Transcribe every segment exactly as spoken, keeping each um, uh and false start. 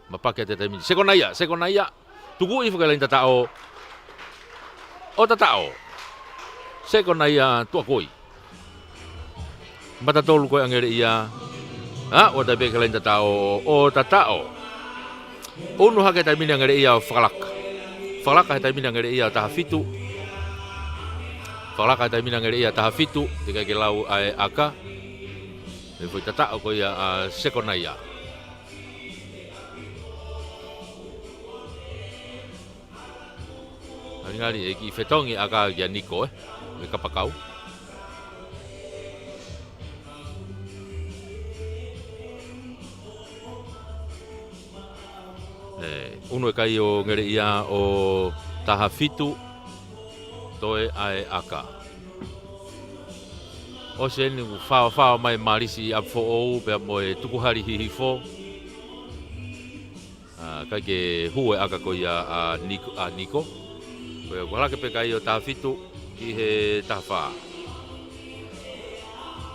Mapaki atu e taimi ni. Sekonaia, Sekonaia. Tukuʻi foki e laine tataʻo. ʻO tataʻo. Sekonaia Tuʻakoi. Mata tolu ko ē ʻa Ngeleʻia. ʻA, ʻoatu pē ki he laine tataʻo, ʻo tataʻo. ʻUnu hake he taimi ni ʻa Ngeleʻia ʻo fakalaka. Fakalaka he taimi ni ʻa Ngeleʻia ʻo taha fitu. Fakalaka he taimi ni ʻa Ngeleʻia ʻo taha fitu, teʻeki ai ke lau ʻa e ʻaka. Mei he foʻi tataʻo ko ia ʻa Sekonaia. Ngalingali ʻe kiʻi fetongi ʻaka kia Niko, ē. Mei he kapakau. ʻE, ʻunu e kai ʻo Ngeleʻia ʻo taha fitu, toe ʻa e ʻaka. ʻOsi eni ʻoku faofao mai Malisi ʻApifoʻou pea mo e Tukuhali Hihifo. ʻA, ʻikai ke hū e ʻaka ko ia ʻa Niko, ʻa Niko. Ko ia, ʻoku ʻalu hake pē kai ʻo taha fitu ki he taha fā.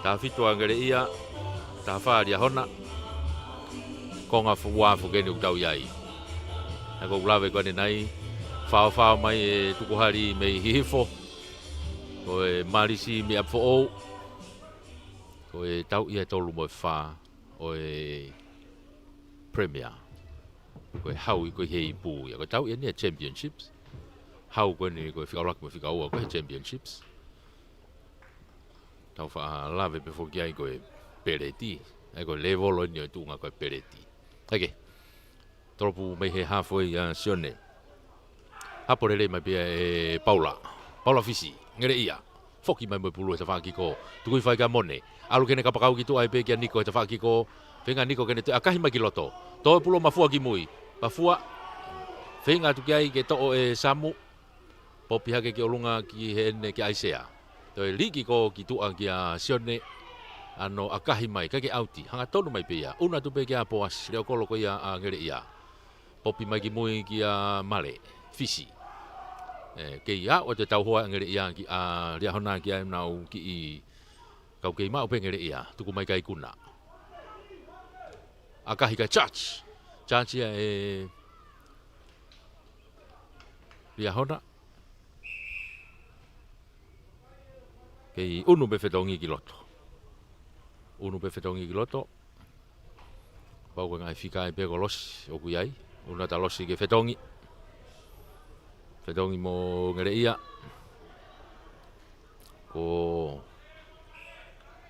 Taha fitu ʻa Ngeleʻia, taha fā ʻa Liahona. Konga ua foki eni ʻoku tau ʻi ai. ʻA ia ʻoku lave ko eni nai, faofao mai e Tukuhali mei Hihifo. Ko e Malisi mei ʻApifoʻou. Ko e tauʻi ʻe tolu mo e fā ʻo e Premier. Ko e hau ʻi ko ē he ipu ia. Ko e tauʻi eni e Championships. Hau ko eni ko e fika ʻuluaki mo e fika ua ko e Championships. Tau faʻa lave pē foki ai ko e peleti. ʻA ia ko e lēvolo eni ʻo e tuʻunga ko e peleti. ʻOkei. Tolopu mai he hafo ia Sione. Hapo lelei mai pē ia ʻe Paula. Paula Fisi, Ngeleʻia. Foki mai mo e pulu he tafaʻaki ko. Tukuʻi fai kia Mone. ʻAlu ki heʻene kapakau ki tuʻa ai pē kia Niko he tafaʻaki ko. Feinga Niko ke ne toe ʻakahi mai ki loto. Toe pulu ʻa Mafua ki mui. Mafua. Feinga atu ki ai ke toʻo ʻe Samu. Popi hake ki ʻolunga ki heʻene kia ʻAisea. Toe liki ko ki tuʻa kia Sione. ʻAno ʻakahi mai, ʻikai ke ʻauti. Hangatonu mai pē ia. ʻUnu atu pē kia Poasi. Leʻo kolo ko ia ʻa Ngeleʻia. Popi mai ki mui kia Male. Fisi. ʻE, kei ʻalu atu e tauhoa ʻa Ngeleʻia kia Liahona ki ai nau kiʻi kau kei maʻu pē Ngeleʻia. Tuku mai kia Ikuna. ʻAkahi kia Charge. Charge ia ʻe Liahona. Kei ʻunu pē fetongi ki loto. ʻUnu pē fetongi ki loto. Pau ko e ngaahi fika ʻe pē ko Losi, ʻoku ʻi ai. ʻUnu atu ʻa Losi ke fetongi. Fetongi mo Ngeleʻia. Ko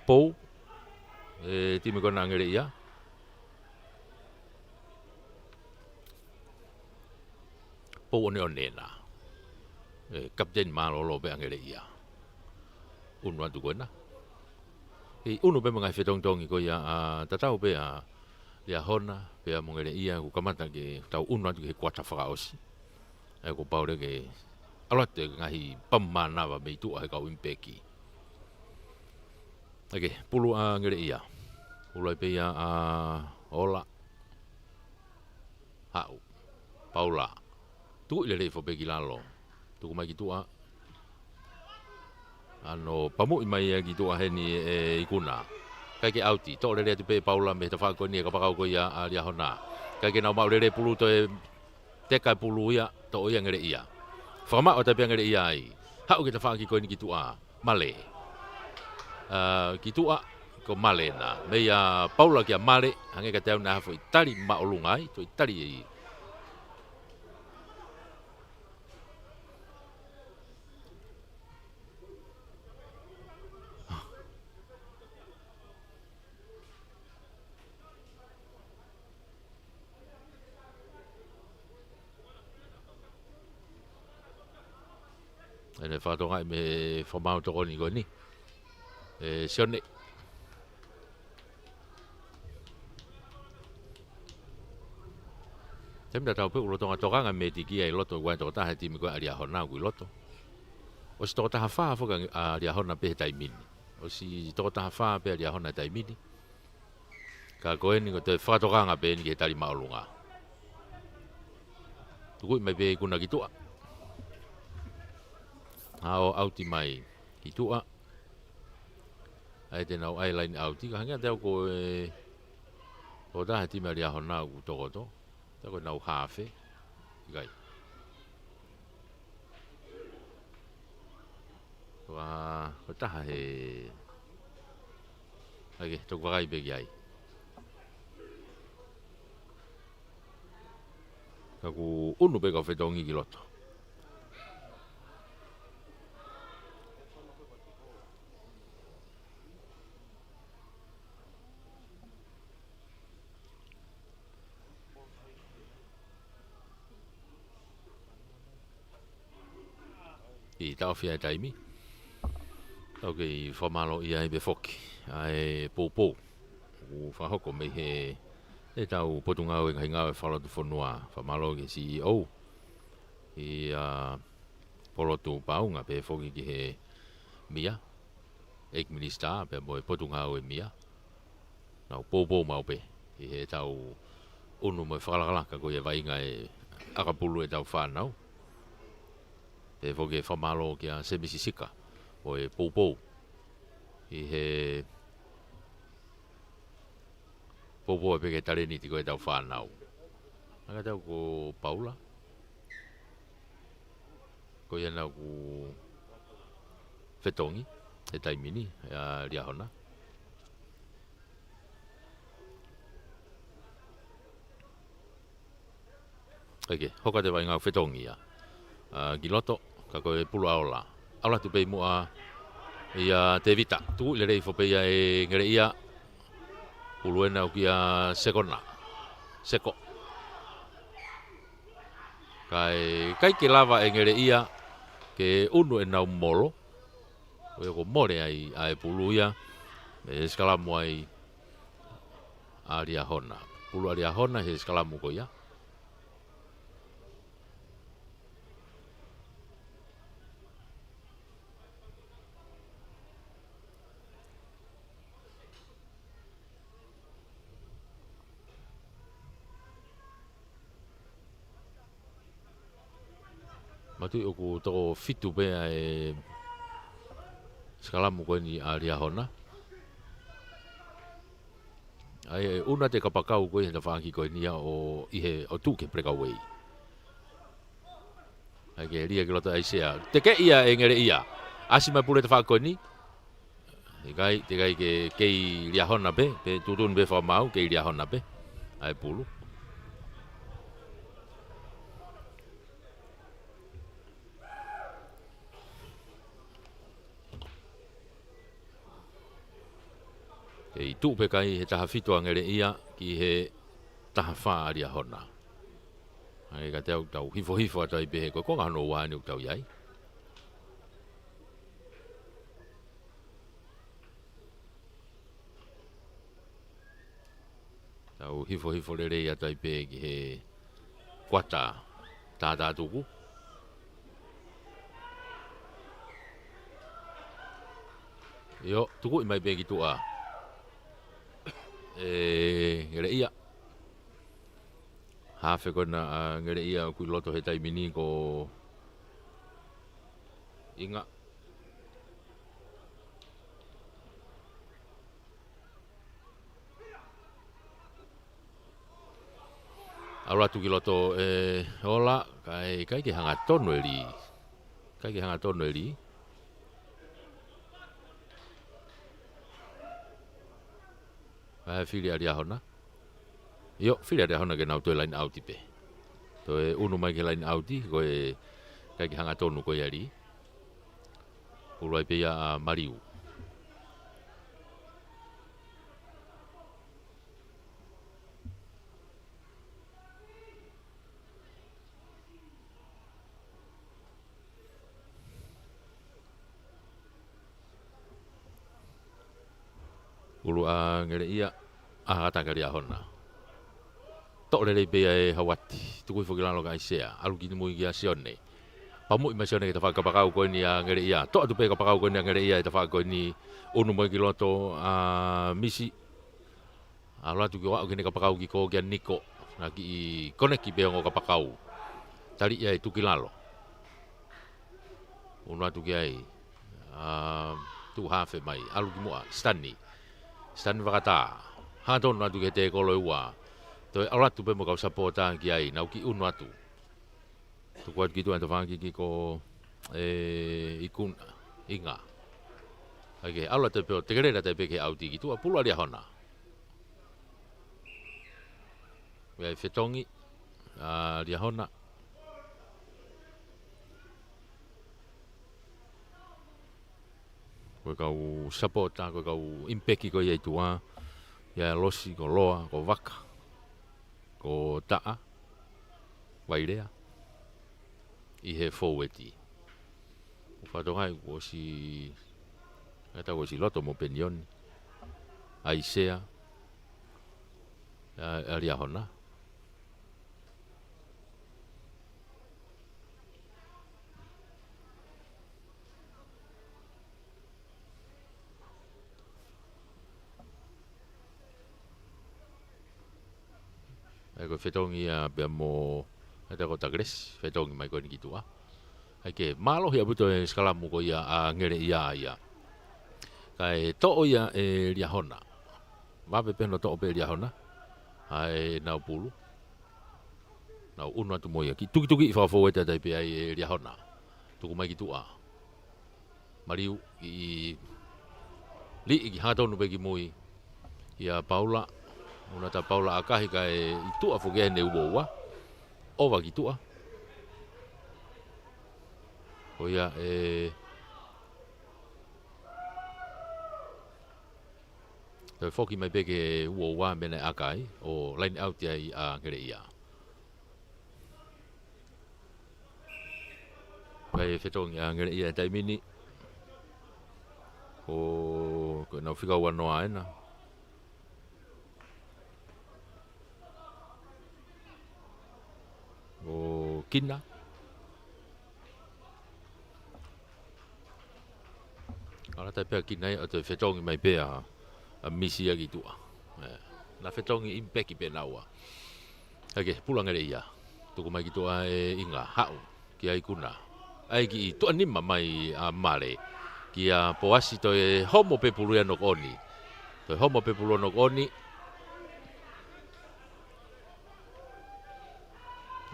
Pou. ʻE timi ko ena ʻa Ngeleʻia. Pou ʻoneʻone ena. ʻE, kapiteni mālōlō pē ʻa Ngeleʻia. ʻUnu atu ko ena. ʻI ʻunu pē mo e ngaahi fetongitongi ko ia ʻa tatau pē ʻa Liahona, pea mo Ngeleʻia, ʻoku kamata ke tau ʻunu atu ki he kuata fakaʻosi. ʻE, kuo pau leva ke ʻalu atu e ngaahi pamu mānava mei tuʻa he kau ʻimipeki. ʻOkei, pulu ʻa Ngeleʻia. Pulu ai pē ia ʻa Ola. Haʻu. Paula. Tukuʻi lelei foki pē ki lalo. Tuku mai ki tuʻa. ʻAno pamuʻi mai ia ki tuʻa heni ʻe Ikuna. ʻIkai ke ʻauti. Toʻo lelei atu pē ʻe Paula mei he tafaʻaki ko eni e kapakau ko ia ʻa Liahona. ʻIkai ke nau maʻu lelei pulu toe teka e pulu ia, toʻo ia Ngeleʻia. Fakamaʻu atu pē ʻa Ngeleʻia ai. Haʻu ki he tafaʻaki ko eni ki tuʻa. Male. ʻA, ki tuʻa, ko Male ena. Mei a Paula kia Male, hangē kiate au naʻe ʻi ai ha foʻi tali māʻolunga ai, foʻi tali ʻi. ʻEne fakatokangaʻi mei he fakamaau tokoni ko eni. ʻE Sione. Taimi tatau pē ʻoku lolotonga tokanga mei he tiki ʻi loto ʻoku ʻi ai e tokotaha he timi ko ē ʻa Liahona ʻoku ʻi loto. ʻOsi tokotaha fā foki ʻa Liahona pē he taimi ni. ʻOsi tokotaha fā pē ʻa Liahona he taimi ni. Ka ko eni ko e toe fakatokanga pē eni ki he tali māʻolunga. Tukuʻi mai pē Ikuna ki tuʻa. ʻAo ʻauti mai ki tuʻa. ʻAi te nau ʻai laine ʻauti. Ka hangē kiate au ko e, ko e tokotaha he timi ʻa Liahona ʻoku tokoto. Ko ʻenau hafe. ʻIkai. Ko e, ko e taha he, ʻai ke toki vakai pē ki ai. Ka kuo ʻunu pē e kau fetongi ki loto. ʻI he taʻofi ʻa e taimi. ʻOku fakamālō ai pē foki ʻa e poupou ʻoku fakahoko mei he, ʻetau Potungāue Ngaahi Ngāue Fakalotofonua. Fakamālō ki he C E O, ʻa Polotu Paunga, pehē foki ki he M I A, ʻEiki Minisitā, pea mo e Potungāue M I A. Nau poupou maʻu pē ʻi heʻetau ʻunu mo e fakalakalaka ko ia e vaʻinga e ʻakapulu ʻetau fānau. Pehē foki e fakamālō kia Semisi Sika ʻo e poupou ʻi he poupou pē ki he talēniti ko ʻetau fānau. Naʻa tau ko Paula. Ko ia naʻa ku fetongi he taimi ni, ʻa Liahona. ʻAi ke hoko atu e vaʻinga fetongi ia. ʻA, ki loto, ka ko e pulu ʻa Ola. ʻAlu atu pē muʻa ia Tevita. Tuku lelei foki pē ia ʻe Ngeleʻia. Pulu ena ʻoku ʻia Sekona. Seko. Kae ʻikai ke lava ʻe Ngeleʻia ke ʻunu ʻenau molo. Ko ia kuo mole ai ʻa e pulu ia. ʻE sikalamu ai ʻa Liahona. Pulu ʻa Liahona he sikalamu ko ia. Matuʻi ʻoku toko fitu pē ʻa e sikalamu ko eni ʻa Liahona. ʻAi, ʻe ʻunu atu e kapakau ko ia he tafaʻaki ko eni ia ʻo ʻi he ʻo tuʻu ki he breakaway. ʻAi ke lia ki loto ʻa ʻAisea. Tekeʻi ia ʻe Ngeleʻia. ʻAsi mai pulu he tafaʻaki ko eni. ʻIkai, teʻeki ai ke kei Liahona pē, pē tuʻutuʻuni pē fakamaau, kei Liahona pē ʻa e pulu. Kei tuʻu pē kai he taha fitu ʻa Ngeleʻia ki he taha fā ʻa Liahona. ʻAi ka tau, tau hifohifo atu ai pē he ko e konga hono ua eni ʻoku tau ʻi ai. Tau hifohifo lelei atu ai pē ki he kuata tātātuku. ʻIo, tukuʻi mai pē ki tuʻa ʻe Ngeleʻia. Hafe ko ena ʻa Ngeleʻia ʻoku ʻi loto he taimi ni ko Inga. ʻAlu atu ki loto ʻe Ola, kae ʻikai ke hangatonu e lī. ʻIkai ke hangatonu e lī. Kae fili ʻa Liahona. ʻIo, fili ʻa Liahona ke nau toe line out pē. Toe ʻunu mai ki he line out, ko e ʻikai ke hangatonu ko ia e lī. Pulu ai pē ia ʻa Maliu. Pulu ʻa Ngeleʻia, ʻa, ʻatā kia Liahona. Toʻo lelei pē ia ʻe Hauati, tuku hifo ki lalo kia ʻAisea, ʻalu ki mui kia Sione. Pamuʻi mai Sione ki he tafaʻaki kapakau ko eni ʻa Ngeleʻia. Toʻo atu pē kapakau ko eni ʻa Ngeleʻia he tafaʻaki ko eni, ʻunu mai ki loto ʻa Misi. ʻAlu atu ki ʻo aʻu ki heʻene kapakau ki kō kia Niko. Naʻe kiʻi koneki pē ongo kapakau. Tali ia ʻe tuku ki lalo. ʻUnu atu ki ai. ʻA, tuʻu hafe mai. ʻAlu ki muʻa. Stani. Stani fakatā. Hangatonu atu ki he tēkolo ʻe ua. Toe ʻalu atu pē mo e kau sapota ki ai, nau kiʻi unu atu. Tuku atu ki tuʻa e tafaʻaki ko e Ikuna, Inga. ʻAi, ʻalu atu pē ʻo tekelela atu pē ki he ʻauti ki tuʻa, pulu ʻa Liahona. ʻOku ʻi ai e fetongi ʻa Liahona. Ko e kau sapota, ko e kau impeki ko ia ʻi tuʻa. ʻI ai ʻa Losi, ko Loa, ko Vaka, ko Taʻa, Vailea. ʻI he foueti. ʻOku fakatokangaʻi kuo ʻosi, ʻa ia kuo ʻosi loto mo Penioni. ʻAisea. ʻA, ʻa Liahona. ʻAi, ko e fetongi ia pea mo, ʻa ia ko Takelesi, fetongi mai ko eni ki tuʻa. ʻAi, ke mālohi ʻaupito e sikalamu ko ia ʻa Ngeleʻia ia. Kae toʻo ia ʻe Liahona. Vave pē hono toʻo pē ʻe Liahona ʻa ʻenau pulu. Nau unu atu mo ia. Kiʻi tukituki ʻi fakafoueti atu ai pē ai ʻe Liahona. Tuku mai ki tuʻa. Maliu ʻi liʻi ki he tonu pē ki mui. ʻIa Paula. Unu atu ʻa Paula ʻakahi kae ʻi tuʻa foki ʻene uoua. ʻOva ki tuʻa. Ko ia ʻe toe foki mai pē ki he uoua mei he ʻakahi ʻo line out ai ʻa Ngeleʻia. Kae fetongi ʻa Ngeleʻia he taimi ni. Ko, ko ʻenau fika ua noa ena. Ko Kina. ʻAlu atu ai pē ʻa Kina ia ʻo toe fetongi mai pē ʻa, ʻa Misi ia ki tuʻa. ʻE, na fetongi impeki pē naua. ʻAi, ke pulu ʻa Ngeleʻia. Tuku mai ki tuʻa ʻe Inga, haʻu kia Ikuna. ʻAi, kiʻi tuʻa nima mai ʻa Male. Kia Poasi, toe homo pē pulu ia ʻa Nokoʻoni. Toe homo pē pulu ʻa Nokoʻoni.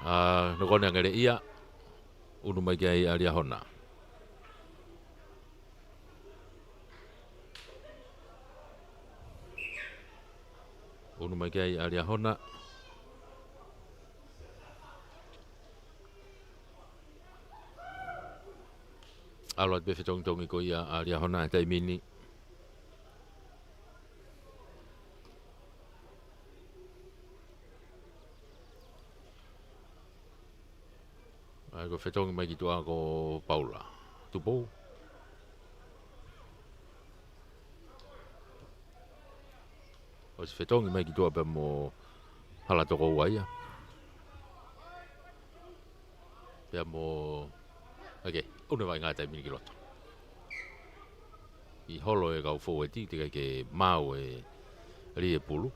ʻA, Nokoʻoni ʻa Ngeleʻia. Unu mai ki ai ʻa Liahona. Unu mai ki ai ʻa Liahona. ʻAlu atu pē fetongitongi ko ia ʻa Liahona he taimi ni. ʻAi, ko e fetongi mai ki tuʻa ko Paula Tupou. ʻOsi fetongi mai ki tuʻa pea mo Hala Tokoua ia. Pea mo, ʻai ke ʻunu e vaʻinga he taimi ni ki loto. ʻI holo e kau foueti, teʻeki ai ke maau e lī e pulu.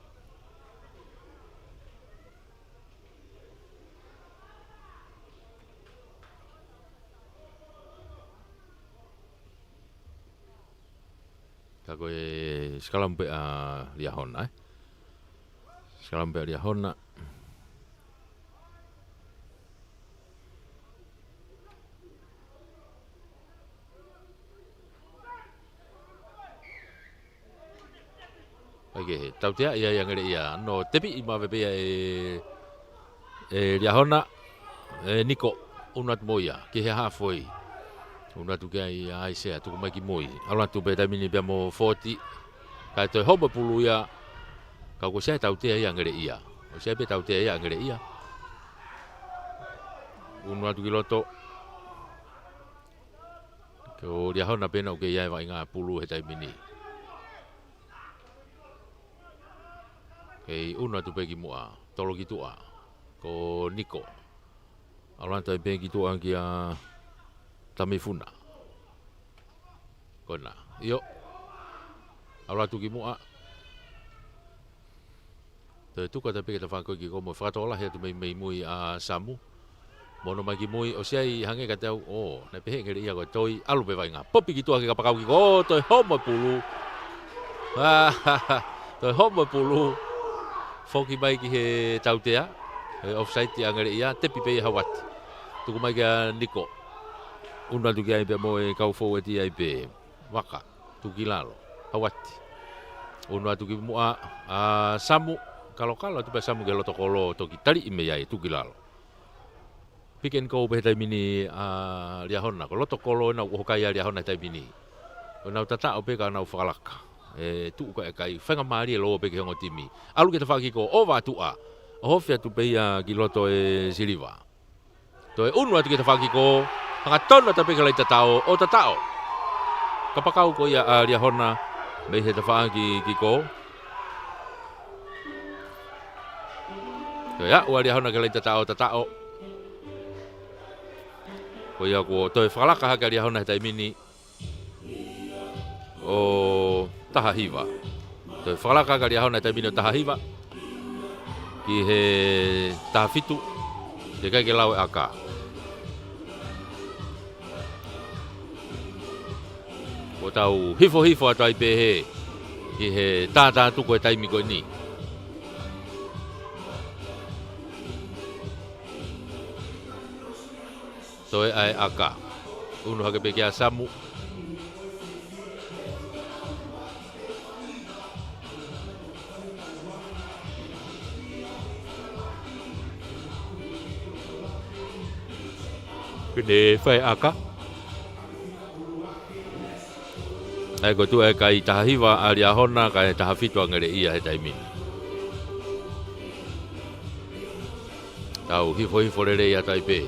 Ka ko e sikalamu pē ʻa Liahona, ē? Sikalamu pē ʻa Liahona. ʻAi ke tautea ia ʻa Ngeleʻia, no tepi ʻi mave pē ia ʻe, ʻe Liahona, ʻe Niko, ʻunu atu mo ia ki he hafoi. ʻUnu atu ki ai ʻa ʻAisea, tuku mai ki mui. ʻAlu atu pē taimi ni pea mo Foti. Kae toe homo pulu ia. Ka kuo ʻosi ʻi ai e tautea ia ʻa Ngeleʻia. ʻOsi ʻi ai pē tautea ia ʻa Ngeleʻia. ʻUnu atu ki loto. Ko Liahona pē naʻa ʻoku kei ʻi ai e vaʻinga pulu he taimi ni. Kei ʻunu atu pē ki muʻa, tolo ki tuʻa. Ko Niko. ʻAlu atu ai pē ki tuʻa kia Tamifuna. Ko ena. ʻIo. ʻAlu atu ki muʻa. Toe tuku atu pē ke ta fakakoe ki ko mo fakatokolahi atu mei, mei mui ʻa Samu. Mo ʻunu mai ki mui, ʻosi ʻi ai hangē ka tau, ʻo, naʻe pehē ʻe Ngeleʻia ko e toi, ʻalu pē vaʻinga. Popi ki tuʻa ki he kapakau ki ko, toe homo e pulu. Toe homo e pulu. Foki mai ki he tautea, he offside ʻa Ngeleʻia, tepi pē ia Hauati. Tuku mai kia Niko. ʻUnu atu ki ai pē mo e kau foueti ai pē. Vaka, tuku ki lalo. Hauati. ʻUnu atu ki muʻa, ʻa Samu, kalokalo atu pē Samu ki he loto kolo, toki taliʻi mei ai, tuku ki lalo. Pick and go pē he taimi ni ʻa Liahona, ko e loto kolo ʻena ʻoku ʻohokai ʻa Liahona he taimi ni. ʻOku nau tataʻo pē ka nau fakalaka. ʻE tuʻu ko e kai, faingamālie lō pē ki he ongo timi. ʻAlu ki he tafaʻaki kiko, ʻova atu ʻa. ʻOhofi atu pē ia ki loto ʻe Siliva. Toe ʻunu atu ki he tafaʻaki kiko, hangatonu atu pē ki he laʻi tataʻo, ʻo tataʻo. Kapakau ko ia ʻa Liahona, mei he tafaʻaki kiko. Toe aʻu ʻa Liahona ki he laʻi tataʻo, tataʻo. Ko ia kuo toe fakalaka hake ʻa Liahona he taimi ni ʻo taha hiva. Toe fakalaka hake ʻa Liahona he taimi ni ʻo taha hiva. Ki he taha fitu. Teʻeki ai ke lau e ʻaka. Kuo tau hifohifo atu ai pē he. Ki he tātātuku e taimi ko eni. Toe ʻai ʻaka. ʻUnu hake pē kia Samu. Pene fai ʻaka. ʻAi ko e tuʻu e kai taha hiva ʻa Liahona, kae taha fitu ʻa Ngeleʻia he taimi ni. Tau hifohifo lelei atu ai pē.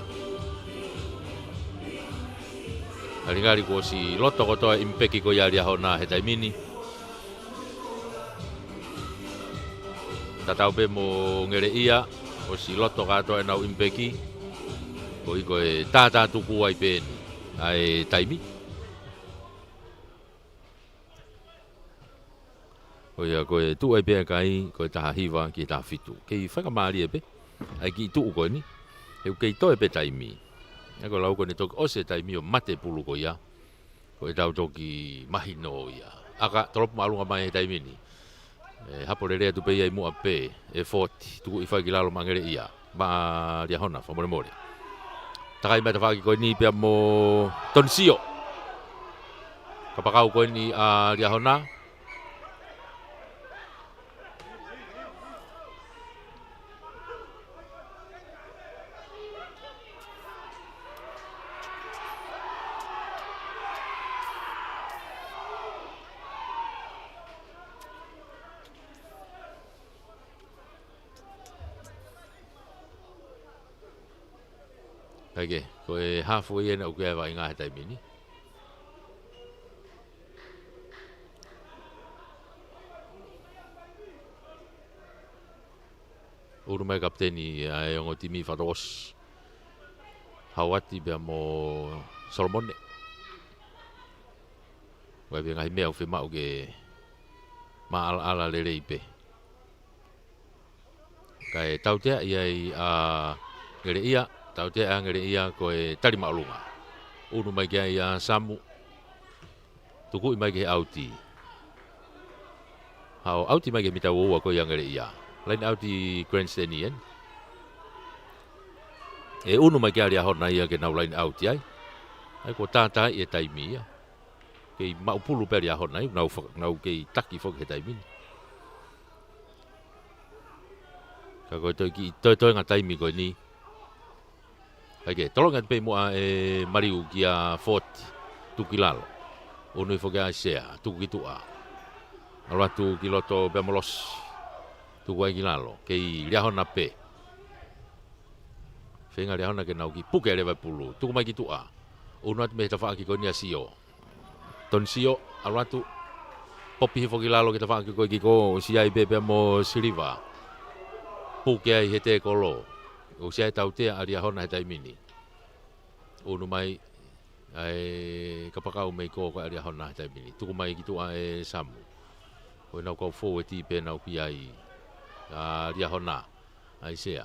Ngalingali kuo ʻosi loto kotoa e ʻimipeki ko ia ʻa Liahona he taimi ni. Tatau pē mo Ngeleʻia, ʻosi loto kātoa ʻenau ʻimipeki. Ko ia ko e tātātuku ai pē eni ʻa e taimi. Ko ia ko e tuʻu ai pē ʻa e kai, ko e taha hiva ki he taha fitu. Kei faingamālie pē ʻa e kiʻi tuʻu ko eni. He ʻoku kei toe pē taimi. ʻA ia ko e lau ko eni toki ʻosi e taimi ʻo mate pulu ko ia. Ko e tau toki mahino ia. ʻAka, tolopu māʻolunga mai he taimi ni. ʻE hapo lelei atu pē ia ʻi muʻa pē, ʻe Foti, tuku ʻi fai ki lalo maʻa Ngeleʻia. Maʻa Liahona, fakamolemole. Takai mai tafaʻaki ko eni pea mo Tonisio. Kapakau ko eni ʻa Liahona. Kae kehe, ko e hafu ia ʻoku ʻi ai e vaʻinga he taimi ni. ʻUnu mai kapiteni ʻa e ongo timi Fatoʻosi. Hauati pea mo Solomone. ʻOku ʻi ai pē ngaahi meʻa ʻoku fiemaʻu ke maʻalaʻala lelei pē. Kae tautea ia ʻa Ngeleʻia, tautea ʻa Ngeleʻia ko e tali māʻolunga. ʻUnu mai ki ai ʻa Samu. Tukuʻi mai ki he ʻauti. Haʻu ʻauti mai ki he mita ua ua ko ia ʻa Ngeleʻia. Laine ʻauti grandstand eni. ʻE ʻunu mai ki ai ʻa Liahona ia ke nau laine ʻauti ai. ʻAi kuo tātāʻi e taimi ia. Kei maʻu pulu pē ʻa Liahona ia, nau fa-, nau kei taki foki he taimi ni. Ka ko e toe kiʻi, toe toenga taimi ko eni. ʻAi ke, tolongi atu pē muʻa ʻe Maliu kia Foti, tuku ki lalo. ʻUnu hifo kia ʻAisea, tuku ki tuʻa. ʻAlu atu ki loto pea mo Losi. Tuku ai ki lalo, kei Liahona pē. Feinga Liahona ke nau kiʻi puke leva e pulu, tuku mai ki tuʻa. ʻUnu atu mei he tafaʻaki ko eni ʻa Sio. Tonisio, ʻalu atu. Popi hifo ki lalo ki he tafaʻaki ko ē kiko, ʻosi ʻai pē pea mo Siliva. Puke ai he tēkolo. ʻOsi ʻai tautea ʻa Liahona he taimi ni. ʻUnu mai, ʻai kapakau mei ko ē ʻa Liahona he taimi ni. Tuku mai ki tuʻa ʻe Samu. Ko ʻenau kau foueti pē ʻoku ʻi ai ʻa Liahona. ʻAisea.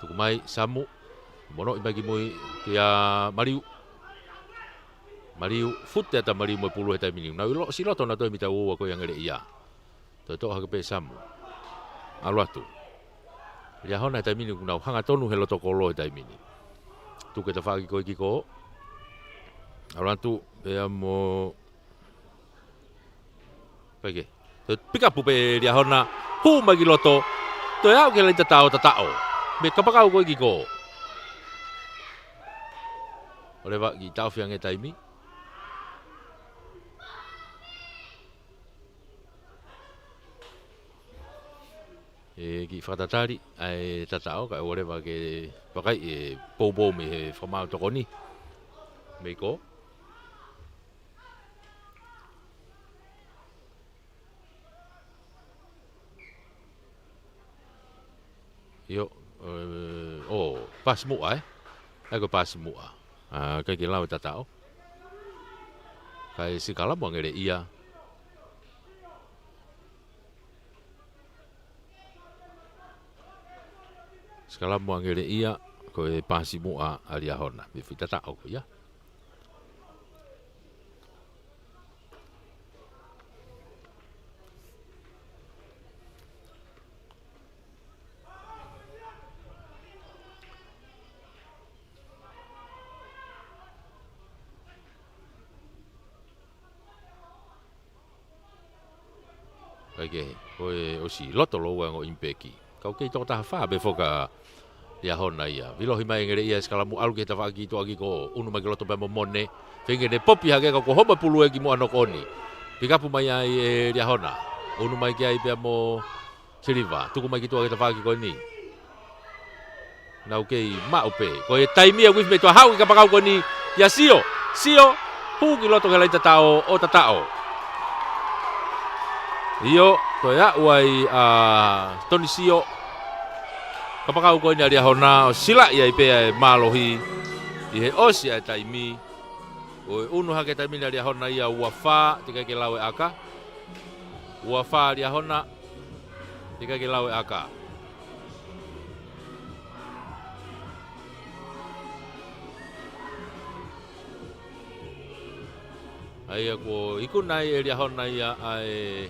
Tuku mai, Samu. Monoʻi mai ki mui, kia Maliu. Maliu, fute atu ʻa Maliu mo e pulu he taimi ni. Nau ʻi lo-, ʻosi loto nautolu he mita ua ua ko ia ʻa Ngeleʻia. Toe toʻo hake pē Samu. ʻAlu atu. Liahona he taimi ni kuo nau hangatonu he loto kolo he taimi ni. Tuku e tafaʻaki ko ē kiko. ʻAlu atu, pea mo Peke. Toe pikapu pē Liahona, hū mai ki loto. Toe aʻu ki he laine tataʻo, tataʻo. Mei he kapakau ko ē kiko. ʻOleva ke taʻofi ange taimi. ʻE kiʻi fakatatali ʻa e tataʻo, kae ʻoleva ke vakai e poupou mei he fakamaau tokoni. Mei ko. ʻIo, ē, ʻo, pasi muʻa, ē? ʻAi ko e pasi muʻa. ʻA, ʻikai ke lau e tataʻo. Kae sikalamu ange leva ia. Sikalamu ange leva ia, ko e pasi muʻa ʻa Liahona. Mei he foʻi tataʻo ko ia. ʻIkai ke, ko e ʻosi loto lōua e ongo ʻimipeki. Kau kei toko taha fā pē foki ʻa Liahona ia. Vilohi mai ange leva ia sikalamu ʻalu ki he tafaʻaki tuʻa kiko, ʻunu mai ki loto pea mo Mone. Feinga ke ne popi hake ka kuo homa pulu ē ki muʻa noko ʻoni. Pikapu mai ai ʻe Liahona. ʻUnu mai ki ai pea mo Siliva, tuku mai ki tuʻa ki he tafaʻaki ko eni. Nau kei maʻu pē. Ko e taimi ia ʻoku ʻi ai mei tuʻa haʻu ki he kapakau ko eni. ʻIa Sio. Sio. Hū ki loto ki he laine tataʻo, ʻo tataʻo. ʻIo, toe aʻu ai ʻa Toni Sio. Kapakau ko eni ʻa Liahona, ʻo silaʻi ai pē ʻa e mālohi. ʻI he ʻosi ʻa e taimi. ʻO e ʻunu hake taimi ni ʻa Liahona ia ua fā, teʻeki ai ke lau e ʻaka. Ua fā Liahona, teʻeki ai ke lau e ʻaka. ʻA ia kuo ikuna ai ʻe Liahona ia ʻa e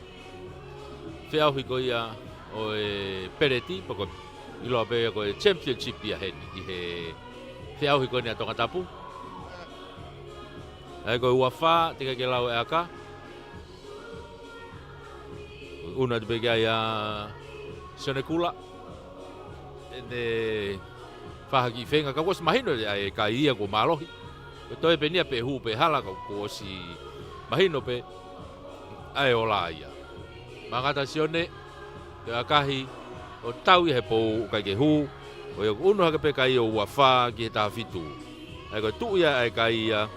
feʻauhi ko ia ʻo e peleti, pe ko e ʻiloa pē ia ko e championship ia heni, ʻi he feʻauhi ko eni ʻa Tongatapu. ʻA ia ko e ua fā, teʻeki ai ke lau e ʻaka. ʻUnu atu pē ki ai ʻa Sione Kula. ʻEne fai ha kiʻi feinga ka kuo ʻosi mahino ʻa e kai ia kuo mālohi. Ko e toe pē nia pe hū pe hala ka kuo ʻosi mahino pē ʻa e ola ia. Mangata Sione, toe ʻakahi ʻo tau ia he pou ʻikai ke hū. ʻO ia ʻunu hake pē kai ʻo ua fā ki he taha fitu. ʻA ia ko e tuʻu ia ʻa e kai ia.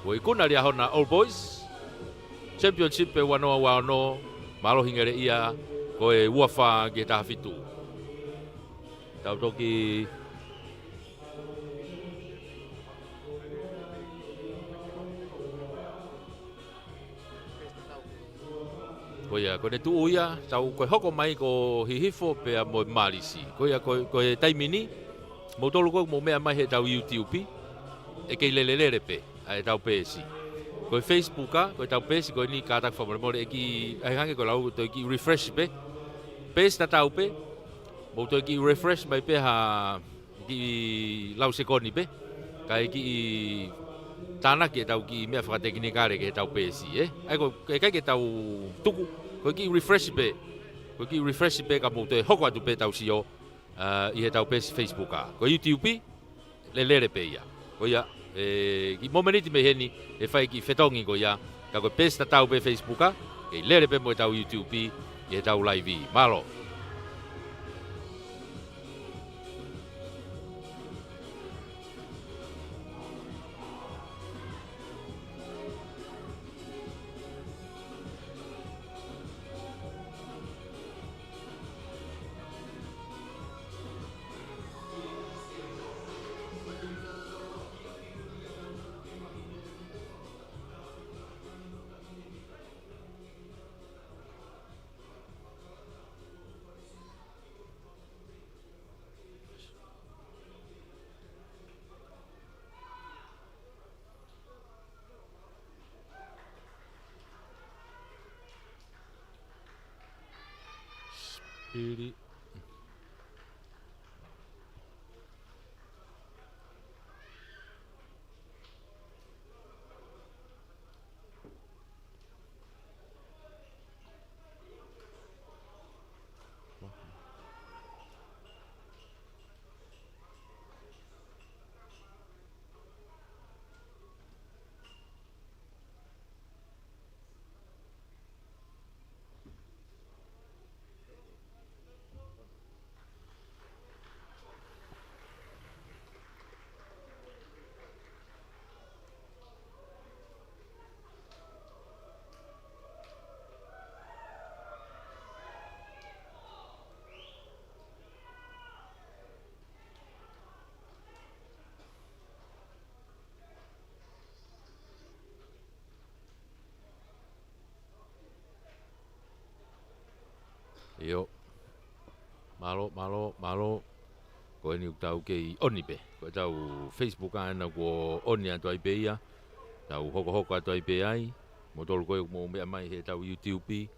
Kuo ikuna Liahona Old Boys. Championship pē ua noa ua ono, mālohi ange leva ia, ko e ua fā ki he taha fitu. Tau toki Ko ia, ko ʻene tuʻu ia, tau ko e hoko mai ko Hihifo pea mo Malisi. Ko ia, ko, ko e taimi ni, moutolu ko ē mou meʻa mai heʻetau YouTube, ʻe kei lelelele pē ʻa ʻetau peesi. Ko e Facebook ā, ko ʻetau peesi, ko eni kātaki fakamolemole ʻe kiʻi, ʻai hangē ko e lau, toe kiʻi refresh pē. Peesi tatau pē, mou toe kiʻi refresh mai pē ha kiʻi lau sekoni pē. Kae kiʻi tānaki ʻetau kiʻi meʻa fakatekinikale ki heʻetau peesi, ē? ʻA ia ko e ʻikai ke tau tuku, ko e kiʻi refresh pē. Ko e kiʻi refresh pē ka mou toe hoko atu pē ʻetau sio, ā, ʻi heʻetau peesi Facebook ā. Ko e YouTube, lelele pē ia. Ko ia, ē, kiʻi momeniti mei heni, ʻe fai kiʻi fetongi ko ia, ka ko e peesi tatau pē Facebook ā, kei lele pē mo ʻetau YouTube, ʻi heʻetau live. Mālō. Sipili. ʻIo. Mālō, mālō, mālō. Ko eni ʻoku tau kei ʻoni pē. Ko ʻetau Facebook ʻa ena kuo ʻoni atu ai pē ia. Tau hokohoko atu ai pē ai. Mo tolu ko ē ʻoku mou meʻa mai heʻetau YouTube.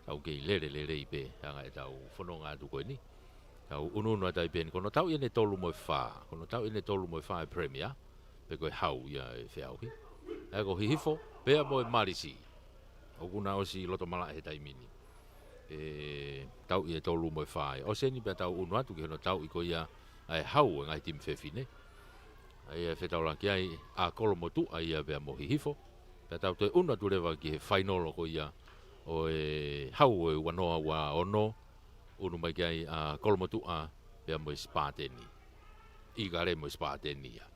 Tau kei lele lelei pē. Hanga ʻetau fononga atu ko eni. Tau ʻunuʻunu atu ai pē eni. Ko hono tauʻi ʻeni ʻe tolu mo e fā. Ko hono tauʻi ʻeni ʻe tolu mo e fā ʻa e Premier. Pe ko e hau ia ʻe feʻauhi. ʻA ia ko Hihifo. Pea mo e Mālisi. ʻOku na ʻosi loto malaʻe he taimi ni. ʻE tauʻi ʻe tolu mo e fā. ʻOsi eni pea tau ʻunu atu ki hono tauʻi ko ia ʻa e hau ʻo e ngaahi timi fefine. ʻA ia ʻe fetaulaki ai ʻa Kolomotuʻa ia pea mo Hihifo. Pea tau toe ʻunu atu leva ki he fainolo ko ia ʻo e hau ʻo e ua noa ua ono. ʻUnu mai ki ai ʻa Kolomotuʻa pea mo e Sipateni. ʻIkale mo e Sipateni ia.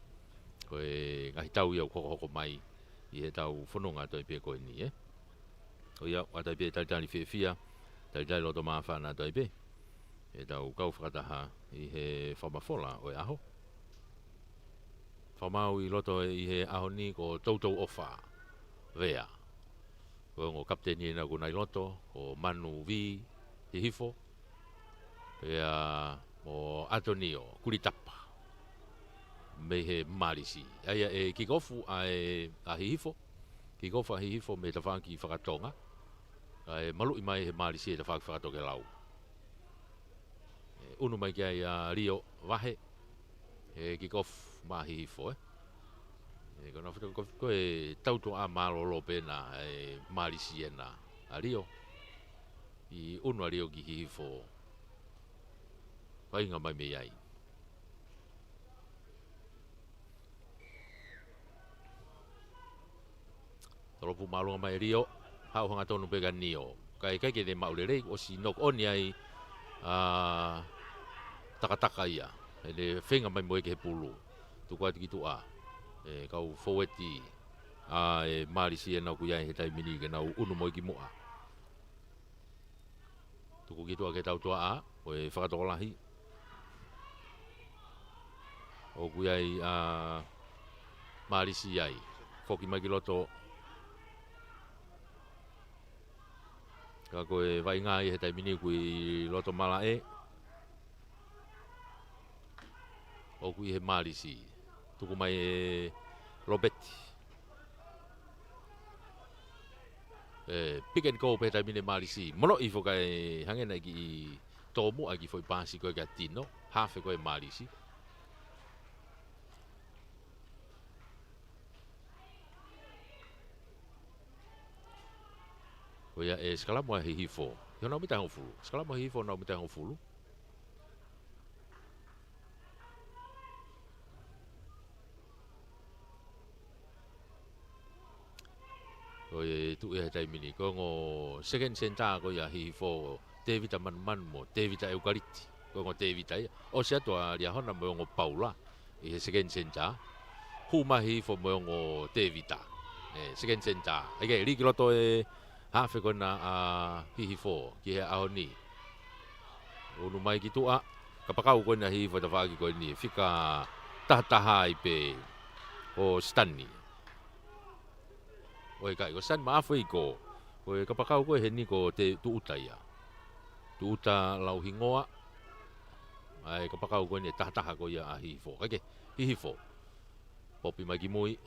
Ko e ngaahi tau ia ʻoku hokohoko mai ʻi heʻetau fononga atu ai pē ko eni, ē. Ko ia, ʻoatu ai pē talitali fiefia, talitali loto māfana atu ai pē. ʻEtau kau fakataha ʻi he fakamafola ʻo e ʻaho. Fakamaau ʻi loto ʻi he ʻaho ni ko Toutou ʻOfa Vea. Ko e ongo kapiteni ena ʻoku na ʻi loto, ko Manu Vī Hihifo. Pea mo ʻAtonio Kulitapa. Mei he Mālisi. ʻA ia ʻe kikofu ʻa e ʻa Hihifo. Kikofu ʻa Hihifo mei he tafaʻaki fakatonga. ʻA ia ʻe maluʻi mai he Mālisi he tafaʻaki fakatokelau. ʻE ʻunu mai ki ai ʻa Lio Vahe. ʻE kikofu maʻa Hihifo, ē. ʻE, ko na foto ko, ko e tautuʻa mālōlō pē ena ʻa e Mālisi ena ʻa Lio. ʻI ʻunu ʻa Lio ki Hihifo. Vaʻinga mai mei ai. Tolopu māʻolunga mai ʻe Lio, haʻu hangatonu pē kia Nio. Kae ʻikai ke ne maʻu lelei, ʻosi knock on ai, ʻa, Takataka ia. ʻEne feinga mai mo e ki he pulu. Tuku atu ki tuʻa. ʻE, kau fōueti, ʻa, ʻe Mālisi ena ʻoku ʻi ai he taimi ni ke nau ʻunu mo e ki muʻa. Tuku ki tuʻa ki he tautuʻa, ko e fakatokolahi. ʻOku ʻi ai ʻa Mālisi ai. Foki mai ki loto. Ka ko e vaʻinga ia he taimi ni ʻoku ʻi loto malaʻe. ʻOku ʻi he Mālisi. Tuku mai ʻe Lopeti. ʻE, pick and go pē he taimi ni ʻe Mālisi. Mono ʻi foka e hangē naʻe kiʻi tōmuʻa e kiʻi foʻi paasi ko ē kia Tino. Hafe ko ē Mālisi. Ko ia ʻe sikalamu ʻa Hihifo. ʻI honau mita hongofulu. Sikalamu ʻa Hihifo honau mita hongofulu. Ko e tuʻu ia he taimi ni. Ko e ongo second centre ko ia ʻa Hihifo, Tevita Manumanu mo Tevita ʻEukaliti. Ko e ongo Tevita ia. ʻOsi atu ʻa Liahona mo e ongo Paula. ʻI he second centre. Hū mai ʻa Hihifo mo e ongo Tevita. ʻE, second centre. ʻIkai, lī ki loto e hafe ko ena ʻa Hihifo ki he ʻaho ni. ʻUnu mai ki tuʻa. Kapakau ko ena ʻa Hihifo tafaʻaki ko eni. Fika tahataha ai pē ʻo Sitani. ʻOi kai, ko Sitani Maʻafu ē ko. Ko e kapakau ko ē heni ko Te Tuʻuta ia. Tuʻuta Lauhingoa. ʻA e kapakau ko eni ʻe tahataha ko ia ʻa Hihifo. Kae kehe, Hihifo. Popi mai ki mui.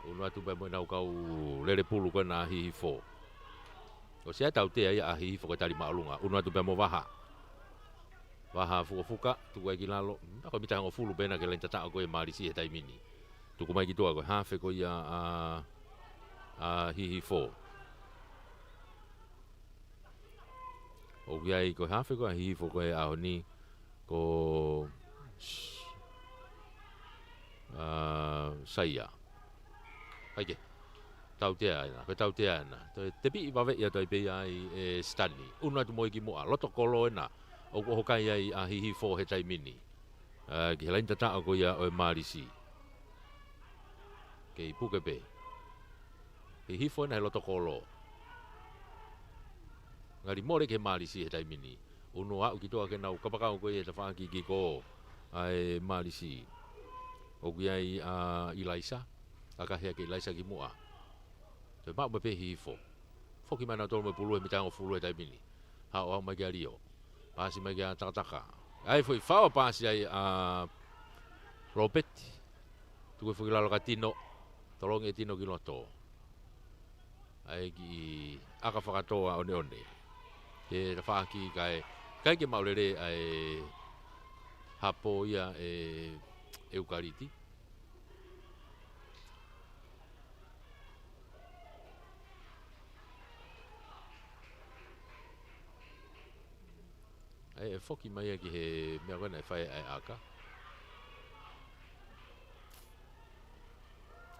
ʻUnu atu pē mo ʻenau kau lele pulu ko ena ʻa Hihifo. ʻOsi ʻa e tautea ia ʻa Hihifo ko e tali māʻolunga. ʻUnu atu pē mo Vaha. Vaha fukafuka, tuku ai ki lalo. Naʻa ko e mita hongofulu pē ena ki he laini tataʻo ko ē ʻa Mālisi he taimi ni. Tuku mai ki tuʻa ko e hafe ko ia ʻa, ʻa Hihifo. ʻOku ʻi ai ko e hafe ko ē ʻa Hihifo ko e ʻaho ni ko, ʻa, Saia. ʻAi ke. Tautea ena, ko e tautea ena. Toe tepiʻi vave ia toe pē ia ai ʻe Sitani. ʻUnu atu mo ia ki muʻa, loto kolo ena. ʻOku ʻoho kai ai ʻa Hihifo he taimi ni. ʻA, ki he laini tataʻo ko ia ʻo e Mālisi. Kei puke pē. Hihifo ena he loto kolo. Ngali mole ki he Mālisi he taimi ni. ʻUnu aʻu ki tuʻa ki heʻenau kapakau ko ia he tafaʻaki ki ko ʻa e Mālisi. ʻOku ʻi ai ʻa ʻIlaisa. ʻAkahi ʻaki ʻe ʻIlaisa ki muʻa. Toe maʻu mai pē Hihifo. Foki mai nautolu mo e pulu he mita hongofulu he taimi ni. Haʻu mai kia Lio. Paasi mai kia Takataka. ʻAi foʻi fao paasi ai ʻa Lopeti. Tuku foki lalo kia Tino. Tolongi ʻe Tino ki loto. ʻAi ki ʻaka fakatō ʻa ʻOneʻone. Ke tafaʻaki kae, ʻikai ke maʻulele ʻa e hapo ia ʻe ʻEukaliti. ʻAi, ʻe foki mai ia ki he meʻa ko ē naʻe fai ai ʻa e ʻaka.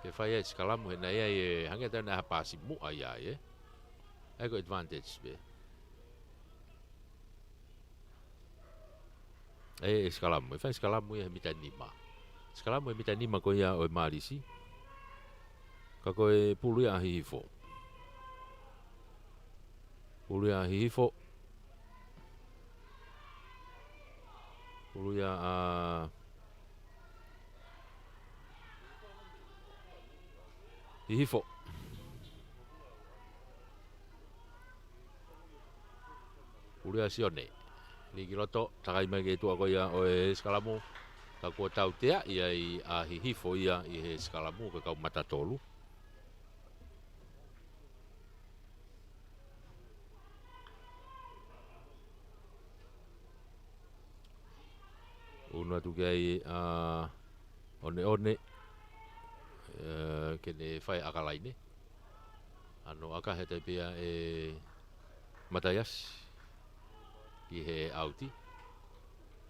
Ke fai ai sikalamu he naʻe ʻi ai e hangē ʻe taha naʻe ha paasi muʻa ia ai, ē. ʻAi ko e advantage pē. ʻAi, ʻe sikalamu, ʻe fai sikalamu ia he mita nima. Sikalamu he mita nima ko ia ʻo e Malisi. Ka ko e pulu ia ʻa Hihifo. Pulu ia ʻa Hihifo. Pulu ia ʻa Hihifo. Pulu ia ʻa Sione. Lī ki loto, takai mai ki he tuʻa ko ia ʻo e sikalamu. Ka kuo tauteaʻi ai ʻa Hihifo ia ʻi he sikalamu ko e kau mata tolu. Unu atu ki ai ʻa ʻOneʻone, ē, ke ne fai ʻaka laine. ʻAno ʻaka he taipea ʻe Mataiasi ki he ʻauti.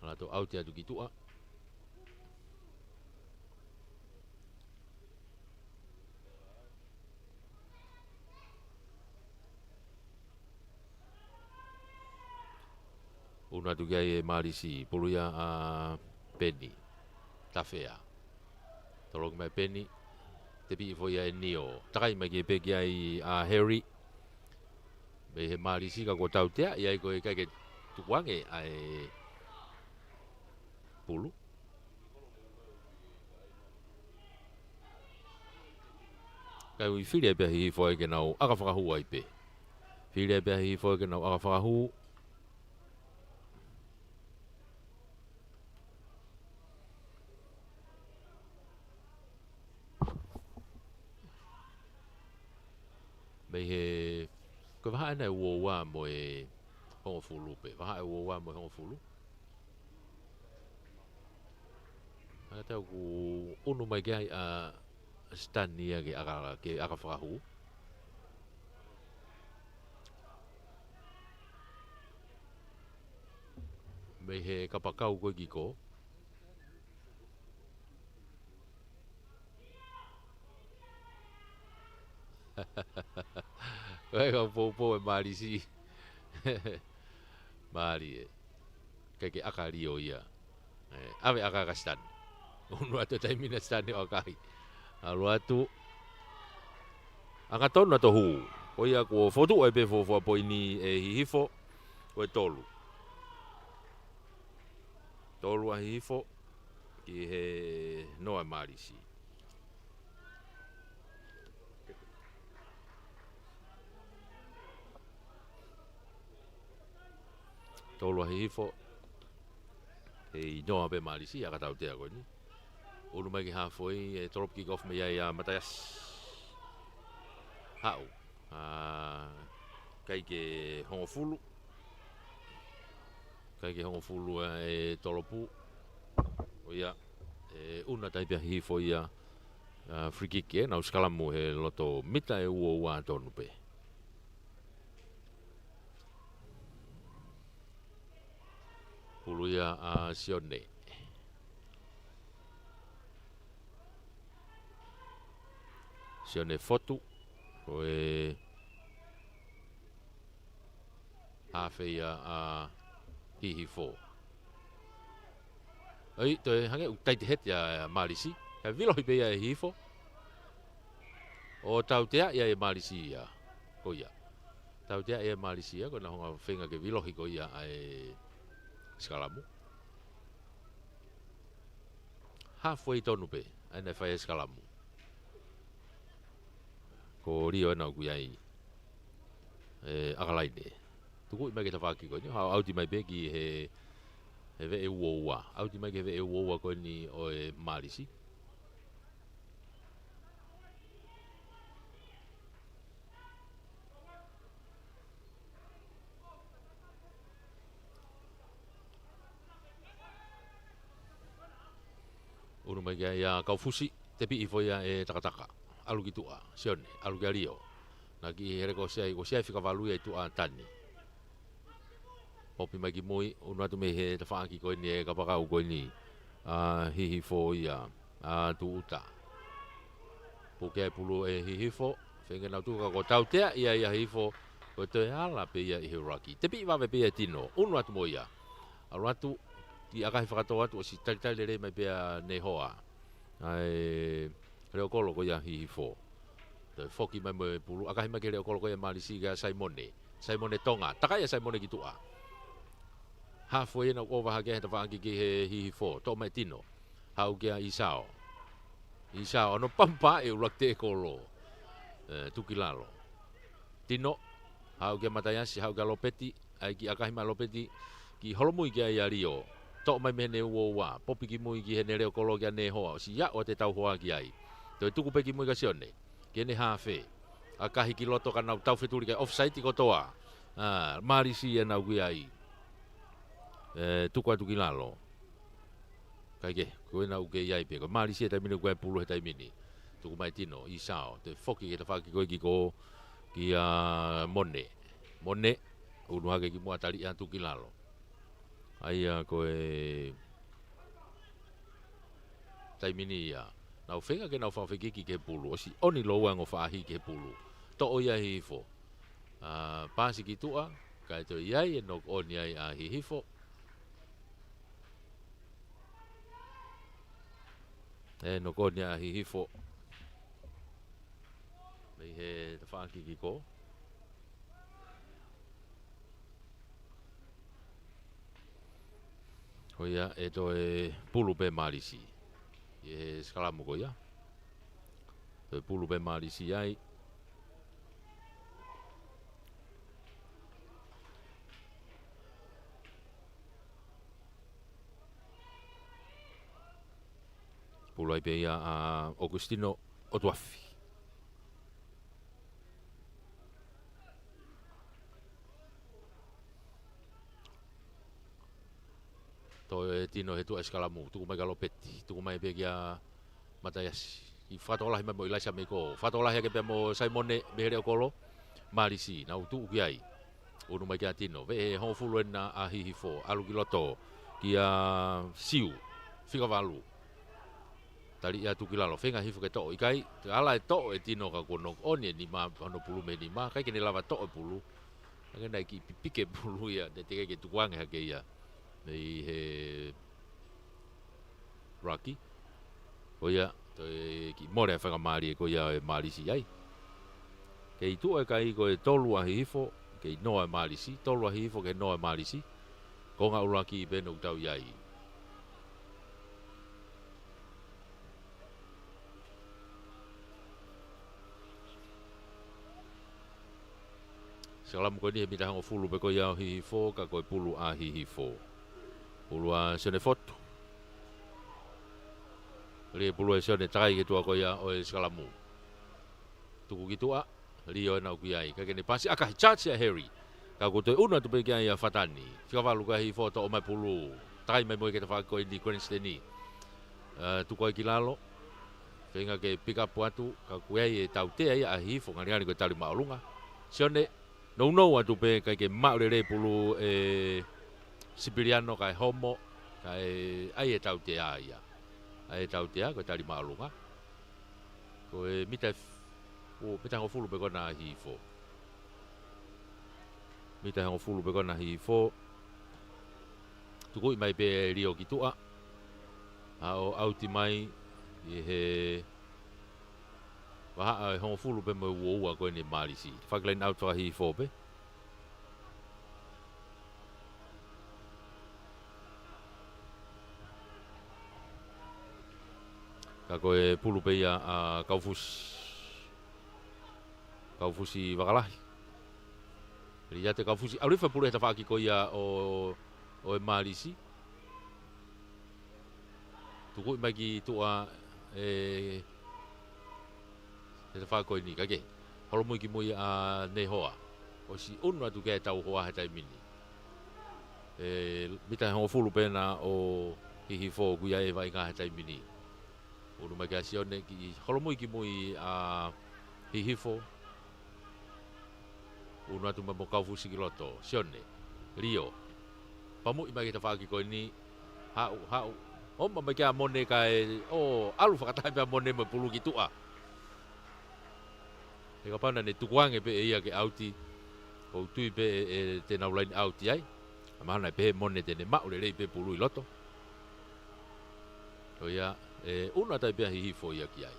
Lato ʻauti atu ki tuʻa. Unu atu ki ai ʻe Malisi, pulu ia ʻa Peni. Tafea. Tolongi mai Peni, tepiʻi foʻi ia ʻe Nio. Takai mai ki he peki ai ʻa Harry. Mei he Malisi ka kuo tauteaʻi ai ko e ʻikai ke tukuange ʻa e pulu. Kae ui fili ai pē ʻa Hihifo ai ke nau ʻaka fakahū ai pē. Fili ai pē ʻa Hihifo ai ke nau ʻaka fakahū. Mei he, ko e vahaʻa ʻena ʻe ua ua mo e hongofulu pē. Vahaʻa ʻe ua ua mo e hongofulu. ʻA ia ʻoku unu mai ki ai ʻa Sitani ia ke ʻaka, ke ʻaka fakahū. Mei he kapakau ko ē ki ko. Ko e kau poupou ʻe Malisi. Mālie. ʻIkai ke ʻaka lio ia. ʻE, ʻave ʻaka kia Sitani. Unu atu e taimi naʻe Sitani ʻo ʻaka ai. ʻAlu atu. Angatonu ʻa e tohu. Ko ia kuo fotu ai pē fuofua poini ʻe Hihifo. Ko e tolu. Tolu ʻa Hihifo. Ki he noa ʻa Malisi. Tolu ʻa Hihifo. He ʻi noa pē Malisi, ʻaka tautea ko eni. Unu mai ki hafoi, ʻe tolopu kick off mei ai ʻa Mataiasi. Haʻu. ʻA, ʻikai ke hongofulu. ʻIkai ke hongofulu ʻa e tolopu. ʻO ia, ʻe unu atu ai pē ʻa Hihifo ia. ʻA, free kick ē, nau sikalamu he loto mita ʻe ua ua tonu pē. Pulu ia ʻa Sione. Sione fotu. Ko e hafe ia ʻa Hihifo. ʻAi, toe hangē ʻoku taite heti ʻa Malisi. Kae vilohi pē ia ʻe Hihifo. ʻO tautea ia ʻe Malisi ia. Ko ia. Tautea ia ʻe Malisi ia, ko ʻena hounga feinga ke vilohi ko ia ʻa e sikalamu. Hafoi tonu pē, ʻa ʻena fai e sikalamu. Ko Lio ʻena ʻoku ʻi ai. ʻE, ʻaka laine. Tukuʻi mai ki he tafaʻaki ko eni, haʻu ʻauti mai pē ki he, he veʻe uoua. ʻAuti mai ki he veʻe uoua ko eni ʻo e Malisi. ʻUnu mai ki ai ʻa Kaufusi, tepiʻi hifo ia ʻe Takataka. ʻAlu ki tuʻa, Sione, ʻalu kia Lio. Naʻe kiʻi hele ko ē ʻo sia ai, ko ē ʻo sia ai fika valu ia ʻi tuʻa Tani. Hopi mai ki mui, ʻunu atu mei he tafaʻaki ko eni ʻe he kapakau ko eni ʻa Hihifo ia, ʻa Tuʻuta. Puke ai pulu ʻe Hihifo, feinga ke nau tuku ka ko e tautea ia ʻa Hihifo, ko e toe ala pē ia ʻi he ʻuluaki. Tepiʻi vave pē ia ʻe Tino, ʻunu atu mo ia. ʻAlu atu, kiʻi ʻakahi fakatō atu ʻosi talitali lelei mai pē ʻa Nehoa. ʻA e leʻo kolo ko ia ʻa Hihifo. Toe foki mai mo e pulu, ʻakahi mai ki he leʻo kolo ko ia ʻa Malisi kia Saimone. Saimone Tonga, takai ʻa Saimone ki tuʻa. Hafo ia naʻe ʻova hake he tafaʻaki ki he Hihifo, toʻo mai ʻe Tino. Haʻu kia ʻIsao. ʻIsao, ʻono pampa e ʻuluaki teʻe kolo. ʻE, tuku ki lalo. Tino, haʻu kia Mataiasi, haʻu kia Lopeti, ʻai kiʻi ʻakahi mai ʻa Lopeti, kiʻi holomui ki ai ʻa Lio. Toʻo mai mei heʻene uoua, popi ki mui ki heʻene leʻo kolo kia Nehoa, ʻosi aʻu atu e tau hoa ki ai. Toe tuku pē ki mui kia Sione, ki heʻene hafe. ʻAkahi ki loto ka nau tau fetuli kae offside kotoa. ʻA, Malisi ʻenau kui ai. ʻE, tuku atu ki lalo. Kae kehe, ko ena ʻoku kei ʻi ai pē. Ko Malisi he taimi ni ʻoku ʻi ai e pulu he taimi ni. Tuku mai ʻe Tino, ʻIsao. Toe foki ki he tafaʻaki ko ē ki ko, kia Mone. Mone, ʻunu hake ki muʻa, tali atu ki lalo. ʻA ia ko e taimi ni ia. Nau feinga ke nau fakafekiki ki he pulu. ʻOsi ʻoni lōua e ongo faʻahi ki he pulu. Toʻo ia ʻe Hihifo. ʻA, pasi ki tuʻa, kae toe ʻi ai e knock on ai ʻa Hihifo. E knock on ʻa Hihifo. Mei he tafaʻaki ki ko. Ko ia ʻe toe pulu pē Malisi. ʻI he sikalamu ko ia. Toe pulu pē Malisi ai. Pulu ai pē ia ʻa ʻOkusitino ʻOtuafi. Toe Tino he tuʻa e sikalamu, tuku mai kia Lopeti, tuku mai pē kia Mataiasi. Kiʻi fakatokolahi mai mo ʻIlaisa Meiko. Fakatokolahi hake pē mo Saimone mei he leʻo kolo. Malisi, nau tuʻu ki ai. ʻUnu mai kia Tino. Veʻe hongofulu ena ʻa Hihifo. ʻAlu ki loto. Kia Siu. Fika valu. Tali atu ki lalo. Feinga Hihifo ke toʻo. ʻIkai. Ala e toʻo ʻe Tino ka kuo knock on e nima, hono pulu mei he nima. ʻIkai ke ne lava toʻo e pulu. Hangē naʻe kiʻi pipiki e pulu ia. Naʻe teʻeki ke tukuange hake ia. Mei he ruck. Ko ia, toe kiʻi mole ʻa e faingamālie ko ia ʻe Malisi ai. Kei tuʻu e kai ko e tolu ʻa Hihifo, kei noa ʻa Malisi, tolu ʻa Hihifo kei noa ʻa Malisi. Konga ʻuluaki pē ʻoku tau ʻi ai. Sikalamu ko eni he mita hongofulu pē ko ia ʻo Hihifo, ka ko e pulu ʻa Hihifo. Pulu ʻa Sione Fotu. Lī pulu ʻe Sione, takai ki tuʻa ko ia ʻo e sikalamu. Tuku ki tuʻa, Lio ʻenau kui ai. Kae kehe ne pasi, ʻakahi, charge ʻa Harry. Ka kuo toe ʻunu atu pē ki ai ʻa Fatani. Fika valu ko ia ʻa Hihifo, toʻo mai pulu. Takai mai mo ia ki he tafaʻaki ko eni Cranston. ʻE, tuku ai ki lalo. Feinga ke pick up atu, ka ʻoku ʻi ai e tautea ia ʻa Hihifo, ngalingali ko e tali māʻolunga. Sione, nounou atu pē, ʻikai ke maʻu lelei pulu ʻe Sipiliano kae homo, kae ʻai e tautea ia. ʻAi e tautea, ko e tali māʻolunga. Ko e mita f-, ʻo, mita hongofulu pē ko ena ʻa Hihifo. Mita hongofulu pē ko ena ʻa Hihifo. Tukuʻi mai pē ʻe Lio ki tuʻa. ʻA ʻo ʻauti mai ʻi he vahaʻa ʻe hongofulu pē mo e uoua ko eni ʻa Malisi. Fakaline out faka-Hihifo pē. Ka ko e pulu pē ia ʻa Kaufusi. Kaufusi Vakalahi. Peliate Kaufusi, ʻalu hifo e pulu he tafaʻaki ko ia ʻo, ʻo e Mālisi. Tukuʻi mai ki tuʻa ʻe he tafaʻaki ko eni, kae kehe. Holomui ki mui ʻa Nehoa. ʻOsi ʻunu atu ki ai ʻetau hoa he taimi ni. ʻE, mita ʻe hongofulu pē ena ʻo Hihifo ʻoku ʻi ai e vaʻinga he taimi ni. ʻUnu mai ki ai ʻa Sione, kiʻi holomui ki mui ʻa Hihifo. ʻUnu atu mai mo Kaufusi ki loto. Sione. Lio. Pamuʻi mai ki he tafaʻaki ko eni. Haʻu, haʻu. ʻOmai mai ki ai ʻa Mone kae, ʻo, ʻalu fakataha pē ʻa Mone mo e pulu ki tuʻa. He kapau naʻa ne tukuange pē ʻe ia ke ʻauti, ʻoku ou tui pē ʻe, ʻe te nau line out ai. ʻA mahalo naʻe pehē ʻe Mone te ne maʻu lelei pē pulu ʻi loto. Ko ia, ʻe, ʻunu atu ai pē ʻa Hihifo ia ki ai.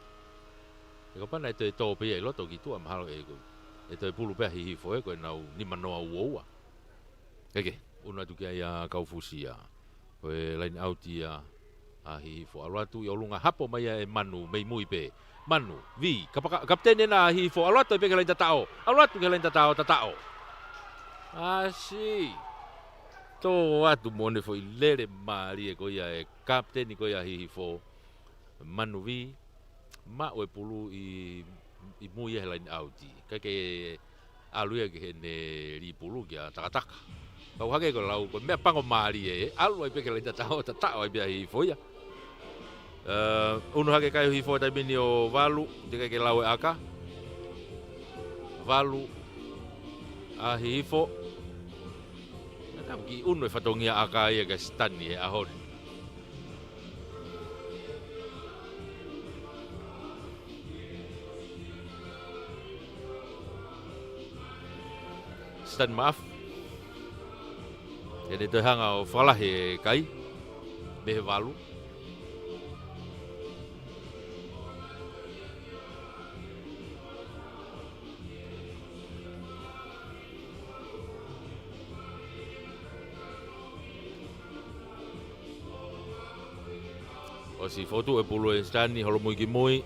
He kapau naʻe toe tō pē ia ʻi loto ki tuʻa mahalo ʻe ko, ʻe toe pulu pē ʻa Hihifo ē, ko ʻenau nima noa ua ua. Kae kehe, ʻunu atu ki ai ʻa Kaufusi ia. Ko e line out ia ʻa Hihifo. ʻAlu atu ʻi ʻolunga, hapo mai ia ʻe Manu, mei mui pē. Manu, vi, kapa-, ka-, kapiteni ena ʻa Hihifo. ʻAlu atu ai pē ki he laine tataʻo. ʻAlu atu ki he laine tataʻo, tataʻo. ʻAsi. Tō atu mo ʻene foʻi lele mālie ko ia ʻe he kapiteni ko ia ʻa Hihifo. Manu vi, maʻu e pulu ʻi, ʻi mui ia he line out. Kae kehe ʻalu ia ki heʻene lī pulu kia Takataka. Kau hake ko e lau, ko e meʻa pango mālie ē, ʻalu ai pē ki he laine tataʻo, tataʻo ai pē ʻa Hihifo ia. ʻE, ʻunu hake kai ʻo Hihifo he taimi ni ʻo valu, teʻeki ke lau e ʻaka. Valu, ʻa Hihifo. Naʻa tau kiʻi ʻunu e fatongia ʻaka ia kia Sitani he ʻaho ni. Sitani Maʻafu. ʻEne toe hanga ʻo fakalahi e kai mei he valu. ʻOsi fotu e pulu ʻe Sitani, holomui ki mui.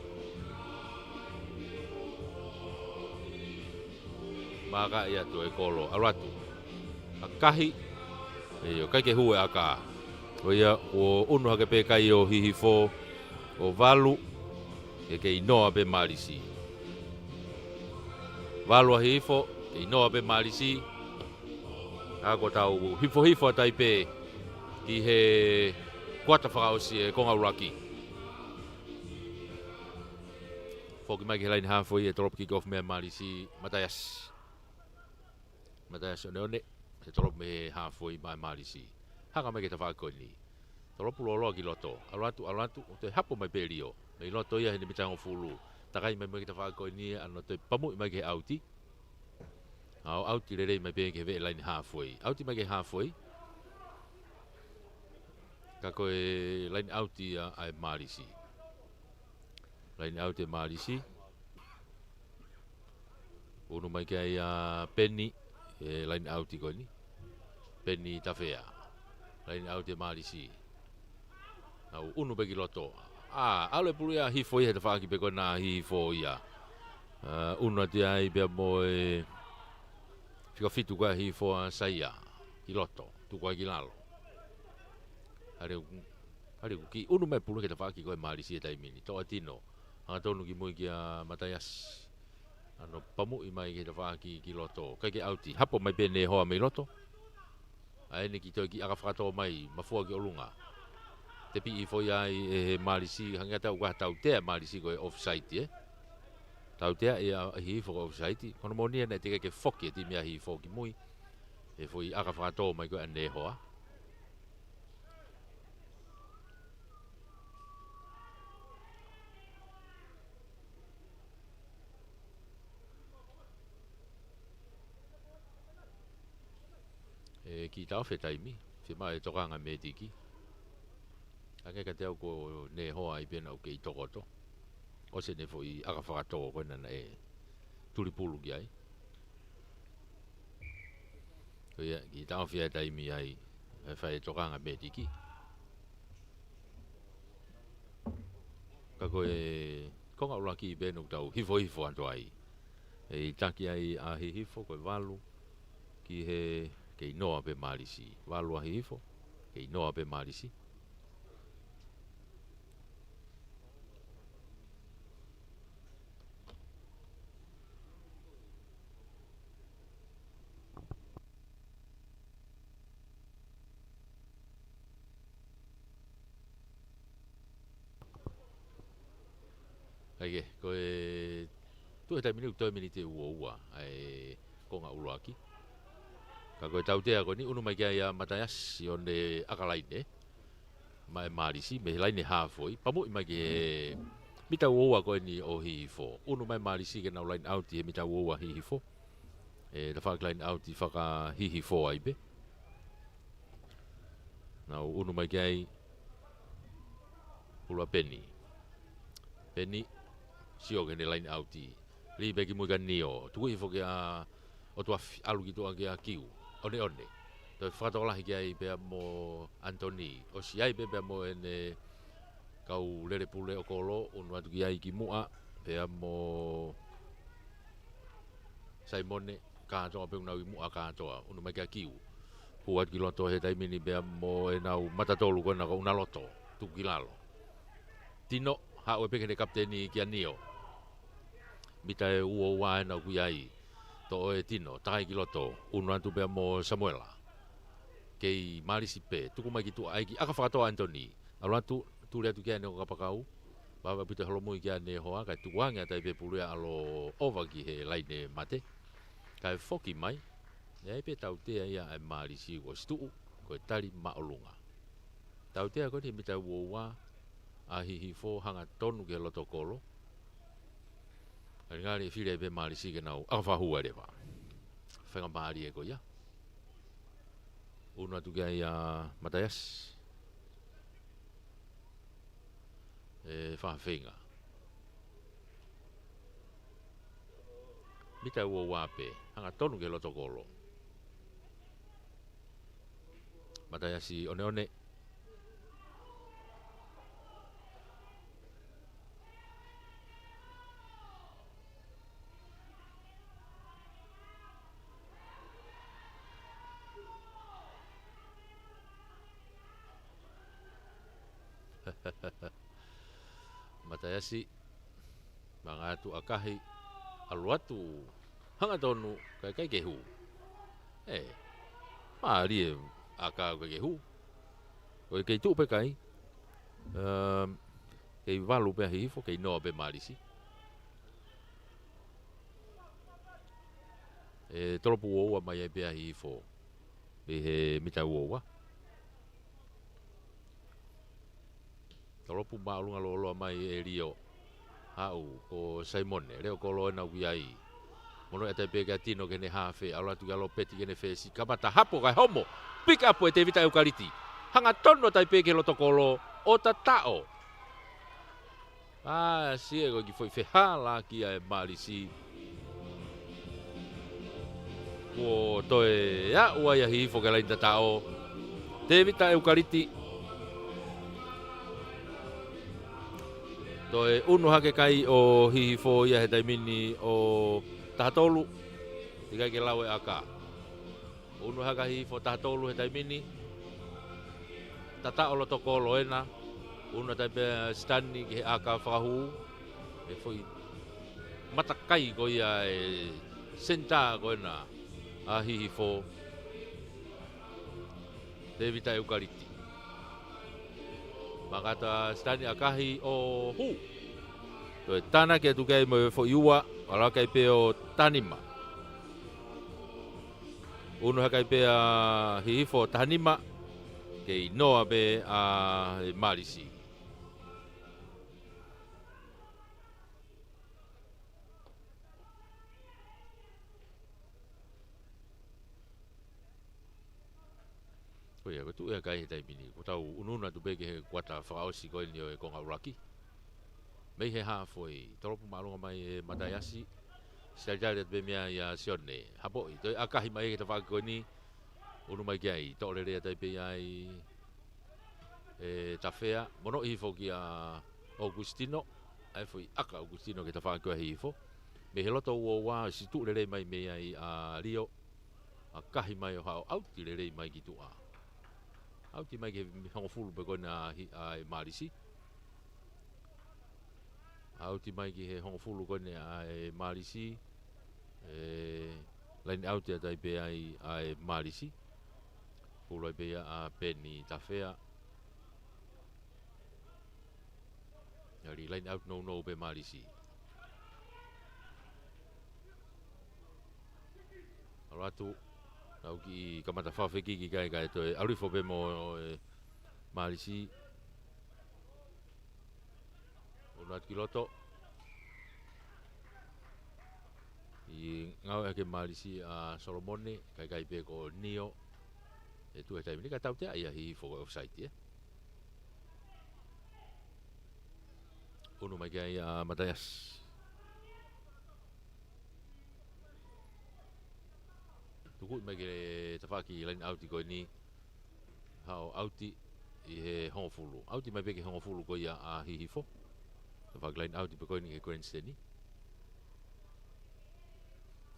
Maka ia tu e kolo, ʻalu atu. ʻAkahi. ʻIo, ʻikai ke hū e ʻaka. Ko ia, ʻo ʻunu hake pē kai ʻo Hihifo, ʻo valu, ke kei noa pē Mālisi. Valu ʻa Hihifo, kei noa pē Mālisi. ʻA ko ʻetau hifohifo atu ai pē ki he kuata fakaʻosi e konga ʻuluaki. Foki mai ki he laine hafoi ʻe tolopo kick off mei ai Mālisi, Mataiasi. Mataiasi ʻOneʻone, ʻe tolopo mei he hafoi mai Mālisi. Hanga mai ki he tafaʻaki ko eni. Tolopo lōloa ki loto. ʻAlu atu, ʻalu atu, ʻo toe hapo mai pē Lio. Mei loto ia heʻene mita hongofulu. Takai mai mai ki he tafaʻaki ko eni, ʻa ʻene toe pamuʻi mai ki he ʻauti. ʻA ʻo ʻauti lelei mai pē ki he veʻe laine hafoi. ʻAuti mai ki he hafoi. Ka ko e laine ʻauti ia ʻa e Mālisi. Laine ʻauti e Mālisi. ʻUnu mai ki ai ʻa Peni, ʻe laine ʻauti ko eni. Peni Tafea. Laine ʻauti e Mālisi. Nau ʻunu pē ki loto. ʻA, ʻalu e pulu ia ʻa Hihifo ia he tafaʻaki pē ko ena ʻa Hihifo ia. ʻA, ʻunu atu ai pea mo e fika fitu ko ē ʻa Hihifo ʻa Saia. Ki loto, tuku ai ki lalo. Hale, hale ʻoku kiʻi ʻunu mai pulu ki he tafaʻaki ko ē Mālisi he taimi ni. Toʻatino, hangatonu ki mui kia Mataiasi. ʻA ʻene pamuʻi mai ki he tafaʻaki ki loto. ʻIkai ke ʻauti, hapo mai pē Nehoa mei loto. ʻA ʻene kiʻi toe kiʻi ʻaka fakatō mai, mafua ki ʻolunga. Tepiʻi foʻi ai ʻe he Mālisi, hangē ʻa ʻetau ka tautea Mālisi ko e offside ē. Tautea ia ʻa Hihifo ko e offside. Ko hono moʻoni ia naʻe teʻeki ke foki e timi ʻa Hihifo ki mui. ʻE foʻi ʻaka fakatō mai ko ē ʻa Nehoa. ʻE kiʻi taʻofi e taimi, fiemaʻu e tokanga mētiki. Hangē kiate au ko Nehoa ia pē naʻa ku kei tokoto. ʻOsi ʻene foʻi ʻaka fakatō ko ena naʻe tuli pulu ki ai. Ko ia, kiʻi taʻofi e taimi ai, ʻe fai e tokanga mētiki. Ka ko e konga ʻuluaki pē ʻoku tau hifohifo atu ai. ʻE ʻi taki ai ʻa Hihifo ko e valu. Ki he kei noa pē Malisi. Valu ʻa Hihifo, kei noa pē Malisi. ʻAi ke, ko e tuʻu he taimi ni ʻoku toe miniti ʻe uaua ʻa e konga ʻuluaki. Ka ko e tautea ko eni, ʻunu mai ki ai ʻa Mataiasi ʻo ne ʻaka laine maʻa e Malisi, mei he laine hāfoi, pamuʻi mai ki he mita uaua ko eni ʻo Hihifo. ʻUnu mai Malisi ke nau laine ʻauti he mita uaua Hihifo. ʻE tafaʻaki laine ʻauti faka-Hihifo ai pē. Nau ʻunu mai ki ai, pulu ʻa Peni. Peni, sio ki heʻene laine ʻauti. Lī pē ki mui kia Nio. Tuku hifo kia ʻOtuafi, ʻalu ki tuʻa kia Kiu. ʻOneʻone. Toe fakatokolahi ki ai pea mo ʻAnitoni. ʻOsi ai pē pea mo ʻene kau lele pule ʻo Kolo, ʻunu atu ki ai ki muʻa, pea mo Saimone, kātoa pē ʻoku nau ʻi muʻa kātoa, ʻunu mai kia Kiu. Hū atu ki loto he taimi ni pea mo ʻenau mata tolu ko ena ko ʻUnaloto, tuku ki lalo. Tino, haʻu pē ki heʻene kapiteni kia Nio. Mita ʻe uaua ena ʻoku ʻi ai. Toʻo ʻe Tino, takai ki loto, ʻunu atu pea mo Samuela. Kei Malisi pē, tuku mai ki tuʻa ʻai ke ʻaka fakatoa ʻAnitoni. ʻAlu atu, tuli atu ki ai ʻene ʻo kapakau. Vave ʻaupito e holomui ki ai ʻene hoa, kae tuku ange ʻa Taipe Pulu ia ʻalu ʻova ki he laine mate. Kae foki mai, ʻe ʻi ai pē tautea ia ʻa e Malisi kuo ʻosi tuʻu, ko e tali māʻolunga. Tautea ko eni mita uaua, ʻa Hihifo hangatonu ki he loto kolo. Ngali ngali ʻe fili ai pē Malisi ke nau ʻaka fakahū ai leva. Faingamālie ko ia. ʻUnu atu ki ai ʻa Mataiasi. ʻE fakafeinga. Mita uaua pē, hangatonu ki he loto kolo. Mataiasi ʻoneʻone. Mataiasi, manga atu ʻakahi, ʻalu atu, hangatonu, kae ʻikai ke hū. ʻE, mālie ʻaka ʻikai ke hū. Ko e kei tuʻu pē kai. Um, kei valu pē ʻa Hihifo, kei noa pē Malisi. ʻE tolopu uaua mai ai pē ʻa Hihifo. ʻI he mita uaua. Tolopu māʻolunga lōloa mai ʻe Lio. Haʻu ko Saimone, leʻo kolo ena ʻoku ʻi ai. Mono ʻe Taipe kia Tino ki heʻene hafe, ʻalu atu kia Lopeti ki heʻene fesi, kamata hapo kae homo. Pick up ʻe Tevita ʻEukaliti. Hangatonu ʻa Taipe ki he loto kolo, ʻo tataʻo. ʻA, sio ko e kiʻi foʻi fehālaaki ʻa e Malisi. Kuo toe aʻu ai ʻa Hihifo ki he laine tataʻo. Tevita ʻEukaliti. Toe ʻunu hake kai ʻo Hihifo ia he taimi ni ʻo taha tolu. ʻIkai ke lau e ʻaka. ʻUnu hake ʻa Hihifo taha tolu he taimi ni. Tataʻo loto kolo ena. ʻUnu ʻa Taipe Sitani ki he ʻaka fakahū. ʻE foʻi matakai ko ia e senitā ko ena ʻa Hihifo. Tevita ʻEukaliti. Maka atu ʻa Sitani ʻakahi ʻo hū. Toe tānaki atu ki ai mo e foʻi ua, ʻalu hake ai pē ʻo taha nima. ʻUnu hake ai pē ʻa Hihifo taha nima, kei noa pē ʻa e Malisi. Ko ia, ko e tuʻu ia kai he taimi ni. Ko ʻetau ʻunuʻunu atu pē ki he kuata fakaʻosi ko eni ʻo e konga ʻuluaki. Mei he hāfoi, tolopu māʻolunga mai ʻe Mataiasi. Sitalitali atu pē meia Sione. Hapoʻi, toe ʻakahi mai ki he tafaʻaki ko eni. ʻUnu mai ki ai, toʻo lelei atu ai pē ia ʻe Tafea. Mono hifo kia ʻOkusitino. ʻAi foʻi ʻaka ʻOkusitino ki he tafaʻaki ko ē ʻa Hihifo. Mei he loto uaua, ʻosi tuʻu lelei mai mei ai ʻa Lio. ʻA kahi mai ʻo haʻu ʻauti lelei mai ki tuʻa. ʻAuti mai ki he hongofulu pē ko eni ʻa hi-, ʻa e Mālisi. ʻAuti mai ki he hongofulu ko eni ʻa e Mālisi. ʻE, line out atu ai pē ai ʻa e Mālisi. Pulu ai pē ia ʻa Peni Tafea. ʻAlu line out nounou pē Mālisi. ʻAlu atu, nau kiʻi kamata fakafekiki kae, kae toe ʻalu hifo pē mo e Mālisi. ʻUnu atu ki loto. ʻI ngāue ʻaki ʻe Mālisi ʻa Solomone, kae ʻikai pē ko Nio. ʻE tuʻu he taimi ni kae tautea ia ʻi he hihifo ko e offside, ē. ʻUnu mai ki ai ʻa Mataiasi. Tukuʻi mai ki he tafaʻaki line out ko eni. Haʻu ʻauti ʻi he hongofulu. ʻAuti mai pē ki he hongofulu ko ia ʻa Hihifo. Tafaʻaki line out pē ko eni ki he grandstand.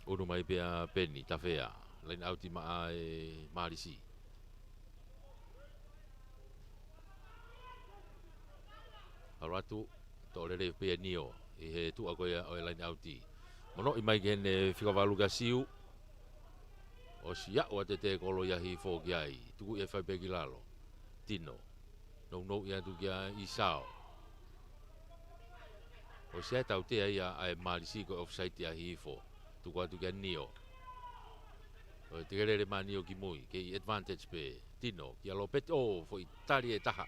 ʻUnu mai pē ʻa Peni Tafea. Line out maʻa e Mālisi. ʻAlu atu, toʻo lelei pē ʻa Nio ʻi he tuʻa ko ia ʻo e line out. Monoʻi mai ki heʻene fika valu kia Siu. ʻOsi aʻu atu e tekolo ia Hihifo ki ai. Tukuʻi e fai pē ki lalo. Tino. Nounou ia atu kia ʻIsao. ʻOsi ʻa e tautea ia ʻa e Mālisi ko e offside ʻa Hihifo. Tuku atu kia Nio. ʻOi, tekelele mai Nio ki mui, kei advantage pē. Tino, kia Lopeti, ʻo, foʻi tali ʻe taha.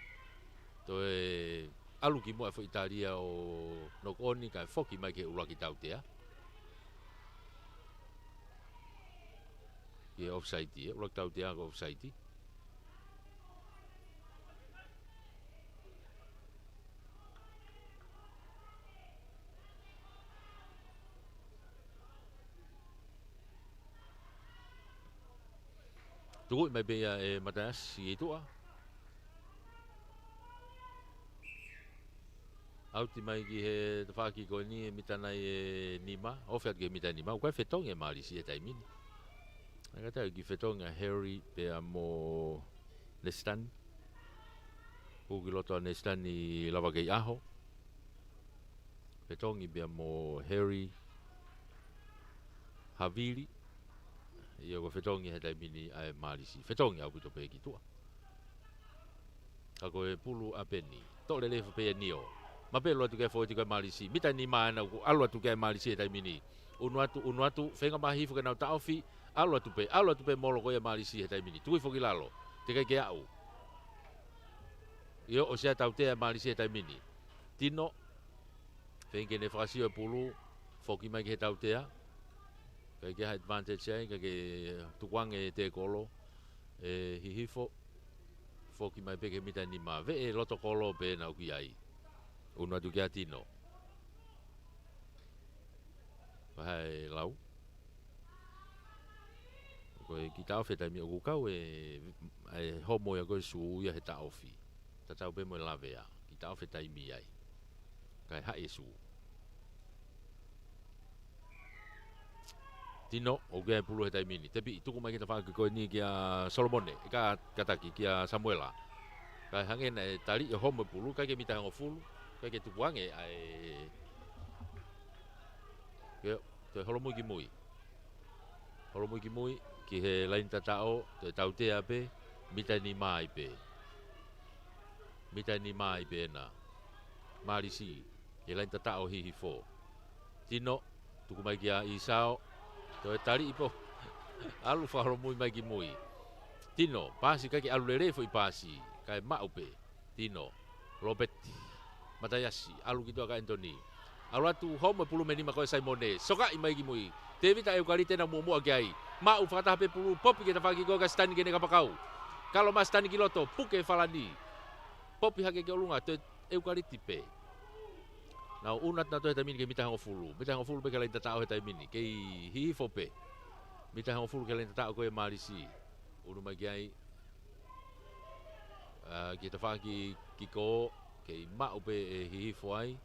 Toe ʻalu ki muʻa e foʻi tali ia ʻo knock on kae foki mai ki he ʻuluaki tautea. Ki he offside, ʻe ʻuluaki tautea ko e offside. Tukuʻi mai pē ia ʻe Mataiasi ʻi tuʻa. ʻAuti mai ki he tafaʻaki ko eni ʻe mita nai ʻe nima, ofi atu ki he mita ʻe nima, ʻoku ʻi ai e fetongi ʻa e Mālisi he taimi ni. ʻA ia ka tau ki he fetongi ʻa Harry pea mo Nesitani. Hū ki loto ʻa Nesitani lava kei ʻaho. Fetongi pea mo Harry Havili. ʻIo ko e fetongi he taimi ni ʻa e Mālisi. Fetongi ʻaupito pē ki tuʻa. Ka ko e pulu ʻa Peni. Toʻo lelei hifo pē ʻa Nio. Mapelu atu ki he foʻi tiko ʻa e Mālisi. Mita ʻe nima ʻena ʻoku ʻalu atu ki ai e Mālisi he taimi ni. ʻUnu atu, ʻunu atu. Feinga mai Hihifo ke nau taʻofi. ʻAlu atu pē. ʻAlu atu pē molo ko ia ʻa e Mālisi he taimi ni. Tuku hifo ki lalo. Teʻeki ke aʻu. ʻIo, ʻosi ʻa e tautea ʻa e Mālisi he taimi ni. Tino. Feinga ke ne fakasio e pulu. Foki mai ki he tautea. ʻIkai ke ʻi ai ha advantage ai, ʻikai ke tukuange e tekolo ʻe Hihifo. Foki mai pē ki he mita ʻe nima. Veʻe loto kolo pē ʻena ʻoku ʻi ai. ʻUnu atu kia Tino. Vahe lau. Ko e kiʻi taʻofi he taimi ʻoku kau e, e homo ia ko e sū ia he taʻofi. Tatau pē mo e lavea. Kiʻi taʻofi he taimi ai. Kae haʻi e sū. Tino, ʻoku ʻi ai e pulu he taimi ni. Tepi, tuku mai ki he tafaʻaki ko eni kia Solomone. ʻE ka, kātaki kia Samuela. Kae hangē naʻe tali ʻe homo e pulu, ʻikai ke mita ʻe hongofulu, ʻikai ke tukuange ʻa e. Ke, toe holomui ki mui. Holomui ki mui, ki he laini tataʻo, toe tautea pē, mita ʻe nima ai pē. Mita ʻe nima ai pē ʻena. Mālisi, he laini tataʻo Hihifo. Tino, tuku mai kia ʻIsao, toe tali ipo. ʻAlu fakaholomui mai ki mui. Tino, paasi ʻikai ke ʻalu lelei foʻi paasi, kae maʻu pē. Tino, Lopeti, Mataiasi, ʻalu ki tuʻa kia ʻEnitoni. ʻAlu atu homo e pulu mei nima ko e Saimone, sokaʻi mai ki mui. Tēvita ʻEukalite ʻena muʻomuʻa ki ai. Maʻu fakataha pē pulu, popi ki he tafaʻaki ko ē kia Sitani ke ne kapakau. Kalo mai Sitani ki loto, puke ʻe Falani. Popi hake ki ʻolunga, toe ʻEukalite pē. Nau ʻunu atu nautolu he taimi ni ki he mita ʻe hongofulu. Mita ʻe hongofulu pē ki he laini tataʻo he taimi ni. Kei Hihifo pē. Mita ʻe hongofulu ki he laini tataʻo ko ē ʻa Mālisi. ʻUnu mai ki ai. ʻA, ki he tafaʻaki kiko, kei maʻu pē ʻe Hihifo ai.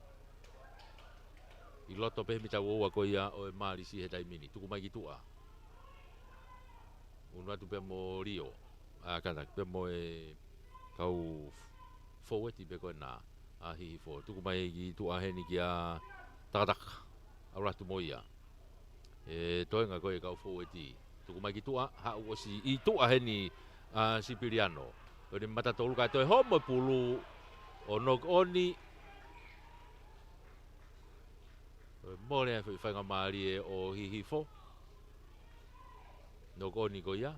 ʻI loto pē he mita ua ua ko ia ʻo e Mālisi he taimi ni. Tuku mai ki tuʻa. Unu atu pea mo Lio. ʻA, kātaki pea mo e kau foueti pē ko ena ʻa Hihifo. Tuku mai ki tuʻa heni kia Takataka. ʻAlu atu mo ia. ʻE toenga ko e kau foueti. Tuku mai ki tuʻa, haʻu ʻosi ʻi tuʻa heni ʻa Sipiliano. Ko eni mata tolu kae toe homo e pulu ʻo knock on. Toe mole ai e foʻi faingamālie ʻo Hihifo. Knock on ko ia.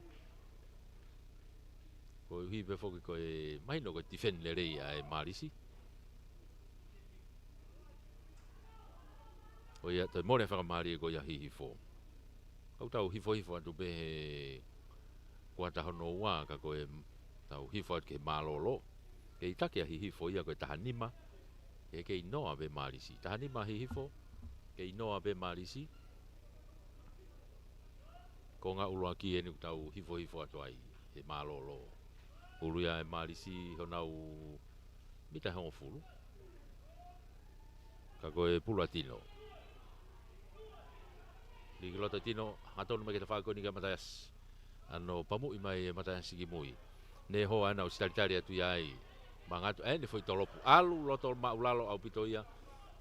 Koeʻuhi pē foki ko e mahino ko e defend lelei ʻa e Malisi. Ko ia, toe mole fakamālie ko ia Hihifo. Kau tau hifohifo atu pē he kuata hono ua, ka ko e tau hifo atu ki he mālōlō. Kei taki ʻa Hihifo ia ko e taha nima. Kei, kei noa pē Malisi. Taha nima Hihifo. Kei noa pē Malisi. Ko e ngaahi ʻuluaki eni ʻoku tau hifohifo atu ai he mālōlō. Pulu ia ʻa e Malisi honau mita hongofulu. Ka ko e pulu ʻa Tino. Lī ki loto Tino, hangatonu mai ki he tafaʻaki ko eni kia Mataiasi. ʻAno pamuʻi mai ʻe Mataiasi ki mui. Ne hoa ʻenau ʻosi talitali atu ia ai. Mangatu, ʻa eni foʻi tolopu. ʻAlu loto maʻulalo ʻaupito ia.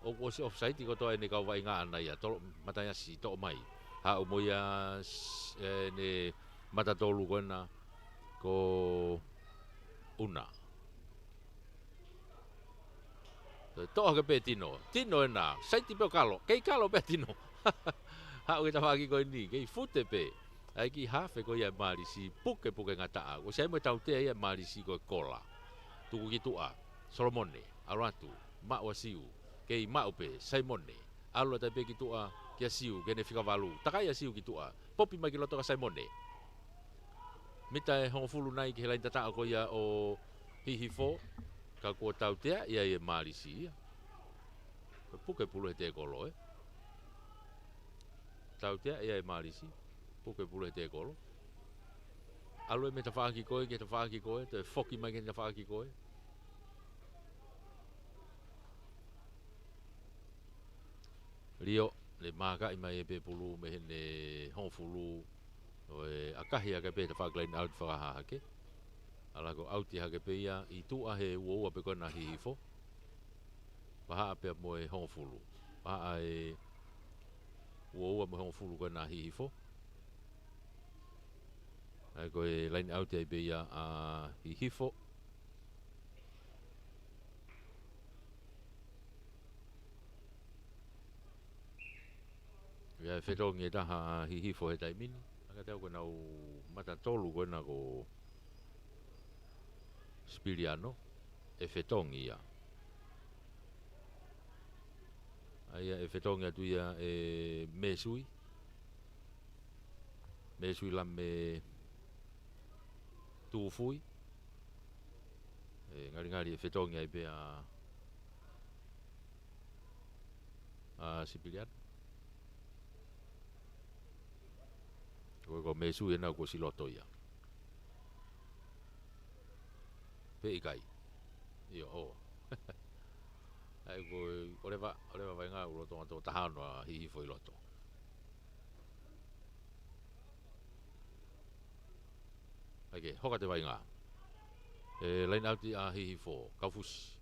ʻOku ʻosi offside kotoa ʻene kau vaʻinga ʻana ia. Tolo, Mataiasi toʻo mai. Haʻu mo ia s-, ʻene mata tolu ko ena ko Una. Toʻo hake pē Tino. Tino ena. Saiti pē ʻo kalo. Kei kalo pē Tino. Haʻu ki he tafaʻaki ko eni. Kei fute pē. ʻAi ki he hafe ko ia ʻa e Malisi. Pukepuke ngataʻa. ʻOsi ʻai mo e tautea ia ʻa e Malisi ko e kola. Tuku ki tuʻa. Solomone. ʻAlu atu. Maʻu ʻa Siu. Kei maʻu pē. Saimone. ʻAlu atu ai pē ki tuʻa kia Siu. Ke ne fika valu. Takai ʻa Siu ki tuʻa. Popi mai ki loto kia Saimone. Mita ʻe hongofulu nai ki he laini tataʻo ko ia ʻo Hihifo, ka kuo tautea ia ʻe Malisi ia. Ko e puke pulu he tēkolo, ē. Tautea ia ʻe Malisi, puke pulu he tēkolo. ʻAlu ia mei he tafaʻaki ko ē, ki he tafaʻaki ko ē, toe foki mai ki he tafaʻaki ko ē. Lio, ne mākaʻi mai ʻe he pulu mei heʻene hongofulu ʻo e ʻakahi hake pē he tafaʻaki laini ʻauti fakahā hake. ʻAlu ko e ʻauti hake pē ia ʻi tuʻa he uaua pē ko ena Hihifo. Vahaʻa pea mo e hongofulu. Vahaʻa e uaua mo e hongofulu ko ena Hihifo. ʻAi ko e laini ʻauti ai pē ia ʻa Hihifo. ʻIo, ʻe fetongi ʻe taha ʻa Hihifo he taimi ni. ʻA ka tau ko ʻenau mata tolu ko ena ko Sipiliano. ʻE fetongi ia. ʻA ia ʻe fetongi atu ia ʻe Mesui. Mesui Lame Tufui. ʻE ngalingali ʻe fetongi ai pē ʻa, ʻa Sipiliano. Ko, ko Mesui ena kuo ʻosi loto ia. Pe ʻikai. ʻIo, ʻo. ʻAi ko, ʻoleva, ʻoleva vaʻinga ʻoku loto ngata ʻo taha ono ʻa Hihifo ʻi loto. ʻAi ke, hoka atu e vaʻinga. ʻE laini ʻauti ʻa Hihifo, Kaufusi.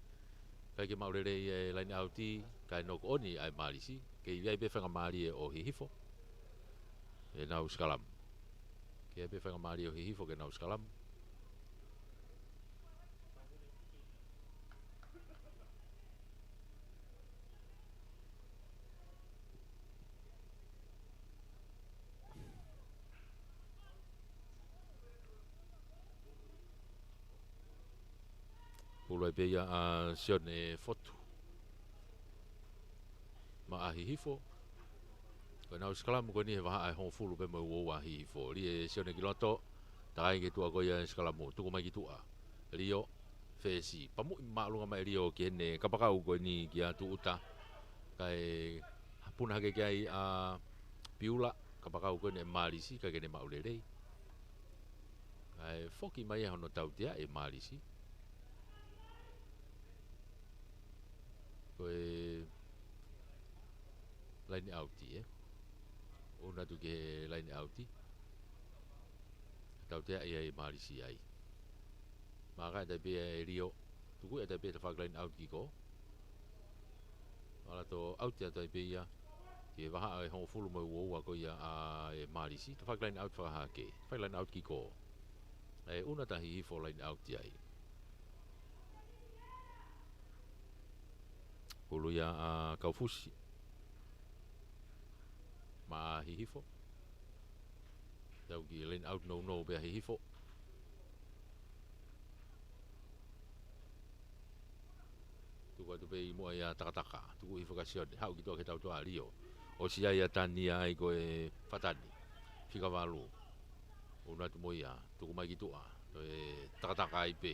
ʻIkai ke maʻu lelei e laini ʻauti, kae knock on ʻa e Malisi. Kei ʻi ai pē faingamālie ʻo Hihifo. ʻEnau sikalamu. Kei ʻi ai pē faingamālie ʻo Hihifo ke nau sikalamu. Pulu ai pē ia ʻa Sione Fotu maʻa Hihifo. Ko ʻenau sikalamu ko eni he vahaʻa ʻe hongofulu pē mo e uaua ʻa Hihifo. Lī ʻe Sione ki loto, takai ki tuʻa ko ia e sikalamu, tuku mai ki tuʻa. Lio, Fesi, pamuʻi māʻolunga mai Lio ki heʻene kapakau ko eni kia Tuʻuta. Kae puna hake ki ai ʻa Piula, kapakau ko eni ʻe Malisi, ʻikai ke ne maʻu lelei. Kae foki mai ia hono tautea ʻe Malisi. Ko e laini ʻauti, ē. ʻOu ʻatu ki he laini ʻauti. Tautea ia ʻe Malisi ai. Maka ʻe tai pē ʻe Lio. Tuku ʻe tai pē tafaʻaki line out kiko. Ala to out ia tai pē ia. Ke vaha ʻe hongofulu mo e uaua ko ia ʻa e Malisi. Tafaʻaki line out fakahake. Tafaʻaki line out kiko. ʻE ʻUna ta Hihifo line out ia ai. Hulu ia ʻa Kaufusi. Maʻa Hihifo. Tau ki line out nounou pē ʻa Hihifo. Tuku atu pē ʻi muʻa ia Takataka. Tuku hifo kia Sione. Haʻu ki tuʻa ki he tautea ʻa Lio. ʻOsi ia Tania ai ko e Fatani. Fika valu. ʻUnu atu mo ia. Tuku mai ki tuʻa. Ko e Takataka ai pē.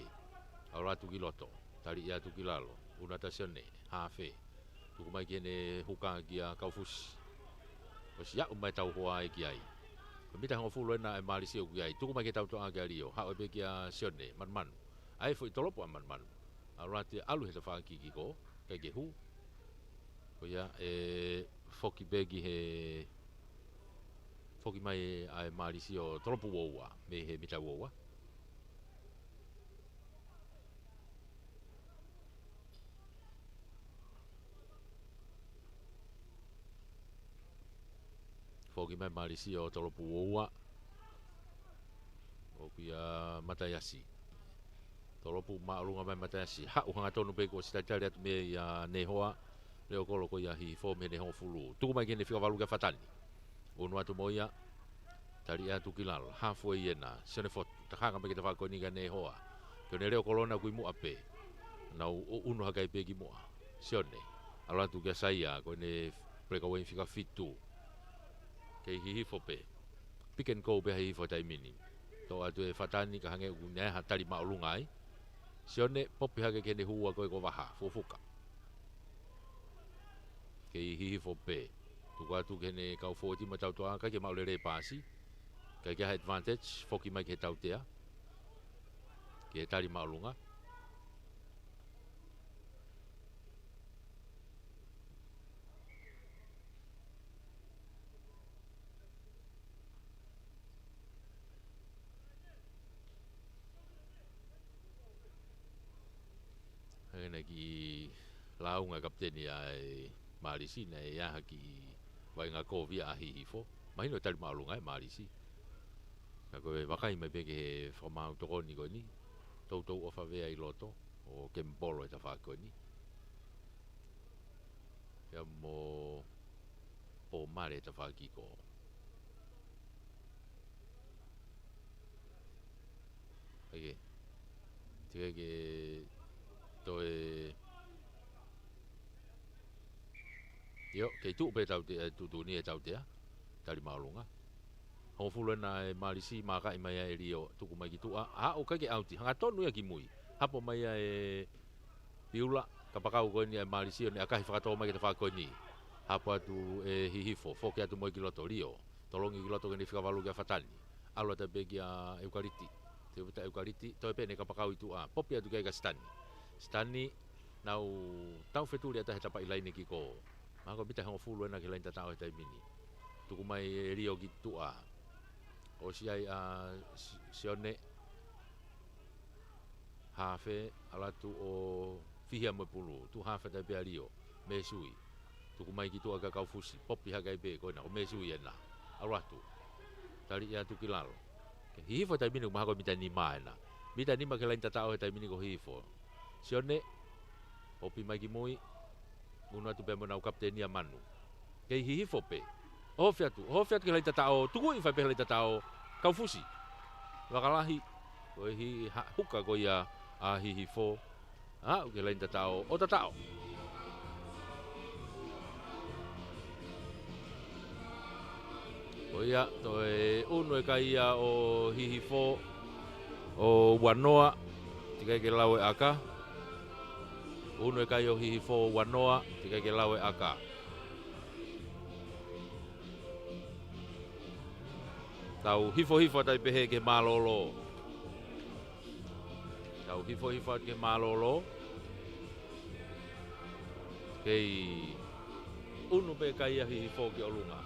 ʻAlu atu ki loto. Tali ia atu ki lalo. ʻUnu atu ʻa Sione. Hafe. Tuku mai ki heʻene huka kia Kaufusi. ʻOsi aʻu mai tau hoa ai ki ai. Ko e mita hongofulu ena ʻa e Malisi ʻoku ʻi ai. Tuku mai ki he tautea kia Lio. Haʻu pē kia Sione. Manumanu. ʻAi foʻi tolopu ʻa Manumanu. ʻAlu atu ia ʻalu he tafaʻaki kiko. ʻIkai ke hū. Ko ia ʻe foki pē ki he foki mai ʻa e Malisi ʻo tolopu uaua. Mei he mita uaua. Foki mai Malisi ʻo tolopu uaua. ʻOku ʻia Mataiasi. Tolopu māʻolunga mai Mataiasi. Haʻu hangatonu pē kuo ʻosi talitali atu mei ia Nehoa. Leo kolo ko ia Hihifo mei heʻene hongofulu. Tuku mai ki heʻene fika valu kia Fatani. ʻUnu atu mo ia. Tali atu ki lalo. Hafu ʻe ia na. Sione Fotu. Takanga mai ki he tafaʻaki ko eni kia Nehoa. Ko ʻene leo kolo na ʻoku ʻi muʻa pē. Nau ʻo ʻunu hake ai pē ki muʻa. Sione. ʻAlu atu kia Saia. Ko ʻene breakaway fika fitu. Kei Hihifo pē. Pick and go pē ʻa Hihifo taimi ni. Toʻo atu ʻe Fatani ka hangē ʻoku ne ʻai ha tali māʻolunga ai. Sione, popi hake ki heʻene hua ko e ko vaha, fufuka. Kei Hihifo pē. Tuku atu ki heʻene kau fōueti mo e tautea, ʻikai ke maʻu lelei paasi. ʻIkai ke ʻi ai ha advantage, foki mai ki he tautea. Ki he tali māʻolunga. Hangē naʻe kiʻi lāunga e kapiteni ʻa e Malisi naʻe ʻi ai ha kiʻi vaʻinga kovi ʻa Hihifo. Mahino ʻe tali māʻolunga ʻa e Malisi. Ka ko e vakai mai pē ki he fakamaau tokoni ko eni. Toutou ʻofa vea ʻi loto ʻo kemipolo he tafaʻaki ko eni. Pea mo Pōmale he tafaʻaki ko. ʻAi ke. Teʻeki ke toe. ʻIo, kei tuʻu pē tautea, tuʻutuʻuni e tautea. Tali māʻolunga. Hongofulu ena ʻa e Malisi, makaʻi mai ia ʻe Lio, tuku mai ki tuʻa. ʻA, ʻoku ʻikai ke ʻauti, hangatonu ia ki mui. Hapo mai ia ʻe Piula, kapakau ko eni ʻa e Malisi ʻo ne ʻakahi fakatō mai ki he tafaʻaki ko eni. Hapo atu ʻe Hihifo, foki atu mo ia ki loto Lio. Tolongi ki loto ki heʻene fika valu kia Fatani. ʻAlu atu pē kia ʻEukaliti. Teuta ʻEukaliti, toe pē ʻene kapakau ʻi tuʻa. Popi atu kia Sitani. Sitani, nau tau fetuli atu he tapaʻi laine kiko. Mahalo ko e mita hongofulu ena ki he laine tataʻo he taimi ni. Tuku mai ʻe Lio ki tuʻa. ʻOsi ʻai ʻa Si-, Sione. Hafe, ʻalu atu ʻo fihia mo e pulu. Tuʻu hafe tai pē ʻa Lio. Mēsui. Tuku mai ki tuʻa kia Kaufusi. Popi hake ai pē ko ena. Ko Mēsui ena. ʻAlu atu. Tali ia atu ki lalo. Ke Hihifo he taimi ni ʻoku mahalo ko e mita nima ena. Mita nima ki he laine tataʻo he taimi ni ko Hihifo. Sione. Popi mai ki mui. ʻUnu atu pē mo ʻenau kapiteni ʻa Manu. Kei Hihifo pē. ʻOhofi atu, ʻohofi atu ki he laine tataʻo, tukuʻi fai pē he laine tataʻo, Kaufusi. Vakalahi, ko e hi-, ha-, huka ko ia ʻa Hihifo. Aʻu ki he laine tataʻo, ʻo tataʻo. Ko ia, toe ʻunu e kai ia ʻo Hihifo, ʻo ua noa, teʻeki ai ke lau e ʻaka. ʻUnu e kai ʻo Hihifo ua noa, teʻeki ai ke lau e ʻaka. Tau hifohifo atu ai pehē ki he mālōlō. Tau hifohifo atu ki he mālōlō. Kei ʻunu pē kai ʻa Hihifo ki ʻolunga.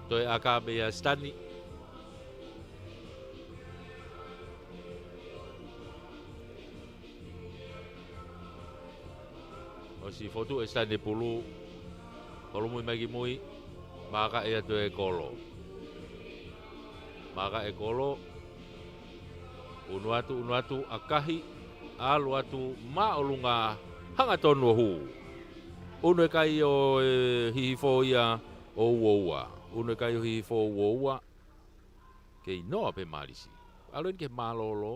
Toe ʻaka meia Sitani. ʻOsi fotu ʻe Sitani e pulu. Holomui mai ki mui. Maaka ʻe atu e kolo. Maaka e kolo. ʻUnu atu, ʻunu atu, ʻakahi, ʻalu atu, māʻolunga, hangatonu ʻo hū. ʻUnu e kai ʻo e Hihifo ia ʻo uoua. ʻUnu e kai ʻo Hihifo ʻo uoua. Kei noa pē Malisi. ʻAlu eni ke mālōlō,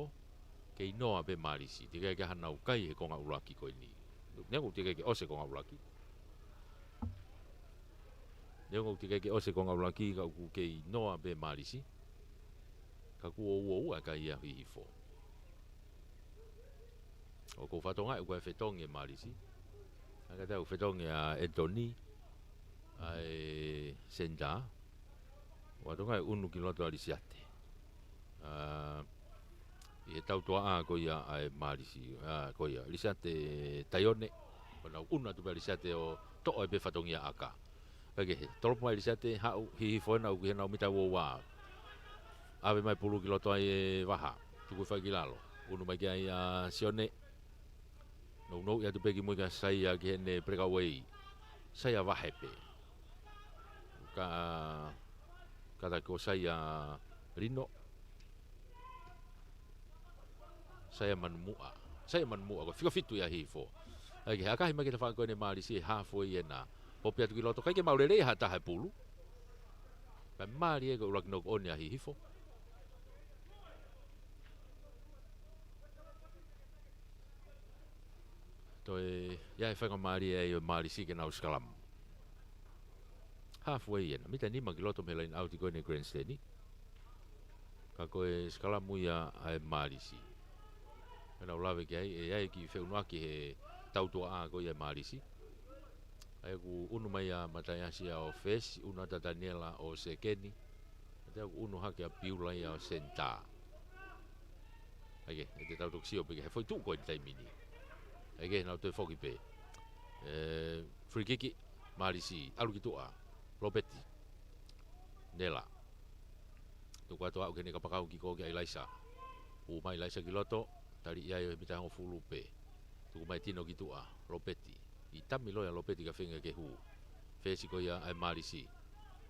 kei noa pē Malisi. Teʻeki ai ke hanau kai he konga ʻuluaki ko eni. Neongo teʻeki ai ke ʻosi e konga ʻuluaki. Neongo teʻeki ai ke ʻosi e konga ʻuluaki ka ʻoku kei noa pē Malisi. Ka kuo uoua e kai ia ʻo Hihifo. ʻOku ou fatongia ʻoku ʻi ai e fetongi ʻe Malisi. ʻA ia ka tau fetongi ʻa Etoni. ʻA e senitā. Fatongia ʻe ʻunu ki loto ʻa Lisiate. ʻA, ʻi he tautuaʻa ko ia ʻa e Malisi. ʻA, ko ia, Lisiate Taione. Ko ʻenau ʻunu atu pē ʻa Lisiate ʻo toʻo ai pē fatongia ʻaka. Kae kehe, tolopo mai Lisiate, haʻu Hihifo ena ʻoku ʻi heʻenau mita uoua. ʻAve mai pulu ki loto ai e vaha. Tuku fai ki lalo. ʻUnu mai ki ai ʻa Sione. Nounou ʻi atu pē ki mui ka Saia ki heʻene peleka uei. Saia vahe pē. Ka, ka ta ko Saia Lino. Saia Manumuʻa. Saia Manumuʻa, ko e fika fitu ia Hihifo. ʻA ia ke ʻakahi mai ke ta faʻa ko eni Malisi e halfway ena. Popi atu ki loto, kai ke maʻu lelei ha taha e pulu. Kae mali e ko e ʻuluaki knock on ia Hihifo. Toe, ia e faingamālie ai ʻo Malisi ke nau sikalamu. Halfway ena, mita nima ki loto mei he line out ko eni grandstand. Ka ko e sikalamu ia ʻa e Malisi. Pea nau lave ki ai, ʻe ʻi ai e kiʻi feʻunuʻaki he tautuaʻa ko ia ʻa e Malisi. ʻA ia ʻoku ʻunu mai ʻa Mataiasi ia ʻo fesi, ʻunu atu ʻa Taniela ʻo sekeni. Pea ʻoku ʻunu hake ʻa Piula ia ʻo senitā. ʻA ia ke, ʻe te tau toki sio pē ki he foʻi tuʻu ko eni taimi ni. ʻA ia ke, nau toe foki pē. ʻE, free kick, Malisi, ʻalu ki tuʻa. Lopeti. Nela. Tuku atu ʻo aʻu ki heʻene kapakau kick ko ē kia ʻIlaisa. Hū mai ʻIlaisa ki loto, tali ia ʻo e mita hongofulu pē. Tuku mai Tino ki tuʻa, Lopeti. ʻI tami loa ia Lopeti ka feinga ke hū. Fesi ko ia ʻa e Malisi.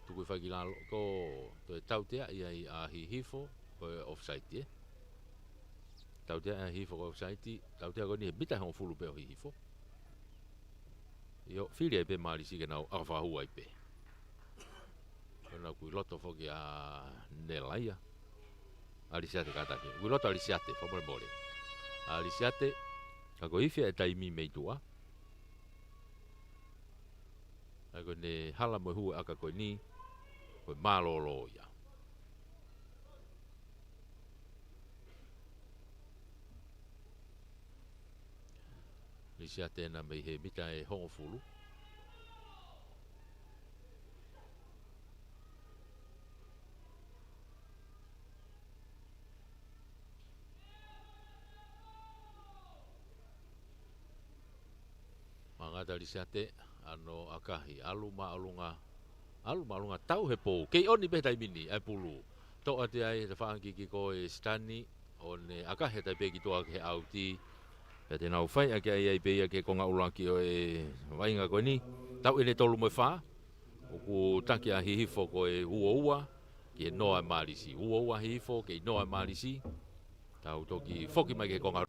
Tuku fai ki lalo ko ē, toe tautea ia ʻa Hihifo, ko e offside ē. Tautea ʻa Hihifo ko e offside, tautea ko eni he mita hongofulu pē ʻo Hihifo. ʻIo, fili ai pē Malisi ke nau ʻaka fakahū ai pē. Ko ena ʻoku ʻi loto foki ʻa Nela ia. ʻA Lisiate kātaki. ʻOku ʻi loto ʻa Lisiate, fakamolemole. ʻA Lisiate, ka ko e ifi ʻa e taimi mei tuʻa. ʻA ia ko ʻene hala mo e hū e ʻaka ko eni, ko e mālōlō ia. Lisiate ena mei he mita ʻe hongofulu. Mangata Lisiate, ʻa hono ʻakahi, ʻalu māʻolunga, ʻalu māʻolunga tau he pou. Kei ʻoni pē he taimi ni, ʻa e pulu. Toʻo atu ai, tafaʻaki kick ko ē ʻe Sitani, ʻo ne ʻakahi atu ai pē ki tuʻa ki he ʻauti. Pea te nau fai ʻaki ai pē ia ki he konga ʻuluaki ʻo e vaʻinga ko eni. Tau ʻi he tolu mo e fā. ʻOku taki ʻa Hihifo ko e uoua, ki he noa ʻa Malisi. Uoua Hihifo, kei noa ʻa Malisi. Tau toki foki mai ki he konga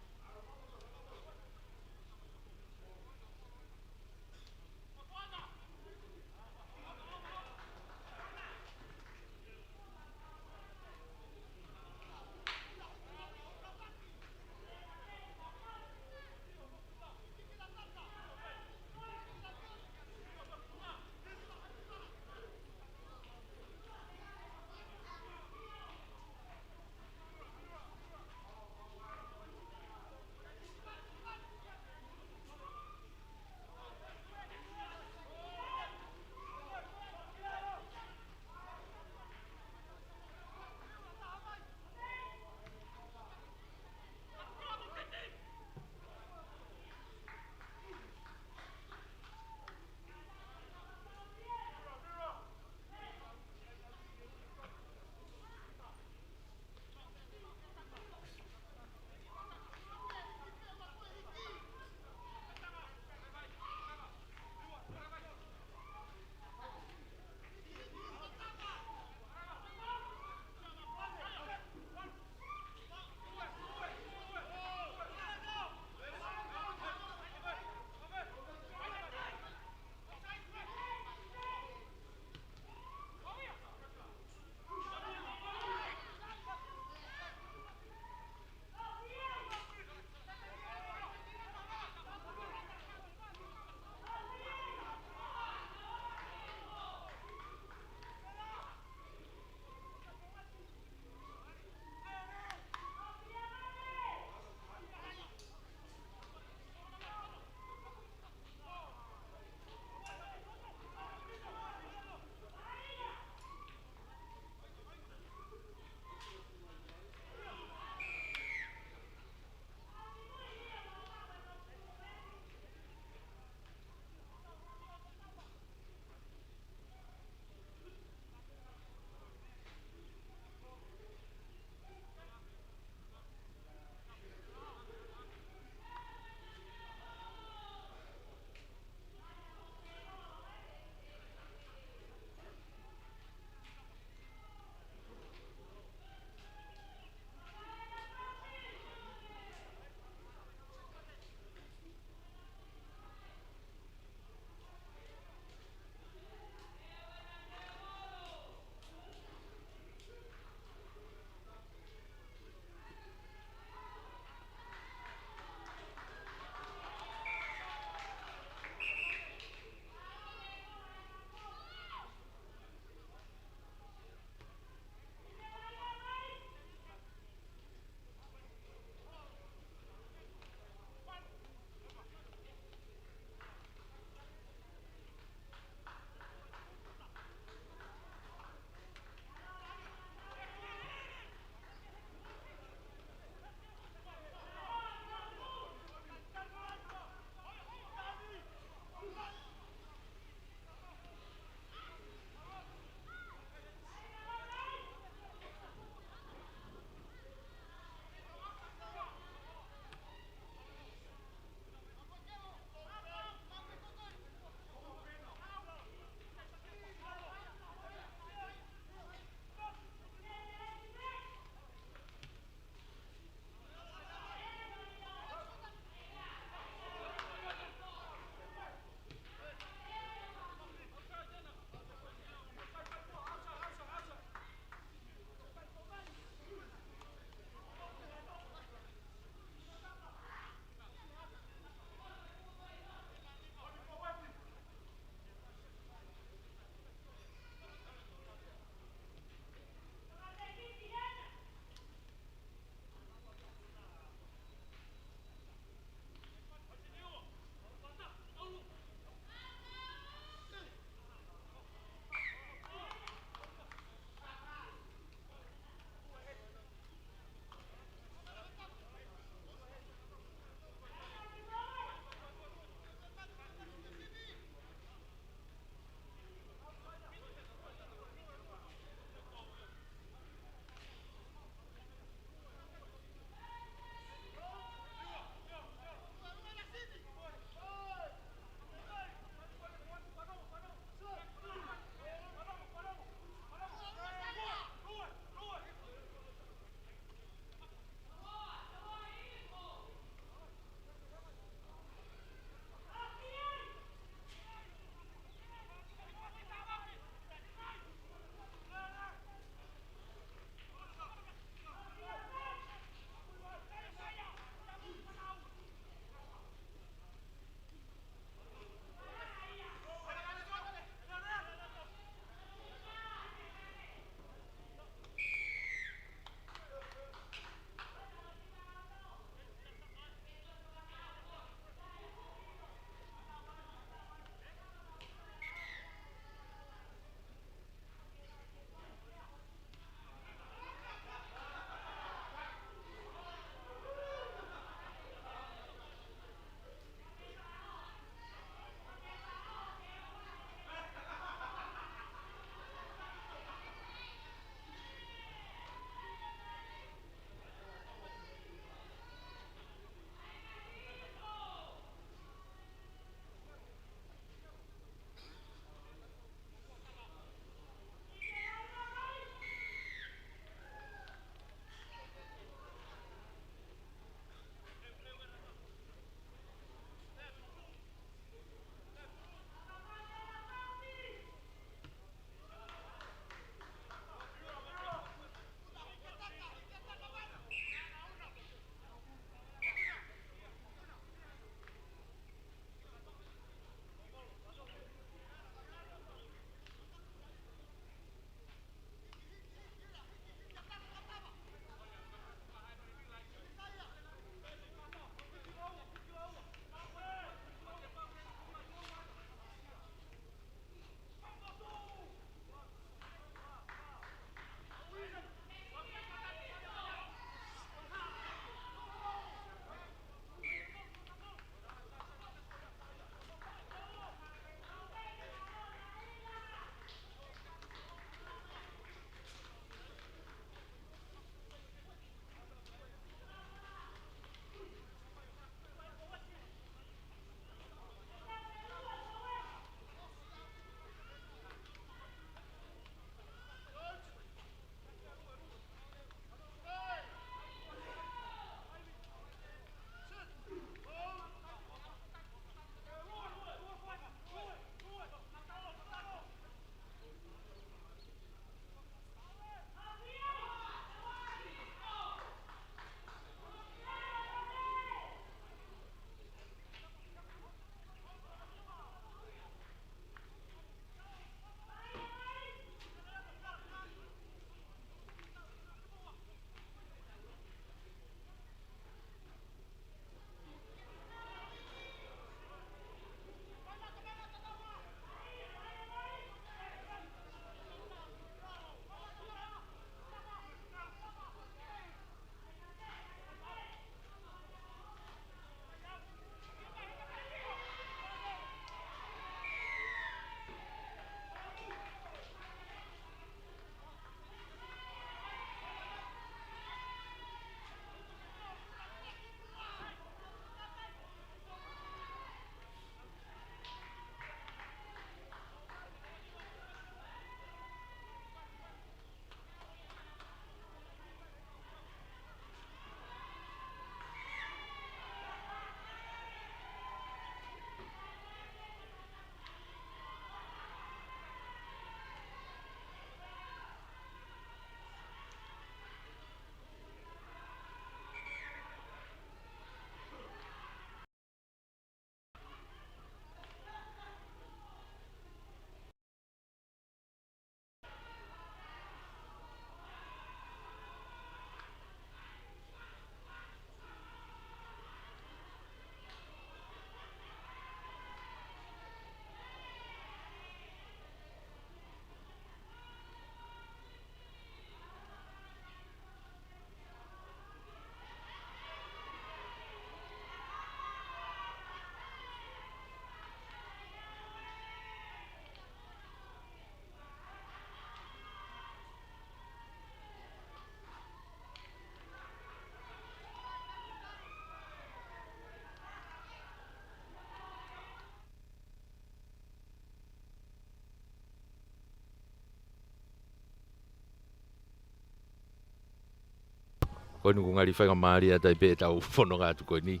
Ko eni kuo ngali faingamālie atu ai pē ʻetau fononga atu ko eni.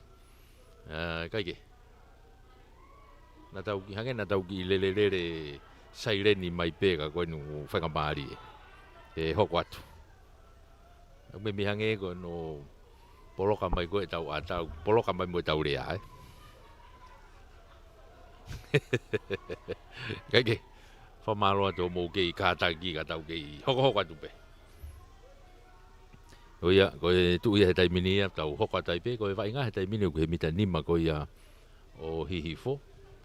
ʻA, kae kehe, naʻa tau kiʻi hangē naʻa tau kiʻi lelelele saileni mai pē ka ko eni kuo faingamālie ke hoko atu. ʻOku meimei hangē ko ʻenau poloka mai ko ē ʻetau ʻatā, poloka mai mo ʻetau lea, ē. Kae kehe, fakamālō atu hoʻomou kei kātaki ka tau kei hokohoko atu pē. ʻO ia, ko e tuʻu ia he taimi ni ia, tau hoko atu ai pē, ko e vaʻinga he taimi ni ʻoku he mita nima ko ia ʻo Hihifo.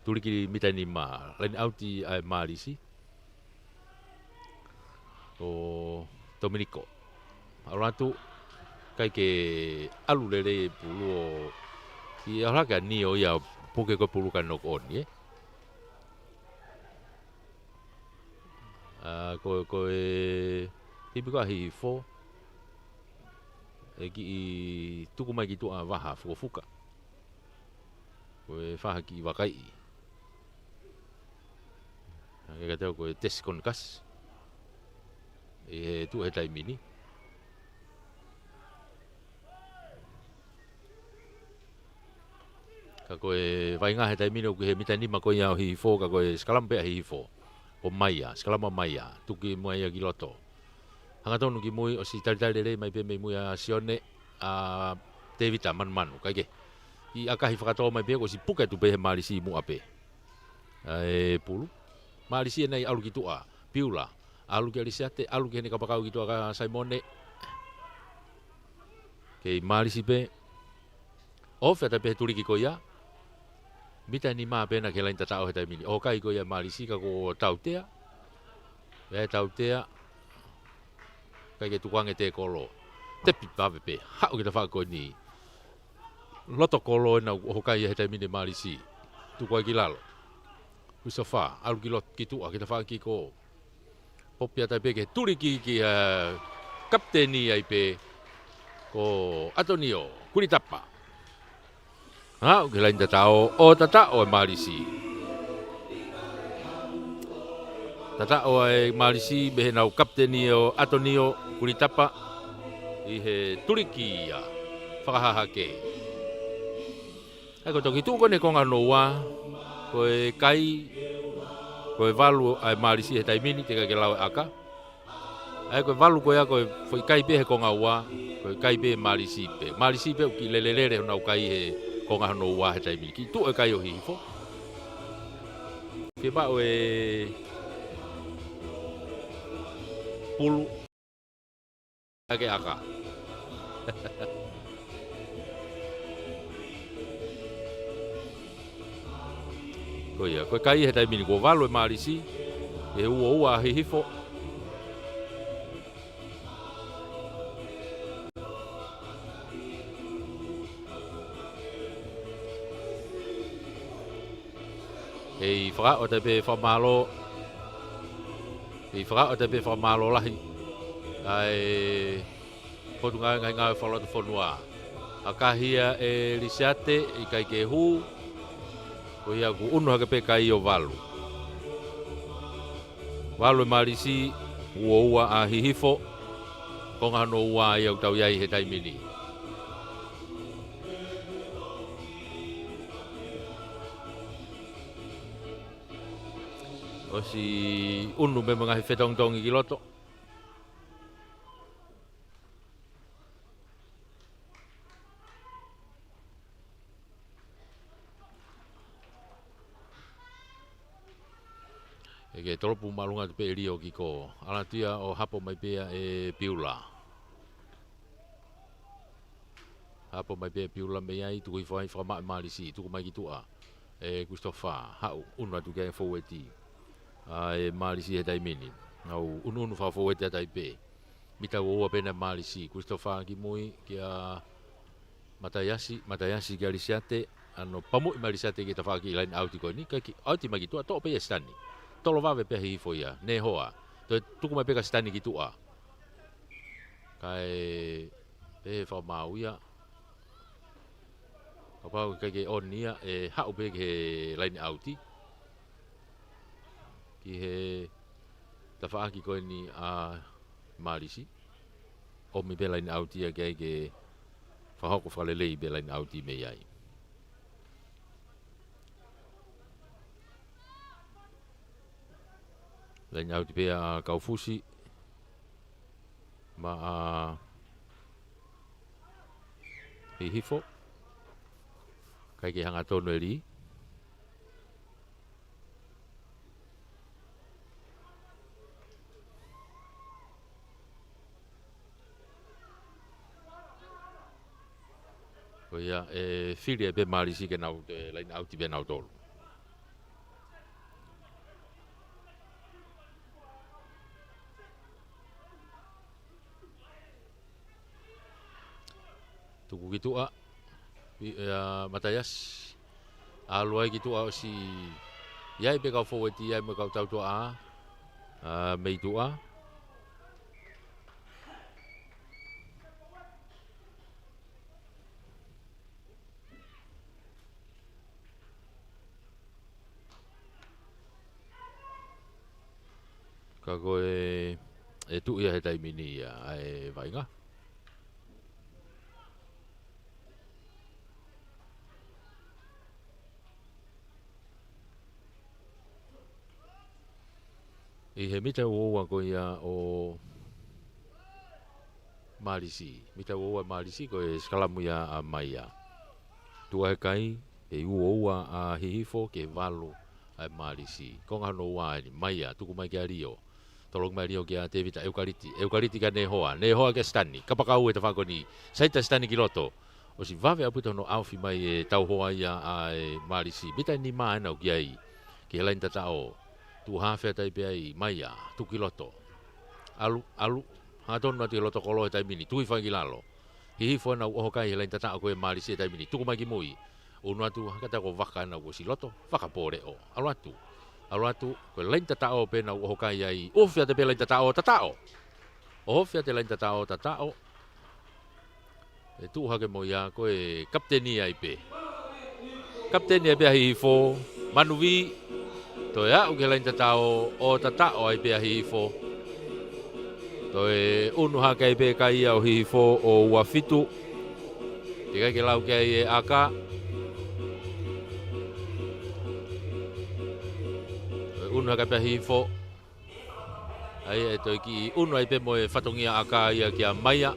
Tuliki mita nima, laine ʻauti ʻa e Mālisi ʻo Tominiko. ʻAlu atu, ʻikai ke ʻalu lelei e pulu ʻo, ʻi he ʻalu hake ʻa Nio ia puke ko e pulu kae knock on, ē? ʻA, ko, ko e hipi ko ē ʻa Hihifo, ʻe kiʻi tuku mai ki tuʻa vaha fukofuka. Ko e faʻahi kiʻi vakaiʻi. ʻA, ke katau ko e tesi konikasi ʻi he tuʻu he taimi ni. Ka ko e vaʻinga he taimi ni ʻoku he mita nima ko ia ʻo Hihifo, ka ko e sikalama pē ʻa Hihifo. Ko Maia, sikalama Maia, tuki mai ia ki loto. Hangatonu ki mui, ʻosi talitali lelei mai pē mei mui ʻa Sione, ʻa Tevita Manumanu, kae kehe, ʻi ʻakahi fakatō mai pē, kuo ʻosi puke atu pē he Mālisi muʻa pē ʻa e pulu. Mālisi ʻanai ʻalu ki tuʻa, Piula, ʻalu ki ʻAlisiate, ʻalu ki heʻene kapakau ki tuʻa kia Saimone. Kei Mālisi pē. ʻOfa atu pē he tuliki ko ia. Mita nima pē ena ki he laine tataʻo he taimi ni. ʻOku kai ko ia Mālisi ka kuo tautea. ʻE tautea. ʻIkai ke tukuange e kolo. Tepi vave pē. Haʻu ki he tafaʻaki ko eni. Loto kolo ena ʻoku kai he taimi ni Mālisi. Tuku ai ki lalo. Kuisofa, ʻalu ki loto ki tuʻa, ki he tafaʻaki ko Popi atu ai pē ki he tuliki ki he kapiteni ai pē ko ʻAtonio Kulitapa. Haʻu ki he laine tataʻo, ʻo tataʻo e Mālisi. Tataʻo e Mālisi mei heʻenau kapiteni ʻo ʻAtonio Kulitapa ʻi he tuliki ia fakahahake. ʻA ia ko e toki tuʻu ko eni he konga hono ua, ko e kai, ko e valu ʻa e Mālisi he taimi ni, teʻeki ke lau e ʻaka. ʻA ia ko e valu ko ia ko e foʻi kai pē he konga ua, ko e kai pē Mālisi pē. Mālisi pē ʻoku kiʻi lelelele honau kai he konga hono ua he taimi ni. Kiʻi tuʻu e kai ʻo Hihifo. Ke paʻu e pulu. Ake ʻaka. Ko ia, ko e kai he taimi ni kuo valu e Mālisi, ʻi he ua ua ʻa Hihifo. ʻE fakaʻosi atu pē fakamālō. ʻE fakaʻosi atu pē fakamālō lahi ʻa e Potungāue Ngaahi Ngāue Fakalotofonua. ʻAkahi ia ʻe Lisiate, ʻikai ke hū. Ko ia kuo ʻunu hake pē kai ʻo valu. Valu e Mālisi, ua ua ʻa Hihifo. Konga hono ua ia ʻoku tau ʻi ai he taimi ni. ʻOsi ʻunu pē mo e ngaahi fetongitongi ki loto. ʻE ke tolopu māʻolunga atu pē ʻe Lio ki ko. ʻAlu atu ia ʻo hapo mai pē ia ʻe Piula. Hapo mai pē ʻe Piula mei ai, tuku hifo ai fakamaʻa e Mālisi, tuku mai ki tuʻa ʻe Kulisitofa, haʻu, ʻunu atu ki ai fōueti ʻa e Mālisi he taimi ni. Nau ʻunuʻunu fakafōueti atu ai pē. Mita ua ua pē ena e Mālisi, Kulisitofa ki mui, kia Mataiasi, Mataiasi kia Lisiate, ʻano pamuʻi mai Lisiate ki he tafaʻaki laine ʻauti ko eni, kae kiʻi ʻauti mai ki tuʻa, toʻo pē ia ʻe Sitani. Tolo vave pē ʻa Hihifo ia, ne hoa. Toe tuku mai pē kia Sitani ki tuʻa. Kae pehē fakamaau ia. Kapau ʻikai ke ʻoni ia, ʻe haʻu pē ki he laine ʻauti. Ki he tafaʻaki ko eni ʻa Mālisi. ʻOmi pē laine ʻauti ia ke ai ke fakahoko fakalelei pē laine ʻauti mei ai. Laine ʻauti pē ʻa Kaufusi. Maʻa Hihifo. ʻIkai ke hangatonu e lī. Ko ia, ʻe fili ai pē Mālisi ke nau, ʻe laine ʻauti pē nautolu. Tuku ki tuʻa, ʻi, ʻa, Mataiasi. ʻAlu ai ki tuʻa ʻosi ʻi ai pē kau foueti, ʻi ai mo e kau tautuʻa, ʻa, mei tuʻa. Ka ko e, ʻe tuʻu ia he taimi ni ia, ʻa e vaʻinga. ʻI he mita ua ua ko ia ʻo Mālisi. Mita ua ua Mālisi ko e sikalamu ia ʻa Maia. Tuʻa he kai, ʻe ua ua ʻa Hihifo ke valu ʻa e Mālisi. Konga hono ua eni, Maia, tuku mai kia Lio. Toloki mai Lio kia Tevita, ʻEukaliti. ʻEukaliti kia Nehoa. Nehoa kia Sitani. Kapakau e tafaʻaki ni. Saita Sitani ki loto. ʻOsi vave ʻaupito hono ʻaofi mai e tauhoa ia ʻa e Mālisi. Mita ʻe nima ena ʻoku ʻi ai. Ki he laine tataʻo. Tuʻu hafe atu ai pē ai, Maia, tuku ki loto. ʻAlu, ʻalu, hangatonu atu ki loto kolo he taimi ni, tuʻu hifo ange ki lalo. Hihifo ena ʻoku ʻoho kai he laine tataʻo ko e Mālisi he taimi ni, tuku mai ki mui. ʻUnu atu, hangē ko e vaka ena ʻoku ʻosi loto, vaka pōleʻo. ʻAlu atu, ʻalu atu, ko e laine tataʻo pē ena ʻoku ʻoho kai ai, ʻofi atu pē laine tataʻo, tataʻo. ʻOfi atu laine tataʻo, tataʻo. ʻE tuʻu hake mo ia ko e kapiteni ai pē. Kapiteni ai pē ʻa Hihifo, Manuvi, toe aʻu ki he laine tataʻo, ʻo tataʻo ai pē ʻa Hihifo. Toe ʻunu hake ai pē kai ia ʻo Hihifo ʻo ua fitu. Teʻeki ai ke lau ki ai e ʻaka. Toe ʻunu hake ai pē ʻa Hihifo. ʻA ia ʻe toe kiʻi ʻunu ai pē mo e fatongia ʻaka ia kia Maia.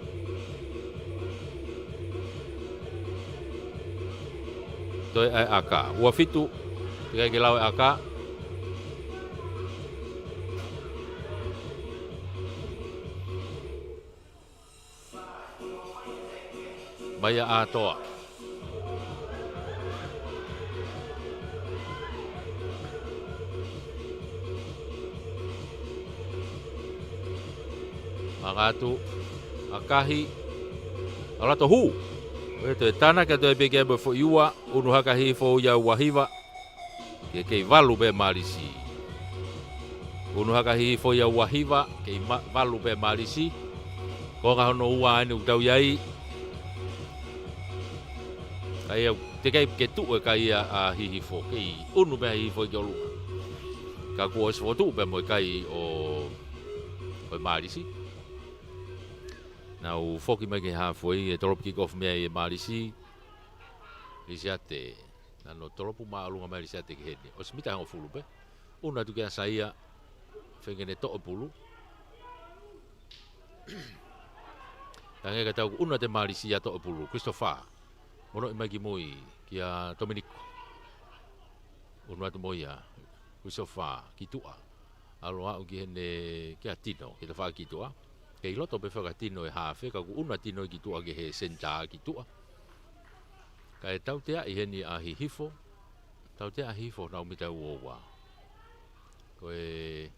Toe ʻai ʻaka. Ua fitu. Teʻeki ai ke lau e ʻaka. Maia ʻAtoa. Anga atu, ʻakahi, ʻalu atu ʻo hū. ʻE toe tānaki atu ai pē ke mo e foʻi ua, ʻunu hake ʻa Hihifo ia ua hiva. Ke kei valu pē Mālisi. ʻUnu hake ʻa Hihifo ia ua hiva, kei ma-, valu pē Mālisi. Konga hono ua eni ʻoku tau ʻi ai. Ka ia, teʻeki ai ke tuʻu e kai ia ʻa Hihifo. Kei ʻunu pē ʻa Hihifo ki ʻolunga. Ka kuo ʻosi fokotuʻu pē mo e kai ʻo, ʻo e Mālisi. Nau foki mai ki he halfway, ʻe tolopu kick off mei ai e Mālisi. Lisiate. Naʻa nau tolopu māʻolunga mai Lisiate ki heni. ʻOsi mita hongofulu pē. ʻUnu atu kia Saia. Feinga ke ne toʻo e pulu. Hangē ka tau ʻunu atu e Mālisi ia toʻo e pulu. Christopher. Monoʻi mai ki mui kia Tominiko. ʻUnu atu mo ia. Christopher. Ki tuʻa. ʻAlu ʻo aʻu ki heni kia Tino, ki he tafaʻaki ki tuʻa. Kei loto pē foki ʻa Tino he hafe, ka kuo ʻunu ʻa Tino ki tuʻa ki he senitā ki tuʻa. Kae tauteaʻi heni ʻa Hihifo. Tautea ʻa Hihifo, nau mita ua ua. Ko e,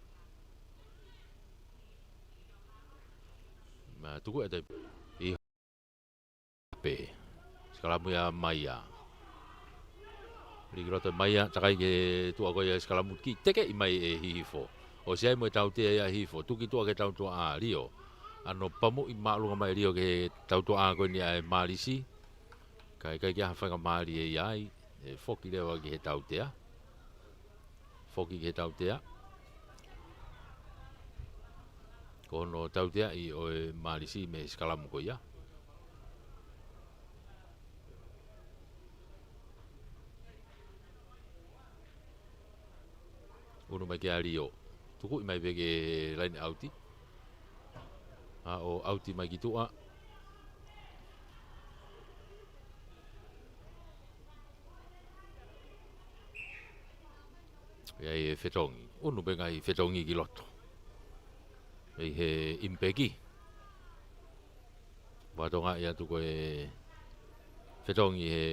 ma tuku ʻe tai. ʻI pē. Sikalamu ia Maia. Lī ki loto Maia, takai ki tuʻa ko ia sikalamu kiʻi tekeʻi mai ʻe Hihifo. ʻOsi ʻi ai mo e tautea ia ʻa Hihifo. Tuku ki tuʻa ki he tautuʻa ʻa Lio. ʻAno pamuʻi māʻolunga mai Lio ki he tautuʻa ko eni ʻa e Mālisi. Kae ʻikai ke ʻi ai ha faingamālie ia ai. ʻE foki leva ki he tautea. Foki ki he tautea. Ko hono tauteaʻi ʻo e Mālisi mei he sikalamu ko ia. ʻUnu mai kia Lio. Tukuʻi mai pē ki he laine ʻauti. ʻA ʻo ʻauti mai ki tuʻa. ʻI ai e fetongi. ʻUnu pē ngaahi fetongi ki loto. ʻI he ʻimipeki. Vatonga ia tuku e fetongi he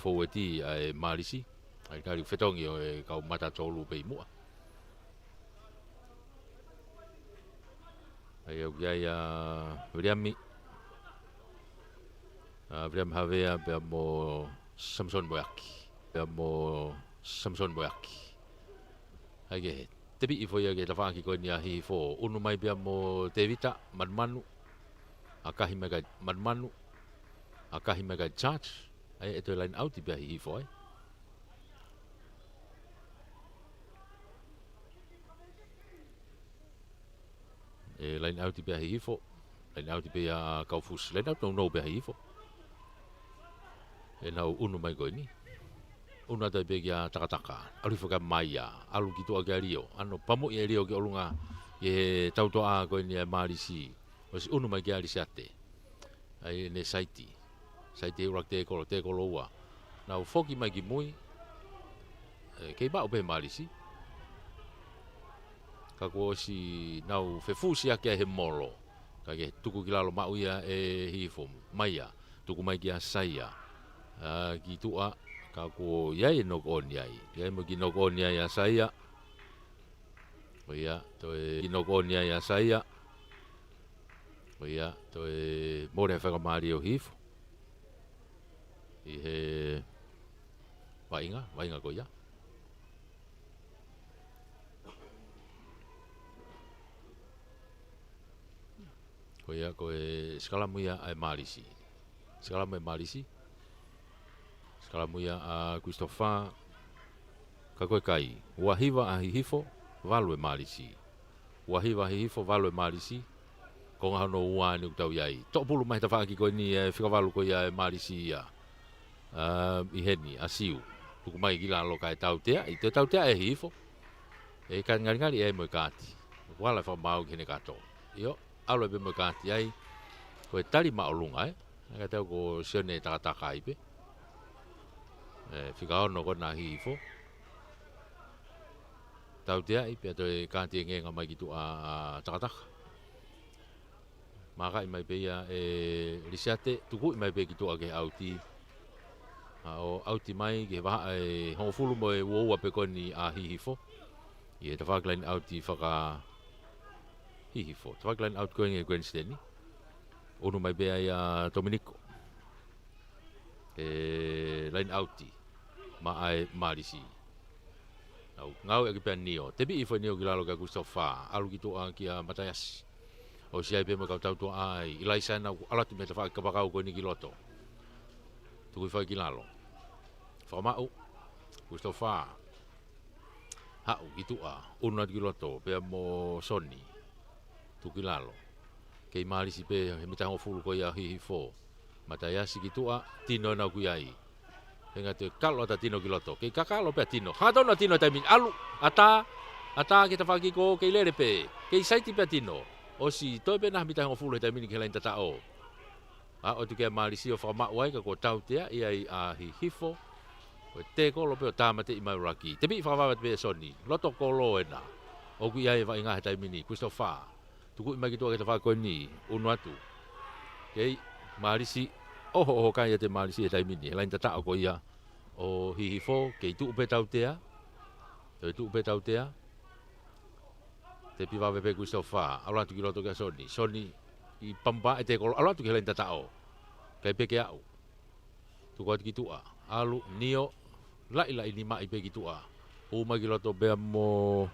foueti ʻa e Mālisi. ʻA e kali fetongi ʻo e kau mata tolu pē ʻi muʻa. ʻA ia ʻoku ʻi ai ʻa Viliami. ʻA Viliami Havea pea mo Samson Moeaki. Pea mo Samson Moeaki. ʻA ia ke he. Tepiʻi foʻi ia ki he tafaʻaki ko eni ʻa Hihifo. ʻUnu mai pea mo Tevita, Manumanu. ʻAkahi mai kia Manumanu. ʻAkahi mai kia Charge. ʻA ia ʻe toe laine ʻauti pē ʻa Hihifo ai. ʻE laine ʻauti pē ʻa Hihifo. Laine ʻauti pē ʻa Kaufusi. Laine ʻauti nounou pē ʻa Hihifo. ʻE nau ʻunu mai ko eni. ʻUnu atu ai pē kia Takataka. ʻAlu hifo kia Maia. ʻAlu ki tuʻa kia Lio. ʻAno pamuʻi ʻe Lio ki ʻolunga ki he tautoʻa ko eni ʻa e Mālisi. ʻOsi ʻunu mai kia Lisiate. ʻA ia ʻene saiti. Saiti he ʻuluaki tēkolo, tēkolo ua. Nau foki mai ki mui. ʻE, kei maʻu pē Mālisi. Ka kuo ʻosi nau fefusiaki ai he molo. Ka ke tuku ki lalo maʻu ia ʻe Hihifo. Maia. Tuku mai kia Saia. ʻA, ki tuʻa. Ka kuo ʻi ai e knock on ai. ʻI ai mo e kiʻi knock on ai ʻa Saia. Ko ia, toe kiʻi knock on ai ʻa Saia. Ko ia, toe mole e faingamālie ʻo Hihifo. ʻI he vaʻinga, vaʻinga ko ia. Ko ia, ko e sikalamu ia ʻa e Mālisi. Sikalamu ʻa e Mālisi. Sikalamu ia ʻa Christopher. Ka ko e kai. Ua hiva ʻa Hihifo, valu e Mālisi. Ua hiva ʻa Hihifo, valu e Mālisi. Konga hono ua eni ʻoku tau ʻi ai. Toʻo pulu mai he tafaʻaki ko eni e fika valu ko ia e Mālisi ia. ʻA, ʻi heni, ʻa Siu. Tuku mai ki lalo kae tauteaʻi. Toe tauteaʻi ʻe Hihifo. ʻE ka ngalingali ʻe ʻi ai mo e kaati. Vala e fakamaau ki heʻene kato. ʻIo, ʻalu ai pē mo e kaati ai. Ko e tali māʻolunga, ē? Naʻe ka tau ko Sione Takataka ai pē. ʻE, fika ono ko ena ʻa Hihifo. Tauteaʻi pea toe kaati e ngenga mai ki tuʻa ʻa Takataka. Makaʻi mai pē ia ʻe Lisiate, tukuʻi mai pē ki tuʻa ki he ʻauti. ʻA ʻo ʻauti mai ki he vahaʻa ʻe hongofulu mo e uaua pē ko eni ʻa Hihifo. ʻI he tafaʻaki laine ʻauti faka-Hihifo. Tafaʻaki laine ʻauti ko eni ʻe Gwen Steni. ʻUnu mai pē ai ʻa Tominiko. ʻE laine ʻauti. Maʻa e Mālisi. Nau ngāueʻaki pē ʻa Nio. Tepiʻi foʻi Nio ki lalo kia Christopher. ʻAlu ki tuʻa kia Mataiasi. ʻOsi ai pē mo e kau tautoʻa ai. ʻIlaisa ena ʻoku ʻalu atu mei he tafaʻaki kapakau ko eni ki loto. Tuku hifo ai ki lalo. Fakamaʻu. Christopher. Haʻu ki tuʻa. ʻUnu atu ki loto. Pea mo Soni. Tuku ki lalo. Kei Mālisi pē he mita hongofulu ko ia ʻa Hihifo. Mataiasi ki tuʻa, Tino ena ʻoku ʻi ai. Feinga toe kalo atu ʻa Tino ki loto. Kei kakalo pē ʻa Tino. Hangatonu ʻa Tino he taimi ni. ʻAlu, ʻatā, ʻatā ki he tafaʻaki ko ē, kei lele pē. Kei saiti pē ʻa Tino. ʻOsi toe pē ena mita hongofulu he taimi ni ki he laine tataʻo. ʻA, ʻoatu kia Mālisi ʻo fakamaʻu ai ka kuo tauteaʻi ai ʻa Hihifo. Ko e tēkolo pē ʻo tāmateʻi mai ʻuluaki. Tepiʻi fakavave atu pē ʻe Soni. Loto kolo ena. ʻOku ʻi ai e vaʻinga he taimi ni. Christopher. Tukuʻi mai ki tuʻa ki he tafaʻaki ko eni, ʻunu atu. Kei, Mālisi, ʻoho, ʻoho kai ʻiate Mālisi he taimi ni, he laine tataʻo ko ia ʻo Hihifo, kei tuʻu pē tautea, kei tuʻu pē tautea, tepi vave pē Christopher, ʻalu atu ki loto kia Soni, Soni, ʻi pampa e tēkolo, ʻalu atu ki he laine tataʻo, kai pē ke aʻu. Tuku atu ki tuʻa. ʻAlu, Nio, laʻilaʻi nimaʻi pē ki tuʻa. Hū mai ki loto pea mo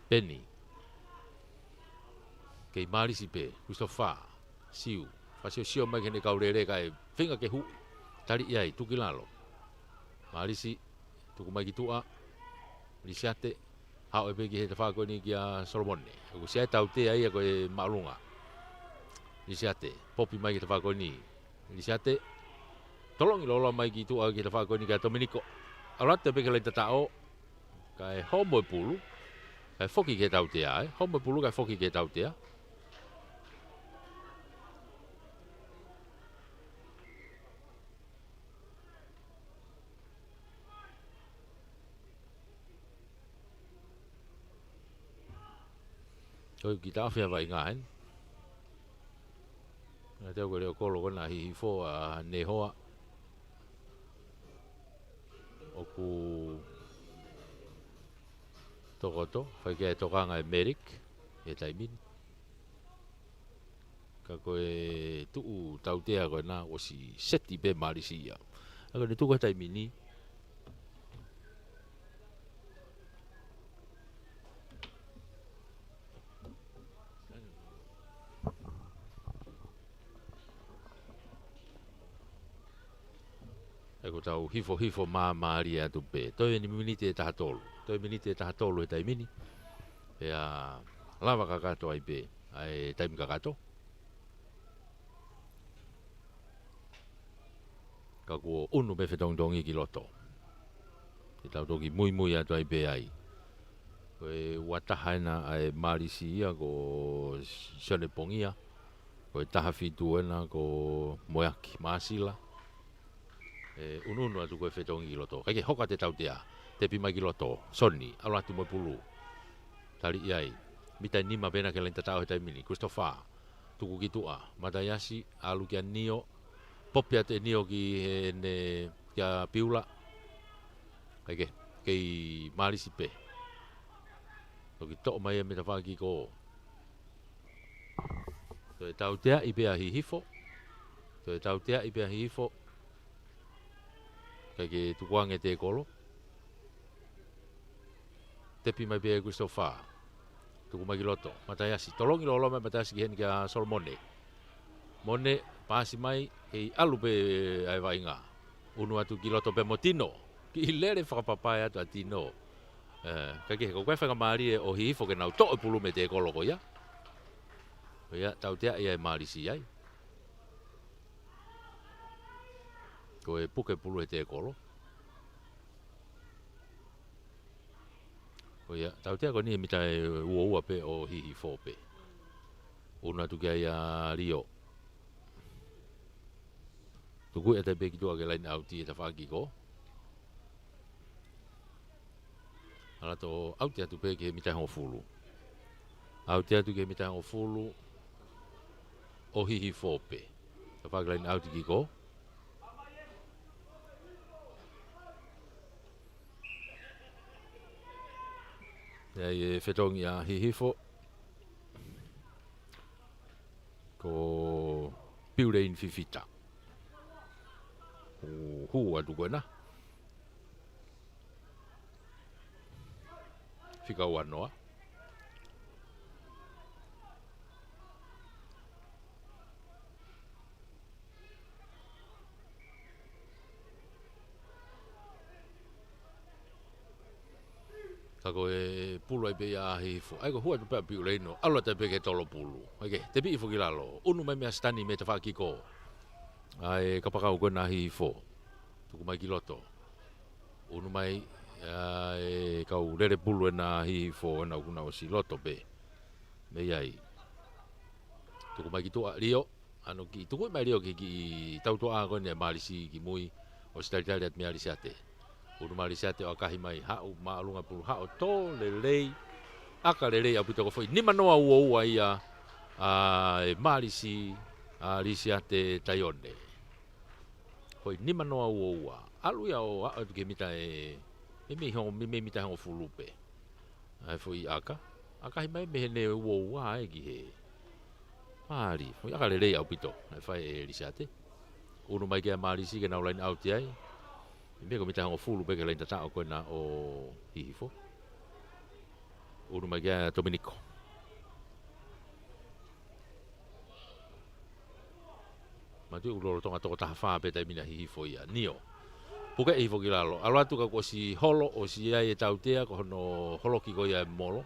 Peni. Kei Mālisi pē, Christopher, Siu. Fakasiosio mai ki heʻene kau lele kae feinga ke huʻi. Taliʻi ai, tuku ki lalo. Mālisi, tuku mai ki tuʻa. Lisiate, Haʻu ʻe pē ki he tafaʻaki ko eni kia Solomone. ʻOku ʻi ai e tautea ia ko e māʻolunga. Lisiate. Popi mai ki he tafaʻaki ko eni. Lisiate. Tolongi loloa mai ki tuʻa ki he tafaʻaki ko eni kia Tominiko. ʻAlu atu pē ki he laine tataʻo. Kae homo e pulu. Kae foki ki he tautea, ē. Homo e pulu kae foki ki he tautea. Ko e kiʻi taʻofi ʻa e vaʻinga heni. Naʻe teu ko e leʻo kolo ko ena Hihifo ʻa Nehoa. ʻOku tokoto, fai ki ai e tokanga ʻa e medic, he taimi ni. Ka ko e tuʻu tautea ko ena ʻosi seti pē Mālisi ia. Ka ko ʻene tuʻu ko e taimi ni. ʻE ko e tau hifo hifo māmālie atu pē. Toe eni miniti ʻe taha tolu. Toe miniti ʻe taha tolu he taimi ni. Pea lava kakato ai pē ʻa e taimi kakato. Ka kuo ʻunu pē fetongitongi ki loto. Te tau toki muimui atu ai pē ai. Ko e ua taha ena ʻa e Mālisi ia ko Sione Pongia. Ko e taha fitu ena ko Moeaki Māsila. ʻE ʻunuʻunu atu ko e fetongi ki loto. Kae ke hoko atu e tautea. Tepi mai ki loto. Soni, ʻalu atu mo e pulu. Tali ʻi ai. Mita ʻe nima pē ena ki he laine tataʻo he taimi ni. Christopher. Tuku ki tuʻa. Mataiasi, ʻalu kia Nio. Popi atu ʻe Nio ki heʻene, kia Piula. Kae ke, kei Mālisi pē. Toki toʻo mai ia mei he tafaʻaki ko. Toe tauteaʻi pē ʻa Hihifo. Toe tauteaʻi pē ʻa Hihifo. Kae ke tukuange e tēkolo. Tepi mai pē ʻe Christopher. Tuku mai ki loto. Mataiasi. Tolongi loloa mai Mataiasi ki heni kia Solomone. Mone, paasi mai, kei ʻalu pē ʻa e vaʻinga. ʻUnu atu ki loto pē mo Tino. Kiʻi lele fakapapae atu ʻa Tino. Ē, kae kehe, ko e faingamālie ʻo Hihifo ke nau toʻo e pulu mei he tēkolo ko ia. Ko ia, tauteaʻi ʻa e Mālisi ai. Ko e puke pulu he tēkolo. Ko ia, tautea ko eni he mita ʻe uaua pē ʻo Hihifo pē. ʻUnu atu ki ai ʻa Lio. Tuku ʻe taʻe pē ki tuʻa ki he laine ʻauti he tafaʻaki ko. ʻAlu atu ʻo ʻauti atu pē ki he mita ʻe hongofulu. ʻAuti atu ki he mita ʻe hongofulu ʻo Hihifo pē. Tafaʻaki laine ʻauti ki ko. ʻI ai e fetongi ʻa Hihifo. Ko Piuleini Fifita. Hū, hū atu ko ena. Fika ua noa. Ka ko e pulu ai pē ia ʻa Hihifo. ʻAi ko e hū atu pē ʻa Piuleini ʻo ʻalu atu pē ki he tolo pulu. ʻAi ke, tepi hifo ki lalo. ʻUnu mai meia Sitani mei he tafaʻaki ko. ʻAi kapakau ko ena ʻa Hihifo. Tuku mai ki loto. ʻUnu mai, ʻa e kau lele pulu ena ʻa Hihifo ena ʻoku na ʻosi loto pē. Mei ai. Tuku mai ki tuʻa Lio. ʻAno kiʻi tuku mai Lio ki he kiʻi tautuʻa ko eni ʻa Mālisi ki mui. ʻOsi talitali atu meia Lisiate. ʻUnu mai Lisiate ʻo ʻakahi mai haʻu māʻolunga pulu haʻu tō lelei. ʻAka lelei ʻaupito ko e foʻi nima noa uaua ia ʻa e Mālisi ʻa Lisiate Taione. Foʻi nima noa uaua. ʻAlu ia ʻo aʻu atu ki he mita ʻe, meimei hongo, meimei mita ʻe hongofulu pē. ʻAi foʻi ʻaka. ʻAkahi mai mei heʻene uaua ē ki he. Mālie. Foʻi ʻaka lelei ʻaupito. Naʻe fai ʻe Lisiate. ʻUnu mai kia Mālisi ke nau laine ʻauti ai. Meimei ko e mita ʻe hongofulu pē ki he laine tataʻo ko ena ʻo Hihifo. ʻUnu mai kia Tominiko. Mātuʻa ʻoku lolotonga toko taha fā pē taimi ni ʻa Hihifo ia. Nio. Puke hifo ki lalo. ʻAlu atu ka kuo ʻosi holo, ʻosi ʻi ai e tautea, ko hono holoki ko ia e molo.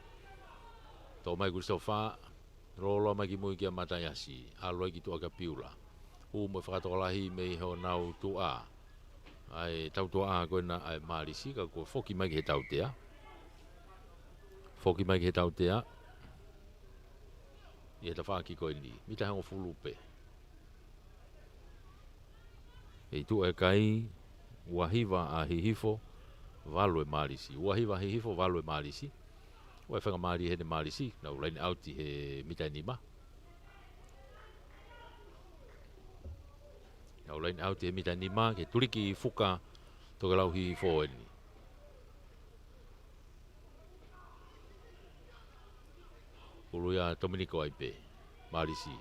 Toʻo mai Christopher, lōloa mai ki mui kia Mataiasi. ʻAlu ai ki tuʻa kia Piula. Hū mo e fakatokolahi mei honau tuʻa. ʻA e tautuʻa ko ena ʻa e Mālisi, ka kuo foki mai ki he tautea. Foki mai ki he tautea. ʻI he tafaʻaki ko eni. Mita hongofulu pē. ʻI tuʻa e kai, ua hiva ʻa Hihifo, valu e Mālisi. Ua hiva Hihifo, valu e Mālisi. ʻOku ʻi ai e faingamālie heni Mālisi, nau line out ʻi he mita nima. Nau line out ʻi he mita nima, ke tuliki fuka, tokelau Hihifo eni. Pulu ia Tominiko ai pē. Mālisi.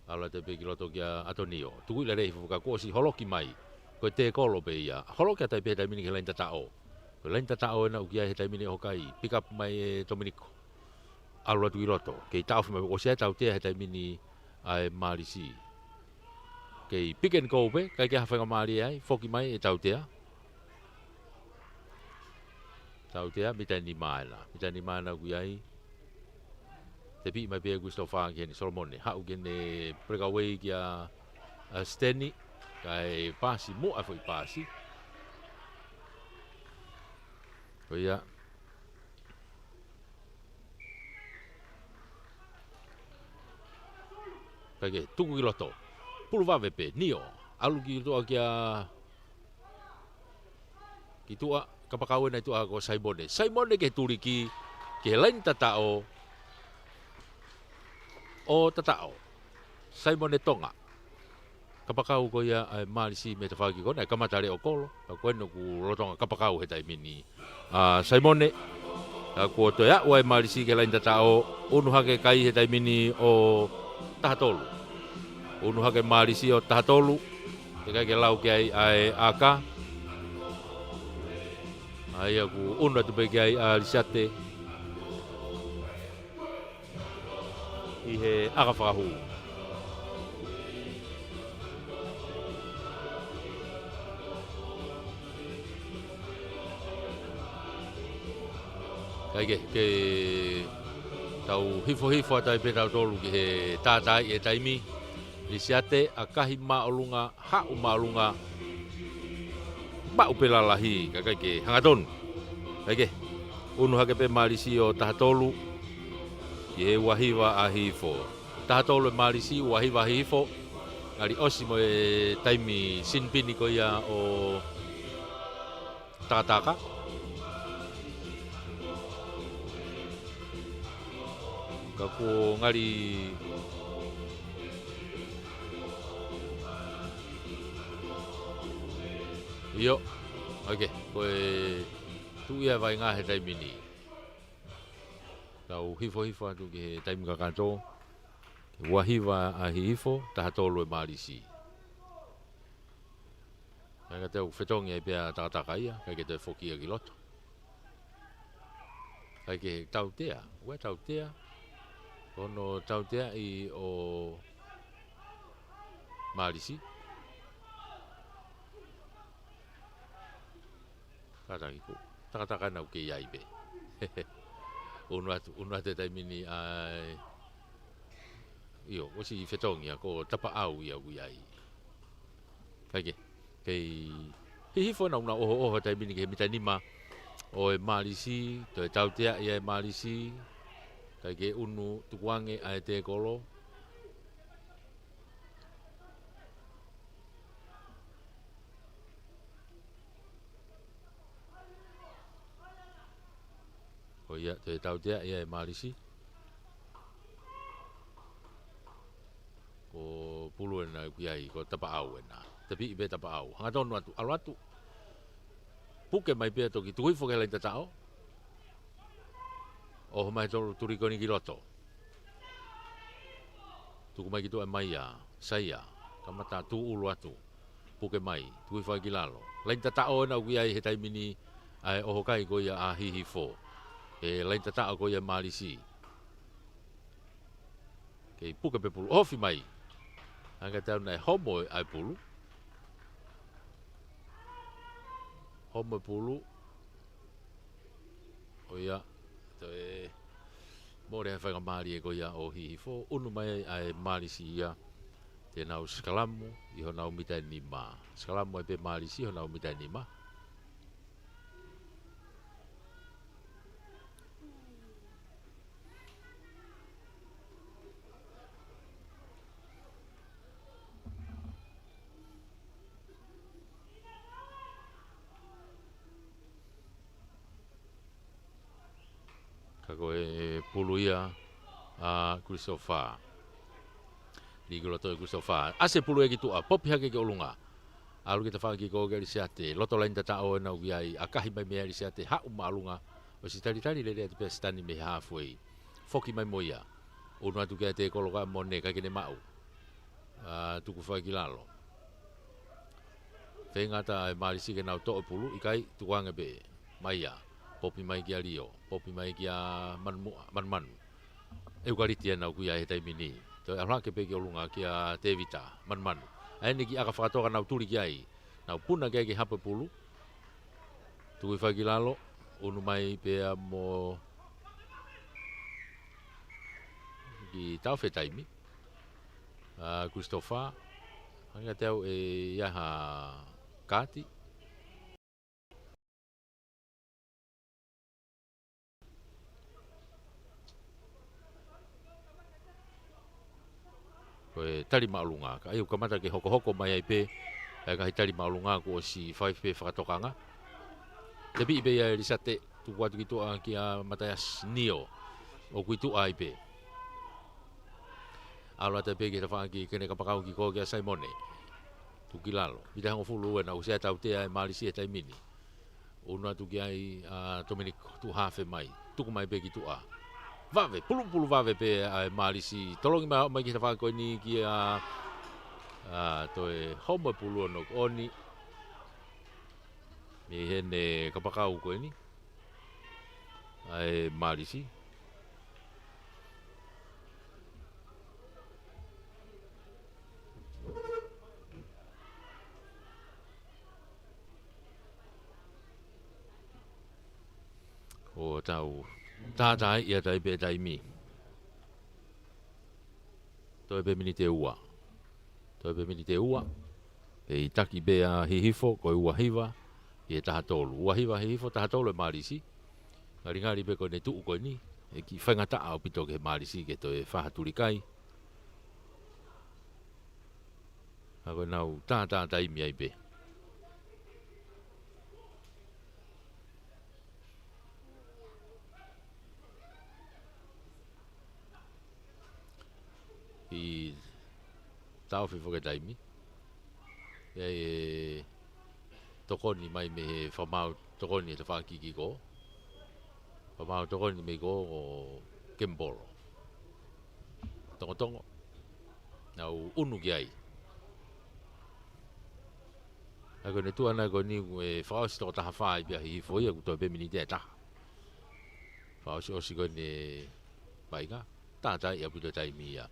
ʻAlu atu pē ki loto kia ʻAtonio. Tuku ʻi lale Hihifo ka kuo ʻosi holoki mai. Ko e tēkolo pē ia. Holoki atu pē he taimi ni ki he laini tataʻo. Ko e laini tataʻo ena ʻoku ʻi ai he taimi ni ʻoho kai. Pick up mai e Tominiko. ʻAlu atu ki loto. Kei taʻofi mai ʻosi ʻa e tautea he taimi ni ʻa e Mālisi. Kei pick and go pē, ʻikai ke ʻi ai ha faingamālie ai, foki mai e tautea. Tautea, mita nima ena, mita nima ena ʻoku ʻi ai. Tepiʻi mai pē Christopher ki heni Solomone, haʻu ki heʻene breakaway kia, ʻa, Steni, kae paasi muʻa foʻi paasi. Ko ia. Kae ke tuku ki loto. Pulu vave pē, Nio. ʻAlu ki tuʻa kia, ki tuʻa, kapakau ena ʻi tuʻa ko Saimone. Saimone ke tuliki, ki he laini tataʻo. ʻO tataʻo. Saimone Tonga. Kapakau ko ia ʻa e Mālisi mei he tafaʻaki ko ena, ʻe kamata leʻo kolo, ka ko ena ʻoku lolotonga kapakau he taimi ni. ʻA Saimone, ka kuo toe aʻu ʻa e Mālisi ki he laini tataʻo, unu hake kai he taimi ni ʻo taha tolu. Unu hake Mālisi ʻo taha tolu, teʻeki ai ke lau ki ai ʻa e ʻaka. ʻA ia ʻoku unu atu pē ki ai ʻa Lisiate. ʻI he ʻaka fakahū. Kae ke, ke tau hifohifo atu ai pē tautolu ki he tātaaʻi e taimi. Lisiate, ʻakahi māʻolunga, haʻu māʻolunga, maʻu pē lalahi, kae ʻikai ke hangatonu. Kae ke, unu hake pē Mālisi ʻo taha tolu, ki he ua hiva ʻa Hihifo. Taha tolu e Mālisi, ua hiva ʻa Hihifo, ngali ʻosi mo e taimi sinipini ko ia ʻo Takataka. Ka kuo ngali. ʻIo, ʻoke, ko e tuʻu ia e vaʻinga he taimi ni. Tau hifohifo atu ki he taimi kakato. Ua hiva ʻa Hihifo, taha tolu e Mālisi. Naʻe ʻikai te u fetongi ai pea Takataka ia, ʻikai ke toe foki ia ki loto. ʻIkai ke tautea, ʻoua tautea, ko hono tauteaʻi ʻo Mālisi. Kātaki ko Takataka naʻa ku kei ai pē. Unu atu, unu atu e taimi ni ai. ʻIo, ʻosi fetongi ia, ko Tapaʻau ia ʻoku ʻi ai. Kae ke, kei Hihifo naʻa nau ʻohoʻoho he taimi ni ki he mita nima ʻo e Mālisi, toe tauteaʻi ʻa e Mālisi, kae ke unu tukuange ʻa e tēkolo. Ko ia, toe tauteaʻi ʻa e Mālisi. Ko Pulu ena ʻoku ʻi ai, ko Tapaʻau ena. Tepiʻi pē Tapaʻau. Hangatonu atu, ʻalu atu. Puke mai pea toki tuku hifo ki he laini tataʻo. ʻOho mai tolu tulikoni ki loto. Tuku mai ki tuʻa mai ia, Saia, kamata tūʻulu atu. Puke mai, tuku hifo ai ki lalo. Laini tataʻo ena ʻoku ʻi ai he taimi ni ʻa e ʻoho kai ko ia ʻa Hihifo. ʻE laini tataʻo ko ia Mālisi. Kei puke pē Pulu, ʻohofi mai. Hangē tau naʻe homo ʻa e Pulu. Homo e pulu. ʻO ia, toe mole ha faingamālie ko ia ʻo Hihifo. ʻUnu mai ai ʻa e Malisi ia. Te nau sikalamu ʻi honau mita ʻe nima. Sikalamu ai pē Malisi ʻi honau mita ʻe nima. Ka ko e pulu ia ʻa Christopher. Lī ki loto ʻe Christopher. ʻAsi e pulu ia ki tuʻa, popi hake ki ʻolunga. ʻAlu ki he tafaʻaki ko ē ʻa ʻElisiate, loto laine tataʻo ʻena ʻoku ʻi ai, ʻakahi mai mei ai ʻa ʻElisiate, haʻu māʻolunga, ʻosi talitali lelei atu pē ʻa Sitani mei he halfway. Foki mai mo ia. ʻUnu atu ki ai ʻa Tekolo kae ʻoua naʻa ke ne maʻu. ʻA, tuku fai ki lalo. Feinga ʻa e Malisi ke nau toʻo e pulu, ʻikai, tuku ange pē. Mai ia. Popi mai kia Lio. Popi mai kia Manumu-, Manumanu. ʻEukaliti ʻena ʻoku ʻi ai he taimi ni. Toe ʻalu hake pē ki ʻolunga kia Tevita, Manumanu. ʻA ʻene kiʻi ʻaka fakatoka nau tuli ki ai. Nau puna ki ai ke hapo e pulu. Tuku fai ki lalo, ʻunu mai pea mo ki taofi e taimi. ʻA, Christopher, hangē ʻa e teu ʻe ʻi ai ha kaati. Ko e tali māʻolunga, ka ʻi ai ʻoku kamata ke hokohoko mai ai pē, ʻa e ngaahi tali māʻolunga kuo ʻosi fai pē fakatokanga. Tepiʻi pē ia ʻe ʻElisiate, tuku atu ki tuʻa kia Mataiasi Nio, ʻoku ʻi tuʻa ai pē. ʻAlu atu pē ki he tafaʻaki ke ne kapakau ki kō kia Saimone. Tuku ki lalo, mita hongofulu ʻena, ʻosi ʻa e tautea ʻa e Malisi he taimi ni. ʻUnu atu ki ai ʻa Tominiko, tuʻu hafe mai. Tuku mai pē ki tuʻa. Vave, pulupulu vave pē ʻa e Malisi. Tolongi mai, mai ki he tafaʻaki ko eni kia, ʻa, toe homo e pulu ʻo Nokoni. Mei heʻene kapakau ko eni ʻa e Malisi. ʻO tau tātaaʻi atu ai pē taimi. Toe pē miniti ʻe ua. Toe pē miniti ʻe ua. ʻE ʻi taki pē ʻa Hihifo, ko e ua hiva ʻi he taha tolu. Ua hiva Hihifo, taha tolu ʻa e Malisi. Ngalingali pē ko ʻene tuʻu ko eni, ʻe kiʻi faingataʻa ʻaupito ki he Malisi ke toe fai ha tuli kai. Ka ko ʻenau tātātaimi ai pē. ʻI taofi foki e taimi. ʻI ai e tokoni mai mei he fakamaau tokoni ʻe tafaʻaki ki kō. Fakamaau tokoni mei kō ʻo Kemipolo. Tongotongo. Nau ʻunu ki ai. ʻA ko ʻene tuʻu ʻana ko eni ʻe fakaʻosi toko taha fā ai pē ʻa Hihifo ia kuo toe pē miniti ʻe taha. Fakaʻosiʻosi ko eni e vaʻinga. Tātaaʻi ʻaupito e taimi ia.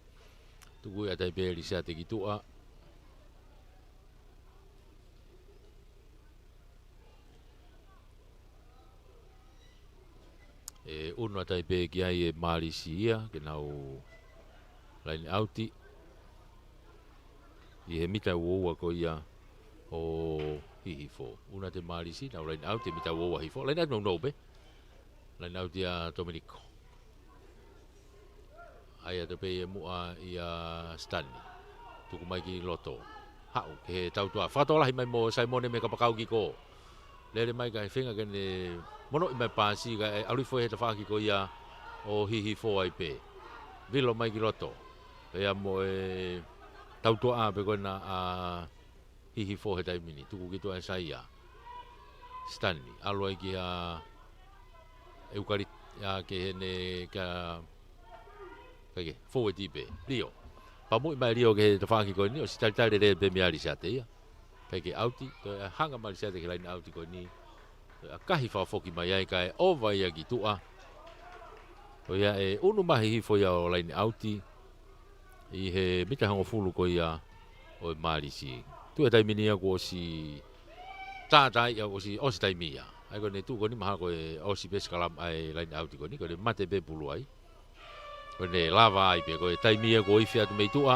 Tuku atu ai pē ʻe ʻElisiate ki tuʻa. ʻE ʻunu atu ai pē ki ai e Malisi ia, ke nau laine ʻauti. ʻI he mita ua ua ko ia ʻo Hihifo. ʻUnu atu e Malisi, nau laine ʻauti, mita ua ua Hihifo. Laine ʻauti nounou pē. Laine ʻauti ʻa Tominiko. ʻAi atu pē ʻi muʻa ʻia Sitani. Tuku mai ki loto. Haʻu ki he tautua. Fakatokolahi mai mo Saimone mei he kapakau ki kō. Lele mai kae feinga ke ne monoʻi mai paasi kae ʻalu hifo he tafaʻaki ko ia ʻo Hihifo ai pē. Vilo mai ki loto. Pea mo e tautua pē ko ena ʻa Hihifo he taimi ni, tuku ki tuʻa ʻe Saia. Sitani, ʻalu ai kia ʻEukaliti, ʻa, ki heʻene ka, ka ke, fōueti pē, Lio. Pamuʻi mai Lio ki he tafaʻaki ko eni, ʻosi talitali lelei pē mei ʻElisiate ia. Kae ke ʻauti, toe hanga mai ʻElisiate ki he laine ʻauti ko eni. Toe ʻakahi fakafoki mai ai kae ʻova ia ki tuʻa. ʻO ia ʻe ʻunu mai Hihifo ia ʻo laine ʻauti. ʻI he mita hongofulu ko ia ʻo e Malisi. Tuʻu he taimi ni ia kuo ʻosi Tātā ia ʻosi, ʻosi taimi ia. ʻA ia ko ʻene tuʻu ko eni mahalo ko e ʻosi pē sikalama ʻa e line out ko eni, ko ʻene mate pē pulu ai. Ko ʻene lava ai pē, ko e taimi ia kuo ifi atu mei tuʻa.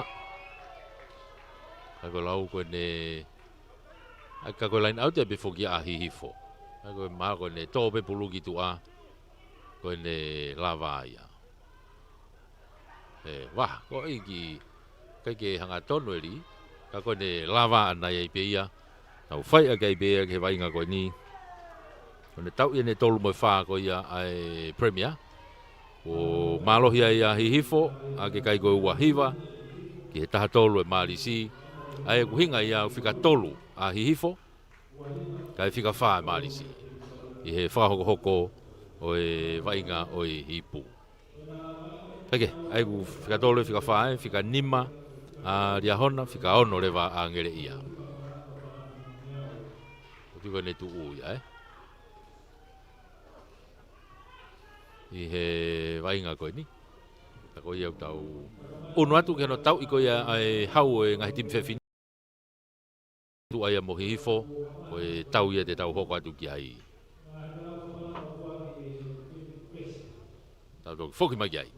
ʻA ia ko e lau ko ʻene, ʻa ia ka ko e line out ia pē foki ʻa Hihifo. ʻA ia ko e mahalo ko ʻene tō pē pulu ki tuʻa. Ko ʻene lava ia. ʻE, wa, ko e ʻikai ke hanga tonu ʻe lī, ka ko ʻene lava ʻana ia pē ia. Nau fai ʻaki ai pē ia ki he vaʻinga ko eni. Ko ʻene tau ia ʻene tolu mo e fā ko ia ʻa e Premier. ʻO mālohi ai ʻa Hihifo, ʻa ia ke kai ko e ua hiva, ki he taha tolu ʻe Mālisi. ʻA ia ʻoku ʻuhinga ia ʻoku fika tolu ʻa Hihifo, kae fika fā ʻe Mālisi. ʻI he fakahokohoko ʻo e vaʻinga ʻo e ipu. Heke, ʻa ia ʻoku fika tolu, fika fā, ʻe, fika nima ʻa Liahona, fika ono leva ʻa Ngeleʻia. ʻOku tuku ʻene tuʻu ia, ʻe. ʻI he vaʻinga ko eni. Ka ko ia ʻoku tau ʻunu atu ki hono tauʻi ko ia ʻa e hau ʻo e ngaahi timi fefine. Tuʻa ia mo Hihifo, ko e tau ia te tau hoko atu ki ai. Tau toki foki mai ki ai.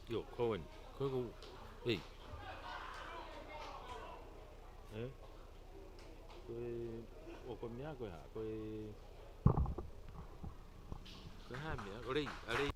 ʻIo, Cohen. Ko e ko, ei. ʻE? Ko e, ʻo ko e meʻa ko e hā, ko e, ko e hā e meʻa, ʻo lei, ʻa lei.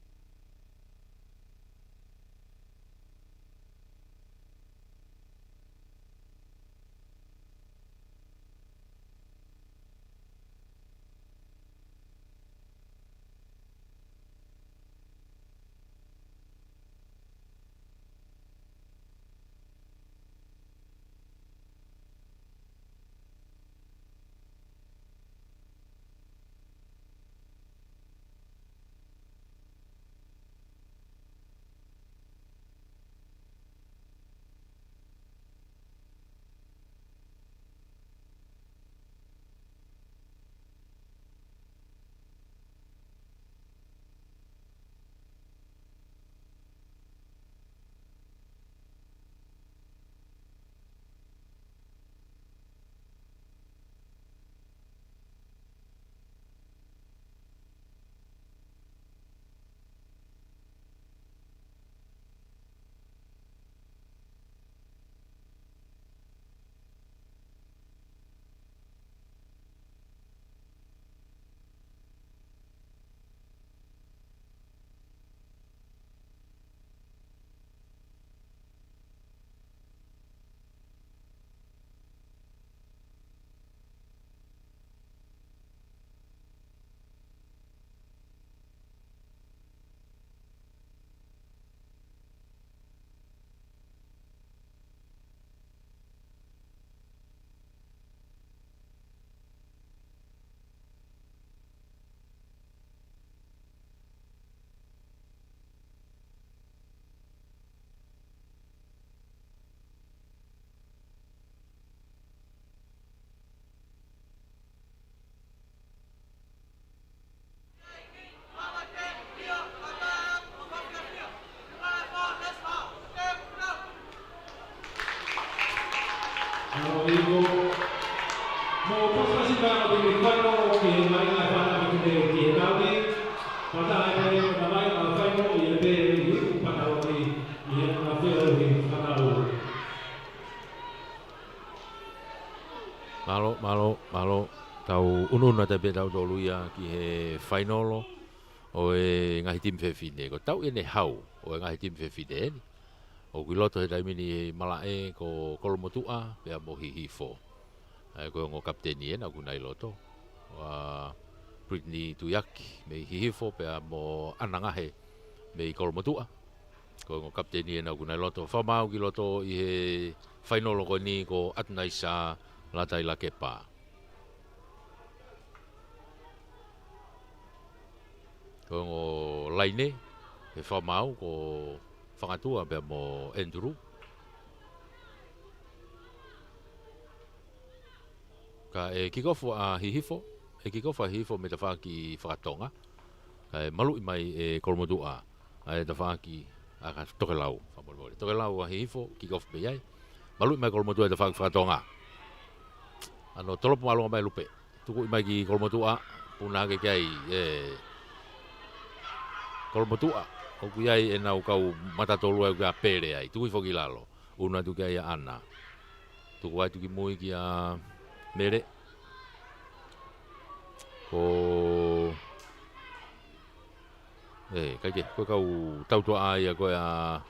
Ano iko, mo pasipasi ka o te faino ki he mai na fana ki te ki he tau ni, pata ai pē na mai na faino i e pē i pata o ki i e na feo i fana o. Mālō, mālō, mālō. Tau ʻunuʻunu atu pē tautolu ia ki he fainolo ʻo e ngaahi timi fefine. Ko e tau ʻeni hau ʻo e ngaahi timi fefine ʻeni. ʻOku ʻi loto he taimi ni ʻi Malaʻe ko Kolomotuʻa pea mo Hihifo. ʻA ia ko e ongo kapiteni ʻena ʻoku nai loto. ʻA Brittany Tuiaki mei Hihifo pea mo ʻAna Ngahe mei Kolomotuʻa. Ko e ongo kapiteni ʻena ʻoku nai loto. Fakamaau ki loto ʻi he fainolo ko eni ko ʻAtunaisa Lātai Lakepa. Ko e ongo laine, he fakamaau ko Fangatua pea mo Andrew. Ka ʻe kikofu ʻa Hihifo, ʻe kikofu ʻa Hihifo mei tafaʻaki fakatonga. Ka ʻe maluʻi mai ʻe Kolomotuʻa ʻa e tafaʻaki ʻa ka tokelau, fakamolemole. Tokelau ʻa Hihifo, kikofu pē ai. Maluʻi mai Kolomotuʻa ʻa e tafaʻaki fakatonga. Ano tolopu māʻolunga mai Lupe. Tukuʻi mai ki Kolomotuʻa, puna hake ki ai, ʻe Kolomotuʻa. ʻOku ʻi ai ʻenau kau matatolu ai ʻoku ʻi ai ʻa Pele ai. Tukuʻi foki lalo. ʻUnu atu ki ai ʻa ʻAna. Tuku atu ki mui kia Mele. Ko, ʻe, kai ke, ko e kau tautuʻa ia ko ē ʻa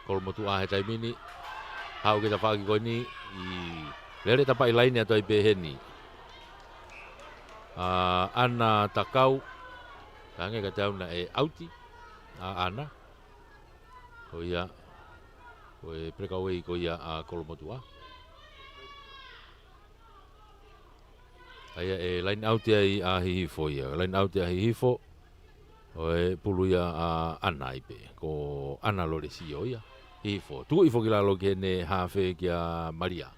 Kolomotuʻa he taimi ni. Haʻu ki he tafaʻaki ko eni ʻi lele tapaʻi laine atu ai pē heni. ʻA ʻAna Takau. Tange ka tauna ʻe ʻauti ʻa ʻAna. Ko ia, ko e breakaway ko ia ʻa Kolomotuʻa. ʻA ia ʻe line out ai ʻa Hihifo ia. Line out ʻa Hihifo. ʻO e pulu ia ʻa ʻAna ai pē. Ko ʻAna Lolesio ia. Hihifo. Tukuʻi foki lalo ki heʻene hafe kia Malia.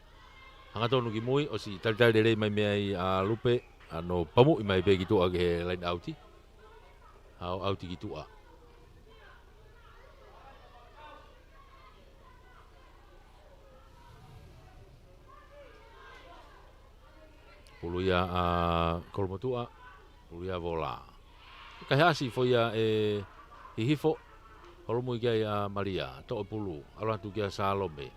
Hangatonu ki mui, ʻosi talitali lelei mai mei ai ʻa Lupe. Ano pamuʻi mai pē ki tuʻa ki he line out. Haʻu ʻauti ki tuʻa. Pulu ia ʻa Kolomotuʻa, pulu ia Vola. Kaihaʻasi foʻi ia ʻe Hihifo, holomui ki ai ʻa Malia, toʻo pulu, ʻalu atu kia Salome.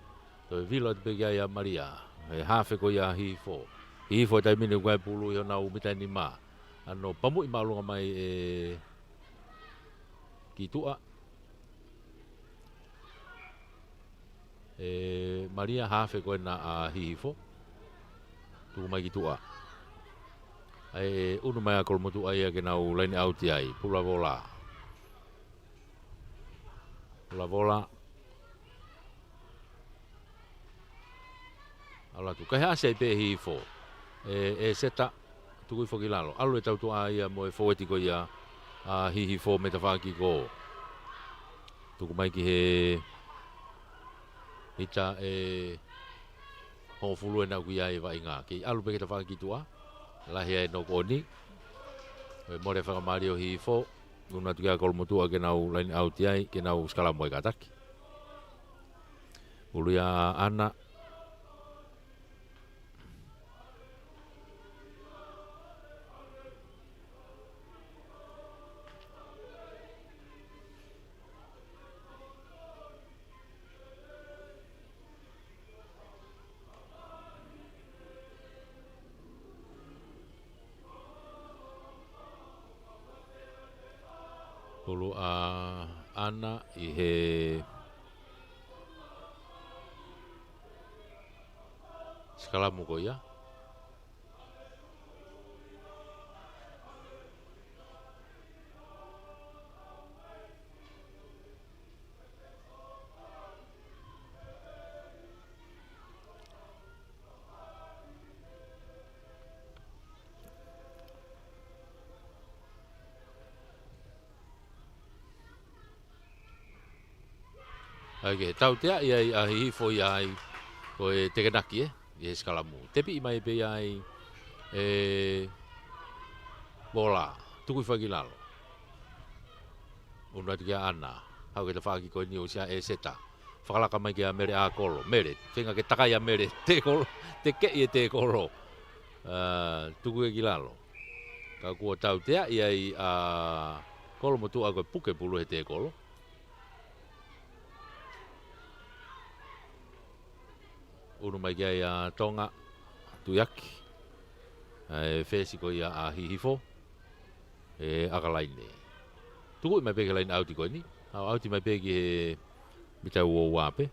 Toe vilo atu pē ki ai ʻa Malia, ʻe hafe ko ia Hihifo. Hihifo taimi ni ʻoku ʻi ai pulu ʻi honau mita ʻe nima. Ano pamuʻi māʻolunga mai ʻe ki tuʻa. ʻE Malia hafe ko ena ʻa Hihifo. Tuku mai ki tuʻa. ʻA ia ʻe ʻunu mai ʻa Kolomotuʻa ia ke nau line out ai. Pulu ʻa Vola. Pulu ʻa Vola. ʻAlu atu. Kaihaʻasi ai pē Hihifo. ʻE, ʻe Seta. Tukuʻi foki lalo. ʻAlu e tautuʻa ia mo e fōueti ko ia ʻa Hihifo mei tafaʻaki ko. Tuku mai ki he mita ʻe hongofulu ʻena ʻoku ʻi ai e vaʻinga. Kei ʻalu pē ki he tafaʻaki tuʻa. Lahi ai ʻenau koʻoni. ʻE mole fakamālio Hihifo. ʻUnu atu kia Kolomotuʻa ke nau line out ai, ke nau sikalamu ai kātaki. Pulu ia ʻa ʻAna. Pulu ʻa ʻAna ʻi he sikalamu ko ia. ʻAi ke tautea ia ʻa Hihifo ia ai ko e tekenaki ē, ʻi he sikalamu. Tepiʻi mai pē ia ai ʻe Vola, tukuʻi foki lalo. ʻUnu atu kia ʻAna, haʻu ki he tafaʻaki ko eni ʻosi ʻa ʻEseta. Fakalaka mai kia Mele ʻAkolo. Mele, feinga ke takai ʻa Mele. Tēkolo, tekeʻi e tēkolo. Ā, tuku ia ki lalo. Ka kuo tauteaʻi ai ʻa Kolomotuʻa ko e puke pulu he tēkolo. ʻUnu mai ki ai ʻa Tonga, Tuiaki. ʻA e fesi ko ia ʻa Hihifo. ʻE ʻAkalaine. Tukuʻi mai pē ki he laine ʻauti ko eni. ʻAu ʻauti mai pē ki he mita ua ua pē.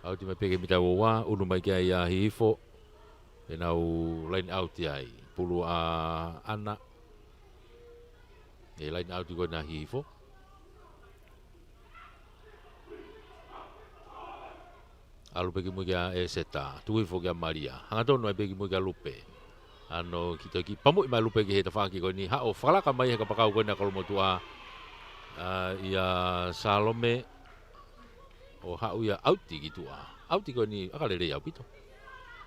ʻAuti mai pē ki he mita ua ua, ʻunu mai ki ai ʻa Hihifo. ʻE nau laine ʻauti ai. Pulu ʻa ʻAna. ʻE laine ʻauti ko ena ʻa Hihifo. ʻAlu pē ki mui kia ʻEseta, tuku hifo kia Malia. Hangatonu ai pē ki mui kia Lupe. ʻAno ki toki pamuʻi mai Lupe ki he tafaʻaki ko eni, haʻu ʻo fakalaka mai he kapakau ko ena Kolomotuʻa. ʻA, ʻia Salome, ʻo haʻu ia ʻauti ki tuʻa. ʻAuti ko eni, ʻakalelei ʻaupito.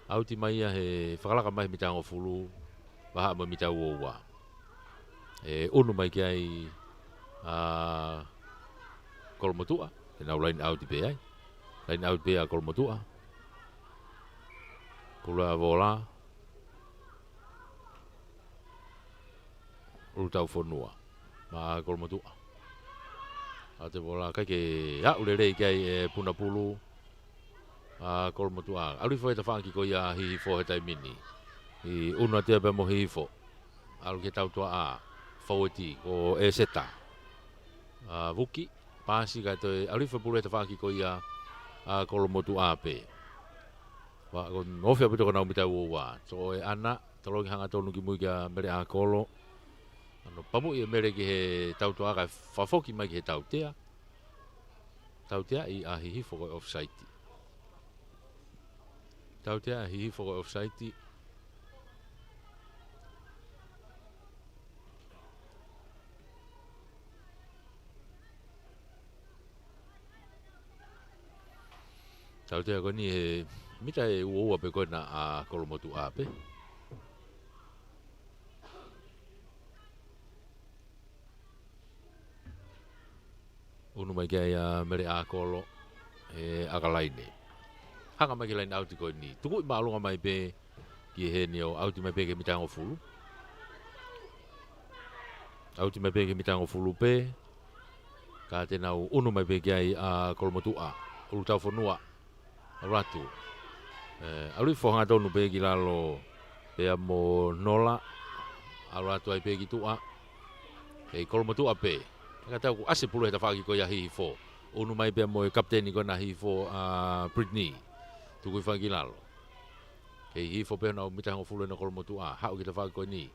ʻAuti mai ia he fakalaka mai he mita hongofulu, vahaʻa mo e mita ua ua. ʻE ʻunu mai ki ai ʻa Kolomotuʻa, ʻe nau laine ʻauti pē ai. Laine ʻauti pē ʻa Kolomotuʻa. Pulu ʻa Vola. ʻUlutaufonua. Maʻa Kolomotuʻa. ʻAte Vola, ʻikai ke aʻu lelei ki ai e puna pulu ʻa Kolomotuʻa. ʻAlu hifo he tafaʻaki ko ia ʻa Hihifo he taimi ni. ʻI ʻunu atu ia pea mo Hihifo. ʻAlu ki he tautuaʻa. Faueti ko ʻEseta. ʻA Vuki. Pasi kae toe ʻalu hifo e pulu he tafaʻaki ko ia ʻa Kolomotuʻa pē. Ua, ko ofi ʻaupito ko ena mita ua ua. Toʻo ʻe ʻAna, tolongi hangatonu ki mui kia Mele ʻAkolo. ʻAno pamuʻi ʻe Mele ki he tautuaʻa kae fakafoki mai ki he tautea. Tauteaʻi ʻa Hihifo ko e offside. Tauteaʻi ʻa Hihifo ko e offside. Tautea ko eni he mita ʻe ua ua pē ko ena ʻa Kolomotuʻa pē. ʻUnu mai ki ai ʻa Mele ʻAkolo, ʻe ʻAkalaine. Hanga mai ki he laine ʻauti ko eni. Tukuʻi māʻolunga mai pē ki heni ʻo ʻauti mai pē ki he mita hongofulu. ʻAuti mai pē ki he mita hongofulu pē. Ka te nau ʻunu mai pē ki ai ʻa Kolomotuʻa. ʻUlutaufonua. ʻAlu atu. ʻE, ʻalu hifo hangatonu pē ki lalo pea mo Nola. ʻAlu atu ai pē ki tuʻa. ʻE Kolomotuʻa pē. Ka tau ku ʻasi e pulu he tafaʻaki ko ia ʻa Hihifo. ʻUnu mai pea mo e kapiteni ko ena ʻa Hihifo ʻa Brittany. Tuku hifo ki lalo. ʻE Hihifo pē ʻa e mita hongofulu ʻena Kolomotuʻa. Haʻu ki he tafaʻaki ko eni.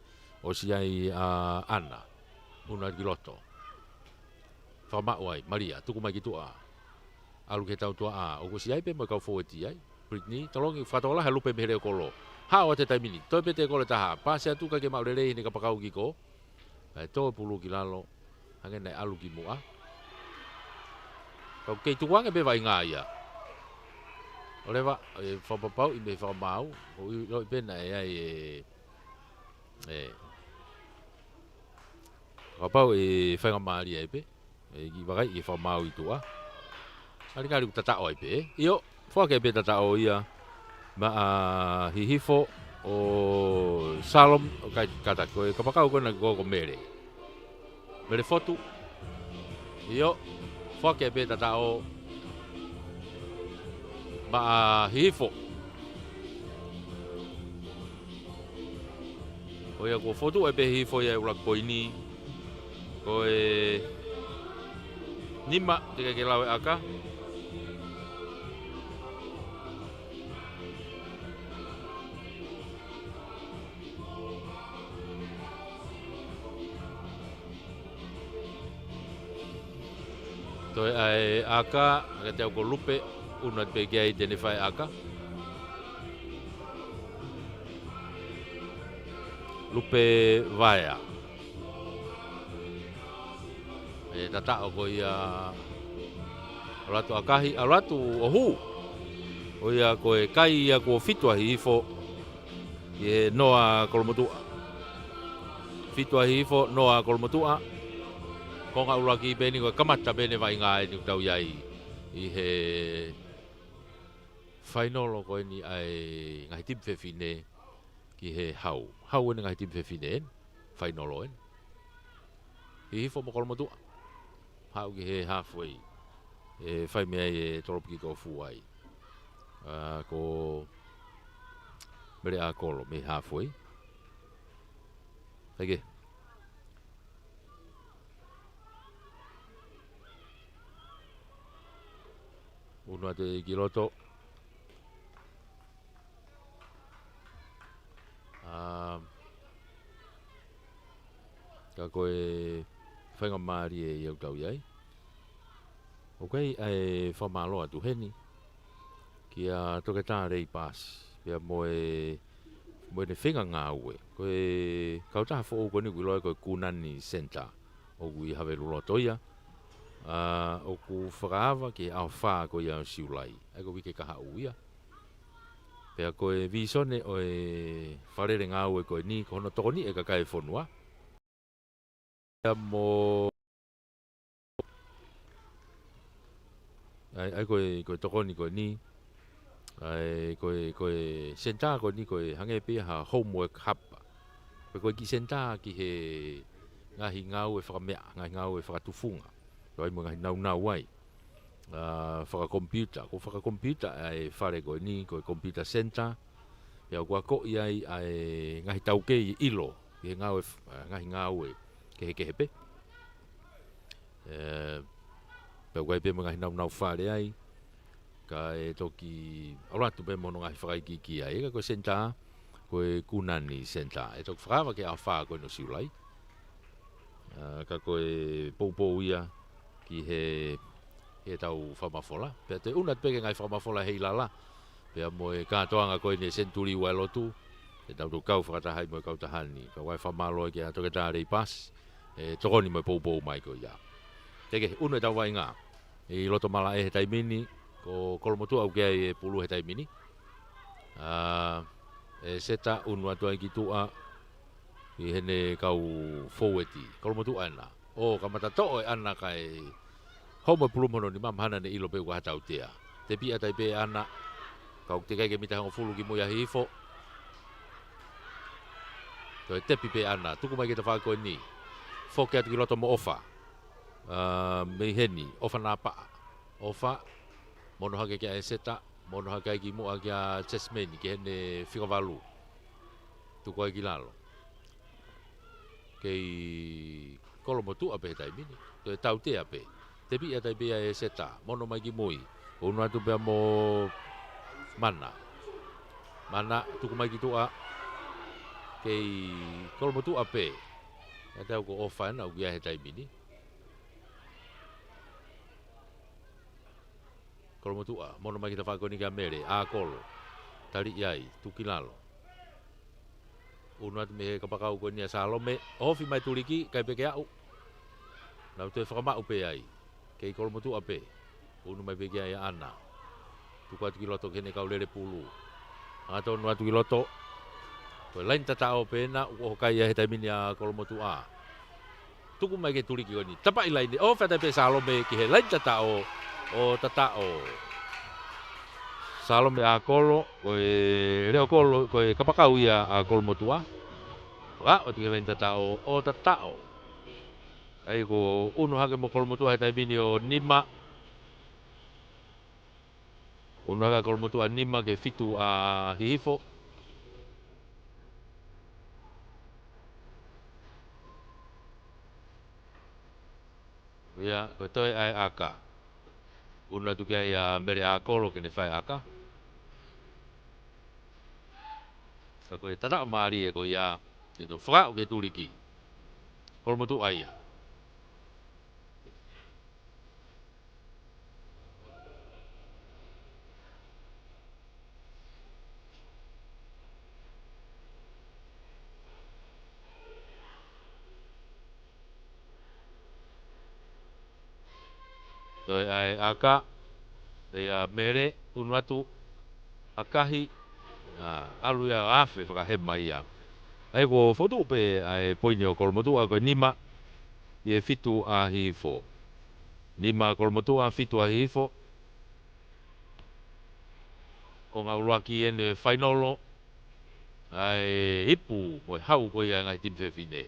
ʻOsi ai ʻa ʻAna. ʻUnu atu ki loto. Fakamaʻu ai, Malia, tuku mai ki tuʻa. ʻAlu ki he tautuaʻa, ʻoku ʻosi ai pē mo e kau faueti ai. Brittany, tolongi fakatokolahi ʻa Lupe mei he leʻo kolo. Haʻu atu he taimi ni, toe pē tēkolo ʻe taha, pasi atu kae ʻikai ke maʻu lelei ʻene kapakau ki kō. Kae tō e pulu ki lalo, hangē naʻe ʻalu ki muʻa. Kau kei tukuange pē vaʻinga ia. ʻO leva, ʻe fakapapauʻi mei he fakamaau, ʻoku ʻiloʻi pē naʻe ʻi ai e, e, Kapau ʻe faingamālie ai pē, ʻe kiʻi vakai ʻe fakamaau ʻi tuʻa. Ngalingali ʻoku tataʻo ai pē, ʻio, foaki ai pē tataʻo ia maʻa Hihifo ʻo Salome, ʻo kai kata ko e kapakau ko ena ko, ko Mele. Mele Fotu, ʻio, foaki ai pē tataʻo maʻa Hihifo. ʻO ia kuo fotu ai pē Hihifo ia ʻi he ʻuluaki poini. Ko e nima, teʻeki ke lau e ʻaka. Toe ʻai ʻaka, ʻaka te au ko Lupe, ʻunu atu pē ki ai te ne fai ʻaka. Lupe Vaea. ʻE tataʻo ko ia ʻalu atu ʻakahi, ʻalu atu ʻo hū. ʻO ia ko e kai ia kuo fitu ʻa Hihifo. ʻI he noa Kolomotuʻa. Fitu ʻa Hihifo, noa Kolomotuʻa. Konga ʻuluaki pē eni ko e kamata pē eni vaʻinga eni ʻoku tau ʻi ai. ʻi he fainolo ko eni ʻa e ngaahi timi fefine ki he hau. Hau eni ngaahi timi fefine eni, fainolo eni. Hihifo mo Kolomotuʻa. Haʻu ki he halfway. ʻE fai mei ai e tolopu kikofu ai. ʻA, ko Mele ʻAkolo mei halfway. Heke. Unu atu ki loto. ʻA, ka ko e faingamālie ia ʻoku tau ʻi ai. ʻOku ʻi ai e fakamālō atu heni kia Toketā Lei Paasi, pea mo e, mo ʻene feinga ngāue. Ko e kautaha foʻou ko eni ʻoku ʻiloa ko e Kunani Center, ʻoku ʻi Haveluloto ia. ʻA, ʻoku fakaava ki he ʻaho fā ko ia ʻo Siulai. ʻA ia ko e uike kahaʻu ia. Pea ko e vīsone ʻo e fakalele ngāue ko eni, ko hono tokoniʻi e kakai e fonua. Pea mo, ʻa ia, ʻa ia ko e, ko e tokoni ko eni. ʻA ia ko e, ko e senitā ko eni ko e hangē pē ha homework hub. Ko e, ko e kiʻi senitā ki he ngaahi ngāue fakameʻa, ngaahi ngāue fakatufunga. Ko e ʻai mo e ngaahi naunau ai. ʻA, fakakomipiuta. ʻOku fakakomipiuta ʻa e fale ko eni, ko e computer center. Pea ʻoku akoʻi ai ʻa e ngaahi taukei ʻilo, ʻi he ngāue f-, ʻa, ngaahi ngāue kehekehe pē. ʻE, pea ʻoku ʻi ai pē mo e ngaahi naunau fale ai, kae toki ʻalu atu pē mo hono ngaahi fakaikiiki ai, ka ko e senitā, ko e Kunani Center. ʻE toki fakaava ki he ʻaho fā ko eni ʻo Siulai. ʻA, ka ko e poupou ia ki he, he tau fakamafola. Pea te u ʻunu atu pē ki he ngaahi fakamafola ʻi he ʻilala. Pea mo e kātoanga ko eni e Senituli Uailotu. ʻE tau toki kau fakataha ai mo e kautaha ni. Pea ʻoku ʻi ai e fakamālō kia Toketā Lei Paasi. ʻE tokoni mo e poupou mai ko ia. Teke, ʻunu e tau vaʻinga. ʻI loto malaʻe he taimi ni, ko Kolomotuʻa ʻoku ʻi ai e pulu he taimi ni. ʻA, ʻEseta ʻunu atu ai ki tuʻa, ʻi heʻene kau foueti. Kolomotuʻa ena. ʻO kamata toʻo e ʻana kae homo e pulu mo hono nima, mahalo naʻe ʻilo pē ʻoku ʻi ai ha tautea. Tepi ʻa e taipe ʻana, ka ʻoku teʻeki ai ke mita hongofulu ki mui ʻa Hihifo. Ko e tepi pē ʻana, tuku mai ki he tafaʻaki ko eni. Foki atu ki loto mo ʻOfa. ʻA, mei heni, ʻOfa Napaʻa. ʻOfa, mono hake kia ʻEseta, mono hake ai ki muʻa kia Chesimeni, ki heʻene fika valu. Tuku ai ki lalo. Kei Kolomotuʻa pē he taimi ni. Toe tautea pē. Tepi ʻa e taipe ʻa ʻEseta. Mono mai ki mui. ʻUnu atu pea mo Mana. Mana, tuku mai ki tuʻa. Kei Kolomotuʻa pē. ʻIate au ko ʻOfa ena ʻoku ʻi ai he taimi ni. Kolomotuʻa, mono mai ki he tafaʻaki ko eni kia Mele, ʻAkolo. Taliʻi ai, tuku ki lalo. ʻUnu atu mei he kapakau ko eni ʻa Salome, ofi mai tuliki, ʻikai pē ke aʻu. Nau toe fakamaʻu pē ai. Kei Kolomotuʻa pē. ʻUnu mai pē ki ai ʻa ʻAna. Tuku atu ki loto ki heʻene kau lele pulu. Hangatonu atu ki loto. Ko e laine tataʻo pē ena, ʻoku ʻoho kai ia he taimi ni ʻa Kolomotuʻa. Tuku mai ki he tuliki ko eni. Tapaʻi laine, ʻo fata pē Salome ki he laine tataʻo, ʻo tataʻo. Salome ʻAkolo, ko e leʻo kolo, ko e kapakau ia ʻa Kolomotuʻa. ʻA, ʻo atu ki he laine tataʻo, ʻo tataʻo. ʻA ia ko ʻUnu hake mo Kolomotuʻa he taimi ni ʻo nima. ʻUnu hake ʻa Kolomotuʻa nima ki he fitu ʻa Hihifo. ʻIo, ko e toe ʻa e ʻaka. ʻUnu atu ki ai ʻa Mele ʻAkolo ke ne fai ʻaka. Ka ko e tataʻo mālie ko ia, ke toe fakaaʻu ki he tuliki. Kolomotuʻa ia. Toe ʻa e ʻaka, ʻa ia Mele, ʻunu atu, ʻakahi, ʻa, ʻalu ia ʻo afe fakahema ia. ʻA ia ko e fotu pē ʻa e poini ʻo Kolomotuʻa ko e nima, ki he fitu ʻa Hihifo. Nima Kolomotuʻa, fitu ʻa Hihifo. Ko e ngāue ʻuluaki ʻeni fainolo, ʻa e ipu, ko e hau ko ia ʻa e ngaahi timi fefine.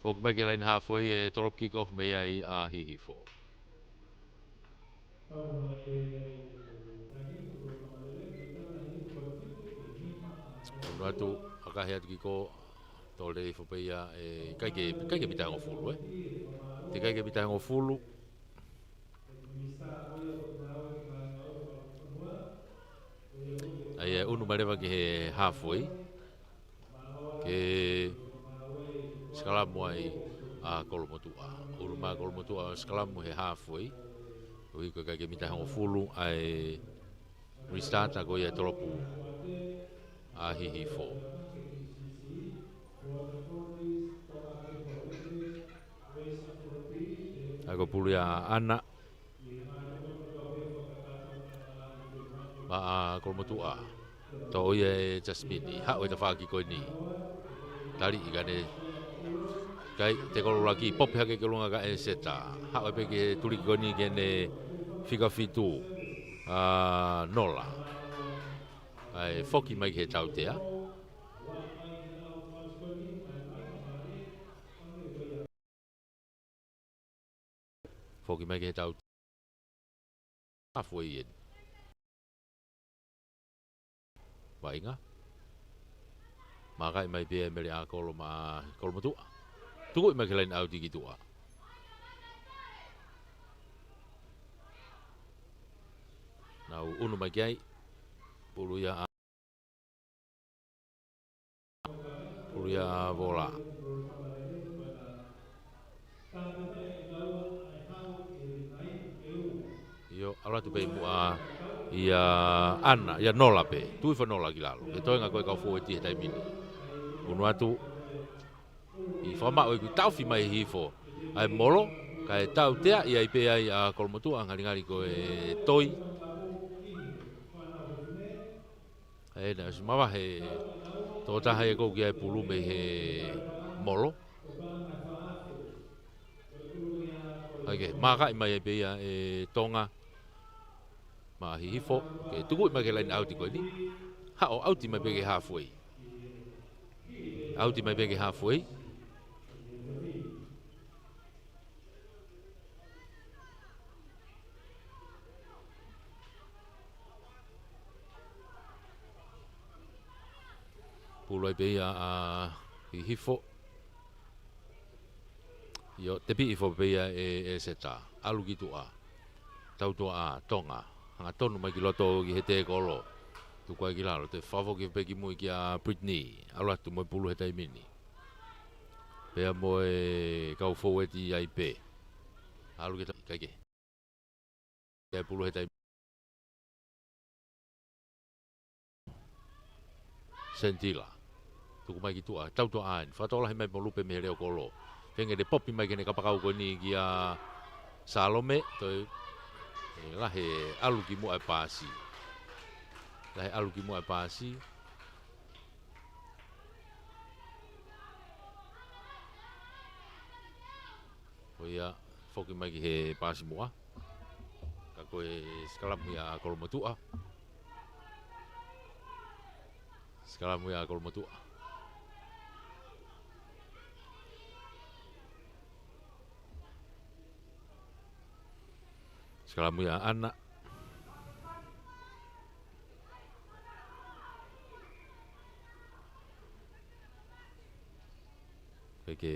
Foki mai ki he laine haafe ʻe drop kick off mei ai ʻa Hihifo. Unu atu, ʻakahi atu kick off, tole hifo pē ia ʻe ʻikai ke, ʻikai ke mita hongofulu, ē. Teʻeki ai ke mita hongofulu. ʻA ia ʻe unu mai leva ki he haafe. Ke sikalamu ai ʻa Kolomotuʻa. ʻUlu mai ʻa Kolomotuʻa ʻo sikalamu he haafe. ʻOku ʻikai ke mita hongofulu ʻa e restart ko ia ʻe drop ʻa Hihifo. ʻA ia ko e pulu ia ʻa ʻAna. Maʻa Kolomotuʻa. Toʻo ia ʻe Jasmine. Haʻu e tafaʻaki ko eni. Tali ʻi kane. Kai, tekolo laki, popi hake ki ʻolunga kia ʻEseta. Haʻu pē ki he tuliki ko eni ki heʻene fika fitu. ʻA Nola. ʻA ia foki mai ki he tautea. Foki mai ki he tau. Haafe ʻeni. Vaʻinga. Mākaʻi mai pē ʻe Mele ʻa Kolo maʻa Kolomotuʻa. Tukuʻi mai ki he laine ʻauti ki tuʻa. Nau unu mai ki ai. Pulu ia ʻa Pulu ia ʻa Vola. ʻIo, ʻalu atu pē muʻa ia ʻAna, ia Nola pē. Tuʻi fo Nola ki lalo. Ke toenga ko e kau fōueti he taimi ni. Unu atu. ʻI fakamaʻu ʻe kui taofi mai Hihifo. ʻA e molo, kae tautea ʻi ai pē ai ʻa Kolomotuʻa ngalingali ko e toi. ʻE, naʻe ʻosi mavahe tokotaha ia ʻoku ʻi ai e pulu mei he molo. ʻA ia ke mākaʻi mai ai pē ia ʻe Tonga. Maʻa Hihifo, ke tukuʻi mai ki he laine ʻauti ko eni. Haʻu ʻauti mai pē ki he haafe. ʻAuti mai pē ki he haafe. Pulu ai pē ia ʻa Hihifo. ʻIo, tepi hifo pē ia ʻe, ʻe ʻEseta. ʻAlu ki tuʻa. Tautuaʻa, Tonga. Hangatonu mai ki loto ki he tekolo. Tuku ai ki lalo. Toe fakafoki pē ki mui kia Brittany. ʻAlu atu mo e pulu he taimi ni. Pea mo e kau fōueti ai pē. ʻAlu ki tuʻa, ʻikai ke. Ia e pulu he taimi. Sentila. Tuku mai ki tuʻa. Tautuaʻa ʻeni. Fakatokolahi mai mo Lupe mei he leʻo kolo. Feinga ke popi mai ki heʻene kapakau ko eni kia Salome. Toe, ʻe, lahi e ʻalu ki muʻa e paasi. Lahi e ʻalu ki muʻa e paasi. Ko ia, foki mai ki he paasi muʻa. Ka ko e sikalamu ia ʻa Kolomotuʻa. Sikalamu ia ʻa Kolomotuʻa. Sikalamu ia ʻa ʻAna. Ke ke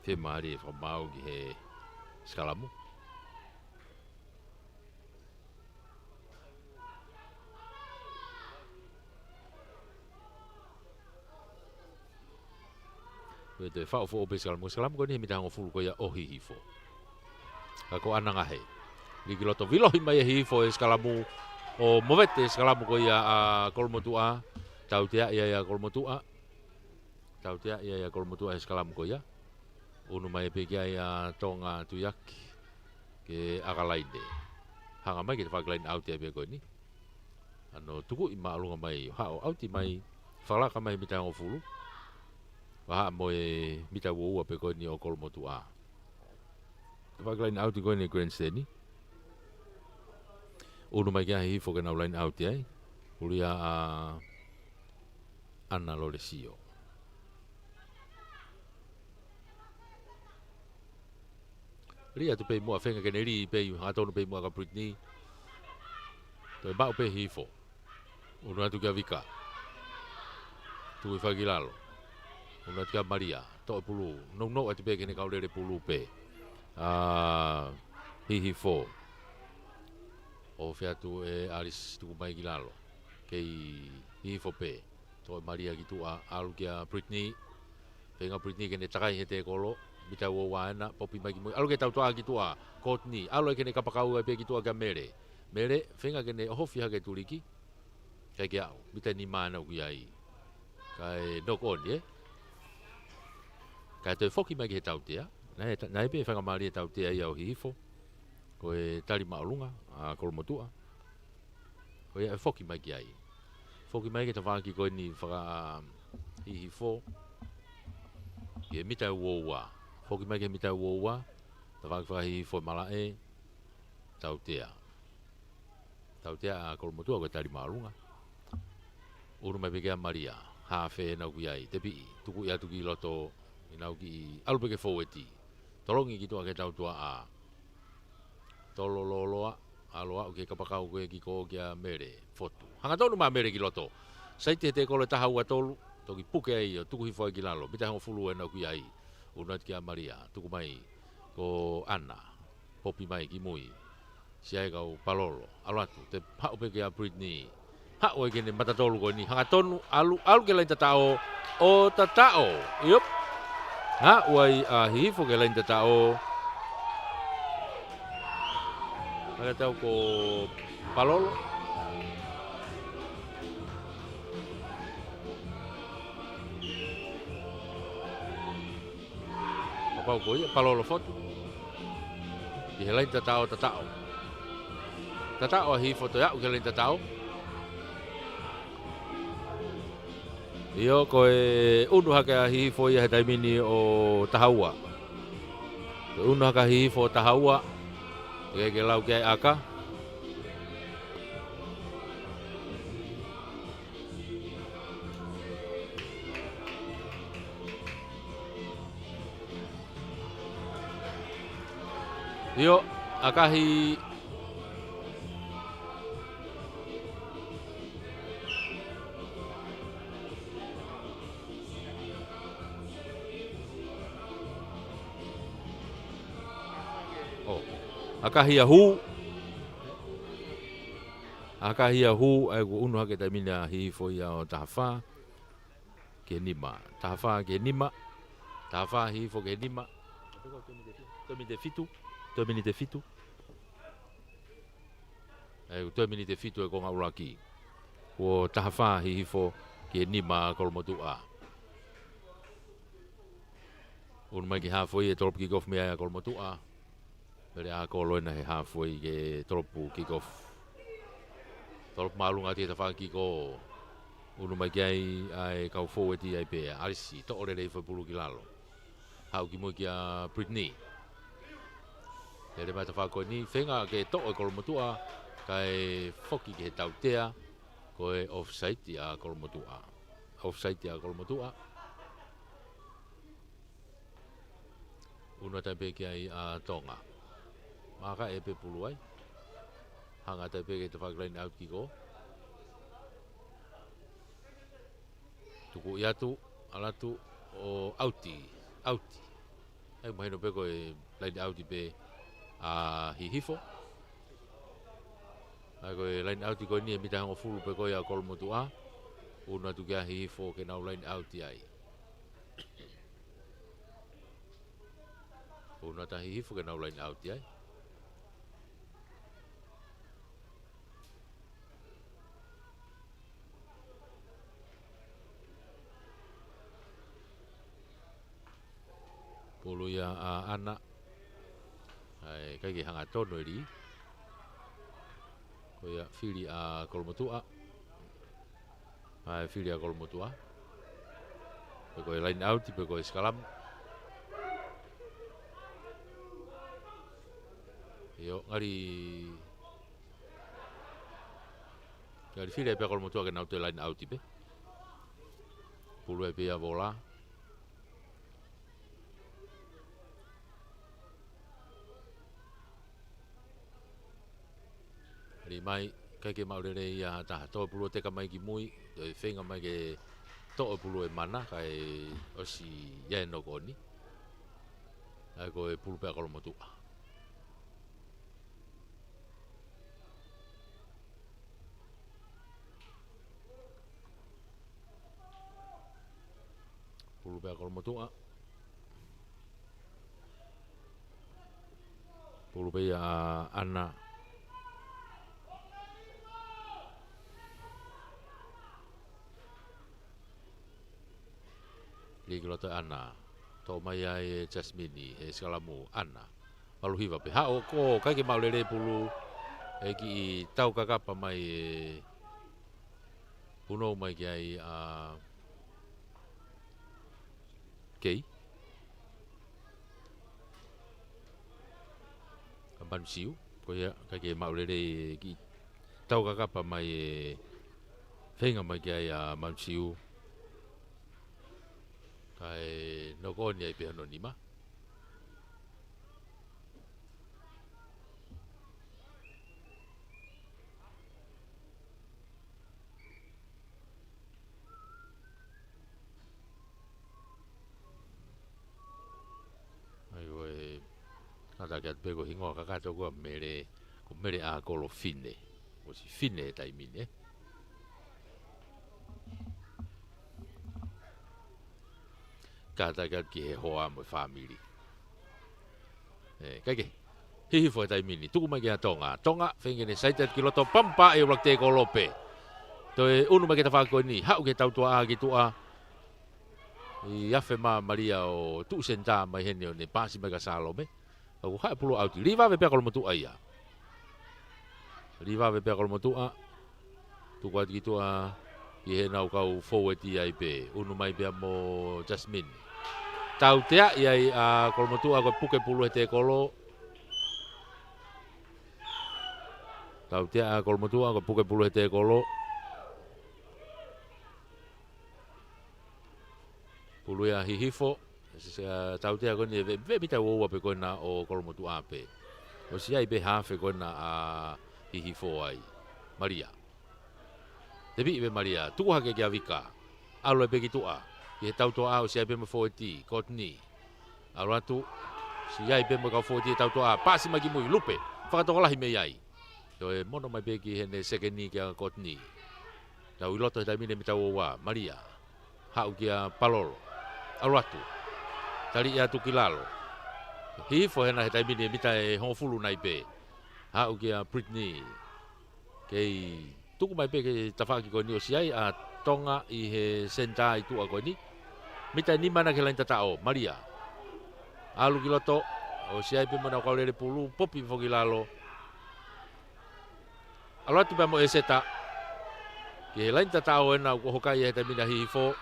fiemālie fakamaau ki he sikalamu. Ko e toe faʻu foʻou pē sikalamu, sikalamu ko eni he mita hongofulu ko ia ʻo Hihifo. Ka ko ʻAna ngaohi. Lī ki loto vilohi mai ʻe Hihifo e sikalamu ʻo movete e sikalamu ko ia ʻa Kolomotuʻa. Tautea ia ʻa Kolomotuʻa. Tautea ia ʻa Kolomotuʻa he sikalamu ko ia. Unu mai pē ki ai ʻa Tonga Tuiaki. Ke ʻaka laine. Hanga mai ke te fakalaine ʻauti ai pē ko eni. ʻAno tukuʻi māʻolunga mai, haʻu ʻauti mai, fakalaka mai he mita hongofulu. Vahaʻa mo e mita ua ua pē ko eni ʻo Kolomotuʻa. Tafaʻaki line out ko eni Grandstand. ʻUnu mai ki ai Hihifo ke nau line out ai. Pulu ia ʻa ʻAna Lolesio. Lī atu pē muʻa, feinga ke ne lī pē, hangatonu pē muʻa kia Brittany. Toe maʻu pē Hihifo. ʻUnu atu kia Vika. Tuku hifo ki lalo. ʻUnu atu kia Malia. Toʻo e pulu. Nounou atu pē ki heʻene kau lele pulu pē ʻa Hihifo. ʻOfa atu ʻe ʻAlisi, tuku mai ki lalo. Kei Hihifo pē. Toʻo ʻe Malia ki tuʻa, ʻalu kia Brittany. Feinga Brittany ke ne takai he tēkolo. Mita ua ua ena, popi mai ki mui. ʻAlu ki he tautuʻa ki tuʻa, Courtney. ʻAlu ai ke ne kapakau ai pē ki tuʻa kia Mele. Mele, feinga ke ne ʻohofi hake tuliki. Kae ʻikai ke aʻu, mita nima ena ʻoku ʻi ai. Kae knock on, ē? Kae toe foki mai ki he tautea. Naʻe, naʻe pē faingamālie e tautea ia ʻo Hihifo. Ko e tali māʻolunga ʻa Kolomotuʻa. Ko ia ʻe foki mai ki ai. Foki mai ki he tafaʻaki ko eni faka-, ʻa Hihifo. Ki he mita ua ua. Foki mai ki he mita ua ua. Tafaʻaki faka-Hihifo e malaʻe. Tautea. Tautea ʻa Kolomotuʻa ko e tali māʻolunga. ʻUnu mai pē kia Malia. Haafe ena ʻoku ʻi ai. Tepiʻi. Tukuʻi atu ki loto. ʻInau kiʻi ʻalu pē ki he fōueti. Tolongi ki tuʻa ki he tautuʻa. Tolololoa. ʻAlu ʻo aʻu ki he kapakau ko ē ki ko kia Mele. Fotu. Hangatonu mai Mele ki loto. Saiti he tēkolo ʻe taha ua tolu. Toki puke ai ʻo tuku hifo ai ki lalo. Mita hongofulu ena ʻoku ʻi ai. ʻUnu atu kia Malia. Tuku mai. Ko ʻAna. Popi mai ki mui. Siʻi kau Palolo. ʻAlu atu. Toe haʻu pē kia Brittany. Haʻu ai ki heʻene mata tolu ko eni. Hangatonu. ʻAlu, ʻalu ki he laine tataʻo. ʻO tataʻo. ʻIo. Haʻu ai ʻa Hihifo ki he laine tataʻo. Hake tau ko Palolo. Kapau ko ia, Palolo Fotu. Ki he laine tataʻo, tataʻo. Tataʻo ʻa Hihifo, toe aʻu ki he laine tataʻo. ʻIo, ko e ʻunu hake ʻa Hihifo ia he taimi ni ʻo taha ua. Ko e ʻunu hake ʻa Hihifo ʻo taha ua. Ke, ke lau ki ai ʻaka. ʻIo, ʻakahi. ʻO, ʻakahi ʻa Hū. ʻAkahi ʻa Hū, ʻa ia kuo ʻunu hake taimi ni ʻa Hihifo ia ʻo taha fā ki he nima. Taha fā ki he nima. Taha fā Hihifo ki he nima. Toe miniti fitu. Toe miniti fitu. ʻA ia, toe miniti fitu e konga ʻuluaki. Kuo taha fā Hihifo ki he nima Kolomotuʻa. ʻUnu mai ki he halfway e tolopu kick off mei ai ʻa Kolomotuʻa. Mele ʻAkolo ena he halfway ke tolopu kick off. Tolopu māʻolunga ʻa e tafaʻaki ko ē. ʻUnu mai ki ai ʻa e kau fōueti ai pē ʻa ʻAlisi. Toʻo lelei foʻi pulu ki lalo. Haʻu ki mui kia Brittany. Lele mai tafaʻaki ko eni. Feinga ke toʻo ʻe Kolomotuʻa. Kae foki ki he tautea. Ko e offside ia ʻa Kolomotuʻa. Offside ia ʻa Kolomotuʻa. ʻUnu atu ai pē ki ai ʻa Tonga. Maka e pē pulu ai. Hanga atu ai pē ki he tafaʻaki line out kick off. Tukuʻi atu, ʻalu atu ʻo ʻauti, ʻauti. ʻA ia mahino pē ko e line out pē ʻa Hihifo. ʻA ia ko e line out ko eni e mita hongofulu pē ko ia ʻa Kolomotuʻa. ʻUnu atu kia Hihifo ke nau line out ai. ʻUnu atu ʻa Hihifo ke nau line out ai. Pulu ia ʻa ʻAna. ʻA ia ʻikai ke hangatonu e lī. Ko ia fili ʻa Kolomotuʻa. ʻA ia fili ʻa Kolomotuʻa. Ko e line out, pe ko e sikalamu. ʻIo, ngali, ngali fili pē ʻa Kolomotuʻa ke nau toe line out pē. Pulu ai pē ia Vola. Lī mai, ʻikai ke maʻu lelei ia ha taha. Toʻo pulu ʻo teka mai ki mui, toe feinga mai ke toʻo pulu ʻe Mana, kae ʻosi ia e noko ni. ʻA ia ko e pulu pē ʻa Kolomotuʻa. Pulu pē ʻa Kolomotuʻa. Pulu pē ia ʻa ʻAna. Lī ki loto ʻAna. Toʻo mai ai ʻe Jasmine, he sikalamu ʻAna. Malu hiva pē haʻu ko ē, ʻikai ke maʻu lelei pulu, ʻe kiʻi taukakapa mai ē, punou mai ki ai ʻa Kei. ʻA Manusiu, ko ia, ʻikai ke maʻu lelei kiʻi taukakapa mai ē, feinga mai ki ai ʻa Manusiu. Kae noko ni ai pē hono nima. ʻA ia ko e, kātaki atu pē ko e hingoa kakato ko ē Mele, ko Mele ʻa Kolofine. ʻOsi fine he taimi ni. Kātaki atu ki he hoa mo e fāmili. ʻE, ʻikai ke. Hihifo he taimi ni. Tuku mai ki ʻa Tonga. Tonga, feinga ke ne saiti atu ki loto pampa ʻe ʻuluaki tēkolo pē. Toe ʻunu mai ki he tafaʻaki ko eni. Haʻu ki he tautuʻa ki tuʻa. ʻI afe mā Malia ʻo tuʻu senitā mai heni ʻo ne paasi mai kia Salome. Ka ʻoku haʻu e pulu ʻauti. Lī vave pē ʻa Kolomotuʻa ia. Lī vave pē ʻa Kolomotuʻa. Tuku atu ki tuʻa ki heʻenau kau foueti ai pē. ʻUnu mai pē mo Jasmine. Tauteaʻi ai ʻa Kolomotuʻa ko e puke pulu he tēkolo. Tauteaʻi ʻa Kolomotuʻa ko e puke pulu he tēkolo. Pulu ia Hihifo. Se, se, ʻa, tautea ko eni ʻe ve, veʻe mita ua ua pē ko ena ʻo Kolomotuʻa pē. ʻOsi ʻi ai pē hafe ko ena ʻa Hihifo ai. Malia. Tepiʻi pē Malia. Tuku hake kia Vika. ʻAlu ai pē ki tuʻa. Ki he tautuʻa ʻosi ʻi ai pē mo e foueti. Courtney. ʻAlu atu. ʻOsi ʻi ai pē mo e kau foueti he tautuʻa. Paasi mai ki mui. Lupe. Fakatokolahi mei ai. Toe mono mai pē ki heʻene sekeni kia Courtney. Tau ʻi loto he taimi ni mita ua ua, Malia. Haʻu kia Palolo. ʻAlu atu. Taliʻi atu ki lalo. Hihifo hena he taimi ni mita ʻe hongofulu nai pē. Haʻu kia Brittany. Kei tuku mai pē ki he tafaʻaki ko eni ʻosi ʻi ai ʻa Tonga ʻi he senitā ʻi tuʻa ko eni. Mita ʻe nima ena ki he laini tataʻo, Malia. ʻAlu ki loto, ʻosi ʻi ai pē mo ʻenau kau lele pulu, popi foki lalo. ʻAlu atu pē mo ʻEseta. Ki he laini tataʻo ena ʻoku ʻohokai he taimi ni ʻa Hihifo.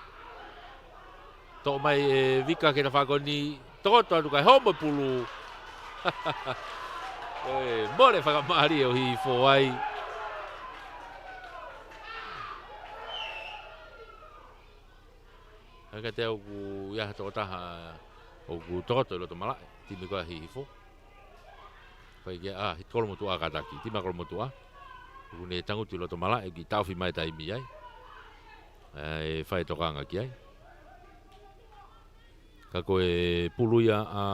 Toʻo mai ʻe Vika ki he tafaʻaki ko eni. Tokoto atu kae homo e pulu. ʻOi, mole fakamālie ʻo Hihifo ai. ʻA ia kiate au ʻoku ʻi ai ha tokotaha ʻoku tokoto ʻi loto malaʻe, timi ko ē ʻa Hihifo. Fai ki ai, ʻa, Kolomotuʻa kātaki, timi ʻa Kolomotuʻa. ʻOku ne tangutu ʻi loto malaʻe, kiʻi taʻofi mai taimi ai. ʻE fai tokanga ki ai. Ka ko e pulu ia ʻa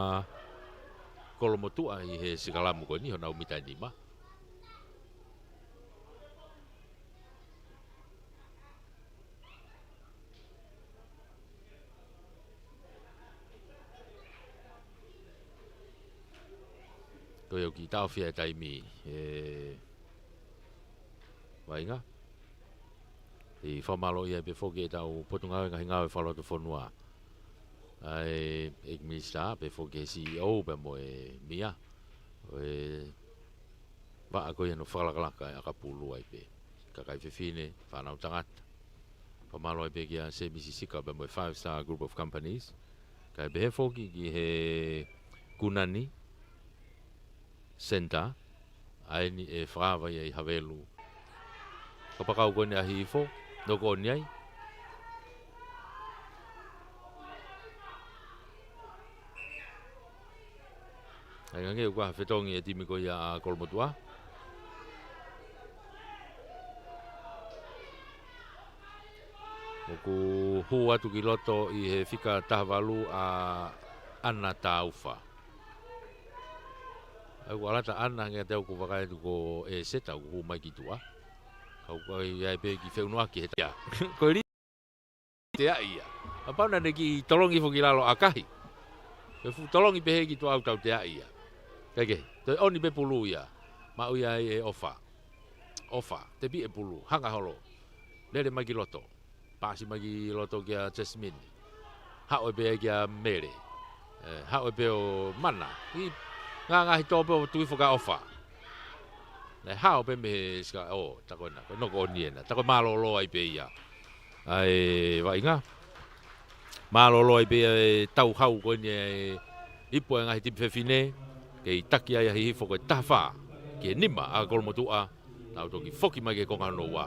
Kolomotuʻa ʻi he sikalamu ko eni honau mita ʻe nima. Ko ia ʻoku kiʻi taʻofi ʻa e taimi, ʻe vaʻinga. ʻI fakamālō ia pē foki ʻetau Potungāue Ngaahi Ngāue Fakalotofonua. ʻA e ʻEiki Minisitā, pehē foki he C E O, pea mo e mia. ʻO e vaʻa ko ia ʻoku fakalakalaka e ʻakapulu ai pē. Kakai fefine, fānau tangata. Fakamālō ai pē kia Semisi Sika pea mo e Five Star Group of Companies. Kae pehē foki ki he Kunani Center, ʻa eni ʻe fakaava ia ʻi Havelu. Kapakau ko eni ʻa Hihifo, noko ʻoni ai. ʻAi ngangē ʻoku ʻi ai ha fetongi e timi ko ia ʻa Kolomotuʻa. ʻOku hū atu ki loto ʻi he fika taha valu ʻa ʻAna Taufa. ʻAi ʻoku ʻalata ʻAna hangē ʻa e teu ʻoku vakai atu ko e seta ʻoku hū mai ki tuʻa. Kau kai ai pē ki feunuaki he taia. Ko e li- te aʻi ia. Kapau naʻa ne kiʻi tolongi foki lalo ʻakahi. Ke fuʻu tolongi pehē ki tuʻa ʻoku tau te aʻi ia. Kae kehe, toe ʻoni pē pulu ia. Maʻu ia ʻe ʻOfa. ʻOfa, tepi e pulu, hanga holo. Lele mai ki loto. Pasi mai ki loto kia Jasmine. Haʻu pē ai kia Mele. ʻE, haʻu pē ʻo Mana. ʻI ngā ngaahi tō pē ʻo tui foki ʻa ʻOfa. Naʻe hao pē mei he sika, ʻo, tā ko ena, ko e noko ʻoni ena, tā ko e mālōlō ai pē ia. ʻAi, vaʻinga. Mālōlō ai pē ia e tauhau ko eni e ipu e ngaahi timi fefine, kei taki ai ʻa Hihifo ko e taha fā ki he nima ʻa Kolomotuʻa, nau toki foki mai ki he konga hono ua.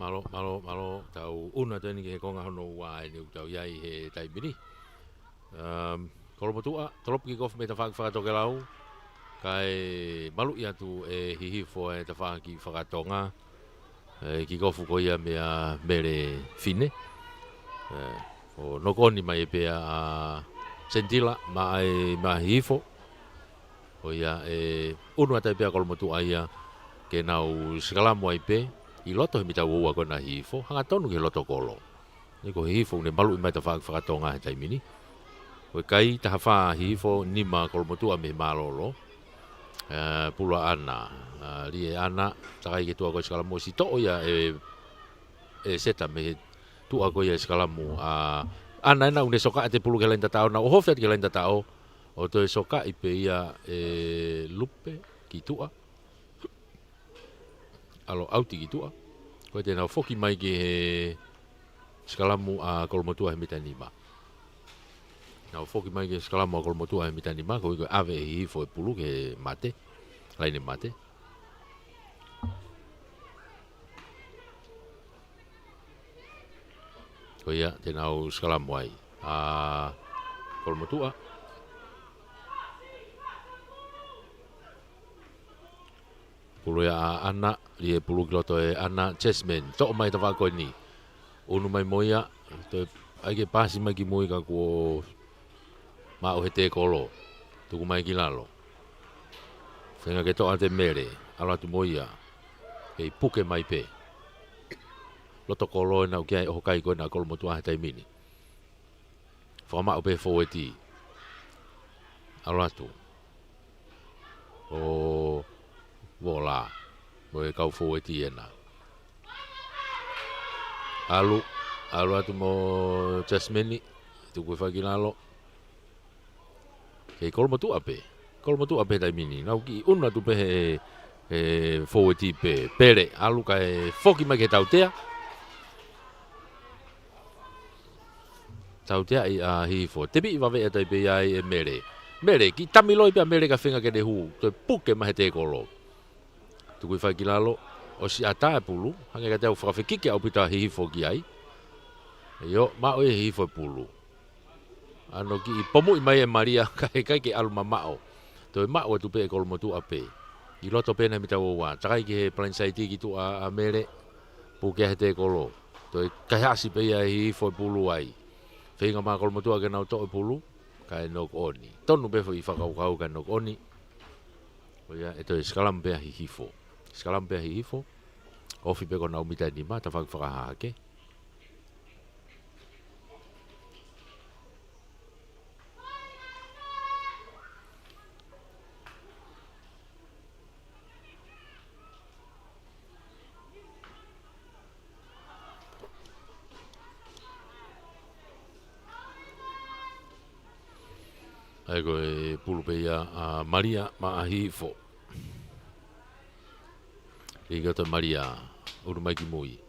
Mālō, mālō, mālō. Tau ʻunu atu eni ki he konga hono ua eni ʻoku tau ʻi ai he taimi ni. Um, Kolomotuʻa, tolopu kikofu mei he tafaʻaki fakatokelau. Kae maluʻi atu ʻe Hihifo e tafaʻaki fakatonga. ʻE kikofu ko ia meia Mele Fine. ʻE, ʻo knock on mai pē ʻa Sentila, maʻa e, maʻa Hihifo. Ko ia ʻe ʻunu atu ai pē ʻa Kolomotuʻa ia ke nau sikalamu ai pē ʻi loto he mita ua ua ko ena ʻa Hihifo, hangatonu ki he loto kolo. He ko Hihifo ʻoku ne maluʻi mai tafaʻaki fakatonga he taimi ni. Ko e kai taha fā Hihifo, nima Kolomotuʻa mei he mālōlō. ʻE, pulu ʻa ʻAna, ʻa, lie ʻAna, takai ki he tuʻa ko e sikalamu ʻosi toʻo ia ʻe, ʻe Seta mei he tuʻa ko ia e sikalamu ʻa ʻAna ena ʻoku ne sokaʻi atu e pulu ki he laine tataʻo, nau ʻohofi atu ki he laine tataʻo, ʻo toe sokaʻi pē ia ʻe Lupe ki tuʻa. ʻAlu ʻauti ki tuʻa. Ko ia te nau foki mai ki he sikalamu ʻa Kolomotuʻa he mita nima. Nau foki mai ki he sikalamu ʻa Kolomotuʻa he mita nima, ko ia ko e ʻave ʻe Hihifo e pulu ki he mate. Laine mate. Ko ia te nau sikalamu ai ʻa Kolomotuʻa. Pulu ia ʻa ʻAna, lie pulu ki loto ʻe ʻAna, Jasmine, toʻo mai tafaʻaki ko eni. ʻUnu mai mo ia, toe ʻai ke paasi mai ki mui ka kuo maʻu he tēkolo. Tuku mai ki lalo. Feinga ke toʻo ʻe Mele, ʻalu atu mo ia. Kei puke mai pē. Loto kolo ena ʻoku ʻi ai e ʻoho kai ko ena ʻa Kolomotuʻa he taimi ni. Fakamaʻu pē fōueti. ʻAlu atu. ʻO Vola. Mo e kau fōueti ena. ʻAlu, ʻalu atu mo Jasmine, tuku hifo ki lalo. Kei Kolomotuʻa pē. Kolomotuʻa pē taimi ni. Nau kiʻi ʻunu atu pē he, he fōueti pē. Pele, ʻalu kae foki mai ki he tautea. Tauteaʻi ʻa Hihifo. Tepiʻi vave atu ai pē ia ʻe Mele. Mele, kiʻi tamiloi pē ʻa Mele kae feinga ke ne hū. Toe puke mai he tēkolo. Tuku hifo ki lalo, ʻosi ʻatā e pulu, hangē kiate au fakafekiki ʻaupito ʻa Hihifo ki ai. ʻIo, maʻu ʻe Hihifo e pulu. ʻAno kiʻi pomuʻi mai ʻe Malia, kae ʻikai ke ʻalu mamaʻo. Toe maʻu atu pē ʻe Kolomotuʻa pē. ʻI loto pē ena he mita ua ua. Takai ki he blindside ki tuʻa ʻa Mele, puke he tēkolo. Toe kaihaʻasi pē ia ʻe Hihifo e pulu ai. Feinga mai Kolomotuʻa ke nau toʻo e pulu, kae knock on. Tonu pē foʻi fakakaukau kae knock on. Ko ia ʻe toe sikalamu pē ʻa Hihifo. Sikalamu pē ʻa Hihifo. Ofi pē ko honau mita nima, tafaʻaki fakahahake. ʻAi ko e pulu pē ia ʻa Malia maʻa Hihifo. Lī ki loto ʻe Malia, ʻunu mai ki mui.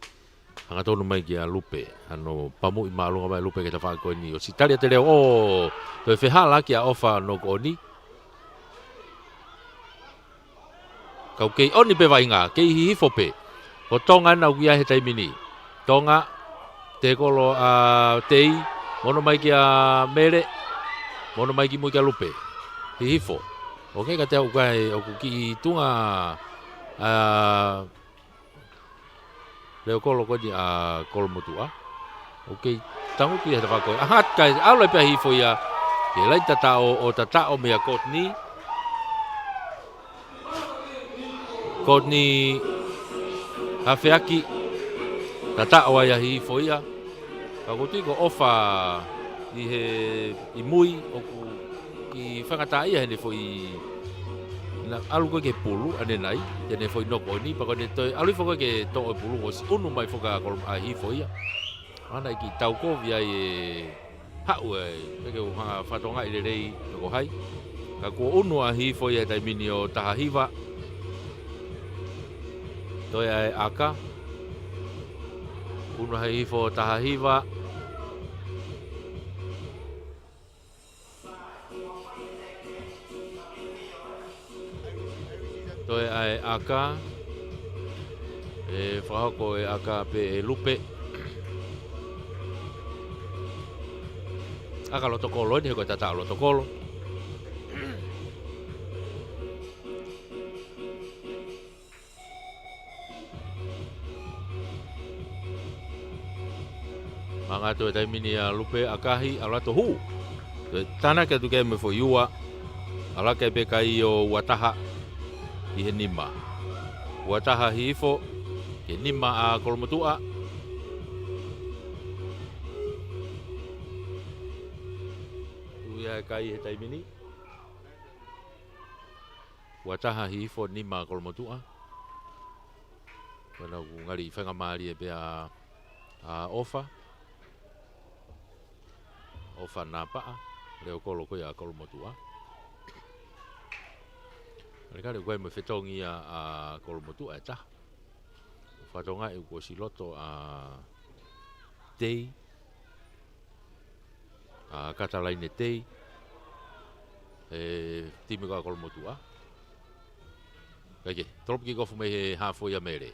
Hangatonu mai kia Lupe, ʻano pamuʻi māʻolunga mai Lupe ki he tafaʻaki ko eni. ʻOsi tali ʻe Teleo, ʻo, toe fehālaaki ʻa ʻOfa knock on. Kau kei ʻoni pē vaʻinga, kei Hihifo pē. Ko Tonga ena ʻoku ʻi ai he taimi ni. Tonga, tēkolo ʻa Tei, mo ʻunu mai kia Mele, mo ʻunu mai ki mui kia Lupe. Hihifo. ʻOku ʻikai ke tau kai, ʻoku kiʻi tuʻunga, ʻa, leo kolo ko eni ʻa Kolomotuʻa. ʻOku kei tangutu ia he tafaʻaki ko ē. ʻAhā, kae ʻalu ai pē ʻa Hihifo ia ki he laine tataʻo, ʻo tataʻo meia Courtney. Courtney Hafeaki. Tataʻo ai ʻa Hihifo ia. Ka ʻoku ou tui ko ʻOfa ʻi he, ʻi mui ʻoku kiʻi faingataʻaʻia heʻene foʻi, naʻe ʻalu ko ē ki he pulu, ʻanenai, te ne foʻi knock on, pea ko ʻene toe ʻalu hifo ko ē ke toʻo e pulu, ʻosi ʻunu mai foki ʻa Kolo-, ʻa Hihifo ia. ʻAna ʻe kiʻi taukovi ai e haʻu ai, pea ke u hanga fakatongaʻi lelei pe ko hai. Ka kuo ʻunu ʻa Hihifo ia he taimi ni ʻo taha hiva. Toe ʻa e ʻaka. ʻUnu ʻa Hihifo ʻo taha hiva. Toe ʻa e ʻaka. ʻE fakahoko e ʻaka pē ʻe Lupe. ʻAka loto kolo eni, he ko e tataʻo loto kolo. Manga atu e taimi ni ʻa Lupe, ʻakahi, ʻalu atu hū. Ko e tānaki atu ki ai mo e foʻi ua. ʻAlu hake pē kai ʻo ua taha ki he nima. Ua taha Hihifo ki he nima ʻa Kolomotuʻa. Tuʻu ia e kai he taimi ni. Ua taha Hihifo, nima Kolomotuʻa. Ko ena ʻoku ngali faingamālie pē ʻa, ʻa ʻOfa. ʻOfa Napaʻa, leo kolo ko ia ʻa Kolomotuʻa. Kale kale ko e mo e fetongi ia ʻa Kolomotuʻa ʻe taha. Fatongia ʻoku ʻosi loto ʻa Tei, ʻa Katalaine Tei, ʻe timi ko ia ʻa Kolomotuʻa. Kae kehe, tolopu kikofu mei he hafo ia Mele.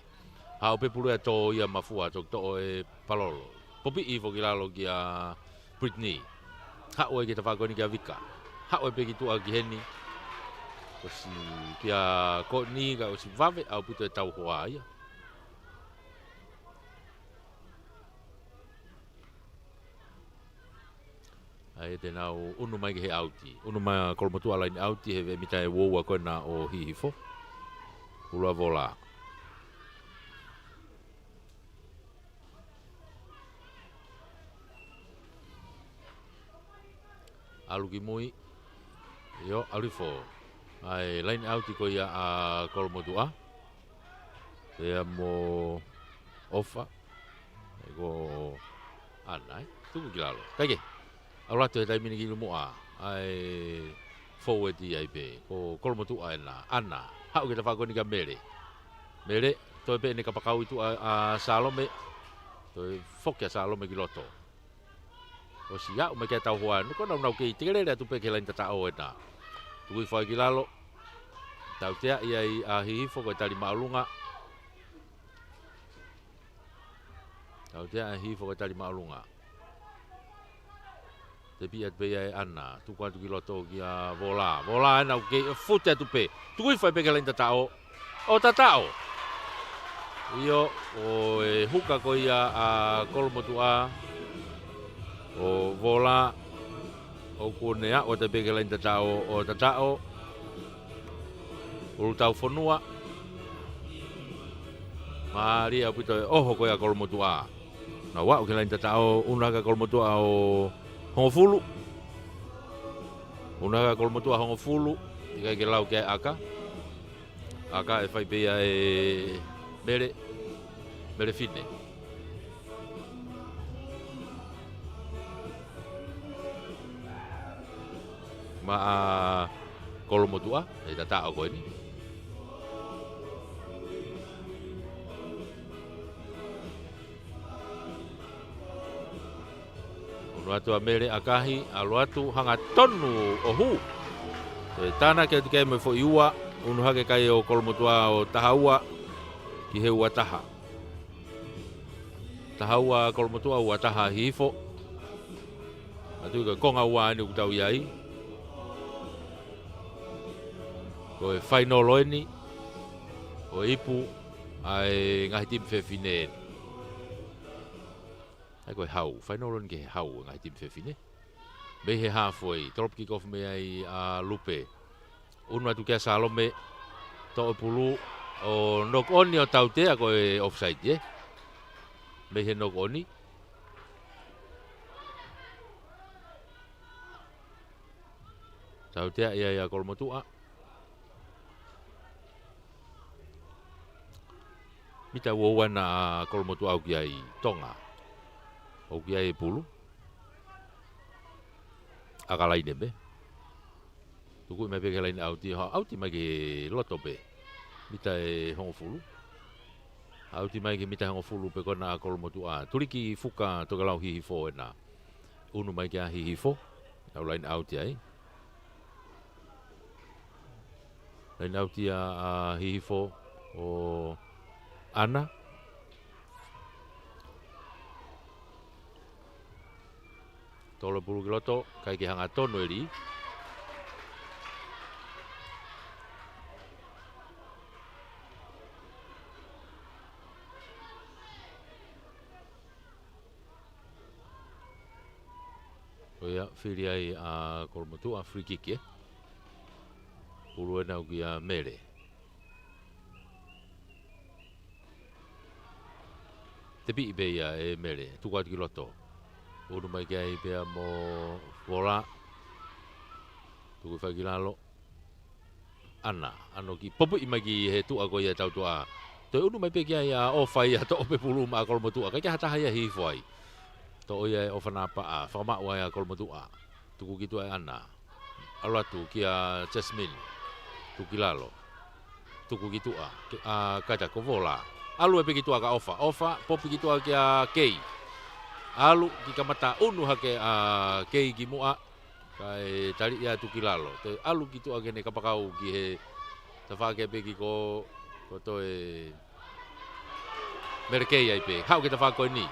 Haʻu pē pulu ia tō ia mafua, toki toʻo e palolo. Popiʻi foki lalo kia Brittany. Haʻu ai ki he tafaʻaki ko eni kia Vika. Haʻu ai pē ki tuʻa ki heni. ʻOsi kia Courtney, kae ʻosi vave ʻaupito e tauhoa ia. ʻA ia te nau ʻunu mai ki he ʻauti. ʻUnu mai ʻa Kolomotuʻa laine ʻauti he veʻe mita ʻe uaua ko ena ʻo Hihifo. Ulu ʻa Vola. ʻAlu ki mui. ʻIo, ʻalu hifo. ʻA e laine ʻauti ko ia ʻa Kolomotuʻa. Pea mo ʻOfa. ʻE ko ʻAna, ē? Tuku ki lalo. Kae kehe. ʻAlu atu he taimi ni ki lumuʻa. ʻA e foueti ai pē. Ko Kolomotuʻa ena. ʻAna. Haʻu ki he tafaʻaki ko eni kia Mele. Mele, toe pē ʻene kapakau ʻi tuʻa ʻa Salome. Toe foki ʻa Salome ki loto. ʻOsi aʻu mai ki ai e tauhoa, ko ena ʻoku nau kei tekelele atu pē ki he laine tataʻo ena. Tuku hifo ai ki lalo. Tauteaʻi ai ʻa Hihifo ko e tali māʻolunga. Tauteaʻi ʻa Hihifo ko e tali māʻolunga. Tepi atu pē ia ʻe ʻAna. Tuku atu ki loto kia Vola. Vola ena ʻoku kei fute atu pē. Tuku hifo ai pē ki he laine tataʻo. ʻO tataʻo. ʻIo, ko e huka ko ia ʻa Kolomotuʻa. Ko Vola. ʻOku ne aʻu atu pē ki he laine tataʻo, ʻo tataʻo. Ulutaufonua. Mālie ʻaupito e ʻoho ko ia ʻa Kolomotuʻa. Nau aʻu ki he laine tataʻo, ʻunu hake ʻa Kolomotuʻa ʻo hongofulu. ʻUnu hake ʻa Kolomotuʻa hongofulu, ʻikai ke lau ki ai e ʻaka. ʻAka ʻe fai pē ia ʻe Mele, Mele Fine. Maʻa Kolomotuʻa, ʻe tataʻo ko eni. ʻUnu atu ʻa Mele, ʻakahi, ʻalu atu, hangatonu ʻo hū. Ko e tānaki atu ki ai mo e foʻi ua, ʻunu hake kai ʻo Kolomotuʻa ʻo taha ua ki he ua taha. Taha ua Kolomotuʻa, ua taha Hihifo. Manatuʻi ko e konga ua eni ʻoku tau ʻi ai. Ko e fainolo eni ʻo e ipu ʻa e ngaahi timi fefine eni. ʻA ia ko e hau, fainolo eni ki he hau e ngaahi timi fefine. Mei he halfway, tolopu kikofu mei ai ʻa Lupe. ʻUnu atu kia Salome, toʻo e pulu, ʻo knock on ʻo tautea ko e offside, ē? Mei he knock on. Tautea ia ʻa Kolomotuʻa. Mita ua ua ena ʻa Kolomotuʻa ʻoku ʻi ai Tonga. ʻOku ʻi ai e pulu. ʻAka laine pē. Tuku mai pē ki he laine ʻauti, ha ʻauti mai ki loto pē. Mita ʻe hongofulu. ʻAuti mai ki he mita hongofulu pē ko ena ʻa Kolomotuʻa. Tuliki fuka Tokelau Hihifo ena. ʻUnu mai kia Hihifo. ʻAlu laine ʻauti ai. Laine ʻauti ʻa, ʻa Hihifo ʻo ʻAna. Tolo pulu ki loto, ʻikai ke hanga tonu e lī. ʻO ia, fili ai ʻa Kolomotuʻa, free kick, ē. Pulu ena ʻoku ʻia Mele. Tepiʻi pē ia ʻe Mele, tuku atu ki loto. Unu mai ki ai pea mo Vola. Tuku fai ki lalo. ʻAna, ʻano ki popuʻi mai ki he tuʻa ko ia tautuʻa. Toe unu mai pē ki ai ʻa ʻOfa ia, toʻo pē pulu maʻa Kolomotuʻa. ʻIkai ke ha taha ia hihifo ai. Toʻo ia ʻe ʻOfa Napaʻa, fakamaʻu ai ʻa Kolomotuʻa. Tuku ki tuʻa ʻe ʻAna. ʻAlu atu kia Jasmine. Tuku ki lalo. Tuku ki tuʻa. Ke, ʻa, kaita ko Vola. ʻAlu ē pē ki tuʻa kia ʻOfa. ʻOfa, popi ki tuʻa kia Kei. ʻAlu ki kamata unu hake ʻa Kei ki muʻa. Kae taliʻi atu ki lalo. Toe ʻalu ki tuʻa ki heʻene kapakau ki he tafaʻaki pē ki ko, ko toe Mele Kei ai pē. Haʻu ki he tafaʻaki ko eni.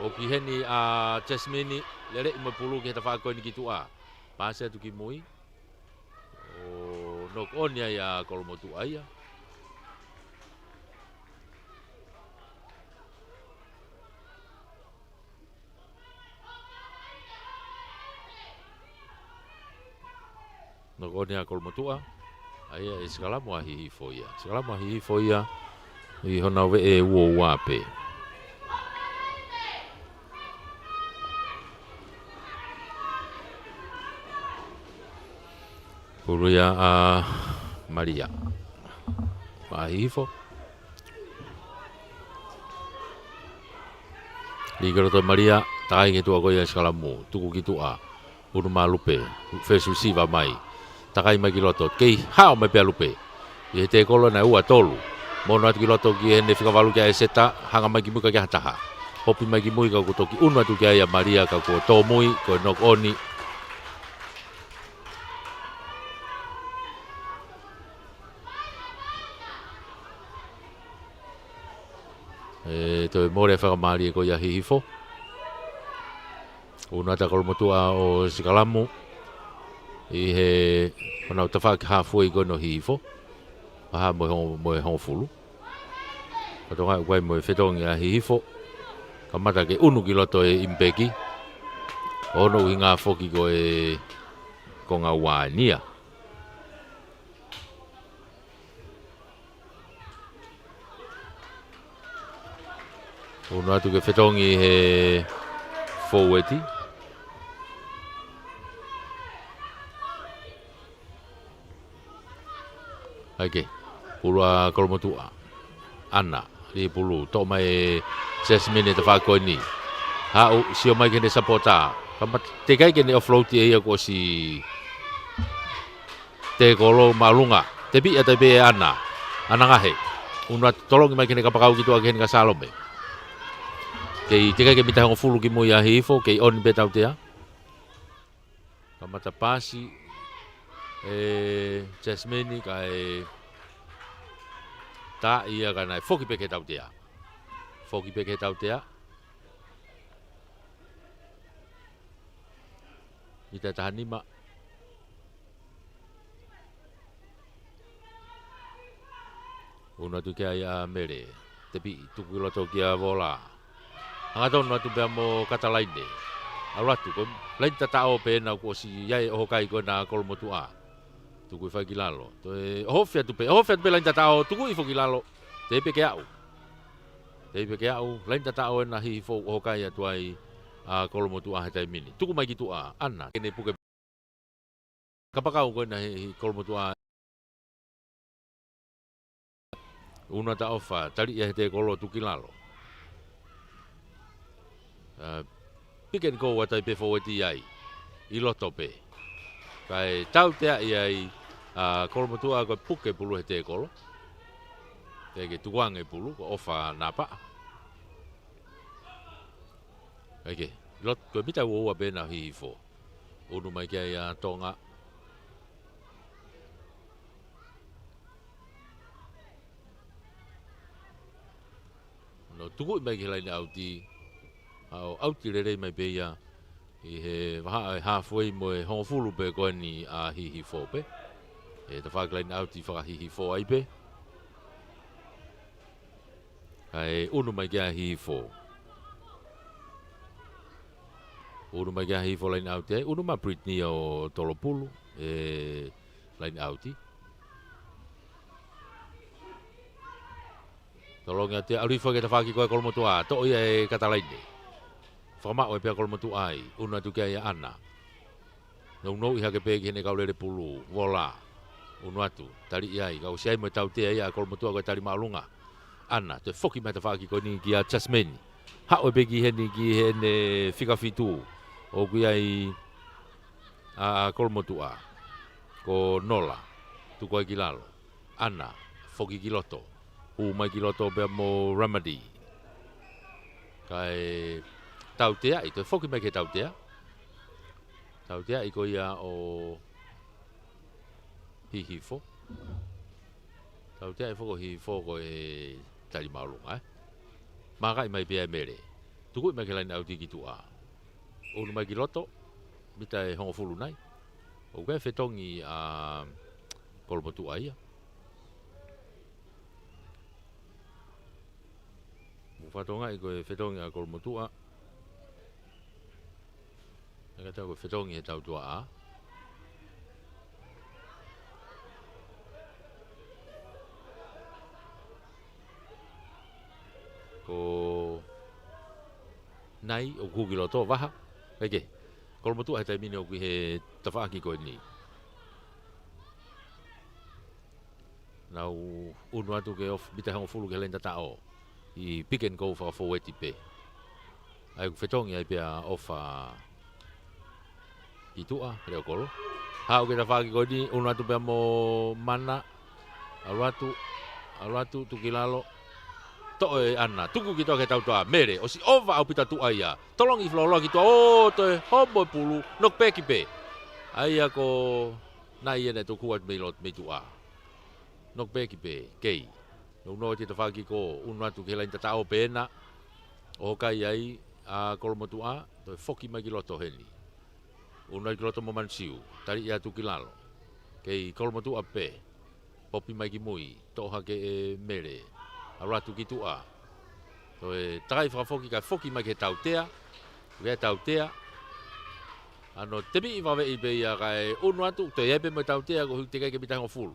ʻOku ʻi heni ʻa Jasmine, leleʻi mo e pulu ki he tafaʻaki ko eni ki tuʻa. Pasi atu ki mui. ʻO knock on ai ʻa Kolomotuʻa ia. Knock on ʻa Kolomotuʻa. ʻA ia ʻe sikalamu ʻa Hihifo ia. Sikalamu ʻa Hihifo ia ʻi hona veʻe uaua pē. Pulu ia ʻa Malia. Maʻa Hihifo. Lī ki loto Malia, takai ki he tuʻa ko ia sikalamu, tuku ki tuʻa, unu maʻa Lupe, first receiver mai, takai mai ki loto, kei hao mai pē ʻa Lupe, ʻi he tekolo naʻe ua tolu, mo unu atu ki loto ki heʻene fika valu kia ʻEseta, hanga mai ki mui ʻikai ke ha taha, popi mai ki mui ka kuo toki unu atu ki ai ʻa Malia ka kuo tōmui, ko e knock on. ʻE, toe mole fakamālie ko ia Hihifo. Unu atu ʻa Kolomotuʻa ʻo sikalamu. ʻI he, ʻo nau tafaʻaki halfway ko eni ʻo Hihifo. Pea mo e hong-, mo e hongofulu. Ka tonga ukai mo e fetongi ʻa Hihifo. Kamata ke unu ki loto e ʻimipeki. ʻO hono ʻuhinga foki ko e konga ua eni ia. Unu atu ke fetongi he fōueti. ʻAi ke, pulu ʻa Kolomotuʻa. ʻAna, lī pulu, toʻo mai ʻe Jasmine tafaʻaki ko eni. Haʻu, sio mai ki heʻene sapota. Kamata, teʻeki ai ke ne offload ʻe ia kuo ʻosi tekolo māʻolunga. Tepiʻi atu ai pē ʻe ʻAna. ʻAna Ngahe. Unu atu tolongi mai ki heʻene kapakau ki tuʻa ki heʻene ka Salome. Kei teʻeki ai ke mita hongofulu ki mui ʻa Hihifo, kei on pē tautea. Kamata pasi ʻe Jasmine kae tā ia ka naʻe foki pē ki he tautea. Foki pē ki he tautea. Mita taha nima. Unu atu ki ai ʻa Mele. Tepiʻi, tuku ki loto kia Vola. Hangatonu atu pea mo Katalaine. ʻAlu atu, ko e laine tataʻo pē ena kuo ʻosi ʻi ai e ʻohokai ko ena ʻa Kolomotuʻa. Tuku hifo ai ki lalo. Toe, ʻohofi atu pē, ʻohofi atu pē laine tataʻo, tuku hifo ki lalo. Teʻeki pē ke aʻu. Teʻeki pē ke aʻu, laine tataʻo ena Hihifo ʻohokai atu ai ʻa Kolomotuʻa he taimi ni. Tuku mai ki tuʻa, ʻAna, ke ne puke. Kapakau ko ena he, he Kolomotuʻa. Unu atu ʻa ʻOfa, taliʻi ia he tekolo tuku ki lalo. ʻA, pick and go atu ai pē fōueti ai. ʻI loto pē. Kae tauteaʻi ai ʻa Kolomotuʻa ko e puke pulu he tekolo. Teʻeki ke tukuange pulu, ko ʻOfa Napaʻa. ʻAi ke, lot, ko e mita uaua pē ena Hihifo. Unu mai ki ai ʻa Tonga. ʻO tukuʻi mai ki he laine ʻauti. ʻO ʻauti lelei mai pē ia. ʻI he vahaʻa e halfway mo e hongofulu pē ko eni ʻa Hihifo pē. ʻE tafaʻaki line out ʻi faka-Hihifo ai pē. Kae ʻunu mai ki ai ʻa Hihifo. ʻUnu mai ki ai ʻa Hihifo line out ai. ʻUnu mai ʻa Brittany ʻo Tolopulu. ʻE line out ʻi. Tolongi atu ia, ʻalu hifo ki he tafaʻaki ko ē ʻa Kolomotuʻa, toʻo ia ʻe Katalaine. Fakamaʻu ai pē ʻa Kolomotuʻa ai, ʻunu atu ki ai ʻa ʻAna. Nounou ʻi hake pē ki heʻene kau lele pulu, Vola. ʻUnu atu, taliʻi ai, ka ʻosi ai mo e tautea ia ʻa Kolomotuʻa ko e tali māʻolunga. ʻAna, toe foki mai tafaʻaki ko eni kia Jasmine. Haʻu pē ki heni ki heʻene fika fitu. ʻOku ʻi ai ʻa Kolomotuʻa. Ko Nola, tuku ai ki lalo. ʻAna, foki ki loto. Hū mai ki loto pea mo Ramadi. Kae tauteaʻi, toe foki mai ki he tautea. Tauteaʻi ko ia ʻo Hihifo. Tauteaʻi foki ʻo Hihifo ko e tali māʻolunga, ē. Mākaʻi mai pē ʻe Mele. Tukuʻi mai ki he line out ki tuʻa. ʻUnu mai ki loto, mita ʻe hongofulu nai. ʻOku ʻi ai e fetongi ʻa Kolomotuʻa ia. Mou fakatokangaʻi ko e fetongi ʻa Kolomotuʻa. ʻIkai ke tau ko e fetongi he tautuaʻa. Ko Nai ʻoku hū ki loto, vaha. ʻIkai ke. Kolomotuʻa he taimi ni ʻoku ʻi he tafaʻaki ko eni. Nau ʻunu atu ke off, mita ʻe hongofulu ki he laine tataʻo. ʻI pick and go fakafōueti pē. ʻA ia ʻoku fetongi ai pē ʻa ʻOfa ki tuʻa, Leokolo. Haʻu ki he tafaʻaki ko eni, ʻunu atu pea mo Mana. ʻAlu atu, ʻalu atu, tuku ki lalo. Toʻo ʻe ʻAna, tuku ki tuʻa ki he tautuaʻa, Mele, ʻosi ʻova ʻaupito ʻa tuʻa ia. Tolongi ʻi he floor ki tuʻa, ʻo toe hoko e pulu, knock back pē. ʻA ia ko Nai ʻene toku atu mei loto mei tuʻa. Knock back pē, kei. Nounou atu he tafaʻaki ko ē, ʻunu atu ki he laine tataʻo pē ena. ʻO kai ai ʻa Kolomotuʻa, toe foki mai ki loto heni. ʻUnu ai ki loto mo Manasiu, taliʻi atu ki lalo. Kei Kolomotuʻa pē, popi mai ki mui, toʻo hake ʻe Mele. ʻAlu atu ki tuʻa. Toe takai fakafoki kae foki mai ki he tautea. Ki he tautea. ʻAno tepiʻi vave ʻi pē ia kae ʻunu atu, toe ʻi ai pē mo e tautea ko e hū teʻeki ke mita ʻe hongofulu.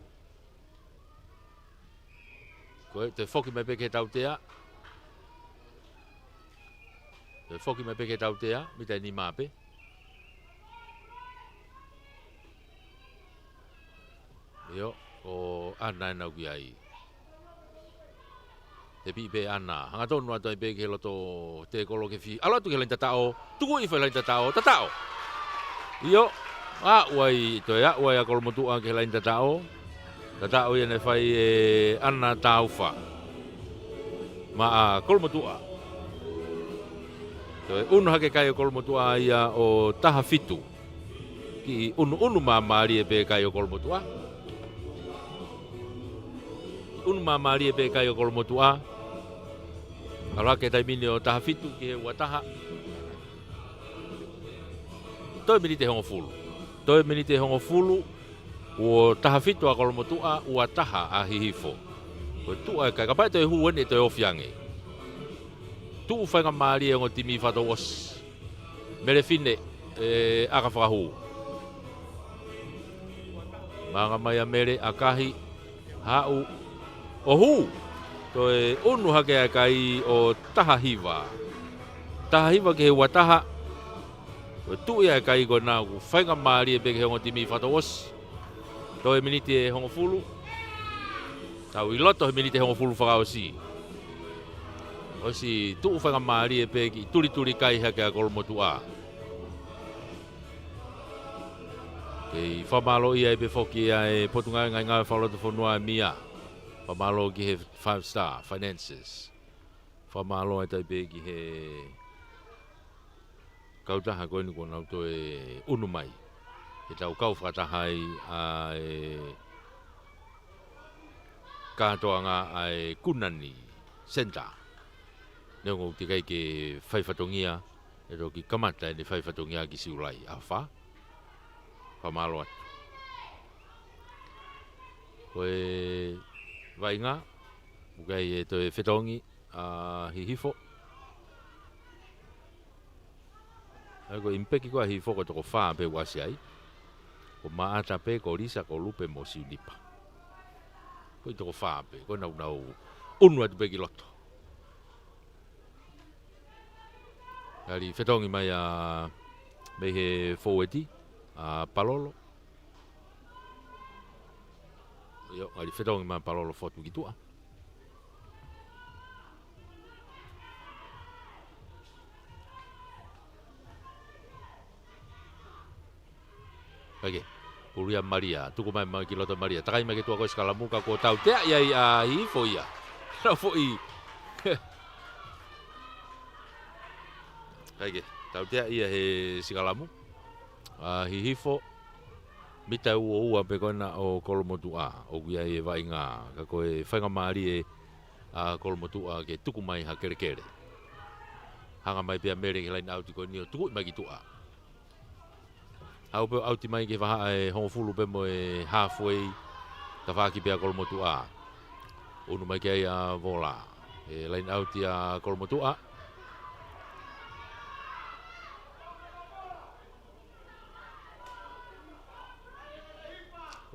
Ko e toe foki mai pē ki he tautea. Toe foki mai pē ki he tautea, mita ʻe nima pē. ʻIo, ko ʻAna ʻena ʻoku ʻi ai. Tepiʻi pē ʻAna. Hangatonu atu ai pē ki he loto tēkolo ke fī. ʻAlu atu ki he laine tataʻo. Tuku ʻi fai laine tataʻo. Tataʻo. ʻIo. Aʻu ai, toe aʻu ai ʻa Kolomotuʻa ki he laine tataʻo. Tataʻo ia naʻe fai ʻe ʻAna Taufa. Maʻa Kolomotuʻa. Toe ʻunu hake kai ʻo Kolomotuʻa ia ʻo taha fitu. Kiʻi ʻunuʻunu māmālie pē kai ʻo Kolomotuʻa. ʻUnu māmālie pē kai ʻo Kolomotuʻa. ʻAlu hake taimi ni ʻo taha fitu ki he ua taha. Toe miniti ʻe hongofulu. Toe miniti ʻe hongofulu. Kuo taha fitu ʻa Kolomotuʻa, ua taha ʻa Hihifo. Ko e tuʻu ʻa e kai, kapau ʻe toe hū eni ʻe toe ofi ange. Tuʻu faingamālie ongo timi fakatouʻosi. Mele Fine, ʻe ʻaka fakahū. Maʻanga mai ʻa Mele, ʻakahi, haʻu, ʻo hū. Toe ʻunu hake ʻa e kai ʻo taha hiva. Taha hiva ki he ua taha. Ko e tuʻu ia ʻa e kai ko ena ʻoku faingamālie pē ki he ongo timi fakatouʻosi. Toe miniti ʻe hongofulu. Tau ʻi loto he miniti ʻe hongofulu fakaʻosi. ʻOsi tuʻu faingamālie pē kiʻi tulituli kai hake ʻa Kolomotuʻa. Kei fakamālōʻia ai pē foki ʻa e Potungāue Ngaahi Ngāue Fakalotofonua ʻa e M I A. Fakamālō ki he Five Star Finances. Fakamālō ai ʻe taha pē ki he kautaha ko eni kuo nau toe ʻunu mai. Ke tau kau fakataha ai ʻa e kātoanga ʻa e Kunani Center. Neongo ʻoku teʻeki ai ke fai fatongia, ʻE toki kamata ʻene fai fatongia ki Siulai, ʻaho fā. Fakamālō atu. Ko e vaʻinga, ʻoku ʻi ai e toe fetongi ʻa Hihifo. ʻA ia ko e impeki ko ē ʻa Hihifo ko e toko fā pē ʻoku ʻasi ai. Ko Maʻata pē, ko Lisa, ko Lupe mo Siunipa. Ko e toko fā pē, ko ʻenau nau ʻunu atu pē ki loto. ʻAli fetongi mai ʻa, mei he fōueti, ʻa Palolo. ʻIo, ʻali fetongi mai ʻa Palolo fotu ki tuʻa. Kae kehe, pulu ia ʻa Malia, tuku mai mai ki loto ʻa Malia. Takai mai ki tuʻa ko e sikalamu ka kuo tauteaʻi ai ʻa Hihifo ia. Nau foʻi. Kae kehe, tauteaʻi ia he sikalamu ʻa Hihifo. Mita ʻe ua ua pē ko ena ʻo Kolomotuʻa, ʻoku ʻi ai e vaʻinga, ka ko e faingamālie ʻa Kolomotuʻa ke tuku mai ha kelekele. Hanga mai pē ʻa Mele ki he laine ʻauti ko eni ʻo tukuʻi mai ki tuʻa. Haʻu pē ʻo ʻauti mai ki he vahaʻa ʻe hongofulu pē mo e halfway, tafaʻaki pē ʻa Kolomotuʻa. ʻUnu mai ki ai ʻa Vola. ʻE laine ʻauti ʻa Kolomotuʻa.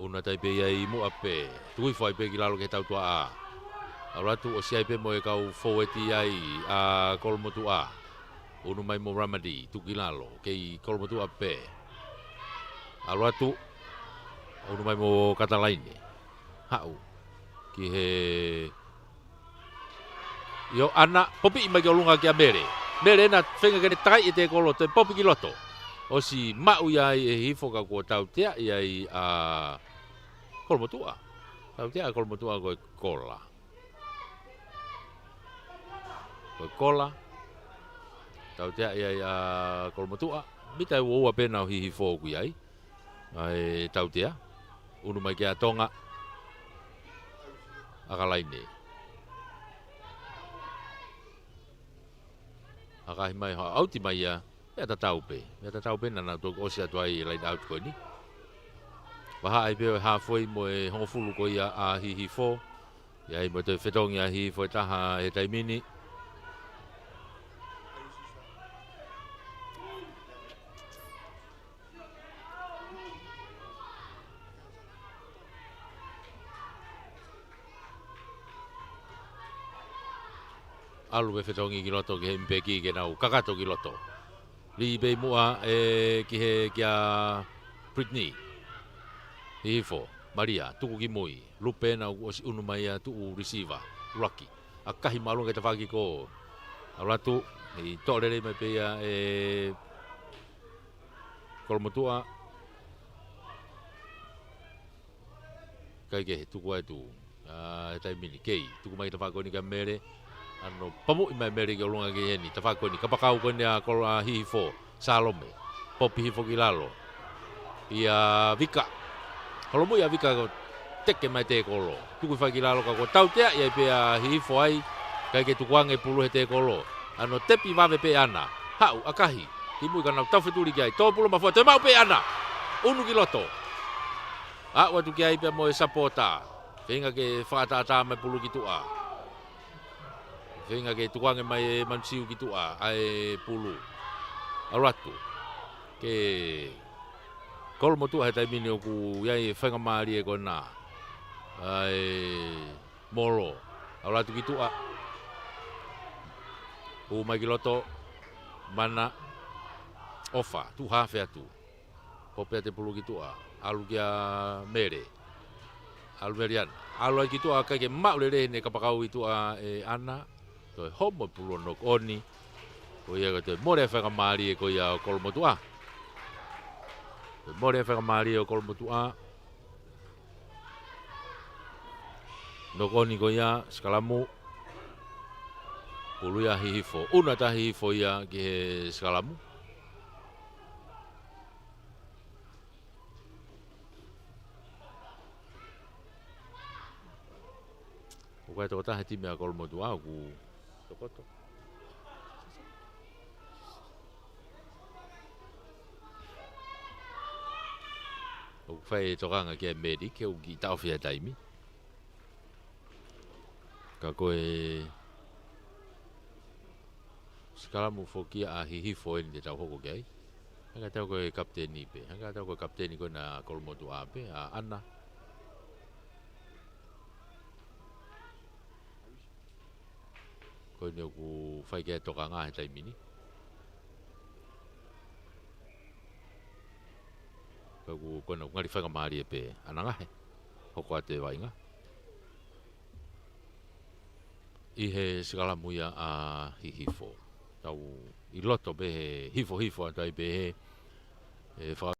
ʻUnu atu ai pē ia ʻi muʻa pē. Tuku hifo ai pē ki lalo ki he tautuaʻa. ʻAlu atu ʻosi ai pē mo e kau fōueti ai ʻa Kolomotuʻa. ʻUnu mai mo Ramadi, tuku ki lalo, kei Kolomotuʻa pē. ʻAlu atu, ʻunu mai mo Katalaine. Haʻu ki he ʻIo, ʻAna, popiʻi mai ki ʻolunga kia Mele. Mele ena feinga ke ne takai e tēkolo, toe popi ki loto. ʻOsi maʻu ia ai ʻe Hihifo ka kuo tauteaʻi ai ʻa Kolomotuʻa. Tauteaʻi ʻa Kolomotuʻa ko e kola. Ko e kola. Tauteaʻi ai ʻa Kolomotuʻa. Mita ʻe ua ua pē ena ʻo Hihifo ʻoku ʻi ai. ʻA e tautea, ʻunu mai kia Tonga. ʻAkalaine. ʻAkahi mai, ʻauti mai ia, meʻa tatau pē. Meʻa tatau pē naʻa nau toki ʻosi atu ai e laine ʻauti ko eni. Vahaʻa ai pē ʻo e halfway mo e hongofulu ko ia ʻa Hihifo. ʻI ai mo e toe fetongi ʻa Hihifo ʻe taha he taimi ni. ʻAlu pē fetongi ki loto ki he impeki ke nau kakato ki loto. Lī pē ʻi muʻa ē ki he kia Brittany. Hihifo, Malia, tuku ki mui. Lupe ena ʻoku ʻosi ʻunu mai ia tuʻu receiver. ʻUluaki. ʻAkahi māʻolunga ki tafaʻaki ko. ʻAlu atu, ʻi toʻo lelei mai pē ia ʻe Kolomotuʻa. Kae kehe, tuku ai tuʻu. ʻA, he taimi ni, kei, tuku mai ki tafaʻaki ko eni kia Mele. ʻAno pamuʻi mai Mele ki ʻolunga ki heni, tafaʻaki ko eni, kapakau ko eni ʻa Kolo-, ʻa Hihifo, Salome. Popi hifo ki lalo. ʻIa Vika. Holomui ʻa Vika ko teke mai tēkolo. Tuku hifo ai ki lalo ka kuo tauteaʻi ai pē ʻa Hihifo ai. Kae ke tukuange pulu he tēkolo. ʻAno tepi vave pē ʻAna. Haʻu, ʻakahi. Ki mui ka nau tau fetuli ki ai. Tō pulu mafua, toe maʻu pē ʻAna. ʻUnu ki loto. Aʻu atu ki ai pea mo e sapota. Feinga ke fakaʻataʻatā mai pulu ki tuʻa. Feinga ke tukuange mai ʻe Manusiu ki tuʻa, ʻa e pulu. ʻAlu atu. Ke Kolomotuʻa he taimi ni ʻoku ʻi ai e faingamālie ko ena. ʻA e molo. ʻAlu atu ki tuʻa. Hū mai ki loto. Mana. ʻOfa. Tuʻu hafe atu. Popi atu e pulu ki tuʻa. ʻAlu kia Mele. ʻAlu Mele ʻAna. ʻAlu ai ki tuʻa kae ke maʻu lelei ʻene kapakau ʻi tuʻa ʻe ʻAna. Toe homo e pulu ʻo knock on. Ko ia ka toe mole e faingamālie ko ia ʻo Kolomotuʻa. Toe mole e faingamālie ʻo Kolomotuʻa. Knock on ko ia, sikalamu. Pulu ia ʻa Hihifo. ʻUnu atu ʻa Hihifo ia ki he sikalamu. ʻOku ʻi ai e tokotaha he timi ʻa Kolomotuʻa ʻoku tokoto. Fai e tokanga kia Meli, ke u kiʻi taʻofi ʻa e taimi. Ka ko e sikalamu foki ʻa Hihifo eni te tau hoko ki ai. Hangē ʻa e tau ko e kapiteni pē. Hangē ʻa e tau ko e kapiteni ko ena Kolomotuʻa pē, ʻa ʻAna. Ko eni ʻoku fai ki ai e tokanga he taimi ni. Ka ʻoku, ko ena ʻoku ngali faingamālie pē ʻa Nangahe. Hoko atu e vaʻinga. ʻI he sikalamu ia ʻa Hihifo. Tau ʻi loto pē he hifo hifo atu ai pē he, he faka-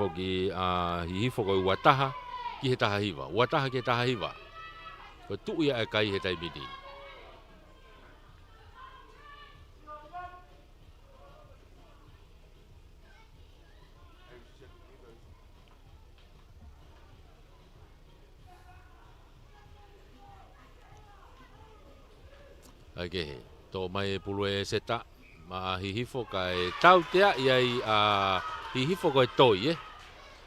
foki ʻa Hihifo ko e ua taha ki he taha hiva. Ua taha ki he taha hiva. Ko e tuʻu ia e kai he taimi ni. ʻAi kehe. Toʻo mai e pulu ʻa ʻEseta maʻa Hihifo kae tauteaʻi ai ʻa Hihifo ko e toi, ē.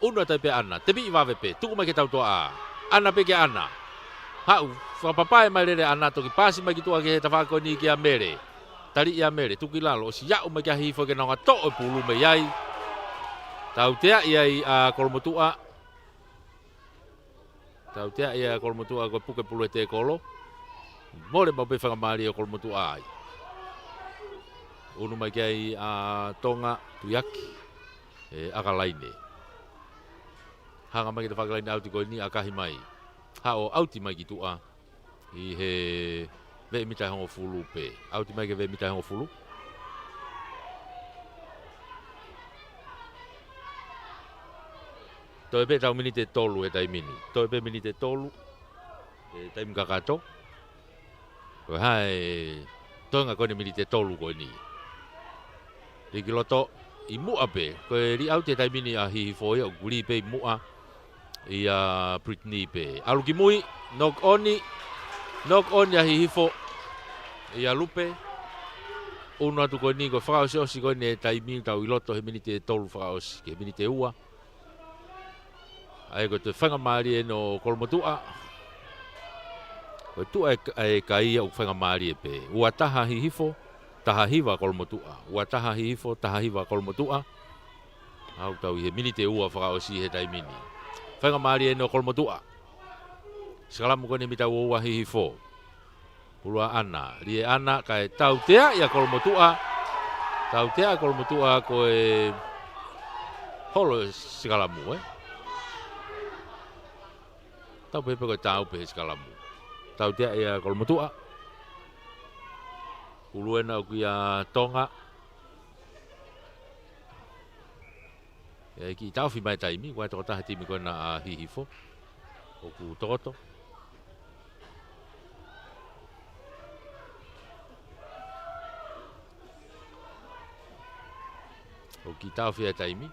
ʻUnu atu ai pē ʻAna. Tepiʻi vave pē. Tuku mai ki he tautoʻa. ʻAna pē kia ʻAna. Haʻu. Fakapapae mai lele ʻAna toki paasi mai ki tuʻa ki he tafaʻaki ko eni kia Mele. Taliʻi ʻa Mele. Tuku ki lalo. ʻOsi aʻu mai kia Hihifo ke nonga toʻo e pulu mei ai. Tauteaʻi ai ʻa Kolomotuʻa. Tauteaʻi ʻa Kolomotuʻa ko e puke pulu he tekolo. Mole maʻu pē faingamālie ʻo Kolomotuʻa ai. ʻUnu mai ki ai ʻa Tonga Tuiaki. ʻE ʻaka laine. Hanga mai ki he tafaʻaki laine ʻauti ko eni ʻakahi mai. Haʻu ʻo ʻauti mai ki tuʻa. ʻI he veʻe mita ʻe hongofulu pē. ʻAuti mai ki he veʻe mita ʻe hongofulu. Toe pē tau miniti ʻe tolu he taimi ni. Toe pē miniti ʻe tolu. E taimi kakato. Ko e hā e toenga ko eni miniti ʻe tolu ko eni. Lī ki loto ʻi muʻa pē. Ko e lī ʻauti he taimi ni ʻa Hihifo ia ʻoku lī pē ʻi muʻa. ʻIa Brittany pē. ʻAlu ki mui, knock on, knock on ʻa Hihifo. ʻIa Lupe. ʻUnu atu ko eni ko e fakaʻosiʻosi ko eni e taimi tau ʻi loto he miniti ʻe tolu fakaʻosi. Ki he miniti ʻe ua. ʻAi ko e toe faingamālie eni ʻo Kolomotuʻa. Ko e tuʻu ʻa e, ʻa e kai ia ʻoku faingamālie pē. Ua taha Hihifo, taha hiva Kolomotuʻa. Ua taha Hihifo, taha hiva Kolomotuʻa. ʻOku tau ʻi he miniti ʻe ua fakaʻosi he taimi ni. Faingamālie eni ʻo Kolomotuʻa. Sikalamu ko eni mita ua ua Hihifo. Pulu ʻa ʻAna, lī ʻe ʻAna, kae tauteaʻi ʻa Kolomotuʻa. Tauteaʻi ʻa Kolomotuʻa ko e holo e sikalamu, ē. Tau pehē pē ko e tau pē he sikalamu. Tauteaʻi ʻa Kolomotuʻa. Pulu ena ʻoku ʻia Tonga. ʻE kiʻi taʻofi mai taimi, ʻoku ʻi ai e tokotaha timi ko ena ʻa Hihifo. ʻOku tokoto. ʻOku kiʻi taʻofi e taimi.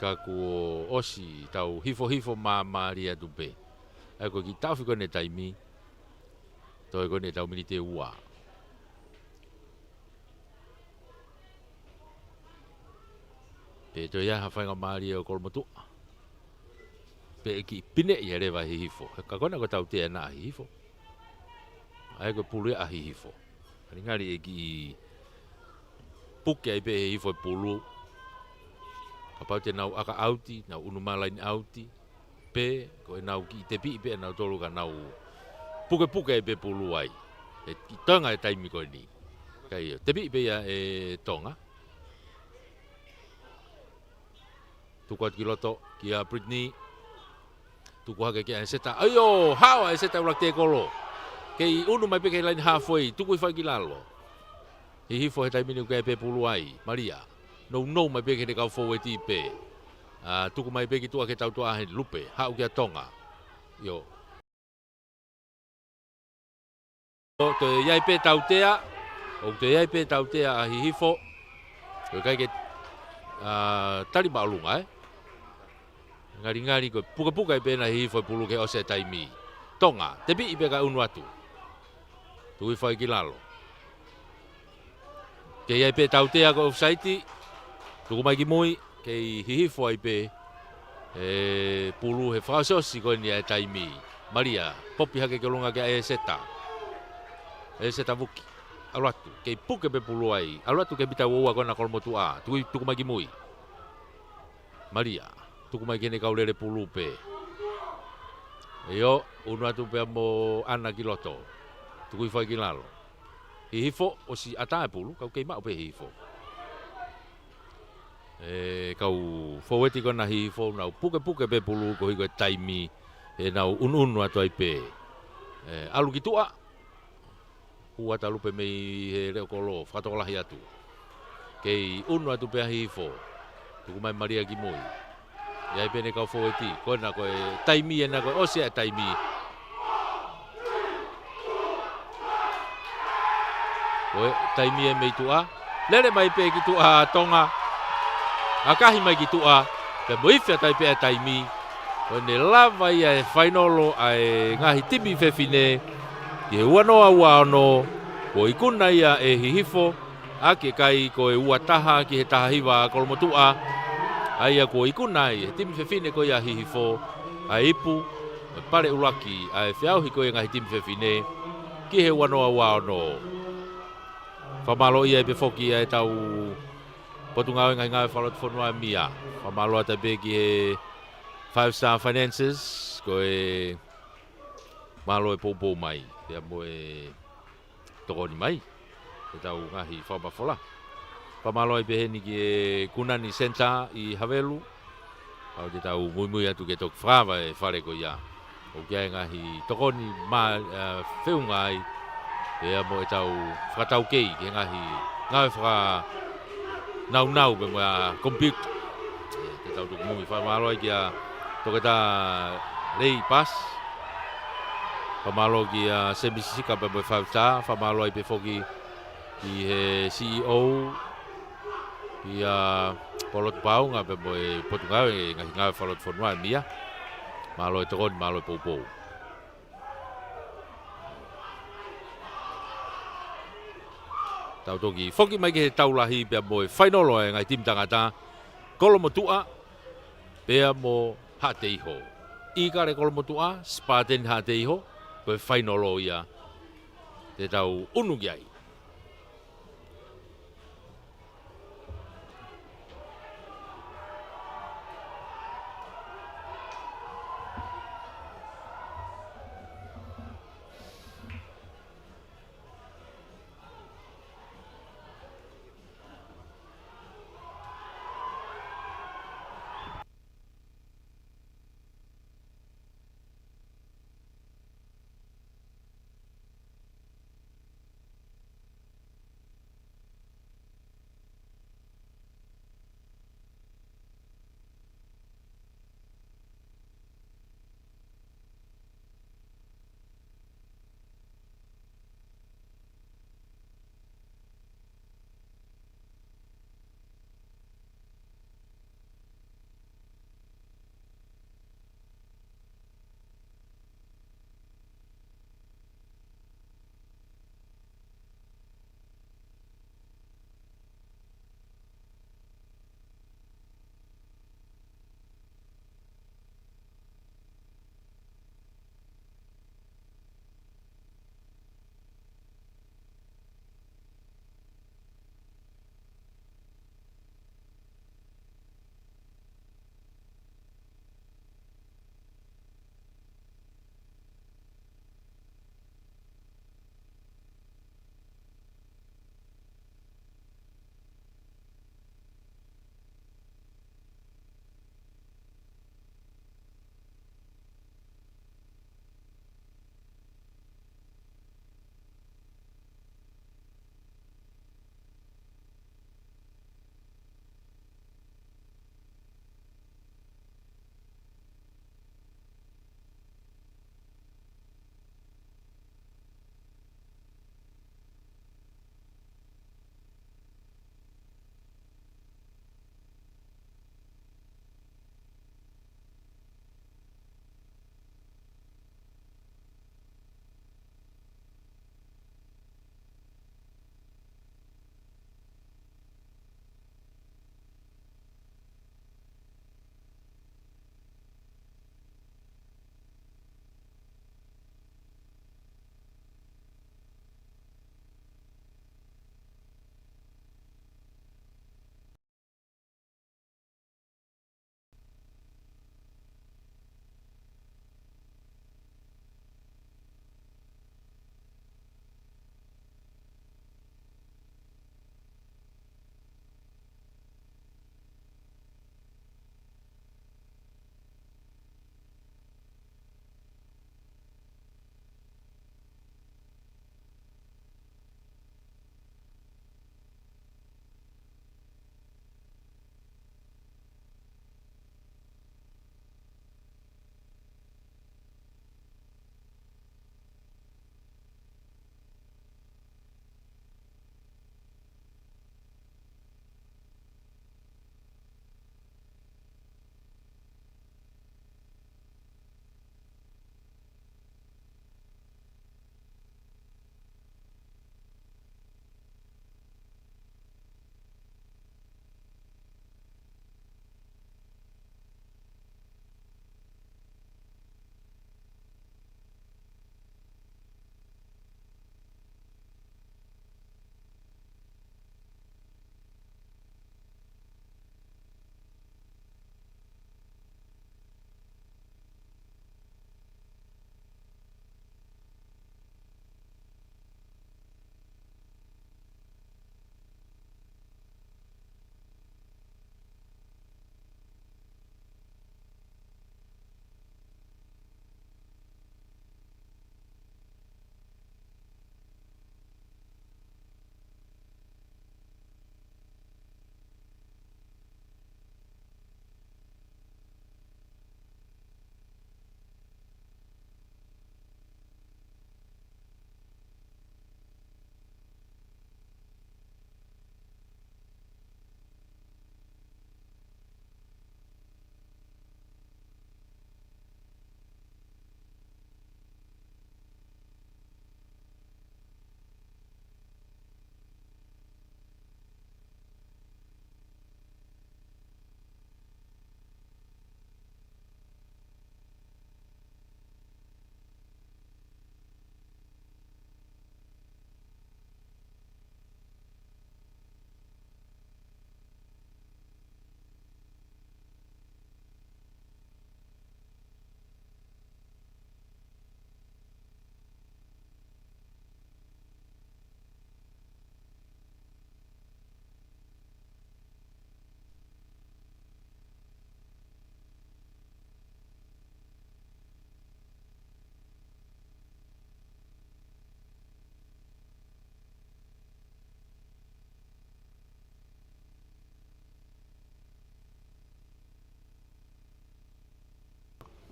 Ka kuo ʻosi tau hifo hifo māmālie atu pē. ʻAi ko e kiʻi taʻofi ko eni e taimi. Toe ko eni tau miniti ʻe ua. Pe toe ʻi ai ha faingamālie ʻo Kolomotuʻa. Pe ʻe kiʻi pineʻi leva ʻe Hihifo. He ka ko ena ko e tautea ena ʻa Hihifo. ʻAi ko e pulu ia ʻa Hihifo. Ngali ngali ʻe kiʻi puke ai pē ʻe Hihifo e pulu. Kapau te nau ʻaka ʻauti, nau ʻunu mai laine ʻauti. Pe, ko ʻenau kiʻi tepiʻi pē ʻenau tolu ka nau pukepuke ai pē pulu ai. ʻE kiʻi toenga e taimi ko eni. Ka ʻio, tepiʻi pē ia ʻe Tonga. Tuku atu ki loto, kia Brittany. Tuku hake kia ʻEseta. ʻAio, haʻu ʻa ʻEseta ʻuluaki tekolo. Kei ʻunu mai pē ki he laine halfway, tuku hifo ai ki lalo. Hihifo he taimi ni ʻoku ʻi ai pē pulu ai, Malia. Nounou mai pē ki he kau foueti pē. ʻA, tuku mai pē ki tuʻa ki he tautoʻa ʻa Lupe, haʻu kia Tonga. ʻIo. ʻO toe ʻi ai pē tautea, ʻo toe ʻi ai pē tautea ʻa Hihifo. ʻOku ʻikai ke, ʻa, tali māʻolunga, ē? Ngalingali ko e pukepuke ai pē ena ʻe Hihifo e pulu ke ʻosi e taimi. Tonga, tepiʻi pē kae ʻunu atu. Tuku hifo ai ki lalo. Kei ʻi ai pē tautea ko e offside. Tuku mai ki mui. kei hihifo ai pē e pulu he fakaʻosiʻosi ko eni ʻa e taimi. Malia, popi hake ki ʻolunga kia ʻEseta. ʻEseta Vuki, ʻalu atu, kei puke pē pulu ai. ʻAlu atu ki he mita ua ua ko ena Kolomotuʻa, tuku, tuku mai ki mui. Malia, tuku mai ki heʻene kau lele pulu pē. ʻIo, unu atu pea mo ʻAna ki loto. Tuku hifo ai ki lalo. Hihifo, ʻosi ʻatā e pulu, kae kei maʻu pē hihifo. E kau foueti ko ena hihifo, nau pukepuke pē pulu koeʻuhi ko e taimi, ʻenau unuunu atu ai pē. E, ʻalu ki tuʻa, hū atu ʻalu pē mei he leʻo kolo, fakatokolahi atu. Kei unu atu pē ʻa hihifo, tuku mai Malia ki mui. ʻI ai pē ʻene kau foueti, ko ena ko e taimi ena ko e ʻosi ʻa e taimi. Ko e taimi ē mei tuʻa. Lele mai pē ki tuʻa ʻa Tonga. ʻAkahi mai ki tuʻa. Pea mo ifi atu ai pē ʻa e taimi. Ko ʻene lava ia e fainolo ʻa e ngaahi timi fefine. Ki he ua noa ua ono. Kuo ikuna ia ʻe hihifo. ʻAki e kai ko e ua taha ki he taha hiva Kolomotuʻa. ʻA ia kuo ikuna ai ʻe he timi fefine ko ia hihifo. ʻA e ipu. Pale ʻuluaki ʻa e feʻauhi ko ia ngaahi timi fefine. Ki he ua noa ua ono. Fakamālō ai pē foki ʻa e tau Potungāue Ngaahi Ngāue Fakalotofonua ʻa e mia. Fakamālō atu pē ki he Five Star Finances, ko e mālō e poupou mai. Pea mo e tokoni mai. Ke tau ngaahi fakamafola. Fakamālō ai pē heni ki he Kunani Center ʻi Havelu. Pau te tau muimui atu ke toki fakaava e fale ko ia. ʻOku ʻi ai e ngaahi tokoni mā, ē, feʻunga ai. Pea mo e tau fakataukei ki he ngaahi ngāue fakanaunau pea mo e computer. Ē, te tau toki muimui fakamālō ai kia Toketā Lei Pas. Fakamālō kia Semi Sisika pea mo e Five Star. Fakamālō ai pē foki ki he C E O, ʻia Polotu Paunga pea mo e Potungāue Ngaahi Ngāue Fakalotofonua ʻa e mia. Mālō e tokoni, mālō e poupou. Tau toki foki mai ki he tau lahi pea mo e fainolo ʻa e ngaahi timi tangata. Kolomotuʻa pea mo Haʻateiho. ʻIkale Kolomotuʻa, Spartan Haʻateiho, ko e fainolo ia. Te tau unu ki ai.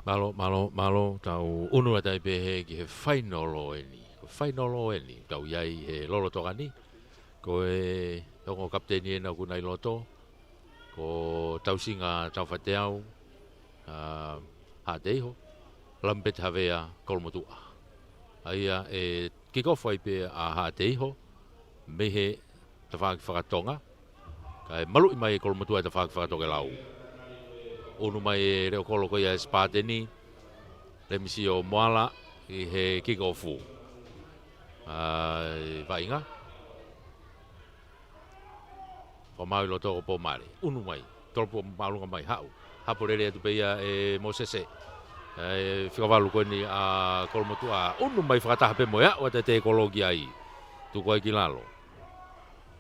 Mālō, mālō, mālō, tau ʻunu atu ai pē he ki he fainolo eni. Ko e fainolo eni, tau ʻi ai he lolotonga ni. Ko e ongo kapiteni ena ʻoku na ʻi loto. Ko Tausinga Taufateau, ʻa, Haʻateiho, Lamipeti Havea Kolomotuʻa. ʻA ia ʻe kick off ai pē ʻa Haʻateiho, mei he tafaʻaki fakatonga, kae maluʻi mai ʻe Kolomotuʻa e tafaʻaki fakatokelau. ʻUnu mai e leʻo kolo ko ia ʻa e Sipateni, Lemisio Moala ʻi he kick off. ʻA, ʻi vaʻinga. Fakamāu ʻi loto ko Pomale. ʻUnu mai. Tolopu māʻolunga mai haʻu. Hapo lele atu pē ia ʻe Mosese. ʻE fika valu ko eni ʻa Kolomotuʻa. ʻUnu mai fakataha pē mo e aʻu atu e tēkolo ki ai. Tuku ai ki lalo.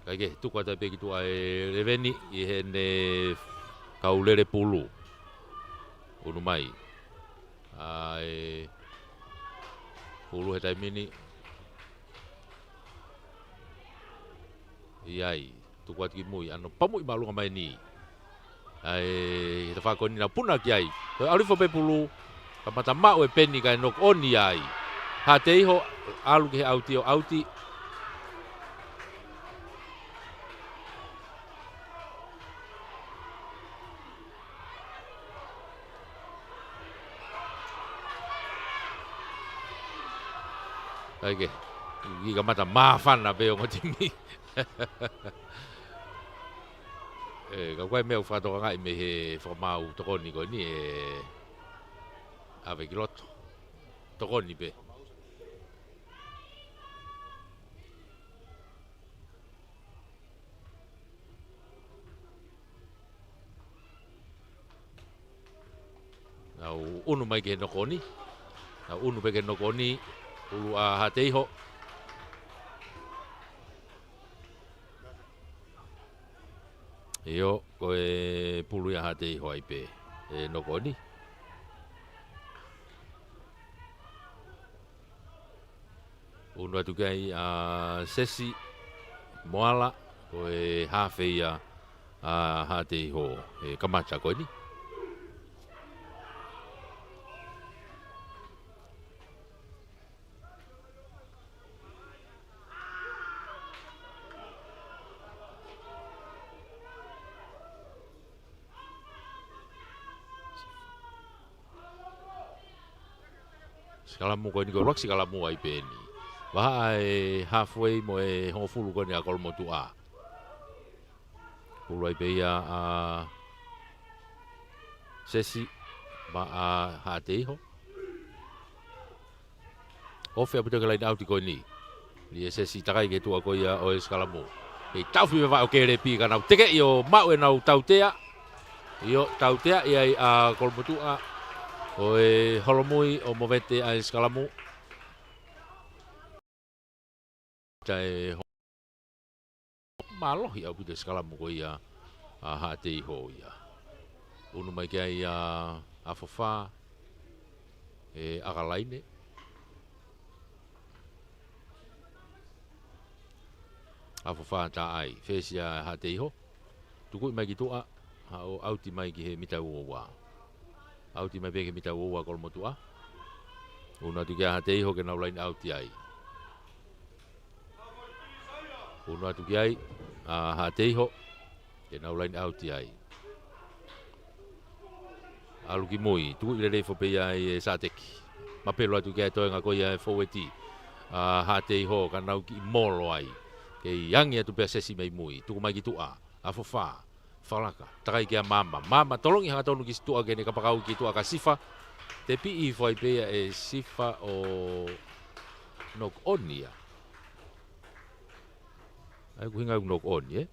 Kae kehe, tuku atu ai pē ki tuʻa ʻe Leveni ʻi heʻene kau lele pulu. ʻUnu mai. ʻA e pulu he taimi ni. ʻI ai, tuku atu ki mui, ʻa hono pamuʻi māʻolunga mai ni. ʻA e, he tafaʻaki ko eni naʻa puna ki ai. Ko e ʻalu hifo pē pulu, kamata maʻu e peni kae knock on ia ai. Haʻateiho, ʻalu ki he ʻauti ʻo ʻauti. Kae kehe, ʻi kamata māfana pē ongo timi. ʻE, ka ko e meʻa ʻoku fakatokangaʻi mei he fakamaau tokoni ko eni ʻe ʻave ki loto. Tokoni pē. Nau ʻunu mai ki he knock on. Nau ʻunu pē ki he knock on. Pulu ʻa Haʻateiho. ʻIo, ko e pulu ia ʻa Haʻateiho ai pē. ʻE knock on. ʻUnu atu ki ai ʻa Sesi Moala, ko e hafe ia ʻa Haʻateiho, ʻe kamata ko eni. Sikalamu ko eni ko e ʻuluaki sikalamu ai pē eni. Vahaʻa e halfway mo e hongofulu ko eni ʻa Kolomotuʻa. Pulu ai pē ia ʻa Sesi, maʻa Haʻateiho. Ofi ʻaupito ki he line out ko eni. Lī ʻe Sesi takai ki he tuʻa ko ia ʻo e sikalamu. Kei taʻofi pē vaʻe ʻo Kelepi ka nau tekeʻi ʻo maʻu ʻenau tautea. ʻIo, tautea ʻi ai ʻa Kolomotuʻa. ʻO e holomui ʻo movete ʻa e sikalamu. Taʻe ho-, mālohi ʻaupito e sikalamu ko ia ʻa Haʻateiho ia. ʻUnu mai ki ai ʻa Afofa, ʻe ʻAkalaine. Afofa taʻai, fesi ʻa Haʻateiho. Tukuʻi mai ki tuʻa, haʻu ʻauti mai ki he mita uaua. ʻAuti mai pē ki he mita uaua Kolomotuʻa. ʻUnu atu ki ai ʻa Haʻateiho ke nau line out ai. ʻUnu atu ki ai, ʻa Haʻateiho, ke nau line out ai. ʻAlu ki mui, tukuʻi lelei hifo pē ia ʻe Sateki. Mapelu atu ki ai toenga ko ia ʻe foueti. ʻA Haʻateiho, ka nau kiʻi molo ai. Kei angi atu pē ʻa Sesi mei mui, tuku mai ki tuʻa. Afofa, fakalaka, takai kia Mama. Mama, tolongi hangatonu ki tuʻa ke ne kapakau ki tuʻa ka Sifa. Tepiʻi hifo ai pē ia ʻe Sifa ʻo knock on ia. ʻA ia ko e ʻuhinga ʻoku knock on, ē?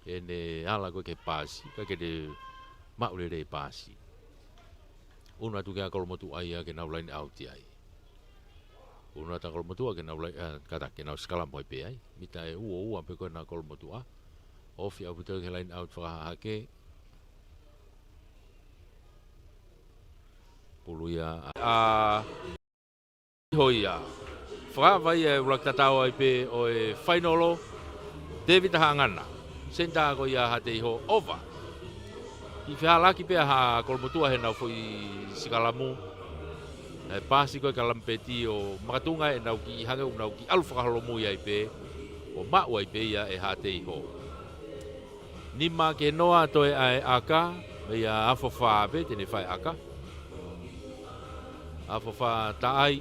ʻEne ala ko ē ke paasi, ka ke ne maʻu lelei paasi. ʻUnu atu ki ai ʻa Kolomotuʻa ia ke nau line out ai. ʻUnu atu ʻa Kolomotuʻa ke nau line, ʻa, kātaki ke nau sikalamu ai pē ai. Mita ʻe uaua pē ko ena ʻa Kolomotuʻa. Ofi ʻaupito ki he line out fakahahake. Pulu ia ʻa, ʻa, Haʻateiho ia. Fakaava ia e ʻuluaki tatau ai pē ʻo e fainolo. Tēvita Haʻangana. Senitā ko ia ʻa Haʻateiho, ova. Kiʻi fehālaaki pē ʻa Kolomotuʻa heʻenau foʻi sikalamu. ʻE paasi ko ē ka lamipeti ʻo makatuʻunga ʻenau kiʻi hangē ʻoku nau kiʻi ʻalu fakaholomui ai pē. ʻO maʻu ai pē ia ʻe Haʻateiho. Nima ki he noa, toe ʻa e ʻaka, meia Afofā pē te ne fai ʻaka. Afofā taʻai.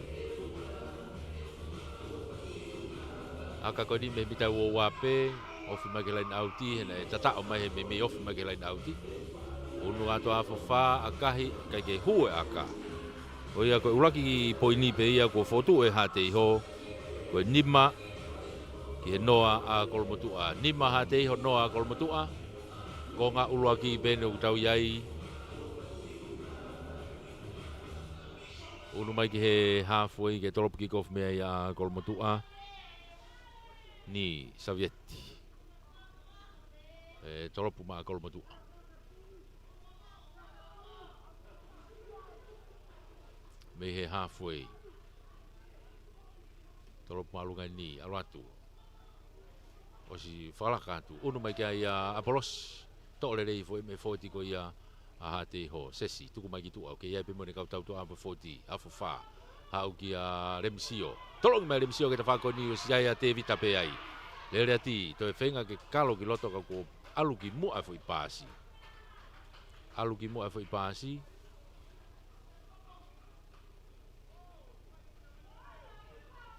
ʻAka ko eni mei he mita ua ua pē, ofi mai ki he laine ʻauti, he naʻe tataʻo mai he meimei ofi mai ki he laine ʻauti. ʻUnu atu ʻa Afofā, ʻakahi, ʻikai ke hū e ʻaka. Ko ia ko e ʻuluaki poini pē ia kuo fokotuʻu ʻe Haʻateiho, ko e nima ki he noa ʻa Kolomotuʻa. Nima Haʻateiho, noa ʻa Kolomotuʻa. Konga ʻuluaki pē eni ʻoku tau ʻi ai. ʻUnu mai ki he halfway ke tolopu kick off mei ai ʻa Kolomotuʻa. Ni Savieti. ʻE tolopu maʻa Kolomotuʻa. Mei he halfway. Tolopu māʻolunga eni, ʻalu atu. ʻOsi fakalaka atu. ʻUnu mai ki ai ʻa ʻApolosi. Toʻo lelei foʻi mei he fōti ko ia ʻa Haʻateiho. Sesi, tuku mai ki tuʻa. ʻOku ʻi ai pē mo ʻene kau tautuʻa ʻa e fōti. Afofā. Haʻu kia Lemisio. Tolongi mai Lemisio ki he tafaʻaki ko eni ʻosi ʻi ai ʻa Tēvita pē ai. Lele ati, toe feinga ke kalo ki loto ka kuo ʻalu ki muʻa e foʻi paasi. ʻAlu ki muʻa e foʻi paasi.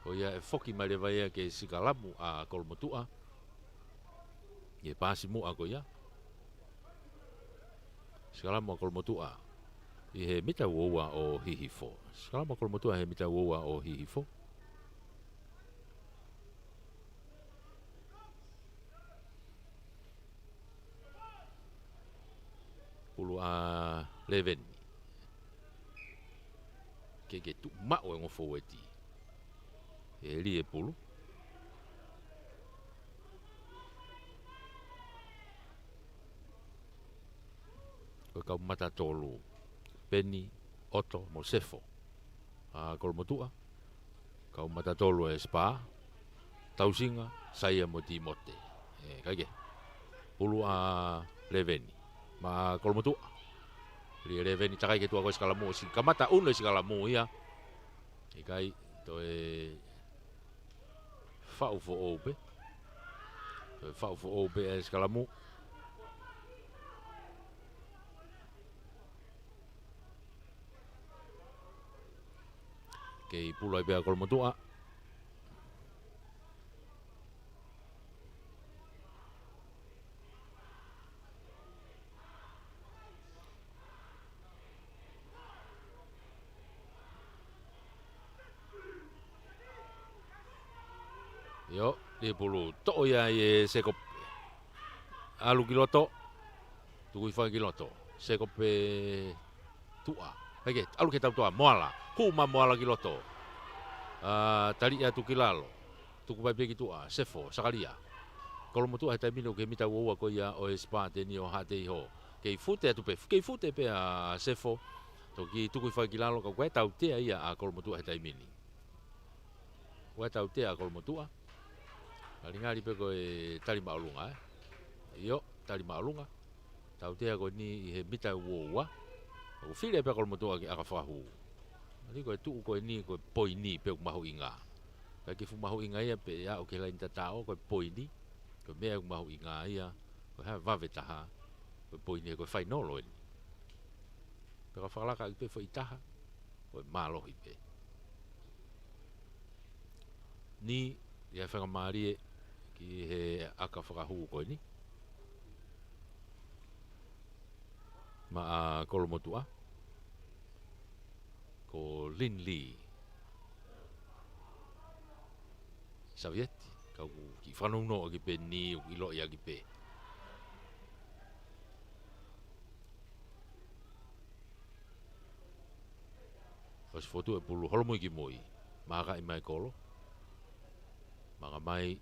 Ko ia ʻe foki mai leva ia ke sikalamu ʻa Kolomotuʻa. ʻI he paasi muʻa ko ia. Sikalamu ʻa Kolomotuʻa. ʻI he mita ua ua ʻo Hihifo. Sikalamu ʻa Kolomotuʻa he mita ua ua ʻo Hihifo. Pulu ʻa Leveni. Ke ke tuʻu maʻu e ongo fōueti. ʻE li e pulu. Ko e kau mata tolu. Peni, ʻOto, mo Sefo. ʻA Kolomotuʻa. Kau mata tolu ʻe Sipā, Tausinga, Saia mo Timote. ʻE, kae kehe. Pulu ʻa Leveni. Maʻa Kolomotuʻa. Li e Leveni takai ki tuʻa ko e sikalamu ʻosi kamata ʻunu e sikalamu ia. ʻIkai toe faʻu foʻou pē. Toe faʻu foʻou pē e sikalamu. Kei pulu ai pē ʻa Kolomotuʻa. ʻIo, li e pulu. Toʻo ia ʻe Sekope. ʻAlu ki loto. Tuku hifo ki loto. Sekope tuʻa. Heke, ʻalu ki he tautuʻa. Moala. Hū mai Moala ki loto. ʻA, tali atu ki lalo. Tuku mai pē ki tuʻa. Sefo, Sakalia. Kolomotuʻa he taimi ni ʻoku ʻi he mita ua ua ko ia ʻo e Sipā ʻeni ʻo Haʻateiho. Kei fute atu pē. Kei fute pē ʻa Sefo. Toki tuku hifo ki lalo ka ʻoku ʻi ai e tautea ia ʻa Kolomotuʻa he taimi ni. ʻOku ʻi ai e tautea ʻa Kolomotuʻa. Ngalingali pē ko e tali māʻolunga, ē? ʻIo, tali māʻolunga. Tautea ko eni ʻi he mita ua ua. ʻOku fili pē ʻa Kolomotuʻa ke ʻaka fakahū. Hangē ko e tuʻu ko eni ko e poini pē ʻoku mahuʻinga. ʻIkai ke fuʻu mahuʻinga ia pe ʻe aʻu ki he laini tataʻo, ko e poini. Ko e meʻa ʻoku mahuʻinga ia, ko e hā e vave taha, ko e poini he ko e fainolo eni. Pea ka fakalaka ʻaki pē foʻi taha, ko e mālohi pē. Ni, ia fakamālie ki he ʻaka fakahū ko eni. Maʻa Kolomotuʻa. Ko Linli Savieti, ka ʻoku kiʻi fanongo ʻaki pē ni, ʻoku ʻiloʻi ʻaki pē. ʻOsi fotu e pulu holomui ki mui. Maka ʻi mai kolo. Maka mai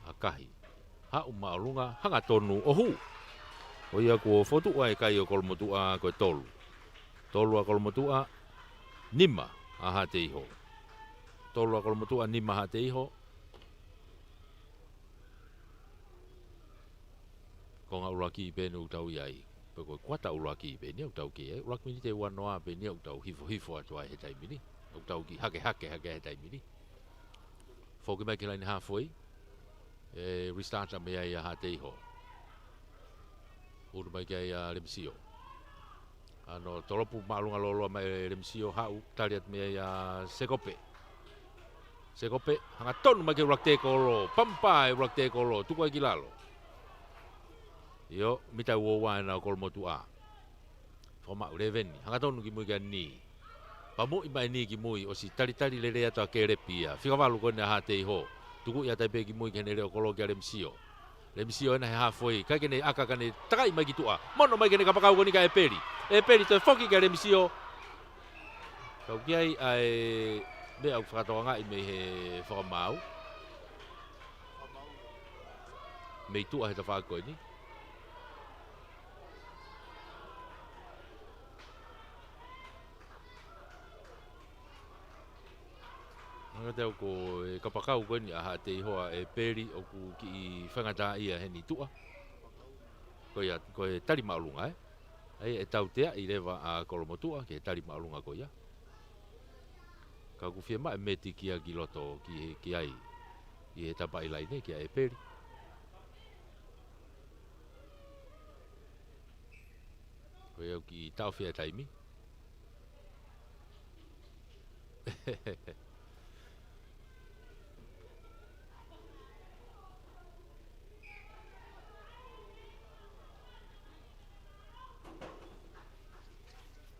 ʻakahi. Haʻu māʻolunga, hangatonu ʻo hū. Ko ia kuo fotu ʻa e kai ʻo Kolomotuʻa ko e tolu. Tolu ʻa Kolomotuʻa, nima ʻa Haʻateiho. Tolu ʻa Kolomotuʻa, nima Haʻateiho. Konga ʻuluaki pē eni ʻoku tau ʻi ai. Ko e kuata ʻuluaki pē eni ʻoku tau kei ai. ʻUluaki miniti ʻe uanoa pē eni ʻoku tau hifohifo atu ai he taimi ni. ʻOku tau kiʻi hakehake hake ai he taimi ni. Foki mai ki he laine halfway. ʻE restart mai ai ʻa Haʻateiho. Unu mai ki ai ʻa Lemisio. Ano tolopu māʻolunga lōloa mai ʻe Lemisio, haʻu tali atu mai ai ʻa Sekope. Sekope, hangatonu mai ki he ʻuluaki tēkolo, pampa e ʻuluaki tēkolo, tuku ai ki lalo. ʻIo, mita ʻe ua ua ena ʻo Kolomotuʻa. Fakamaʻu Leveni, hangatonu ki mui kia Ni. Pamuʻi mai Ni ki mui, ʻosi talitali lelei atu ʻa Kelepi ia. Fika valu ko ena ʻa Haʻateiho. Tukuʻi atu ai pē ki mui ki heʻene leʻo kolo kia Lemisio. Lemisio ena he halfway, ʻikai ke ne ʻaka ka ne takai mai ki tuʻa. Mono mai ki heʻene kapakau ko eni kia ʻEpeli. ʻEpeli toe foki kia Lemisio. Kau ki ai ʻa e meʻa ʻoku fakatokangaʻi mei he fakamaau. Mei tuʻa he tafaʻaki ko eni. Hangē te au ko e kapakau ko eni ʻa Haʻateiho ʻa ʻEpeli ʻoku kiʻi faingataʻaʻia heni tuʻa. Ko ia, ko e tali māʻolunga, ē? ʻA ia ʻe tauteaʻi leva ʻa Kolomotuʻa ki he tali māʻolunga ko ia. Ka ʻoku fiemaʻu e meti kia ki loto ki he, ki ai. ʻI he tapaʻi laine kia ʻEpeli. Ko ia ʻoku kiʻi taʻofi e taimi.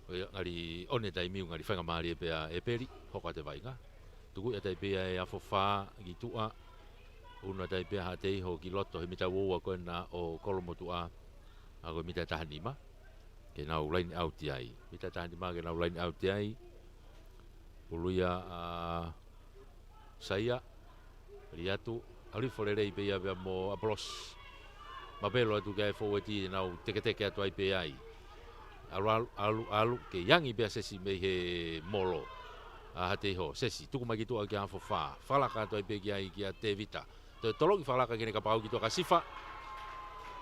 Ko ia ngali ʻone taimi ʻoku ngali faingamālie pē ʻa ʻEpeli, hoko atu e vaʻinga. Tukuʻi atu ai pē ʻa e Afofā ki tuʻa. Unu atu ai pē ʻa Haʻateiho ki loto he mita ua ua ko ena ʻo Kolomotuʻa. ʻA ko e mita ʻe taha nima. Ke nau line out ai. Mita ʻe taha nima ke nau line out ai. Ulu ia ʻa Saia. Liatu. ʻAlu hifo lelei pē ia pea mo ʻApolosi. Mapelo atu ki ai e fōueti ʻe nau teketeke atu ai pē ai. ʻAlu, ʻalu, ʻalu, ʻalu, ke ʻange pē ʻa Sesi mei he molo. ʻA Haʻateiho, Sesi, tuku mai ki tuʻa kia Afofā. Fakalaka atu ai pē ki ai kia Tēvita. Toe toloki fakalaka ki heʻene kapakau ki tuʻa kia Sifa.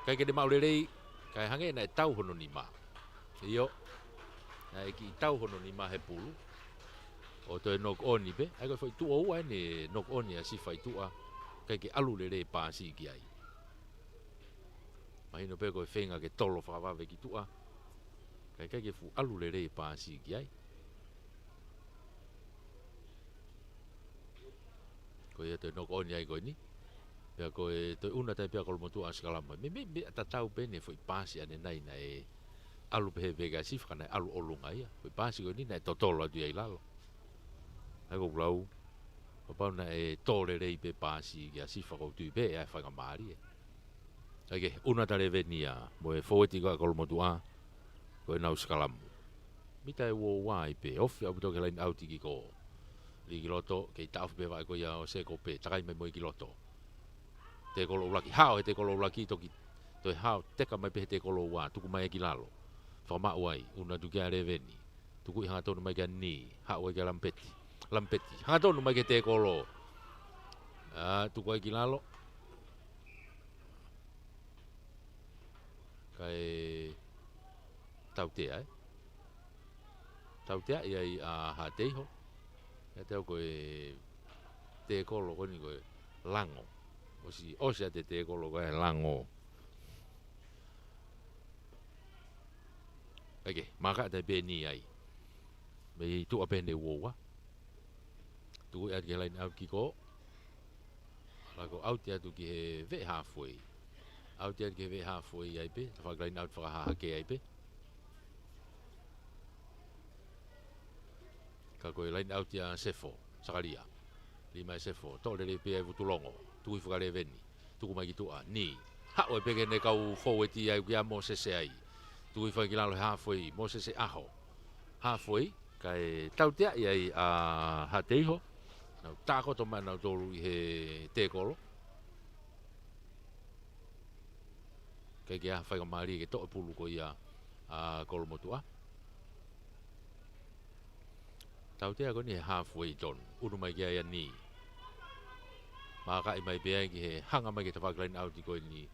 ʻIkai ke ne maʻu lelei, kae hangē naʻe tau hono nima. ʻIo. Naʻe kiʻi tau hono nima he pulu. ʻO toe knock on pē. ʻA ia ko e foʻi tuʻo ua eni knock on ʻa Sifa ʻi tuʻa. ʻIkai ke ʻalu lelei paasi ki ai. Mahino pē ko e feinga ke tolo fakavave ki tuʻa. Kae ʻikai ke fuʻu ʻalu lelei paasi ki ai. Ko ia toe knock on ai ko eni. Pea ko e toe ʻunu atu ai pē ʻa Kolomotuʻa ʻo sikalamu. Meimei, meimei tatau pē eni e foʻi paasi ʻanenai naʻe ʻalu pē he veka ʻa Sifa ka naʻe ʻalu ʻolunga ia. Foʻi paasi ko eni naʻe totolo atu ia ʻi lalo. ʻA ia ko ʻeku lau. Kapau naʻe tō lelei pē paasi kia Sifa ʻoku ou tui pē ʻe ʻi ai e faingamālie. ʻA ia ke ʻunu atu ʻa Leveni ia, mo e fōueti ko ia ʻa Kolomotuʻa, ko ʻenau sikalamu. Mita ʻe ua ua ai pē, ofi ʻaupito ki he line out ki kō. Lī ki loto, kei taʻofi pē vaʻe ko ia ʻo Sekope, takai mai mo ia ki loto. Tēkolo ʻuluaki, hao he tēkolo ʻuluaki, toki toe hao, teka mai pē he tēkolo ua, tuku mai ki lalo. Fakamaʻu ai, ʻunu atu kia Leveni. Tukuʻi hangatonu mai kia Ni, haʻu ai kia Lamipeti. Lamipeti, hangatonu mai ki he tēkolo. ʻA, tuku ai ki lalo. Kae tautea, ē? Tauteaʻi ai ʻa Haʻateiho. ʻIate au ko e tēkolo ko eni ko e lango. ʻOsi, ʻosi ʻa e tēkolo ko e lango. ʻAi ke, maaka ʻa e peni ai. Mei tuʻa pē eni ʻe ua ua. Tuku atu ki he line out ki kō. ʻAlu ko ʻauti atu ki he veʻe halfway. ʻAuti atu ki he veʻe halfway ai pē, tafaʻaki line out fakahahake ai pē. Ka ko e line out ia Sefo, Sakalia. Lima ʻe Sefo, toʻo lelei pē ai Vutulongo. Tuku hifo kia Leveni. Tuku mai ki tuʻa, Ni. Haʻu ai pē ki heʻene kau fōueti ai kia Mōsese ai. Tuku hifo ai ki lalo he halfway, Mōsese ʻaho. Halfway, kae tauteaʻi ai ʻa Haʻateiho. Nau tākoto mai nautolu ʻi he tēkolo. Kae ʻikai ke ʻi ai ha faingamālie ke toʻo e pulu ko ia ʻa Kolomotuʻa. Tautea ko eni he halfway tonu. ʻUnu mai ki ai ʻa Ni. Maakaʻi mai pē ai ki he hanga mai ki he tafaʻaki line out ko eni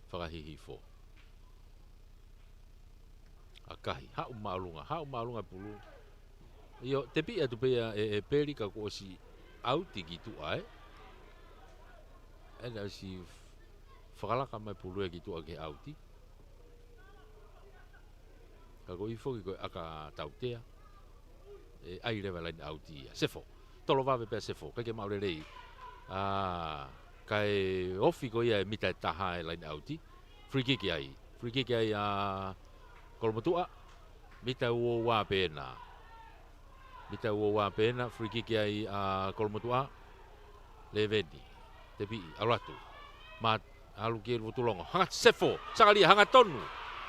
fakahihifo. ʻAkahi, haʻu māʻolunga, haʻu māʻolunga e pulu. ʻIo, tepiʻi atu pē ia ʻe, ʻe Peli ka kuo ʻosi ʻauti ki tuʻa, ē. ʻE, naʻe ʻosi fakalaka mai e pulu ia ki tuʻa ke ʻauti. Ka ko e foki ko e ʻaka ʻa Tautea. ʻE, ʻai leva e laine ʻauti ia. Sefo. Tolo vave pē ʻa Sefo. ʻIkai ke maʻu lelei. ʻA, kae ofi ko ia e mita ʻe taha e laine ʻauti. Free kick ai. Free kick ai ʻa Kolomotuʻa. Mita ua ua pē ena. Mita ua ua pē ena. Free kick ai ʻa Kolomotuʻa. Leveni. Tepiʻi. ʻAlu atu. Mā ʻalu ki he Vutulongo. Hanga Sefo. Sakalia, hanga tonu.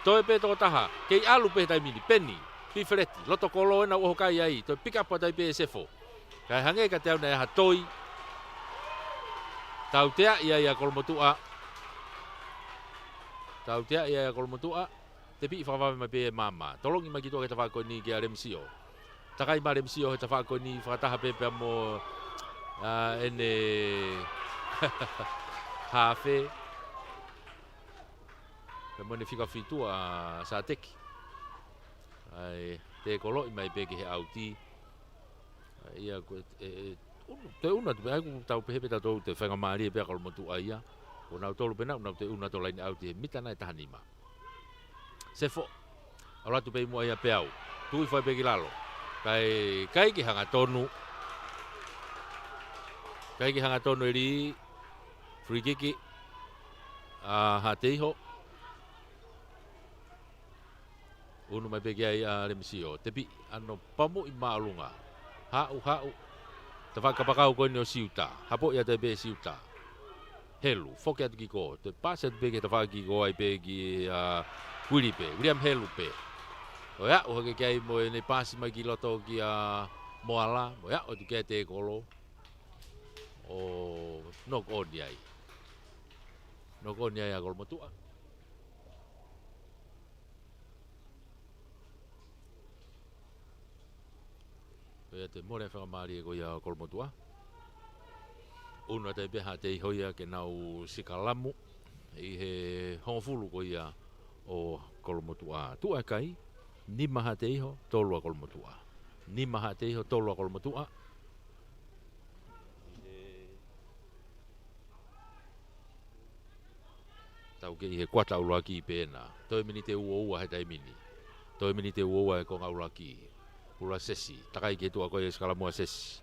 Toe pē toko taha. Kei ʻalu pē he taimi ni. Peni. Fifeleti. Loto kolo ena ʻoku ʻoho kai ai. Toe pick up atu ai pē ʻe Sefo. Kae hangē kiate au naʻe ʻi ai ha toi. Tautea ia ʻa Kolomotuʻa. Tautea ia ʻa Kolomotuʻa. Tepiʻi fakavave mai pē ʻe Mama. Tolongi mai ki tuʻa ki he tafaʻaki ko eni kia Lemisio. Takai mai Lemisio he tafaʻaki ko eni fakataha pē pea mo, ʻa, ʻene hafe. Pea mo ʻene fika fitu ʻa Sateki. ʻAi, tekoloʻi mai pē ki he ʻauti. ʻAi, ia, ko e, e, unu, toe unu atu pē, ʻa ia ʻoku tau pehē pē tautolu toe faingamālie pē ʻa Kolomotuʻa ia. Ko nautolu pē naʻa nau toe unu atu laine ʻauti he mita nai taha nima. Sefo. ʻAlu atu pē ʻi muʻa ia pea u. Tuʻi fai pē ki lalo. Kae, ʻikai ke hanga tonu. ʻIkai ke hanga tonu e lī. Free kick. ʻA Haʻateiho. Unu mai pē ki ai ʻa Lemisio. Tepiʻi, ʻa hono pamuʻi māʻolunga. Haʻu, haʻu. Tafaʻaki kapakau ko eni ʻo Siuta. Hapoʻi atu ai pē Siuta. Helu, foki atu ki kō. Toe pasi atu pē ki he tafaʻaki ko ē ʻai pē kia Uili pē. Uiliami Helu pē. ʻO aʻu hake ki ai mo ʻene pasi mai ki loto kia Moala. Mo aʻu atu ki ai tekolo. ʻO knock on ai. Knock on ai ʻa Kolomotuʻa. Ko ia te mole fakamālie ko ia ʻo Kolomotuʻa. Unu atu ai pē Haʻateiho ia ke nau sikalamu ʻi he hongofulu ko ia ʻo Kolomotuʻa. Tuʻa e kai, nima Haʻateiho, tolu ʻa Kolomotuʻa. Nima Haʻateiho, tolu ʻa Kolomotuʻa. Tau kei he kuata ʻuluaki pē ena. Toe miniti ʻe ua ua he taimi ni. Toe miniti ʻe ua ua he konga ʻuluaki. Ula Sesi. Takai ki tuʻa ko ia sikalamu ʻa Sesi.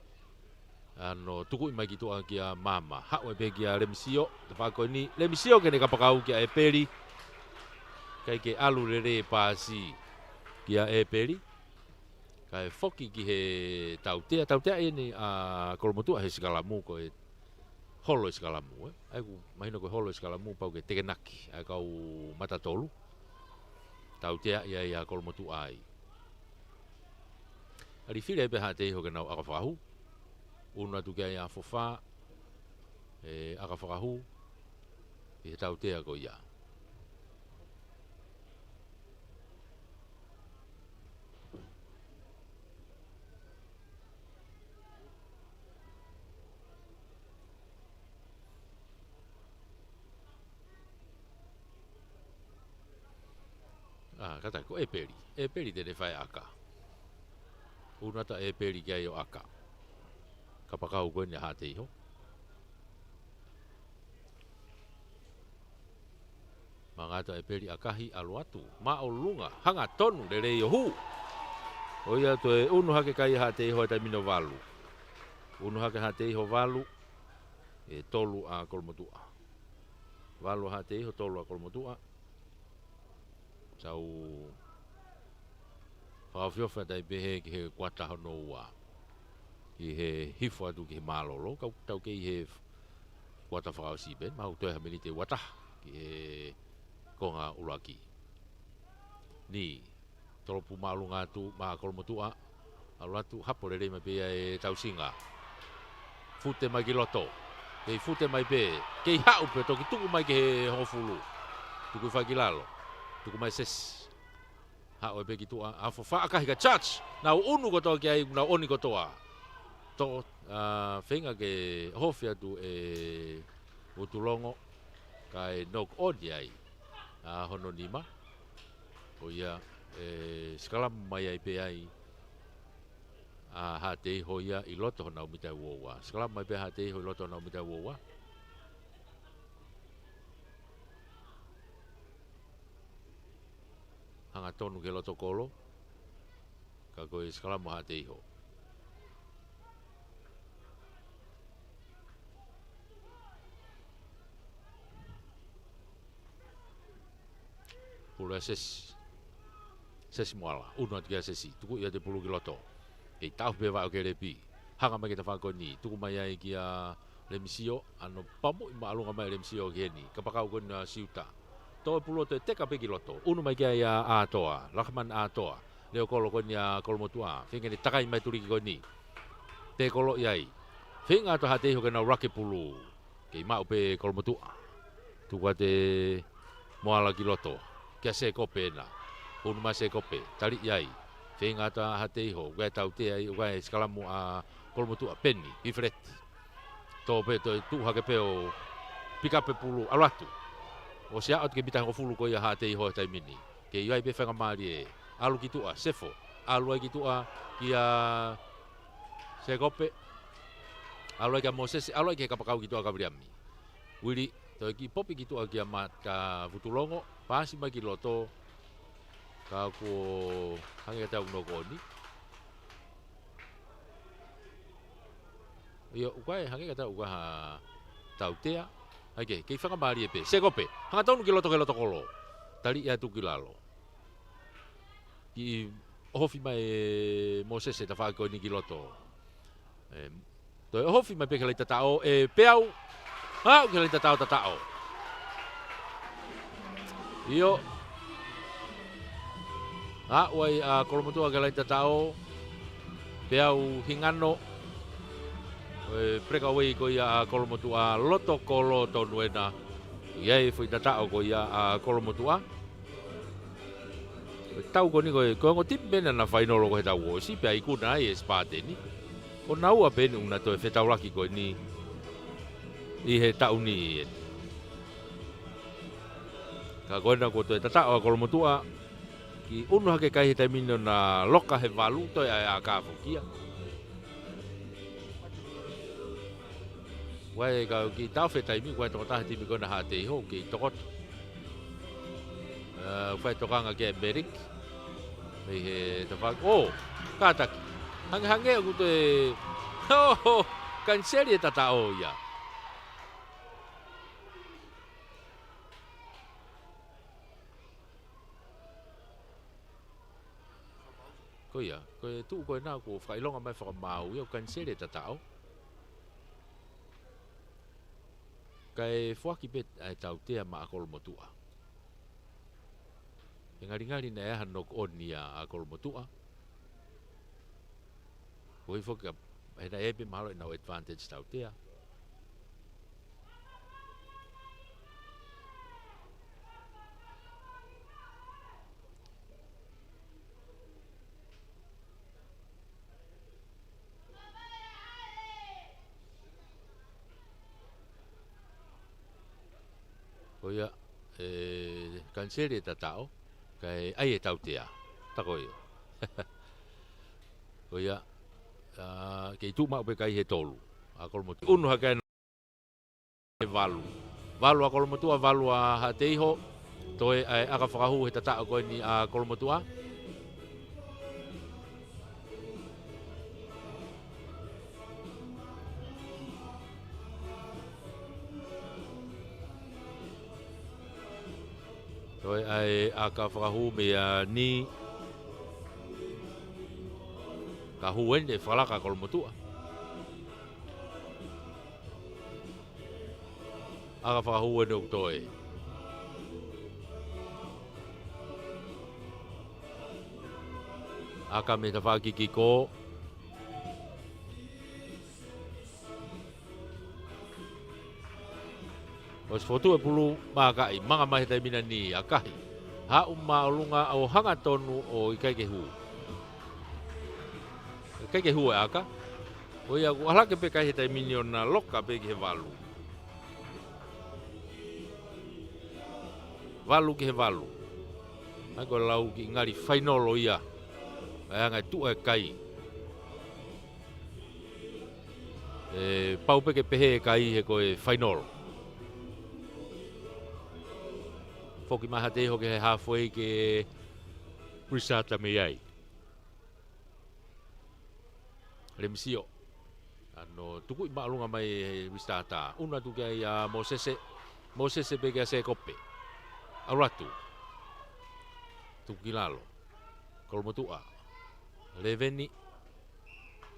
ʻA hono tukuʻi mai ki tuʻa kia Mama. Haʻu ai pē kia Lemisio. Tafaʻaki ko eni. Lemisio ke ne kapakau kia ʻEpeli. ʻIkai ke ʻalu lelei e pasi kia ʻEpeli. Kae foki ki he tautea. Tautea eni ʻa Kolomotuʻa he sikalamu ko e holo e sikalamu, ē? ʻA ia ʻoku mahino ko e holo e sikalamu pau ke tekenaki ʻa e kau mata tolu. Tautea ia ʻa Kolomotuʻa ai. ʻAlu fili ai pē Haʻateiho ke nau ʻaka fakahū. Unu atu ki ai ʻa Fofa. ʻE ʻaka fakahū. ʻI he tautea ko ia. ʻA, kātaki ko ʻEpeli. ʻEpeli te ne fai ʻaka. Unu atu ʻa ʻEpeli ki ai ʻo ʻaka. Kapakau ko eni ʻa Haʻateiho. Manga atu ʻa ʻEpeli ʻakahi ʻalu atu. Māʻolunga. Hanga tonu lelei ʻo hū. ʻO ia toe unu hake kai ʻa Haʻateiho he taimi ni ʻo valu. Unu hake Haʻateiho valu. ʻE tolu ʻa Kolomotuʻa. Valu ʻa Haʻateiho, tolu ʻa Kolomotuʻa. Tau fakaofiofi atu ai pē he ki he kuata hono ua. Ki he hifo atu ki he mālōlō, kau tau kei he kuata fakaʻosi pē, mahalo toe ha miniti ʻe ua taha ki he konga ʻuluaki. Ni, tolopu māʻolunga atu maʻa Kolomotuʻa, ʻalu atu hapo lelei mai pē ia ʻe Tausinga. Fute mai ki loto. Kei fute mai pē. Kei haʻu pē toki tuku mai ki he hongofulu. Tuku fai ki lalo. Tuku mai Sesi. Haʻu ai pē ki tuʻa. ʻA Fofa ʻakahi ka charge. Nau unu kotoa ki ai, nau ʻoni kotoa. To, ʻa, feinga ke ʻohofi atu ʻe Vutulongo. Kae knock on ai. ʻA hono nima. Ko ia, ʻE sikalamu mai ai pē ai ʻa Haʻateiho ia ʻi loto honau mita ua ua. Sikalamu mai pē Haʻateiho ʻi loto honau mita ua ua. Hangatonu ki he loto kolo. Ka ko e sikalamu ʻa Haʻateiho. Pulu ʻa Sesi. Sesi Moala. ʻUnu atu kia Sesi. Tuku ia te pulu ki loto. Kei taʻofi pē vaʻe ʻo Kelepi. Hanga mai ki he tafaʻaki ko eni. Tuku mai ai kia Lemisio. ʻAno pamuʻi māʻolunga mai Lemisio ki heni. Kapakau ko eni ʻa Siuta. Toe pulu ʻo toe teka pē ki loto. ʻUnu mai kia ia ʻAtoa. Lakamani ʻAtoa. Leʻo kolo ko eni ʻa Kolomotuʻa. Feinga ke ne takai mai tuliki ko eni. Tē kolo ʻi ai. Feinga ʻa Haʻateiho ke nau lake pulu. Kei maʻu pē Kolomotuʻa. Tuku atu ʻe Moala ki loto. Kia Sekope ena. ʻUnu mai Sekope. Tali ʻi ai. Feinga ʻa Haʻateiho. Ko e tautea ʻi, ko e sikalamu ʻa Kolomotuʻa. Peni. Hifileti. Tō pē toe tuʻu hake pē ʻo pikape pulu. ʻAlu atu. ʻOsi ʻalu atu ki he mita hongofulu ko ia ʻa Haʻateiho he taimi ni. Kei ʻi ai pē faingamālie. ʻAlu ki tuʻa. Sefo. ʻAlu ai ki tuʻa. Kia Sekope. ʻAlu ai kia Mōsese, ʻalu ai ki he kapakau ki tuʻa kia Viliami. Uili, toe kiʻi popi ki tuʻa kia Mata Vutulongo, paasi mai ki loto, ka kuo hangē ka tau noko ni. ʻIo, ʻoku ʻikai hangē ka tau ʻoku ʻikai ha tautea, ʻai ke, kei faingamālie pē. Sekope, hangatonu ki loto ki loto kolo. Tali ia tuku ki lalo. Kiʻi ʻohofi mai ʻe Mōsese tafaʻaki ko eni ki loto. ʻE, toe ʻohofi mai pē ki he laʻi tataʻo, ʻe Peau. Aʻu ki he laʻi tataʻo tataʻo. ʻIo. Aʻu ai ʻa Kolomotuʻa ki he laʻi tataʻo. Peau Hingano. ʻE, breakaway ko ia ʻa Kolomotuʻa loto kolo tonu ena. ʻI ai foʻi tataʻo ko ia ʻa Kolomotuʻa. Ko e tau ko eni ko e, ko e ongo tipi pē ena naʻa fainolo ko ē he tau kuo ʻosi, pea ikuna ai ʻe Sipateni. Ko naua pē eni ʻoku na toe fetaulaki ko eni ʻi he taʻu ni eni. Ka ko ena kuo toe tataʻo ʻa Kolomotuʻa, kiʻi ʻunu hake kai he taimi ni ʻo na loka he valu toe ʻai ʻa Kafokia. Ua e ka kiʻi taʻofi e taimi, ua e tokotaha tipi ko ena ʻa Haʻateiho, kiʻi tokoto. ʻE, fai tokanga kia Melik. Mei he tafaʻaki. ʻO, kātaki. Hangehangē ʻoku toe, ʻo, kaniseli e tataʻo ia. Ko ia, ko e tuʻu ko ena kuo fakaʻilonga mai fakamaau ia ʻoku kaniseli e tataʻo. Kae foaki pē ʻa e tautea maʻa Kolomotuʻa. ʻE ngalingali naʻe ʻi ai ha knock on ia ʻa Kolomotuʻa. Ko e foki ka, he naʻe ʻi ai pē mahalo ʻenau advantage tautea. Ko ia, ʻe, kaniseli e tataʻo, kae ʻai e tautea. Ta ko ia. Ko ia, ʻa, kei tuʻu maʻu pē kai he tolu. ʻA Kolomotuʻa. ʻUnu hake ena he valu. Valu ʻa Kolomotuʻa, valu ʻa Haʻateiho. Toe ʻa e ʻaka fakahū he tataʻo ko eni ʻa Kolomotuʻa. Toe ʻa e ʻaka fakahū meia Ni. Ka hū eni ʻe fakalaka ʻa Kolomotuʻa. ʻAka fakahū eni ʻoku toe. ʻAka mei tafaʻaki kiko. ʻOsi fotu e pulu makaʻi, manga mai he taimi ni ʻa Kahi. Haʻu māʻolunga ʻo hangatonu ʻo ʻikai ke hū. ʻIkai ke hū e ʻaka. Ko ia ʻoku ʻalu hake pē kai he taimi ni ʻo na loka pē ki he valu. Valu ki he valu. ʻA ia ko e lau kiʻi ngali fainolo ia. ʻA ia ʻoku tuʻu e kai. ʻE, pau pē ke pehē e kai he ko e fainolo. Foki mai Haʻateiho ki he halfway ke Risata mei ai. Lemisio. ʻAno tukuʻi māʻolunga mai he Risata. ʻUnu atu ki ai ʻa Mosese. Mosese pē kia Sekope. ʻAlu atu. Tuku ki lalo. Kolomotuʻa. Leveni.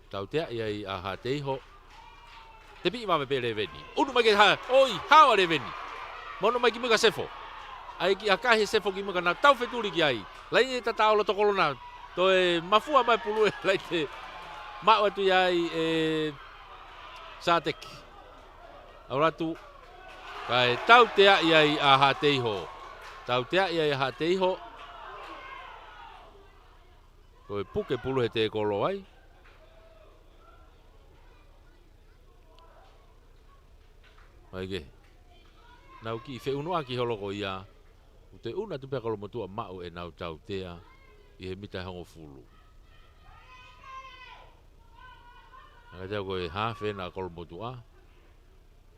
Tauteaʻi ai ʻa Haʻateiho. Tepiʻi vave pē Leveni. ʻUnu mai ki ha-, ʻoi, hao ʻa Leveni. Mo ʻono mai ki muʻa kia Sefo. ʻA ia kiʻi ʻakahi ʻe Sefo ki muʻa ka nau tau fetuli ki ai. Laine tatau loto kolo na. Toe mafua mai pulu e laine. Maʻu atu ia ai ʻe Sateki. ʻAlu atu. Kae tauteaʻi ai ʻa Haʻateiho. Tauteaʻi ai ʻa Haʻateiho. Ko e puke pulu he tekolo ai. Mai ke. Nau kiʻi feʻunuʻaki holo ko ia. ʻOku toe ʻunu atu pē ʻa Kolomotuʻa maʻu ʻenau tautea ʻi he mita ʻe hongofulu. ʻA ia ko e hafe ena ʻa Kolomotuʻa.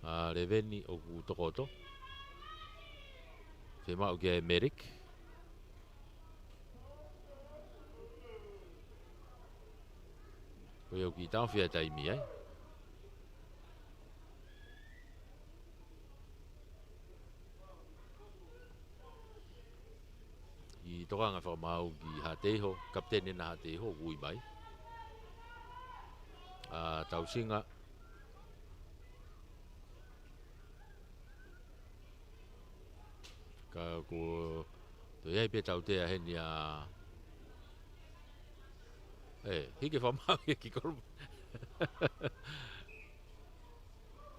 ʻA Leveni ʻoku tokoto. Fiemaʻu kia Merrick. Ko ia ʻoku kiʻi taʻofi ʻa e taimi ai. ʻI tokanga fakamaau ki Haʻateiho, kapiteni ena Haʻateiho, ʻoku ui mai. ʻA Tausinga. Ka ko, toe ʻi ai pē tautea heni ʻa, ʻe, hiki fakamaau ia ki Kolomotuʻa.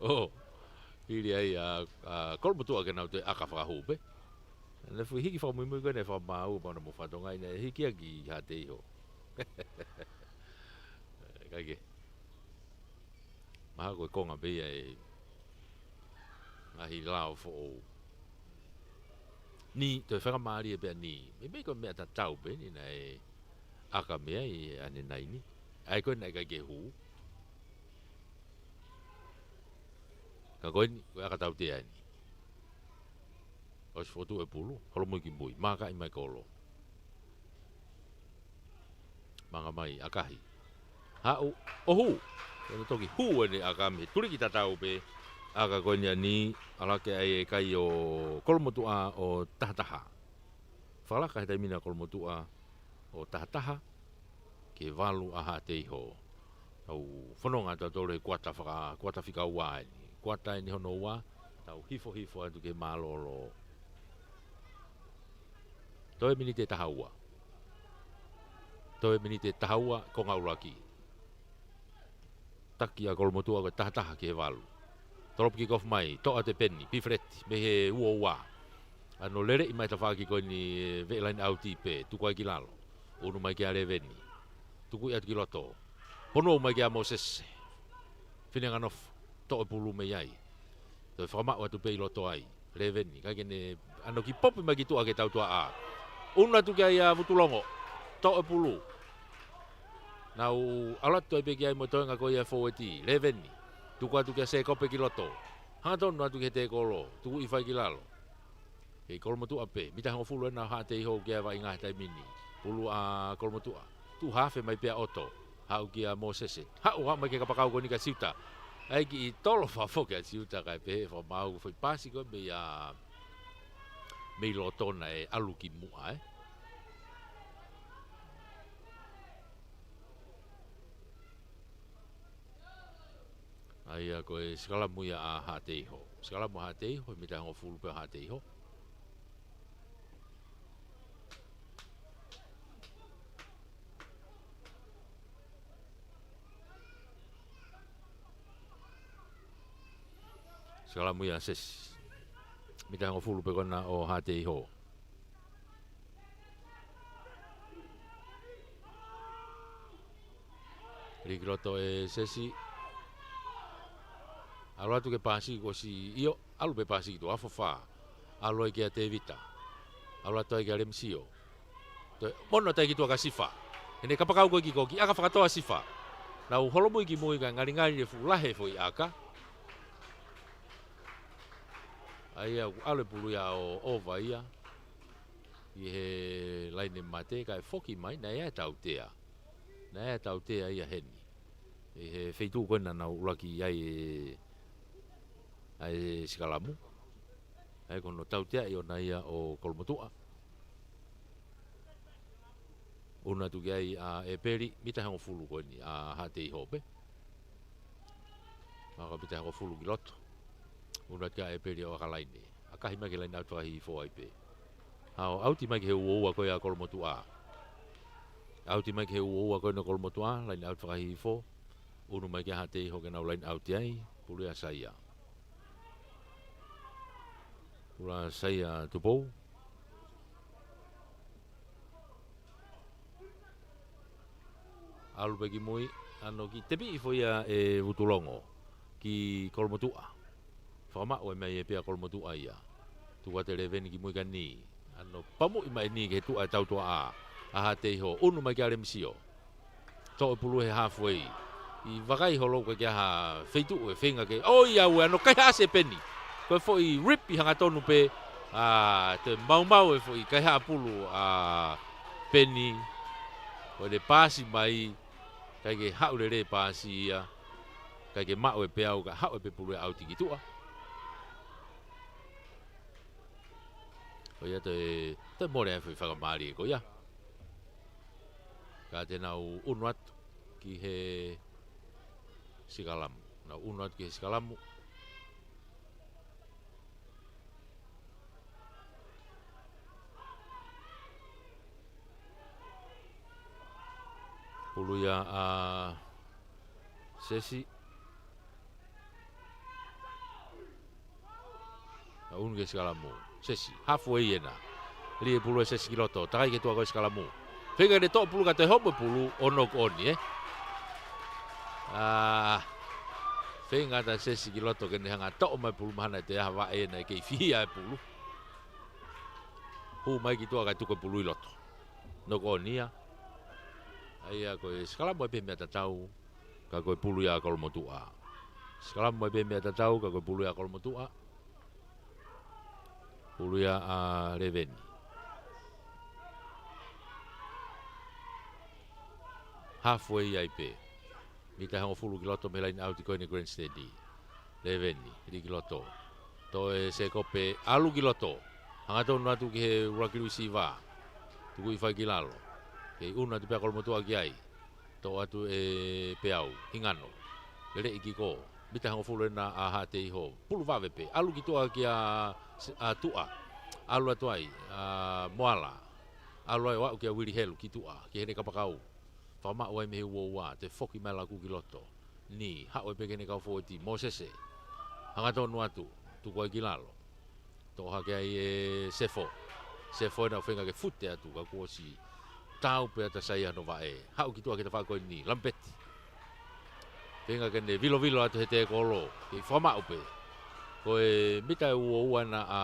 ʻO, hili ai ʻa, ʻa Kolomotuʻa ke nau toe ʻaka fakahū pē. Naʻe fuʻu hiki fakamuimui ko ē naʻe fakamaau pea mo fatongia naʻe hiki ia ki Haʻateiho. Kae kehe. Mahalo ko e konga pē ia e ngaahi lao foʻou. Ni, toe fakamālie pē ʻa ni. Meimei ko e meʻa tatau pē eni naʻe ʻaka mei ai ʻanenai ni. ʻA ia ko ē naʻe ʻikai ke hū. Ka ko eni, ko e ʻaka tautea eni. ʻOsi fokotuʻu e pulu, holomui ki mui, mākaʻi mai kolo. Manga mai, ʻakahi. Haʻu, ʻo hū. Ko ʻene toki hū ʻene ʻaka mei he tuliki tatau pē. ʻAka ko eni ʻa ni, ʻalu hake ai e kai ʻo Kolomotuʻa ʻo tahataha. Fakalaka he taimi ni ʻa Kolomotuʻa ʻo tahataha ki he valu ʻa Haʻateiho. Tau fononga atu ʻa tautolu he kuata faka-, kuata fika ua eni. Kuata eni hono ua, tau hifohifo atu ki he mālōlō. Toe miniti ʻe taha ua. Toe miniti ʻe taha ua, konga ʻuluaki. Taki ʻa Kolomotuʻa ko e tahataha ki he valu. Tolopu kick off mai, toʻa atu ʻe Peni, pīfeleti, mei he ua ua. ʻAno leleʻi mai tafaʻaki ko eni veʻe laine ʻauti pē, tuku ai ki lalo. ʻUnu mai kia Leveni. Tukuʻi atu ki loto. Ponua mai kia Mosese. Fineʻanganofo, toʻo e pulu mei ai. Toe fakamaʻu atu pē ʻi loto ai. Leveni, ʻikai ke ne, ʻano kiʻi popi mai ki tuʻa ke tautuaʻa. ʻUnu atu ki ai ʻa Vutulongo. Toʻo e pulu. Nau ʻalu atu ai pē ki ai mo e toenga ko ia e fōueti. Leveni. Tuku atu kia Sekope ki loto. Hangatonu atu ki he tekolo. Tukuʻi fai ki lalo. Kei Kolomotuʻa pē. Mita hongofulu ena ʻa Haʻateiho ke ʻave ʻi he ngaahi taimi ni. Pulu ʻa Kolomotuʻa. Tuʻu hafe mai pē ʻa ʻOto. Haʻu kia Mosese. Haʻu, haʻu mai ki he kapakau ko eni kia Siuta. ʻAi kiʻi tolo fakafoki ʻa Siuta kae pehē fakamaau ko e foʻi pasi ko ē mei ʻa, mei loto naʻe ʻalu ki muʻa, ē. ʻA ia ko e sikalamu ia ʻa Haʻateiho. Sikalamu ʻa Haʻateiho, mita hongofulu pē ʻa Haʻateiho. Sikalamu ia Sesi. Mita hongofulu pē ko ena ʻo Haʻateiho. Liki loto ʻe Sesi. ʻAlu atu ke pasi ko si io. ʻAlu pē pasi ki tuʻa, ʻafo fā. ʻAlu ai kia Tevita. ʻAlu atu ai kia Lemisio. Toe mono tai ki tuʻa ka Sifa. Heʻene kapakau ko ē ki ko ē ki ʻaka fakatoa Sifa. Nau holomui ki mui kae ngalingali e fuʻu lahi e foʻi ʻaka. ʻA ia ʻoku ʻalu e pulu ia ʻo ʻova ia ʻi he laine mate kae foki mai, naʻe ʻi ai e tautea. Naʻe ʻi ai e tautea ia heni. ʻI he feituʻu ko ē naʻa nau ʻuluaki ʻi ai e, ʻa e sikalamu. ʻA ia ko hono tauteaʻi ʻona ia ʻo Kolomotuʻa. ʻUnu atu ki ai ʻa ʻEpeli, mita hongofulu ko eni, ʻa Haʻateiho pē. Maka mita hongofulu ki loto. ʻUnu atu ki ai ʻa ʻEpeli ʻo ʻaka laine. ʻAkahi mai ki he laine ʻauti fakahihifo ai pē. ʻAo, ʻauti mai ki he uoua ko ia ʻa Kolomotuʻa. ʻAuti mai ki he uoua ko eni ʻa Kolomotuʻa, laine ʻauti fakahihifo. ʻUnu mai ki ai ʻa Haʻateiho ke nau laine ʻauti ai, pulu ia ʻa Saia. Pulu ʻa Saia Tupou. ʻAlu pē ki mui, ʻa hono kiʻi tepiʻi foʻi ia ʻe Vutulongo ki Kolomotuʻa. Fakamaʻu mai ʻe pea Kolomotuʻa ia. Tuku atu ʻe Leveni ki mui kia Ni. ʻA hono pamuʻi mai ʻe Ni ki he tuʻa ʻe tautuaʻa ʻa Haʻateiho. ʻUnu mai kia Lemisio. Toʻo e pulu he halfway. ʻI vakai holo ko ē ki ha feituʻu ʻe feinga ke. ʻOiauē, ʻa hono kaihaʻasi ʻe Peni. Ko e foʻi rip ʻi hangatonu pē. ʻA, toe maumau e foʻi kaihaʻa pulu ʻa Peni. Ko ʻene paasi mai. ʻIkai ke haʻu lelei e paasi ia. ʻIkai ke maʻu e peau, kae haʻu pē pulu ia ʻauti ki tuʻa. Ko ia toe, toe mole ai e foʻi faingamālie ko ia. Ka te nau ʻunu atu ki he sikalamu. Nau ʻunu atu ki he sikalamu. Pulu ia ʻa Sesi. Nau ʻunu ki he sikalamu. Sesi, halfway ena. Lī e pulu ʻe Sesi ki loto. Takai ki he tuʻa ko ē sikalamu. Feinga ke ne toʻo pulu ka toe homo pulu ʻo knock on, ē. ʻA, feinga ʻa Sesi ki loto ke ne hanga toʻo mai pulu mahalo ʻe toe ʻi ai ha vaʻe ena ʻe kei fihia e pulu. Hū mai ki tuʻa kae tuku e pulu ʻi loto. Knock on ia. ʻA ia ko e sikalamu ai pē meʻa tatau. Ka ko e pulu ia ʻa Kolomotuʻa. Sikalamu mai pē meʻa tatau, ka ko e pulu ia ʻa Kolomotuʻa. Pulu ia ʻa Leveni. Halfway ai pē. Mita hongofulu ki loto mei he laine ʻauti ko eni ʻa e grandstand. Leveni, lī ki loto. Toʻo ʻe Sekope, ʻalu ki loto. Hangatonu atu ki he ʻuluaki receiver. Tuku ʻi fai ki lalo. Kei ʻunu atu pē ʻa Kolomotuʻa ki ai. Toʻo atu ʻe Peau, hingano. Lele ʻi kiko. Mita hongofulu ena ʻa Haʻateiho. Pulu vave pē. ʻAlu ki tuʻa kia, ʻa, Tuʻa. ʻAlu atu ai ʻa Moala. ʻAlu ai ʻo aʻu kia Vili Helu ki tuʻa. Ki heʻene kapakau. Fakamaʻu ai mei he uoua. Toe foki mai laku ki loto. Ni, haʻu ai pē ki heʻene kau fōueti. Mōsese. Hangatonu atu. Tuku ai ki lalo. Toʻo hake ai ʻe Sefo. Sefo ena ʻoku feinga ke fute atu ka kuo ʻosi tau pē ʻa Saia hono vaʻe. Haʻu ki tuʻa ki he tafaʻaki ko eni. Lamipeti. Feinga ke ne vilovilo atu he tēkolo. Kei fakamaʻu pē. Ko e mita ʻe uoua ena ʻa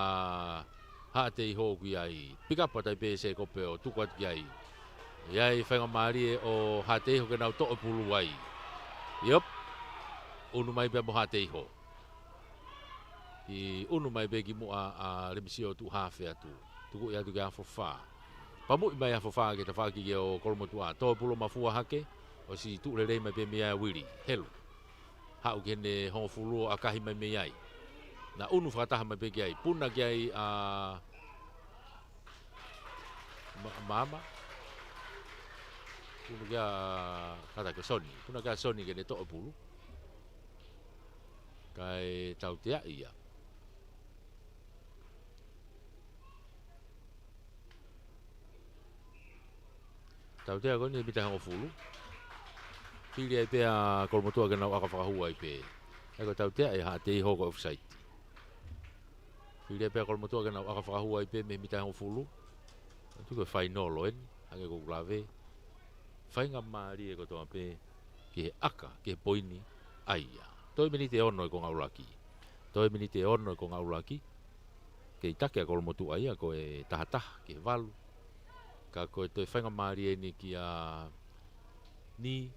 Haʻateiho ʻoku ʻi ai. Pick up atu ai pē ʻe Sekope ʻo tuku atu ki ai. ʻI ai faingamālie ʻo Haʻateiho ke nau toʻo e pulu ai. ʻIo. ʻUnu mai pē mo Haʻateiho. ʻI ʻunu mai pē ki muʻa ʻa Lemisio tuʻu hafe atu. Tuku atu kia Afofā. Pamuʻi mai ʻe Afofā ki he tafaʻaki ko ē ʻo Kolomotuʻa. Toʻo e pulu ʻo mafua hake. ʻOsi tuʻu lelei mai pē mei ai ʻa Vili. Helu. Haʻu ki heʻene hongofulu ʻo ʻakahi mai mei ai. Naʻa ʻunu fakataha mai pē ki ai. Puna ki ai ʻa Ma-, Maama. Puna ki ai ʻa, kātaki ʻa Soni. Puna ki ai ʻa Soni ke ne toʻo e pulu. Kae tauteaʻi ia. Tautea ko eni mita hongofulu. Fili ai pē ʻa Kolomotuʻa ke nau ʻaka fakahū ai pē. ʻA ia ko e tautea ʻe Haʻateiho ko e offside. Fili ai pē ʻa Kolomotuʻa ke nau ʻaka fakahū ai pē mei he mita hongofulu. Tuku e fainolo eni, hangē ko ʻeku lave. Faingamālie kotoa pē ki he ʻaka, ki he poini ʻa ia. Toe miniti ʻe ono e konga ʻuluaki. Toe miniti ʻe ono e konga ʻuluaki. Kei taki ʻa Kolomotuʻa ia ko e taha taha ki he valu. Ka ko e toe faingamālie eni kia Ni,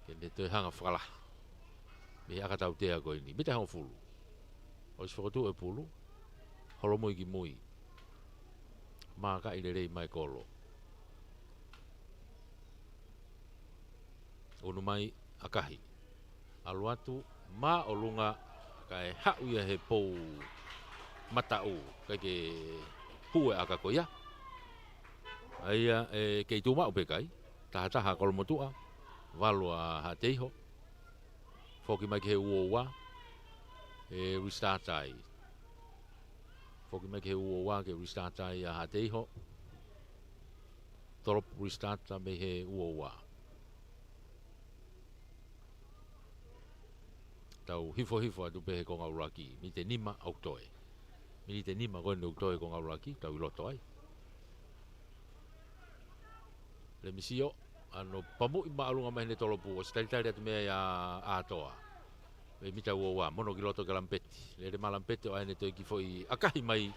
ke ne toe hanga fakalaha mei he ʻakatautea ko eni. Mita hongofulu. ʻOsi fokotuʻu e pulu. Holomui ki mui. Mākaʻi lelei mai kolo. Unu mai ʻakahi. ʻAlu atu māʻolunga kae haʻu ia he pou mataʻu, kae ke hū e ʻaka ko ia. ʻA ia, ʻe, kei tuʻu maʻu pē kai. Taha taha Kolomotuʻa, valu ʻa Haʻateiho. Foki mai ki he uo ua, ʻe restart ai. Foki mai ki he uo ua ke restart ai ʻa Haʻateiho. Tolopu restart mei he uo ua. Tau hifo hifo atu pē he konga ʻuluaki. Miniti nima ʻoku toe. Miniti nima ko eni ʻoku toe konga ʻuluaki, tau ʻi loto ai. Lemisio, ʻa hono pamuʻi māʻolunga mai heʻene tolopu, ʻosi talitali atu mei ai ʻa ʻAtoa. Mei mita uo ua, mono ki loto kia Lamipeti. Lele mai Lamipeti ʻo ʻai ʻene toe kiʻi foʻi ʻakahi mai.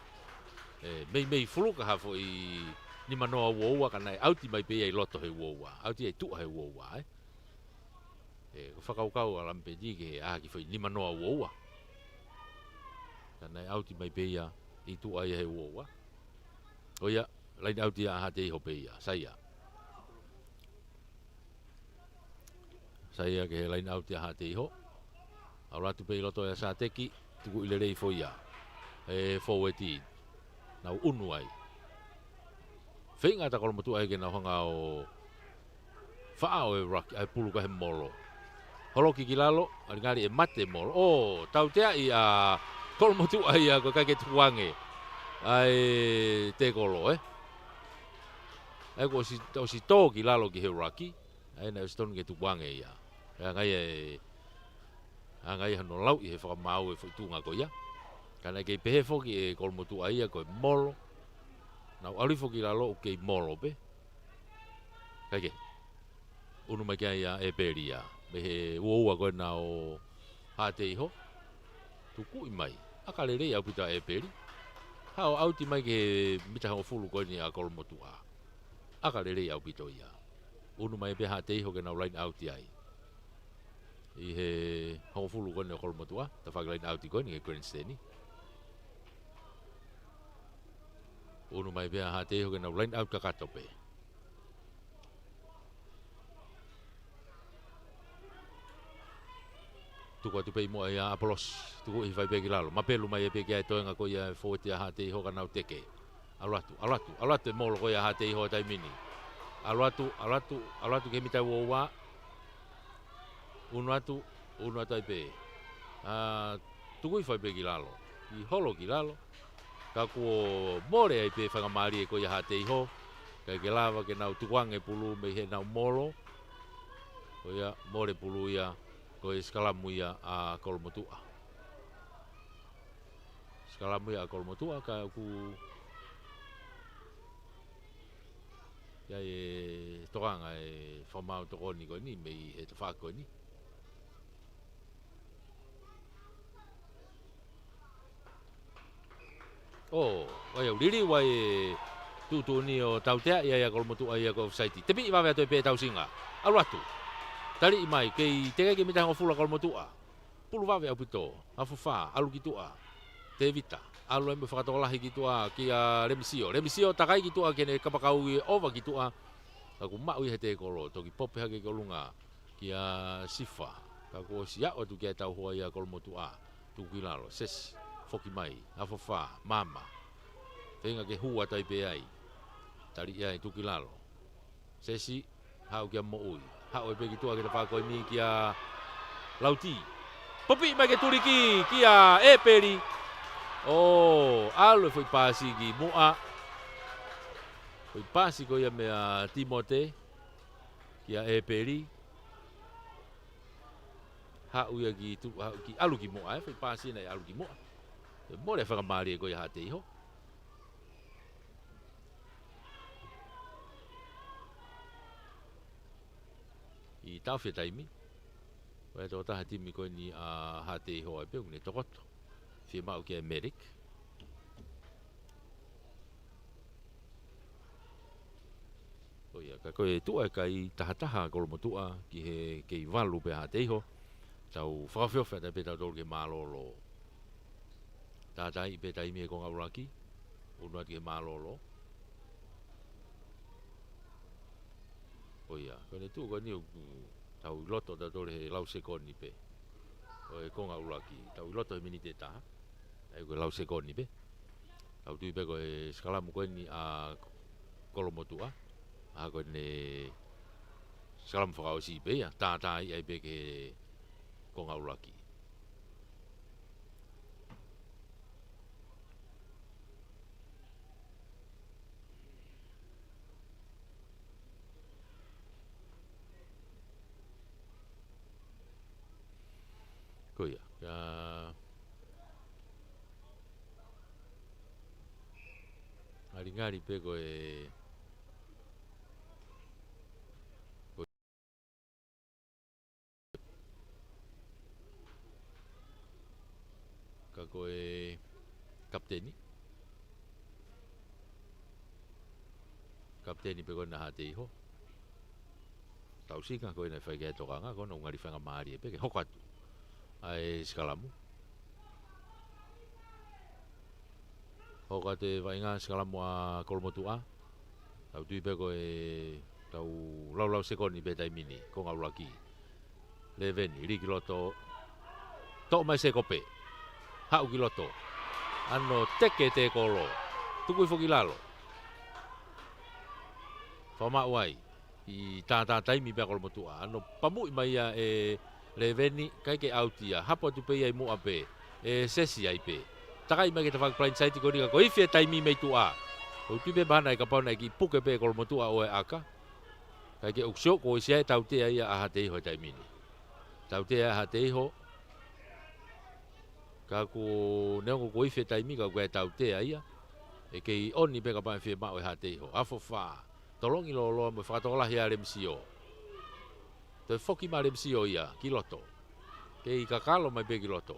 ʻE, meimei fuluka ha foʻi nima noa uo ua, ka naʻe ʻauti mai pē ia ʻi loto he uo ua. ʻAuti ia ʻi tuʻa he uo ua, ē. ʻE, ko e fakakaukau ʻa Lamipeti ke ʻai ha kiʻi foʻi nima noa uo ua. Ka naʻe ʻauti mai pē ia ʻi tuʻa ia he uo ua. Ko ia, line out ia ʻa Haʻateiho pē ia. Saia. Saia ki he line out ia ʻa Haʻateiho. ʻAlu atu pē ʻi loto ia Sateki, tukuʻi lelei foʻi ia. ʻE forward. Nau ʻunu ai. Feinga ʻa Kolomotuʻa ia ke nau hanga ʻo faʻao e ruck, ʻa e pulu ko ē he molo. Holoki ki lalo, ʻalu ngali ʻe mate molo. ʻO, tauteaʻi ʻa Kolomotuʻa ia ko e ʻikai ke tukuange ʻa e tekolo, ē. ʻA ia kuo ʻosi, ʻosi tō ki lalo ki he ruck. ʻA ia naʻe ʻosi tonu ke tukuange ia. ʻE anga ia e, anga ia hano lau ʻi he fakamaau e foʻi tuʻunga ko ia. Ka naʻe kei pehē foki ʻe Kolomotuʻa ia ko e molo. Nau ʻalu hifo ki lalo ʻoku kei molo pē. Kae kehe. ʻUnu mai ki ai ʻa ʻEpeli ia. Mei he uo ua ko ena ʻo Haʻateiho. Tukuʻi mai. ʻAka lelei ʻaupito ʻa ʻEpeli. Haʻu ʻo ʻauti mai ki he mita hongofulu ko eni ʻa Kolomotuʻa. ʻAka lelei ʻaupito ia. ʻUnu mai pē Haʻateiho ke nau line out ai. ʻI he hongofulu ko eni ʻo Kolomotuʻa, tafaʻaki line out ko eni ki he grandstand. ʻUnu mai pē ʻa Haʻateiho ke nau line out kakato pē. Tuku atu pē ʻi muʻa ia ʻa ʻApolosi, tuku ʻi fai pē ki lalo. Mapelu mai pē ki ai toenga ko ia e forward ʻa Haʻateiho ka nau teke. ʻAlu atu, ʻalu atu, ʻalu atu e molo ko ia ʻa Haʻateiho he taimi ni. ʻAlu atu, ʻalu atu, ʻalu atu ki he mita uo ua. ʻUnu atu, ʻunu atu ai pē. ʻA, tuku ʻi fai pē ki lalo. ʻI holo ki lalo. Ka kuo mole ai pē faingamālie ko ia ʻa Haʻateiho. ʻIkai ke lava ke nau tukuange pulu mei heʻenau molo. Ko ia mole pulu ia, ko e sikalamu ia ʻa Kolomotuʻa. Sikalamu ia ʻa Kolomotuʻa ka ʻoku ʻi ai e tokanga e fakamaau tokoni ko eni mei he tafaʻaki ko eni. ʻO, ʻa ia ʻoku liliu ai e tuʻutuʻuni ʻo tauteaʻi ai ʻa Kolomotuʻa ia ko e offside. Tepiʻi vave atu pē Tausinga. ʻAlu atu. Taliʻi mai, kei teʻeki ke mita hongofulu ʻa Kolomotuʻa. Pulu vave ʻaupito, Afofā, ʻalu ki tuʻa. Tēvita, ʻalu ai mo fakatokolahi ki tuʻa kia Lemisio. Lemisio takai ki tuʻa ke ne kapakau ʻi he ova ki tuʻa. Ka kuo maʻu ia he tekolo, toki pope hake ki ʻolunga kia Sifa. Ka kuo ʻosi aʻu atu ki ai e tauhoa ia ʻa Kolomotuʻa. Tuku ki lalo, Sesi, foki mai, Afofā, Mama. Feinga ke hū atu ai pē ai. Taliʻi ai, tuku ki lalo. Sesi, haʻu kia Moʻui. Haʻu ai pē ki tuʻa ki he tafaʻaki ko eni kia Lauti. Popiʻi mai ke tuliki kia ʻEpeli. ʻO, ʻalu e foʻi paasi ki muʻa. Foʻi paasi ko ia meia Timote kia ʻEpeli. Haʻu ia ki tu-, haʻu ki, ʻalu ki muʻa, ē, foʻi paasi naʻe ʻalu ki muʻa. ʻE mole faingamālie ko ia ʻa Haʻateiho. ʻI he taʻu fie taimi. Ko e tokotaha timi ko eni ʻa Haʻateiho ai pē, ʻoku ne tokoto. Fiemaʻu kia Merrick. ʻIo, ka ko e tuʻu ʻa e kai taha taha Kolomotuʻa ki he kei valu pē ʻa Haʻateiho. Tau fakaofiofi atu pē tautolu ki he mālōlō. Tātaaʻi pē taimi ʻa e konga ʻuluaki. ʻUnu atu ki he mālōlō. ʻIo, ko ʻene tuʻu ko eni ʻoku tau ʻi loto tautolu he lau sekoni pē. ʻO e konga ʻuluaki. Tau ʻi loto he miniti ʻe taha. ʻA ia ko e lau sekoni pē. Tau tui pē ko e sikalamu ko eni ʻa Kolomotuʻa. ʻA ko ʻene sikalamu fakaʻosi pē ia. Tātaaʻi ai pē ki he konga ʻuluaki. Ko ia, ka ngalingali pē ko e, ko e, ka ko e kapiteni. Kapiteni pē ko ena ʻa Haʻateiho. Tausinga ko ena ʻe fai ki ai e tokanga, ko ena ʻoku ngali faingamālie pē ke hoko atu ʻa e sikalamu. Hoko atu e vaʻinga sikalamu ʻa Kolomotuʻa. Tau tui pē ko e tau laulau sekoni pē taimi ni, konga ʻuluaki. Leveni, lī ki loto. Toʻo mai Sekope. Haʻu ki loto. ʻAno teke e tēkolo. Tukui foki lalo. Fakamaʻu ai. ʻI tātā taimi pē ʻa Kolomotuʻa. ʻAno pamuʻi mai ia ʻe Leveni, ʻikai ke ʻauti ia. Hapo atu pē ia ʻi muʻa pē. ʻE sesi ai pē. Takai mai ki he tafaʻaki palaini saiti ko eni ka ko e ifi e taimi mei tuʻa. ʻOku tui pē mahalo ʻe kapau naʻe kiʻi puke pē ʻe Kolomotuʻa ʻo e ʻaka. Kae kehe ʻoku sio ko e ʻosi ʻa e tautea ia ʻa Haʻateiho he taimi ni. Tautea ʻa Haʻateiho. Ka ko neongo ko e ifi e taimi ka ko e tautea ia. ʻE kei ʻoni pē kapau ʻe fiemaʻu ʻe Haʻateiho. Afo fā. Tolongi lōloa mo e fakatokolahi ʻa Lemisio. Toe foki mai Lemisio ia, ki loto. Kei kakalo mai pē ki loto.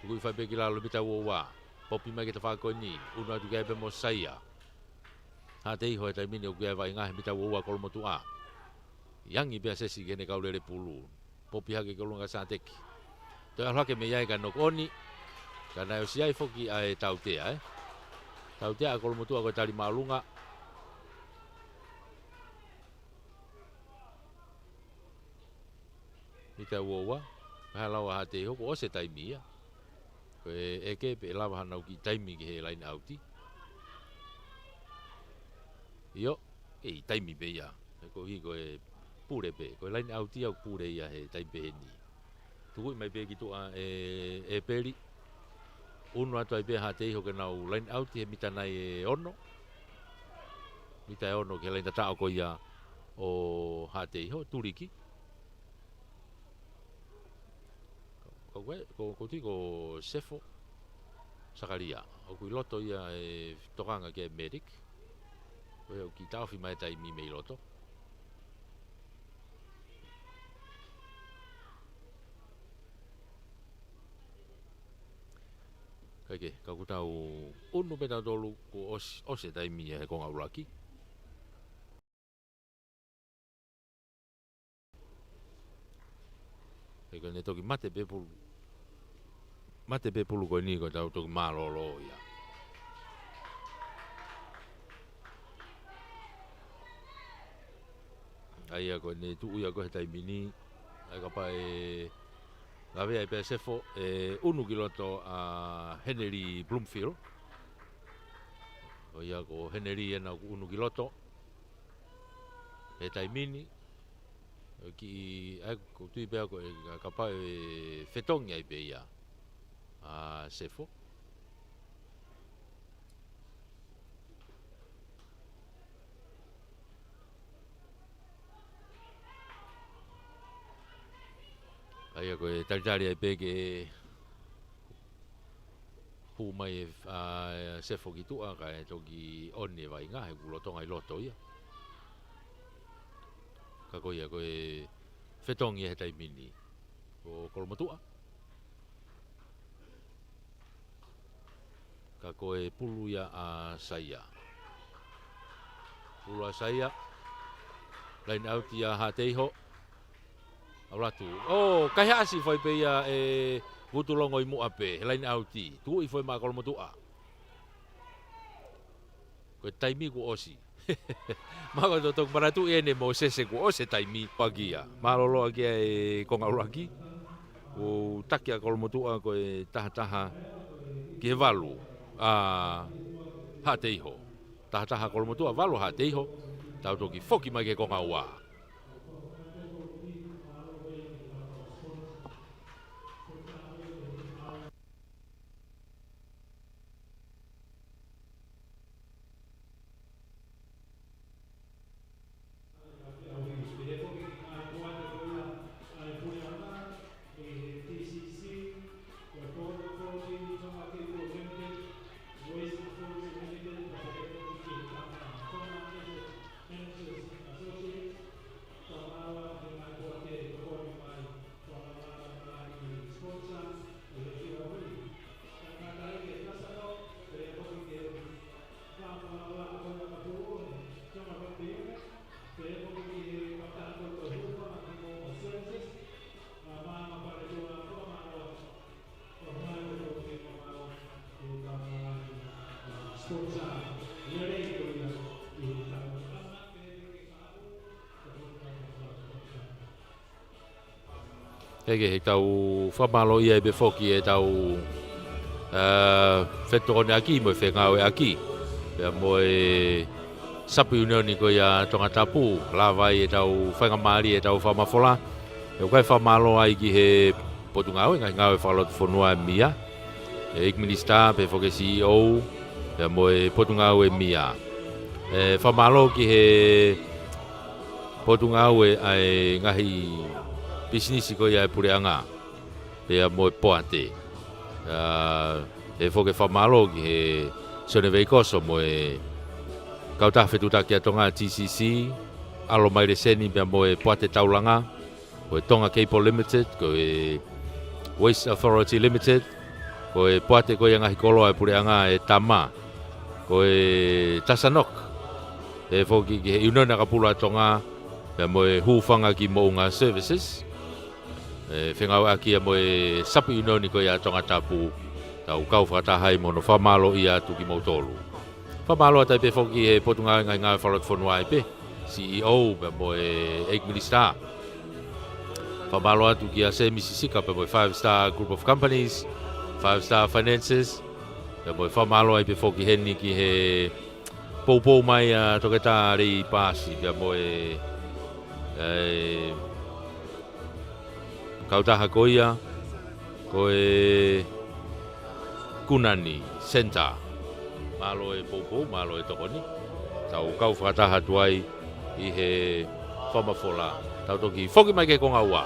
Tukui fai pē ki lalo mita ua ua. Popi mai ki he tafaʻaki ko eni, ʻunu atu ki ai pē mo Saia. Haʻateiho he taimi ni ʻoku ʻi ai e vaʻinga he mita ua ua Kolomotuʻa. ʻI ai ange pē ʻa Sesi ki heʻene kau lele pulu. Popi hake ki ʻolunga kia Sateki. Toe ʻalu hake mei ai ka knock on. Ka naʻe ʻosi ʻi ai foki ʻa e tautea, ē. Tautea ʻa Kolomotuʻa ko e tali māʻolunga. Mita ua ua, mahalo ʻa Haʻateiho, kuo ʻosi e taimi ia. Ko e ʻeke pe ʻe lava haʻanau kiʻi taimi ki he laine ʻauti. ʻIo, ʻe ʻi taimi pē ia. He ko hi ko e pule pē, ko e laine ʻauti ʻoku pule ia he taimi pehē ni. Tukui mai pē ki tuʻa ʻe, ʻe Peli. ʻUnu atu ai pē ʻa Haʻateiho ke nau laine ʻauti he mita nai ʻe ono. Mita ʻe ono ki he laine tataʻo ko ia ʻo Haʻateiho, tuliki. Ko, ko, ko, ko tui ko Sefo Sakalia. ʻOku ʻi loto ia ʻe tokanga ki he medic. Ko ia ʻoku kiʻi taʻofi mai taimi mei loto. Kae kehe, ka kuo tau ʻunu pē tautolu kuo ʻos-, ʻosi e taimi ia he konga ʻuluaki. He ko ʻene toki mate pē pulu. Mate pē pulu ko eni ko e tau toki mālōlō ia. ʻA ia ko ʻene tuʻu ia ko ē he taimi ni. ʻA ia kapau ʻe lavea ai pē ʻa Sefo, ʻe ʻunu ki loto ʻa Heneli Bloomfield. Ko ia ko Heneli ena ʻoku ʻunu ki loto. He taimi ni, ʻoku kiʻi, ʻa ia ʻoku tui pē au ko e, kapau ʻe fetongi ai pē ia ʻa Sefo. ʻA ia ko e talitali ai pē ke hū mai ʻa, ʻa Sefo ki tuʻa kae toki ʻoni e vaʻinga he kuo lolotonga ʻi loto ia. Ka ko ia ko e fetongi he taimi ni ko Kolomotuʻa. Ka ko e pulu ia ʻa Saia. Uluasaia. Laine ʻauti ʻa Haʻateiho. ʻAlu atu. ʻO, kaihaʻasi foʻi pē ia ʻe Vutulongo ʻi muʻa pē. Laine ʻauti. Tuʻi foʻi maʻa Kolomotuʻa. Ko e taimi kuo ʻosi. Mako to tok manatu ʻene mo sese kuo ʻosi e taimi pakia. Mālōlō ʻaki e konga ʻuluaki. ʻO taki ʻa Kolomotuʻa ko e taha taha ki he valu ʻa Haʻateiho. Taha taha Kolomotuʻa, valu Haʻateiho. Tau toki foki mai ki he konga ua. Hei ke he tau fakamālō ia ʻe pē foki e tau, ā, fetokoniʻaki mo e fengāueʻaki. Pea mo e Sapu ʻIunioni ko ia Tongatapu, lava ai e tau faingamālie e tau fakamafola. ʻE ʻikai fakamālō ai ki he Potungāue, ngaahi ngāue fakalotofonua ʻe meia. ʻEiki Minisitā, pea foki e C E O, pea mo e Potungāue ʻe meia. ʻE fakamālō ki he Potungāue ʻa e ngaahi pisinisi ko ia e puleʻanga, pea mo e poate. ʻA, ʻe foki e fakamālō ki he Sione Veikoso mo e Kautaha Fetuʻutaki ʻa Tonga, T C C, ʻAlo Mai Leseni, pea mo e Poate Taulanga, ko e Tonga Cable Limited, ko e Waste Authority Limited, ko e poate ko ia ngaahi koloa e puleʻanga e Tama, ko e Tasanok, ʻe foki ki he ʻIunioni ʻAkapulu ʻa Tonga, pea mo e Hūfanga ki Moʻunga Services, ʻe fengāueʻaki ia mo e Sapu ʻIunioni ko ia Tongatapu, tau kau fakataha ai mo hono fakamālōʻia atu kimoutolu. Fakamālō atu ai pē foki he Potungāue Ngaahi Ngāue Fakalotofonua ai pē, C E O, pea mo e ʻEiki Minisitā. Fakamālō atu kia Semi Sisika, pea mo e Five Star Group of Companies, Five Star Finances, pea mo e fakamālō ai pē foki heni ki he poupou mai ʻa Toketā Lei Paasi, pea mo e, e, kautaha ko ia, ko e Kunani Center. Mālō e poupou, mālō e tokoni. Tau kau fakataha atu ai ʻi he fakamafola. Tau toki foki mai ki he konga ua.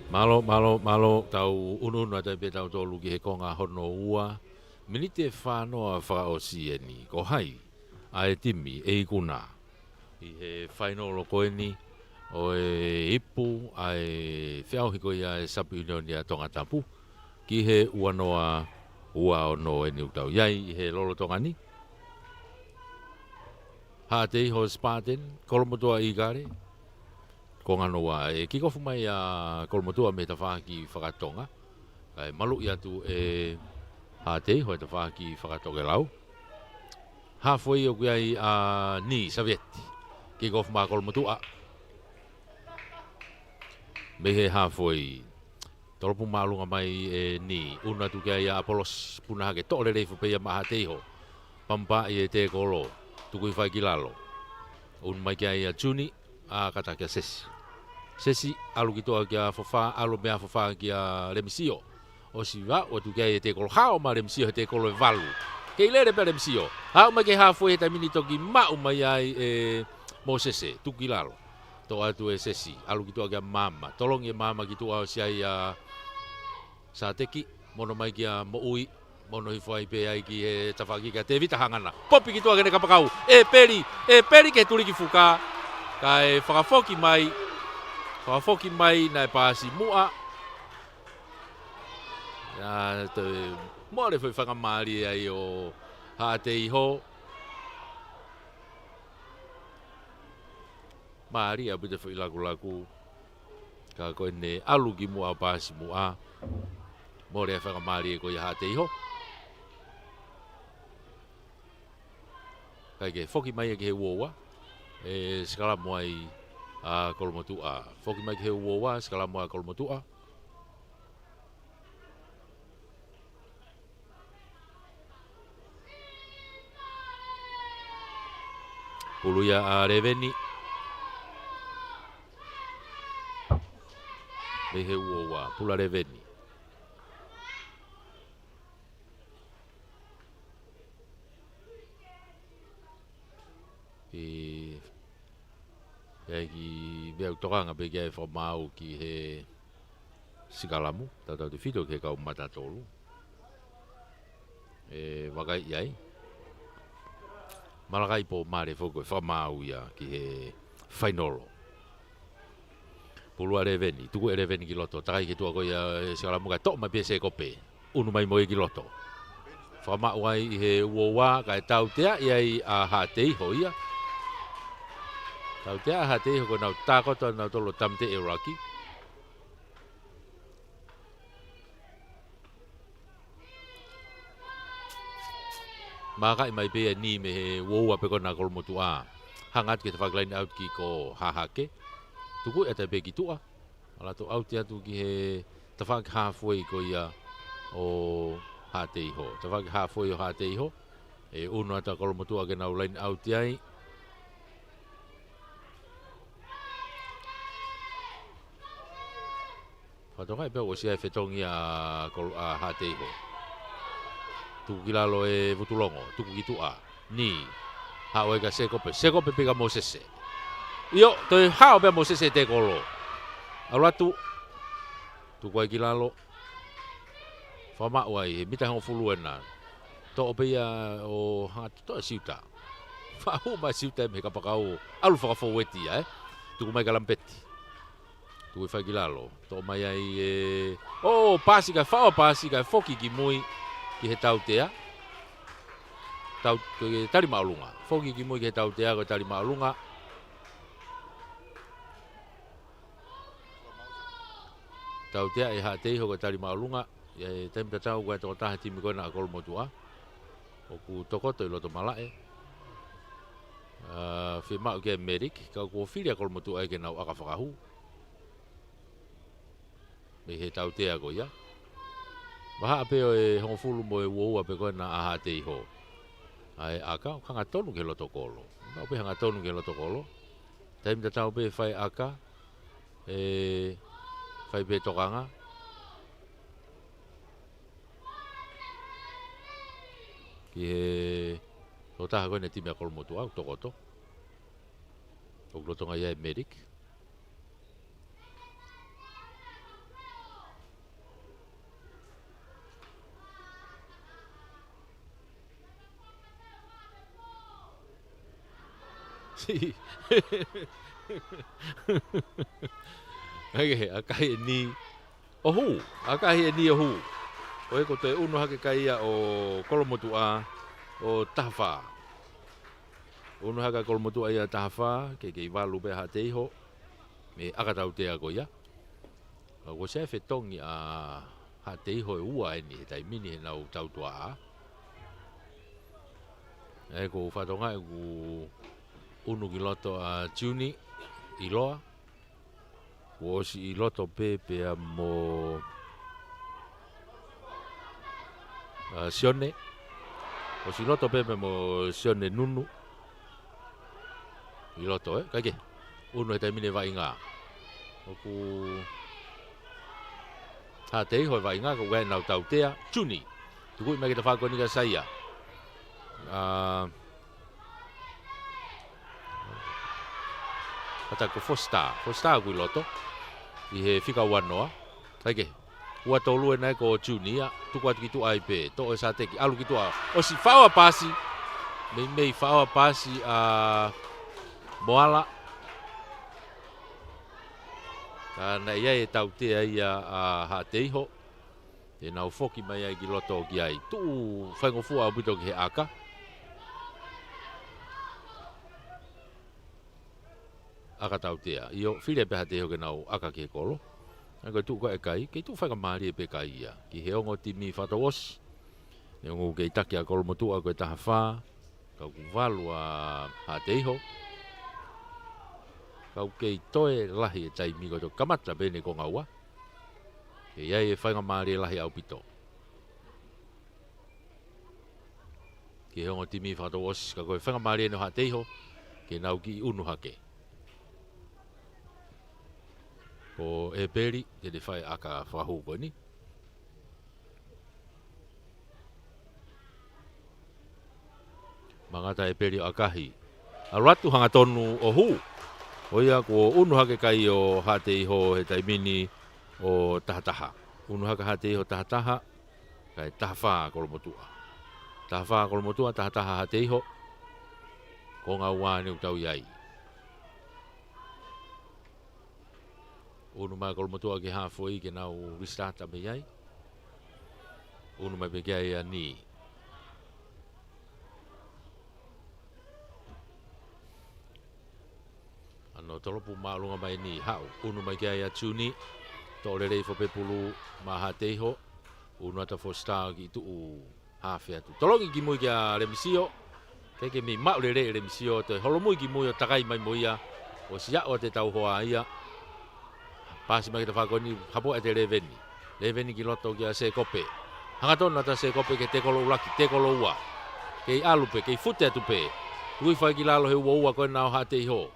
Mālō, mālō, mālō, tau ʻunuʻunu atu ai pē tautolu ki he konga hono ua. Miniti ʻe fānoa fakaʻosi eni. Ko hai ʻa e timi ʻe ikuna ʻi he fainolo ko eni ʻo e ipu ʻa e feʻauhi ko ia ʻa e Sub Union ʻa Tongatapu ki he ua noa ua ono eni ʻoku tau ʻi ai ʻi he lolotonga ni. Haʻateiho Spartan, Kolomotuʻa ʻIkale, konga hono ua, ʻe kick off mai ʻa Kolomotuʻa mei he tafaʻaki fakatonga. Kae maluʻi atu ʻe Haʻateiho e tafaʻaki fakatokelau. Halfway ʻoku ʻi ai ʻa Ni Savieti. Kick off mai ʻa Kolomotuʻa mei he halfway. Tolopuma ʻalunga mai ʻe Ni, ʻunu atu ki ai ʻa Apolosi, puna hake, toʻo lelei foki pē ia maʻa Haʻateiho. Pamu paʻi e tēkolo, tuku hifo ai ki lalo. ʻUnu mai ki ai ʻa Juni, ʻa kata kia Sesi. Sesi, ʻalu ki tuʻa kia Fofa, ʻalu meia Fofa kia Lemisio. ʻOsi aʻu atu ki ai e tēkolo, hao mai Lemisio he tēkolo ʻe valu. Kei lele pē Lemisio. Aʻu mai ki he halfway he taimi ni toki maʻu mai ai ʻe Mōsese, tuku ki lalo. Toʻo atu ʻe Sesi, ʻalu ki tuʻa kia Mama. Tolongi ʻe Mama ki tuʻa, ʻosi ai ʻa Sateki, mono mai kia Moʻui, mono hifo ai pē ai ki he tafaʻaki kia Tevita Hangana. Popi ki tuʻa ki heʻene kapakau. ʻEpeli, ʻEpeli ki he tuliki fuka. Kae fakafoki mai, fakafoki mai naʻe paasi muʻa. ʻIo, toe mole foʻi faingamālie ai ʻo Haʻateiho. Mālie ʻaupito e foʻi lakulaku. Ka ko ʻene ʻalu ki muʻa ʻo paasi muʻa. Mole e faingamālie ko ia ʻa Haʻateiho. Kae ke foki mai ia ki he uoua. ʻE sikalamu ai ʻa Kolomotuʻa. Foki mai ki he uoua, sikalamu ʻa Kolomotuʻa. Pulu ia ʻa Leveni. Mei he uoua, pulu ʻa Leveni. ʻI, ʻi ai ki meʻa ʻoku tokanga pē ki ai e fakamaau ki he sikalamu, tautautefito ki he kau mata tolu. ʻE vakai ai. Malakai Pōmale foki ko e fakamaau ia ki he fainolo. Pulu ʻa Leveni, tuku ʻe Leveni ki loto, takai ki tuʻa ko ia e sikalamu kae toʻo mai pē ʻe Sekope. ʻUnu mai mo ia ki loto. Fakamaʻu ai ʻi he uoua kae tauteaʻi ai ʻa Haʻateiho ia. Tautea ʻa Haʻateiho ko ʻenau tākoto ʻanautolu ʻo Tamte ʻEuraki. Mākaʻi mai pē ia ʻe Ni mei he uoua pē ko ena ʻa Kolomotuʻa. Hanga atu ki he tafaʻaki line out kick ʻo Hahake. Tuku atu pē ki tuʻa. ʻAlu atu ʻauti atu ki he tafaʻaki halfway ko ia ʻo Haʻateiho. Tafaʻaki halfway ʻo Haʻateiho. ʻE ʻunu atu ʻa Kolomotuʻa ke nau line out ai. Fakatokangaʻi pē ʻoku ʻosi ʻi ai e fetongi ʻa Kolo-, ʻa Haʻateiho. Tuku ki lalo ʻe Vutulongo, tuku ki tuʻa. Ni, haʻu ai kia Sekope, Sekope pē kia Mōsese. ʻIo, toe haʻu pē ʻa Mōsese he tēkolo. ʻAlu atu, tuku ai ki lalo. Fakamaʻu ai, he mita hongofulu ena. Toʻo pē ia ʻo hanga ʻo toʻo ʻe Siuta. Fakahū mai ʻa Siuta mei he kapakau, ʻalu fakafoueti ia, ē. Tuku mai kia Lamipeti. Tuku hifo ai ki lalo. Toʻo mai ai ʻe, ʻo, paasi kae faʻo paasi kae foki ki mui ki he tautea. Tau, ko e tali māʻolunga. Foki ki mui ki he tautea ko e tali māʻolunga. Tautea ʻe Haʻateiho ko e tali māʻolunga. ʻI he taimi tatau ko e tokotaha timi ko ena ʻa Kolomotuʻa. ʻOku tokoto ʻi loto malaʻe. ʻA, fiemaʻu ke medic, ka kuo fili ʻa Kolomotuʻa ia ke nau ʻaka fakahū. Mei he tautea ko ia. Vahaʻa pē ʻo e hongofulu mo e uoua pē ko ena ʻa Haʻateiho. ʻA e ʻaka, hangatonu ki he loto kolo. Maʻu pē hangatonu ki he loto kolo. Taimi tatau pē fai ʻaka, ʻe fai pē tokanga. Ki he tokotaha ko ena timi ʻa Kolomotuʻa, ʻoku tokoto. ʻOku lolotonga ia e medic. ʻAi ke, ʻakahi ʻe ni ʻo hū. ʻAkahi ʻe ni ʻo hū. ʻO e ko e toe ʻunu hake kai ia ʻo Kolomotuʻa ʻo taha fā. ʻUnu hake Kolomotuʻa ia taha fā, ke kei valu pē Haʻateiho mei he ʻaka tautea ko ia. Ka kuo ʻosi ʻi ai e fetongi ʻa Haʻateiho ʻe ua eni he taimi ni heʻenau tautuaʻa. ʻE ko Fatonga ʻoku ʻunu ki loto ʻa Juni ʻIloa. Kuo ʻosi ʻi loto pē pea mo, ʻa, Sione. ʻOsi ʻi loto pē pea mo Sione Nunu. ʻI loto, ē? Kae kehe. ʻUnu he taimi ni ʻe Vaʻinga. ʻOku Haʻateiho ʻe Vaʻinga, ko ʻenau tautea, Juni. Tukuʻi mai ki he tafaʻaki ko eni kia Saia. ʻA, Pata ko Fosita. Fosita ʻoku ʻi loto. ʻI he fika ua noa. Kae kehe. Ua tolu ena ē ko Juni ia. Tuku atu ki tuʻa ai pē. Toʻo ʻe Sateki. ʻAlu ki tuʻa. ʻOsi faʻo ʻa e paasi. Meimei faʻo ʻa e paasi ʻa Moala. Ka naʻe ʻi ai e tautea ia ʻa Haʻateiho. Te nau foki mai ai ki loto ki ai. Tuʻu faingofua ʻaupito ki he ʻaka. ʻAka tautea. ʻIo, fili pē Haʻateiho ke nau ʻaka ki he kolo. ʻA ia ko e tuʻu ko ē kai, kei tuʻu faingamālie pē kai ia. Ki he ongo timi fakatouʻosi. Neongo kei taki ʻa Kolomotuʻa ko e taha fā. Ka ʻoku valu ʻa Haʻateiho. Ka ʻoku kei toe lahi e taimi ko e toki kamata pē eni e konga ua. Kei ʻi ai e faingamālie lahi ʻaupito. Ki he ongo timi fakatouʻosi ka ko e faingamālie eni ʻo Haʻateiho. Ke nau kiʻi ʻunu hake. Ko ʻEpeli, te ne fai ʻaka fakahū ko eni. Mangata ʻEpeli ʻo ʻakahi. ʻAlu atu hangatonu ʻo hū. Ko ia kuo ʻunu hake kai ʻo Haʻateiho he taimi ni ʻo taha taha. ʻUnu hake Haʻateiho taha taha. Kae taha fā Kolomotuʻa. Taha fā Kolomotuʻa, taha taha Haʻateiho. Konga ua eni ʻoku tau ʻi ai. ʻUnu mai Kolomotuʻa ki he haafe ke nau restart mei ai. ʻUnu mai pē ki ai ʻa ni. ʻAno tolopu māʻolunga mai ni haʻu. ʻUnu mai ki ai ʻa Juni. Toʻo lelei foʻi pē pulu maʻa Haʻateiho. ʻUnu atu ʻa Fosita ki tuʻu. Haafe atu. Tolongi ki mui kia Lemisio. Kei ke mei maʻu lelei ʻe Lemisio, toe holomui ki mui ʻo takai mai mo ia. ʻOsi aʻu atu e tau hoa ia. Paasi mai ki he tafaʻaki ko eni, hapo ʻe Leveni. Leveni ki loto kia Sekope. Hangatonu atu ʻa Sekope ki he tēkolo ʻuluaki, tēkolo ua. Kei ʻalu pē, kei fute atu pē. Tuʻi fai ki lalo he ua ua ko ena ʻo Haʻateiho.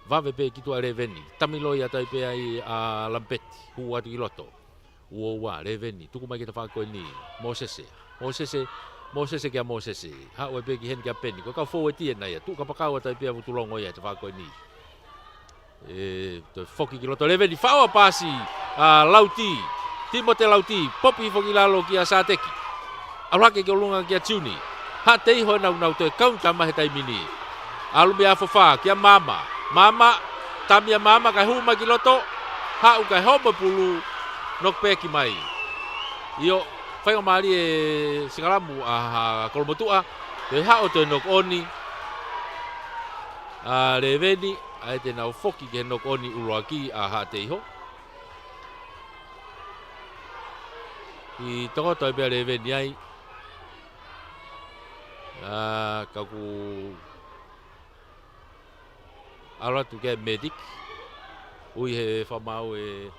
Vave pē ki tuʻa ʻe Leveni. Tamiloi atu ai pē ai ʻa Lampeti. Hū atu ki loto. Ua ua, Leveni, tuku mai ki he tafaʻaki ko eni, Mōsese. Mōsese, Mōsese kia Mōsese. Haʻu ai pē ki heni kia Peni. Ko e kau foueti ena ia. Tuʻu kapakau atu ai pē ʻa Vutulongo ia he tafaʻaki ko eni. ʻE, toe foki ki loto Leveni. Faʻo ʻa e paasi. ʻA Lauti. Timote Lauti. Popi foki lalo kia Sateki. ʻAlu hake ki ʻolunga kia Juni. Haʻateiho ʻenau nau toe kaunta mai he taimi ni. ʻAlu mei ʻAfofā, kia Mama. Mama, tami ʻa Mama, kae hū mai ki loto. Haʻu kae homo pulu, knock back mai. ʻIo, faingamālie e sikalamu ʻa, ʻa Kolomotuʻa, toe haʻu toe knock on ʻa Leveni, ʻa ia te nau foki ki he knock on ʻuluaki ʻa Haʻateiho. ʻI tokoto ai pē ʻa Leveni ai. ʻA, ka ʻoku ʻalu atu ki he medic. ʻUi he fakamaau e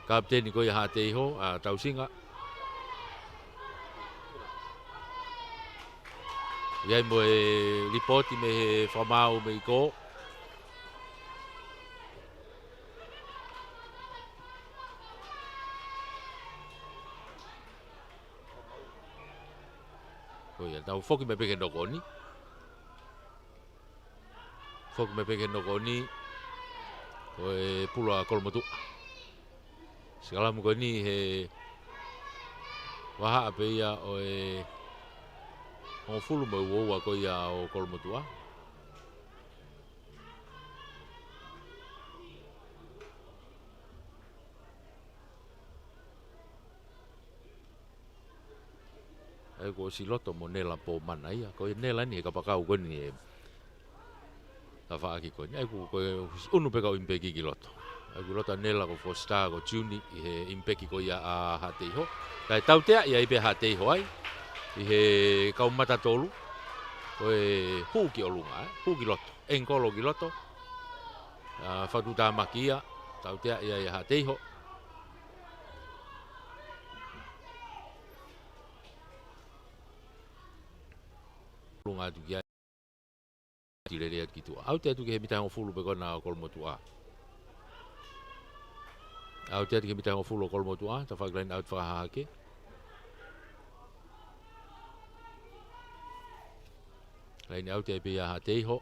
kapiteni ko ia Haʻateiho, ʻa Tausinga. ʻI ai mo e lipooti mei he fakamaau mei ko. Ko ia, tau foki mai pē ki he knock on. Foki mai pē ki he knock on. Ko e pulu ʻa Kolomotuʻa. Sikalamu ko eni he vahaʻa pē ia ʻo e hongofulu mo e ua ua ko ia ʻo Kolomotuʻa. ʻA ia kuo ʻosi loto mo Nela Pomana ia. Ko e Nela ni he kapakau ko eni ʻe tafaʻaki ko eni. ʻA ia kuo, kuo ʻunu pē kau ʻimipeki ki loto. ʻA ia kuo loto ʻa Nela ko Fosita ko Juni ʻi he ʻimipeki ko ia ʻa Haʻateiho. Kae tauteaʻi ai pē Haʻateiho ai ʻi he kau mata tolu. Ko e hū ki ʻolunga, ē? Hū ki loto. ʻEngikolo ki loto. ʻA, fakatuʻutāmaki ia. Tauteaʻi ai ʻa Haʻateiho. ʻOlunga atu ki ai. Tilele atu ki tuʻa. ʻAuti atu ki he mita hongofulu pē ko ena ʻo Kolomotuʻa. ʻAuti atu ki he mita hongofulu ʻo Kolomotuʻa. Tafaʻaki laine ʻauti fakahahake. Laine ʻauti ai pē ia Haʻateiho.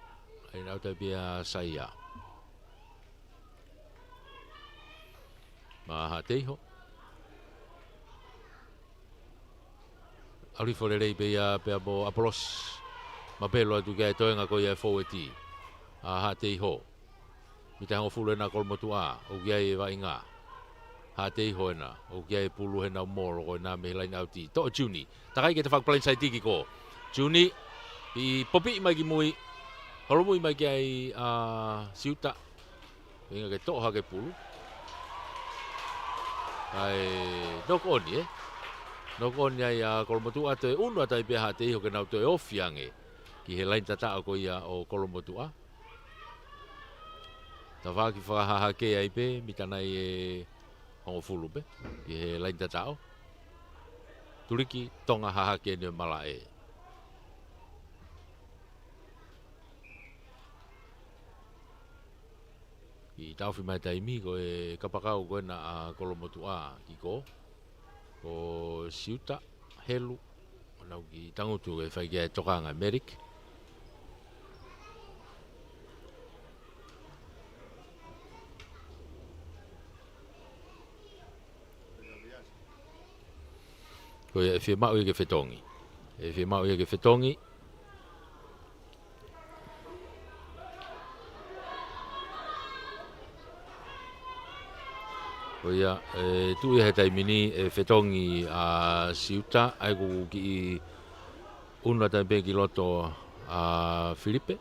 Laine ʻauti ai pē ia Saia. Maʻa Haʻateiho. ʻAlu hifo lelei pē ia pea mo ʻApolosi. Mapelo atu ki ai toenga ko ia e fōueti ʻa Haʻateiho. Mita hongofulu ena Kolomotuʻa, ʻoku ʻi ai e vaʻinga. Haʻateiho ena, ʻoku ʻi ai e pulu he nau molo ko ena mei he laine ʻauti. Toʻo Juni, takai ki he tafaʻaki palaini saiti ki ko. Juni, ʻi popiʻi mai ki mui, holomui mai ki ai ʻa Siuta. Inga ke toʻo hake pulu. ʻA e knock on, ē? Knock on ai ʻa Kolomotuʻa, toe ʻunu atu ai pē ʻa Haʻateiho ke nau toe ofi ange ki he laine tataʻo ko ia ʻo Kolomotuʻa. Tafaʻaki fakahahake ai pē, mita nai ʻe hongofulu pē, ki he laine tataʻo. Tuliki, tonga hahake eni ʻo e malaʻe. Kiʻi taʻofi mai taimi ko e kapakau ko ena ʻa Kolomotuʻa ki ko. Ko Siuta, Helu, ʻo nau kiʻi tangutu ke fai ki ai e tokanga Meriki. Ko ia ʻe fiemaʻu ia ke fetongi. ʻE fiemaʻu ia ke fetongi. Ko ia, ʻe tuʻu ia he taimi ni ʻe fetongi ʻa Siuta, ʻa ia kuo kiʻi ʻunu atu ai pē ki loto ʻa Filipe.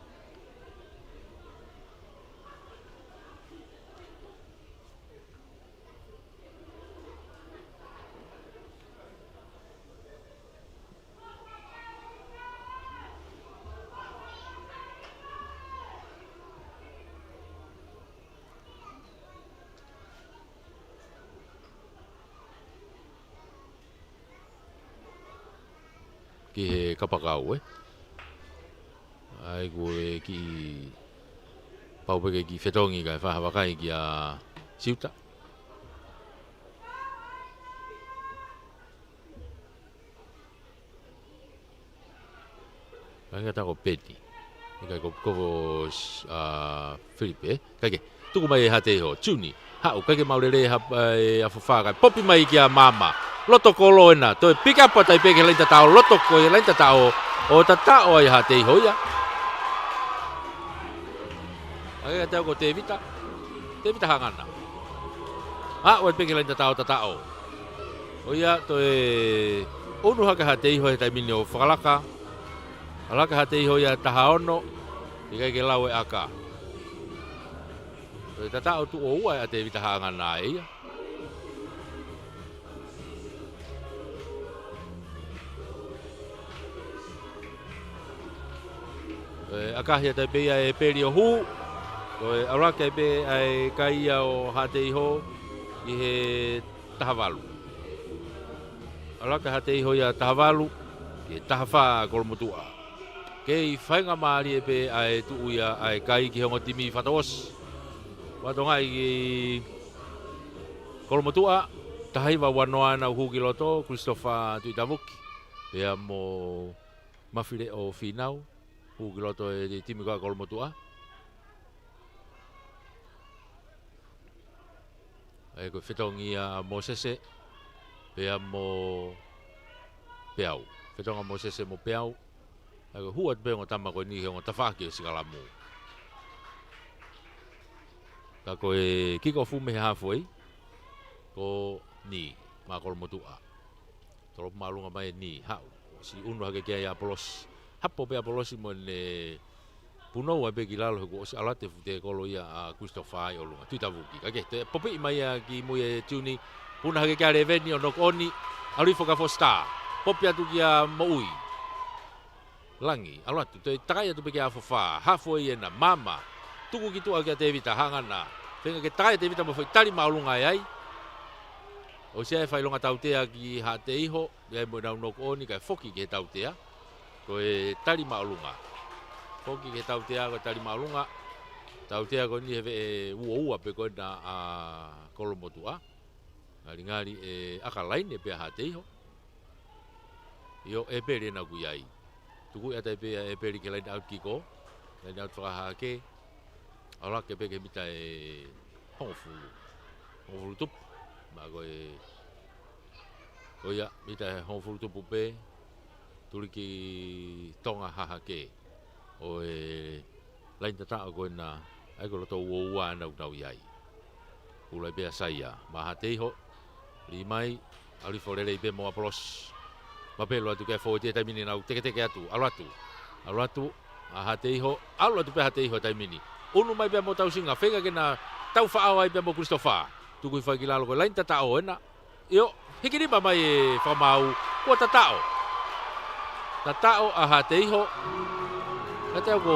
Ki he kapakau, ē. ʻA ia ko e kiʻi pau pē ke kiʻi fetongi kae fai ha vakai kia Siuta. Kae ngata ko Peti. ʻIkai ko, ko, ʻa, Filipe, ē? Kae kehe. Tuku mai ʻe Haʻateiho. Juni. Haʻu, kae kehe, maʻu lelei ʻe ha, ʻe Afofā kae popi mai kia Mama. Loto kolo ena. Toe pick up atu ai pē ki he laine tataʻo. Loto ko e laine tataʻo. ʻO tataʻo ai Haʻateiho ia. ʻA ia ʻe tau ko Tevita. Tevita Hangana. ʻA, ʻoatu pē ki he laine tataʻo, tataʻo. ʻO ia toe ʻunu hake Haʻateiho he taimi ni ʻo fakalaka. Fakalaka Haʻateiho ia taha ono, ʻikai ke lau e ʻaka. Toe tataʻo tuʻo ua ʻa Tevita Hangana ʻe ia. ʻE, ʻakahi atu ai pē ia ʻe Peli ʻo hū. Ko e ʻalu hake ai pē ʻa e kai ia ʻo Haʻateiho ʻi he taha valu. ʻAlu hake Haʻateiho ia taha valu, ki he taha fā Kolomotuʻa. Kei faingamālie pē ʻa e tuʻu ia ʻa e kai ki he ongo timi fakaʻosi. Fatongia ki Kolomotuʻa, taha hiva ua noa ʻa e hū ki loto, Christopher Tuʻitavuki. Pea mo Mafileʻo Fīnau, hū ki loto e timi ko ia Kolomotuʻa. ʻA ia ko e fetongi ia ʻa Mosese, pea mo Peau. Fetongi ʻa Mosese mo Peau. ʻA ia ko e hū atu pē ongo tama ko eni he ongo tafaʻaki ʻo e sikalamu. Ka ko e kick off mei he halfway, ko Ni, maʻa Kolomotuʻa. Tolo māʻolunga mai ʻe Ni, haʻu. ʻOsi unu hake ki ai ʻa ʻApolosi. Hapo pē ʻa ʻApolosi mo ne punou ai pē ki lalo he kuo ʻosi ʻalu atu e fuʻu tekolo ia ʻa Christopher ʻi ʻolunga. Tuʻitavuki. Kae kehe, toe popiʻi mai ia ki mui ʻe Tiuni. Puna hake kia Leveni ʻo knock on. ʻAlu hifo kia Foster. Popi atu kia Moʻui. Langi, ʻalu atu, toe takai atu pē kia Afofā. Halfway ena, maama. Tuku ki tuʻa kia Tevita, hangē na. Feinga ke takai ʻa Tevita mo e foʻi tali māʻolunga ʻe ai. ʻOsi ʻa e fai longa tautea ki Haʻateiho, ʻi ai mo ʻenau knock on, kae foki ki he tautea. Ko e tali māʻolunga. Foki ki he tautea, ko e tali māʻolunga. Tautea ko eni he veʻe uaua pē ko ena ʻa Kolomotuʻa. Ngalingali ʻe ʻaka laine pē ʻa Haʻateiho. ʻIo, ʻEpeli ena ʻoku ʻi ai. Tuku ʻe ʻatā pē ʻa ʻEpeli ki he line out kick. Line out fakahahake. ʻAlu hake pē ki he mita ʻe hongofulu. Hongofulu tupu. Pea ko e, ko ia, mita ʻe hongofulu tupu pē. Tuliki Tonga hahake. ʻO e laine tataʻo ko ena, ʻa ia ko e loto uaua ena ʻoku nau ʻi ai. Pulu ai pē ʻa Saia, maʻa Haʻateiho, lī mai, ʻalu hifo lelei pē mo ʻApolosi. Mapelu atu ki he fōueti he taimi ni nau teketeke atu, ʻalu atu. ʻAlu atu, ʻa Haʻateiho, ʻalu atu pē ʻa Haʻateiho he taimi ni. ʻUnu mai pē mo Tausinga, feinga ke na tau faʻao ai pē mo Christopher. Tuku hifo ai ki lalo ko e laine tataʻo ena. ʻIo, hiki nima mai e fakamaau, kuo tataʻo. Tataʻo ʻa Haʻateiho. Ka te au ko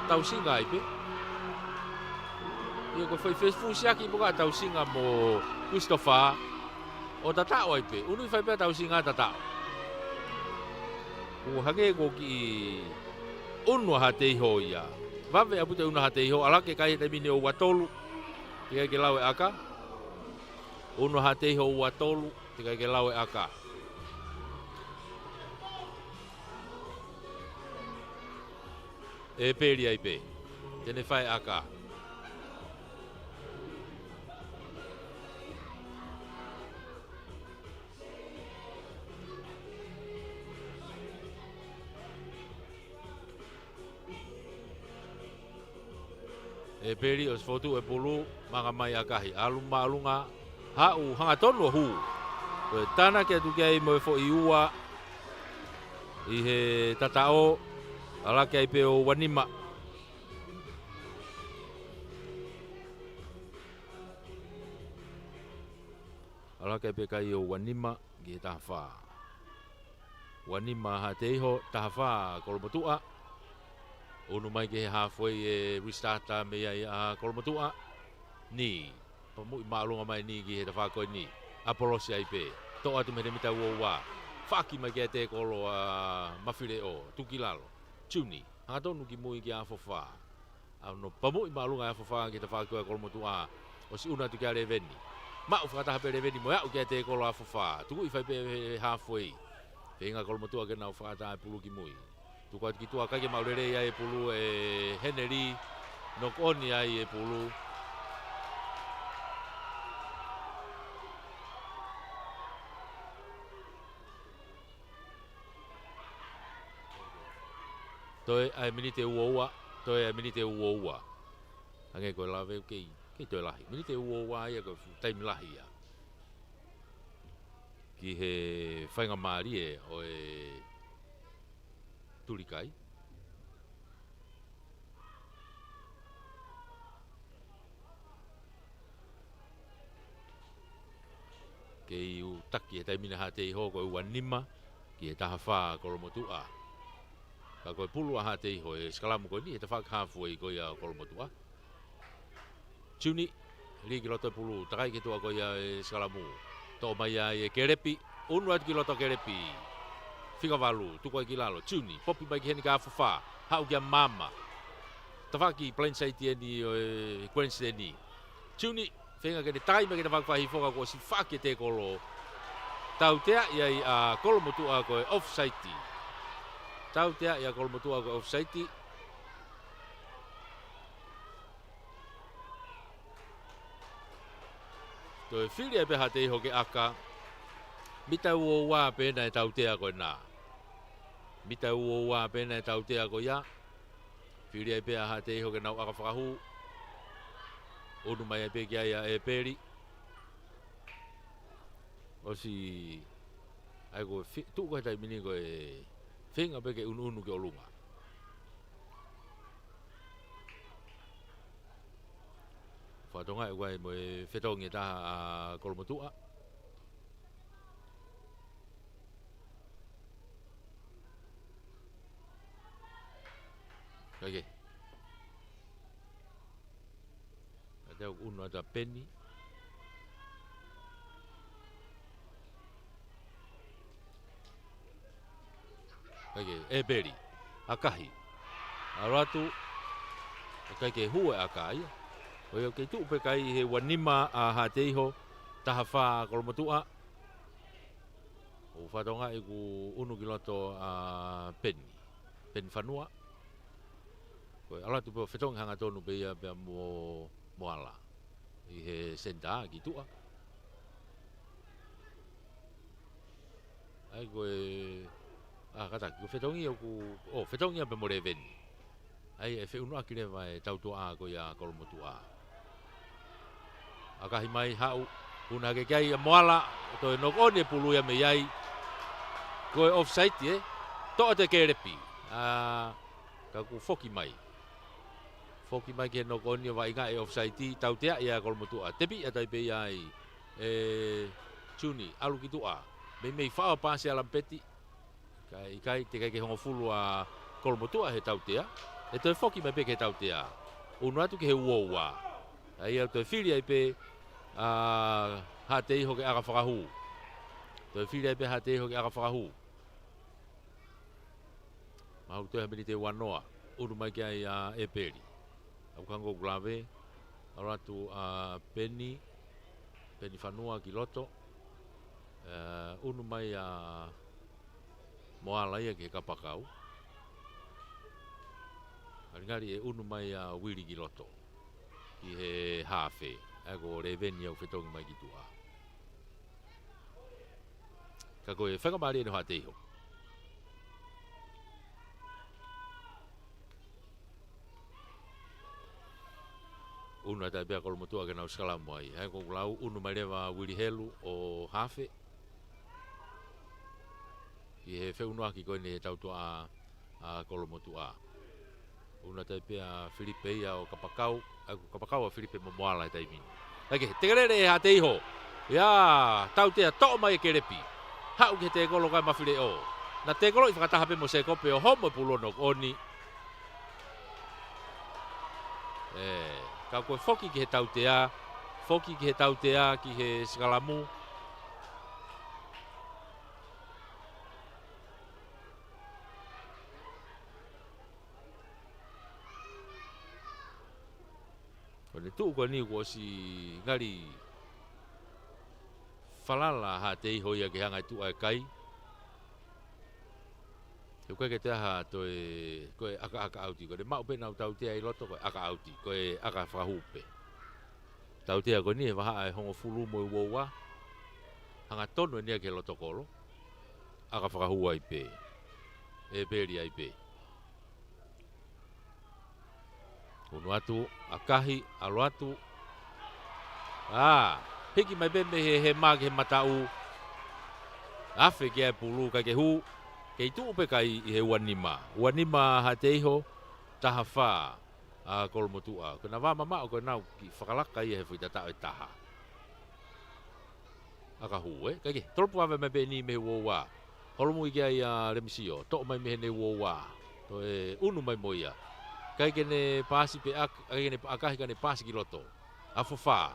Tausinga ai pē. ʻIo, ko e foʻi fefusiaki pē ko ē ʻa Tausinga mo Christopher. ʻO tataʻo ai pē. ʻUnu hifo ai pē ʻa Tausinga tataʻo. Kuo hangē ko e kiʻi ʻunu ʻa Haʻateiho ia. Vave ʻaupito e ʻunu ʻa Haʻateiho, ʻalu hake kai he taimi ni ʻo ua tolu. Teʻeki ai ke lau e ʻaka. ʻUnu ʻa Haʻateiho ua tolu, teʻeki ai ke lau e ʻaka. ʻEpeli ai pē. Te ne fai e ʻaka. ʻEpeli ʻosi fotu e pulu, manga mai ʻakahi. ʻAlu māʻolunga, haʻu hangatonu ʻo hū. Ko e tānaki atu ki ai mo e foʻi ua ʻi he tataʻo, ʻalu hake ai pē ʻo ua nima. ʻAlu hake ai pē kai ʻo ua nima ki he taha fā. Ua nima Haʻateiho, taha fā Kolomotuʻa. ʻUnu mai ki he halfway e restart mei ai ʻa Kolomotuʻa. Ni, pamuʻi māʻolunga mai ni ki he tafaʻaki ko eni. ʻApolosi ai pē. Toʻo atu mei he mita ua ua. Faki mai ki he tekolo ʻa Mafileʻo. Tuku ki lalo. Tiuni. Hangatonu ki mui kia Afofā. ʻA hono pamuʻi māʻolunga ʻa Afofā ki he tafaʻaki ko ē ʻa Kolomotuʻa. ʻOsi ʻunu atu kia Leveni. Maʻu fakataha pē Leveni mo e aʻu ki he tekolo ʻa Afofā. Tuku hifo ai pē he halfway. Feinga Kolomotuʻa ke nau fakataha e pulu ki mui. Tuku atu ki tuʻa, ʻikai ke maʻu lelei ai e pulu ʻe Heneli. Knock on ai e pulu. Toe ʻa e miniti ʻe ua ua, toe ʻa e miniti ʻe ua ua. Hangē ko e lave ʻoku kei, kei toe lahi. Miniti ʻe ua ua ia ko e fuʻu taimi lahi ia. Ki he faingamālie ʻo e tulikai. Kei ʻuta ki he taimi ni ʻa Haʻateiho ko e ua nima ki he taha fā Kolomotuʻa. Ka ko e pulu ʻa Haʻateiho he sikalamu ko eni he tafaʻaki halfway ko ia ʻo Kolomotuʻa. Tiuni, lī ki loto e pulu, takai ki tuʻa ko ia e sikalamu. Toʻo mai ai ʻe Kelepi, ʻunu atu ki loto Kelepi. Fika valu, tuku ai ki lalo, Tiuni, popi mai ki heni kia Afofā, haʻu kia Maama. Tafaʻaki plain side eni ʻo e Queensland ni. Tiuni, feinga ke ne takai mai ke ne fakafai hifo ka kuo ʻosi faki e tekolo. Tauteaʻi ai ʻa Kolomotuʻa ko e offside. Tauteaʻi ʻa Kolomotuʻa ko e offside. Toe fili ai pē Haʻateiho ke ʻaka. Mita ua ua pē ena e tautea ko ena. Mita ua ua pē ena e tautea ko ia. Fili ai pē ʻa Haʻateiho ke nau ʻaka fakahū. ʻUnu mai ai pē ki ai ʻa ʻEpeli. ʻOsi ʻA ia ko e fi-, tuʻu ko ē he taimi ni ko e feinga pē ke unuunu ki ʻolunga. Fakatokangaʻi ʻoku ʻi ai mo e fetongi ʻe taha ʻa Kolomotuʻa. Kae kehe. Ka te u unu atu ʻa Peni. Kae kehe, ʻEpeli. ʻAkahi. ʻAlu atu. ʻIkai ke hū e ʻaka ia. Ko ia ʻoku kei tuʻu pē kai he ua nima ʻa Haʻateiho, taha fā ʻa Kolomotuʻa. ʻOku fakatokangaʻi kuo unu ki loto ʻa Peni. Peni Fanua. Ko e ʻalu atu pē ʻo fetongi hangatonu pē ia pea mo Moala. ʻI he senitā ki tuʻa. ʻA ia ko e, ʻa, kātaki, ko e fetongi ʻoku, ʻo, fetongi ia pē mo Leveni. ʻA ia ʻe feʻunuʻaki leva e tautuʻa ko ia Kolomotuʻa. ʻAkahi mai, haʻu, unu hake ki ai ʻa Moala, toe knock on e pulu ia mei ai. Ko e offside ē, toʻo atu e kelepi. ʻA, ka kuo foki mai. Foki mai ki he knock on ʻo vaʻinga e offside, tautea ia Kolomotuʻa. Tepi atu ai pē ia ai ʻe Juni, ʻalu ki tuʻa. Meimei faʻo paasi ʻa Lampeti. Kae ʻikai, teʻeki ke hongofulu ʻa Kolomotuʻa he tautea. ʻE toe foki mai pē ki he tautea. Unu atu ki he uaua. ʻA ia toe fili ai pē ʻa Haʻateiho ke ʻaka fakahū. Toe fili ai pē Haʻateiho ke ʻaka fakahū. Mahalo toe ha miniti ʻe uanoa. Unu mai ki ai ʻa ʻEpeli. ʻOku hangē ʻoku lave. ʻAlu atu ʻa Peni. Peni Fanua ki loto. ʻE, unu mai ʻa Moala ia ki he kapakau. Ngalingali ʻe unu mai ʻa Uili ki loto. Ki he hafe. ʻA ia ko Leveni ʻoku fetongi mai ki tuʻa. Ka ko e faingamālie eni ʻo Haʻateiho. Unu atu ai pē ʻa Kolomotuʻa ke nau sikalamu ai. ʻA ia ko ʻeku lau unu mai leva Uili Helu ʻo hafe. ʻI he feʻunuʻaki ko eni he tautuʻa ʻa Kolomotuʻa. Unu atu ai pē ʻa Filipe ia ʻo kapakau, ʻa ia ko e kapakau ʻa Filipe mo Moala he taimi ni. Kae kehe, tekelele ʻe Haʻateiho. ʻIa, tautea toʻo mai e kelepi. Haʻu ki he tēkolo kae mafileʻo. Naʻe tēkoloʻi fakataha pē mo Sēkope ʻo homo e pulu ʻo knock on. ʻE, ka ko e foki ki he tautea, foki ki he tautea, ki he sikalamu. Ko ʻene tuʻu ko eni kuo ʻosi ngali falala Haʻateiho ia ke hanga ʻo tuʻu ʻa e kai. He ʻoku ʻikai ke toe ʻi ai ha toe, ko e ʻakaʻaka ʻauti. Ko ʻene maʻu pē ʻenau tautea ʻi loto ko e ʻaka ʻauti, ko e ʻaka fakahū pē. Tautea ko eni he vahaʻa ʻe hongofulu mo e uaua. Hangatonu eni ia ki he loto kolo. ʻAka fakahū ai pē. ʻEpeli ai pē. Unu atu, ʻakahi, ʻalu atu. ʻA, hiki mai pē mei he hema ki he mataʻu. Afe ki ai e pulu kae ke hū. Kei tuʻu pē kai ʻi he ua nima. Ua nima Haʻateiho, taha fā ʻa Kolomotuʻa. Ko ʻena vā mamaʻo ko ʻenau kiʻi fakalaka ia he foʻi tataʻo ʻe taha. ʻAka hū, ē? Kae kehe, tolopu vave mai pē eni mei he uaua. Holomui ki ai ʻa Lemisio, toʻo mai mei heʻene uaua. Toe unu mai mo ia. ʻIkai ke ne paasi pē ʻak-, ʻikai ke ne ʻakahi ka ne paasi ki loto. Afo fā.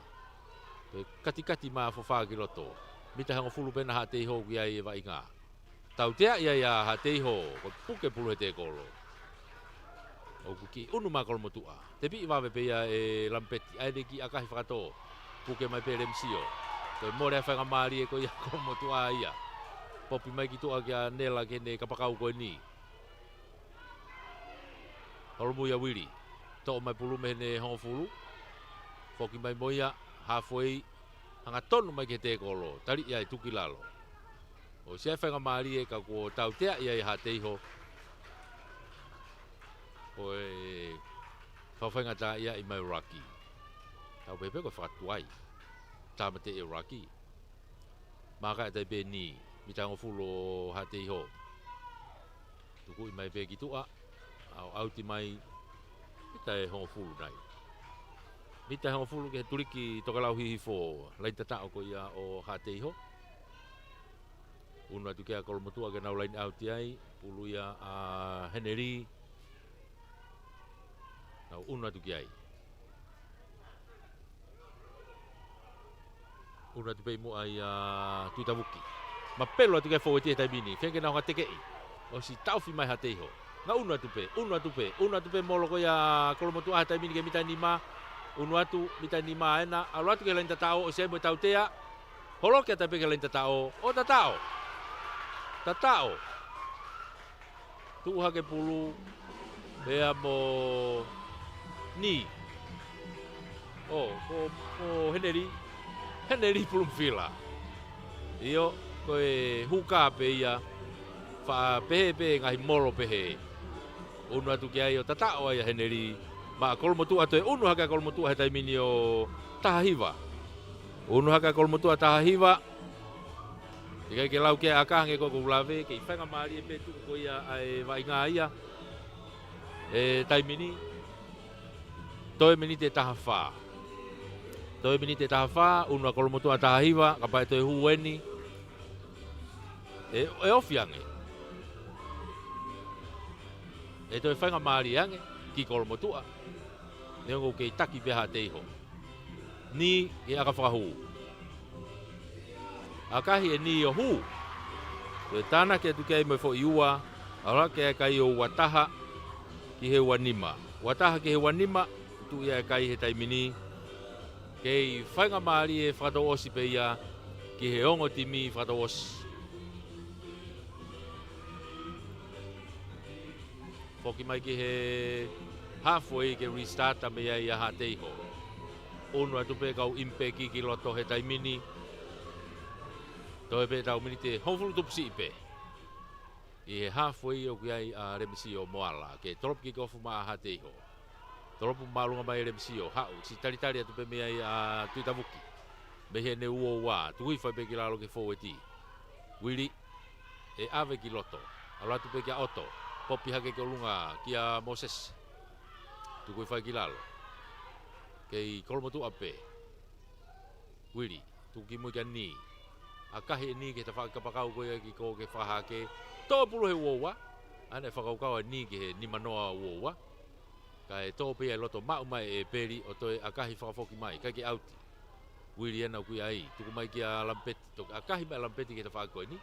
Toe katikati mai afo fā ki loto. Mita hongofulu pē ʻena Haʻateiho ki ai e vaʻinga. Tautea ia ʻa Haʻateiho, ko e puke pulu he tēkolo. ʻOku kiʻi unu mai Kolomotuʻa. Tepiʻi vave pē ia ʻe Lampeti, ʻa ʻene kiʻi ʻakahi fakatō. Puke mai pē Lemisio. Toe mole ʻa e faingamālie ko ia Kolomotuʻa ia. Popi mai ki tuʻa kia Nela ki heʻene kapakau ko eni. Holomui ʻa Uili. Toʻo mai pulu mei heʻene hongofulu. Foki mai mo ia, halfway, hangatonu mai ki he tēkolo, tali ia ʻe tuku ki lalo. ʻOsi ʻa e faingamālie ka kuo tautea ia ʻe Haʻateiho. Ko e fakafaingataʻaʻia ʻi mai ruck. Tau pehē pē ko e fakatuai. Tāmateʻi e ruck. Maka ʻe tai pē ni. mita hongofulu ʻo Haʻateiho. Tukuʻi mai pē ki tuʻa, ʻo ʻauti mai, mita ʻe hongofulu nai. Mita ʻe hongofulu ki he tuliki tokelau hihifo, laini tataʻo ko ia ʻo Haʻateiho. ʻUnu atu ki ai ʻa Kolomotuʻa ke nau laini ʻauti ai, pulu ia ʻa Heneli. Nau ʻunu atu ki ai. ʻUnu atu pē ʻi muʻa ia Tuʻitavuki. Mapelu atu ki ai fōueti he taimi ni. Feinga ke nau hanga ʻo tekeʻi. ʻOsi taʻofi mai Haʻateiho. Nau ʻunu atu pē, ʻunu atu pē, ʻunu atu pē molo ko ia Kolomotuʻa he taimi ni ki he mita ʻe nima. ʻUnu atu, mita ʻe nima ena. ʻAlu atu ki he laini tataʻo, ʻosi ʻi ai mo e tautea. Holoki atu pē ki he laini tataʻo. ʻO tataʻo. Tataʻo. Tuʻu hake pulu, pea mo Ni. ʻO, ko, ko Heneli, Heneli Pulumufila. ʻIo, ko e huka pē ia, faʻa pehē pē ngaahi molo pehē. ʻUnu atu ki ai ʻo tataʻo ai ʻa Heneli, maʻa Kolomotuʻa, toe ʻunu hake ʻa Kolomotuʻa he taimi ni ʻo taha hiva. ʻUnu hake ʻa Kolomotuʻa taha hiva. ʻIkai ke lau ki ai ʻa ʻAka hangē ko ʻeku lave, kei faingamālie pē tuʻu ko ia ʻa e vaʻinga ia. ʻE taimi ni. Toe miniti ʻe taha fā. Toe miniti ʻe taha fā, ʻunu ʻa Kolomotuʻa taha hiva, kapau ʻe toe hū eni. ʻE, ʻe ofi ange. ʻE toe faingamālie ange, ki Kolomotuʻa. Neongo kei taki pē Haʻateiho. Ni ki he ʻaka fakahū. ʻAkahi ʻe Ni ʻo hū. Ko e tānaki atu ki ai mo e foʻi ua, ʻalu hake ʻa e kai ʻo ua taha ki he ua nima. Ua taha ki he ua nima, tuʻu ia ʻa e kai he taimi ni. Kei faingamālie fakatouʻosi pē ia ki he ongo timi fakatouʻosi. Foki mai ki he halfway ke restart mei ai ʻa Haʻateiho. ʻUnu atu pē kau impeki ki loto he taimi ni. Toe pē tau miniti ʻe hongofulu tupu siʻi pē. ʻI he halfway ʻoku ʻi ai ʻa Lemisiʻi ʻo Moala. Ke tolopu kick off maʻa Haʻateiho. Tolopu māʻolunga mai Lemisiʻi ʻo haʻu. Siʻi talitali atu pē mei ai ʻa Tuʻitavuki. Mei heʻene ua ua. Tuku hifo ai pē ki lalo ki he fōueti. Uili. ʻE ʻave ki loto. ʻAlu atu pē kia ʻOto. Popi hake ki ʻolunga kia Mōsese. Tuku hifo ai ki lalo. Kei Kolomotuʻa pē. Uili. Tuku ki mui kia Ni. ʻAkahi ʻe Ni ki he tafaʻaki kapakau ko ia ki ko ke fakahake. Tō pulu he ua ua. ʻAna e fakakaukau ʻa Ni ki he nima noa ua ua. Kae tō pē ia ʻi loto maʻu mai ʻe Peli ʻo toe ʻakahi fakafoki mai. ʻIkai ke ʻauti. Uili ena ʻoku ʻi ai. Tuku mai kia Lamipeti. Toki ʻakahi mai Lamipeti ki he tafaʻaki ko eni.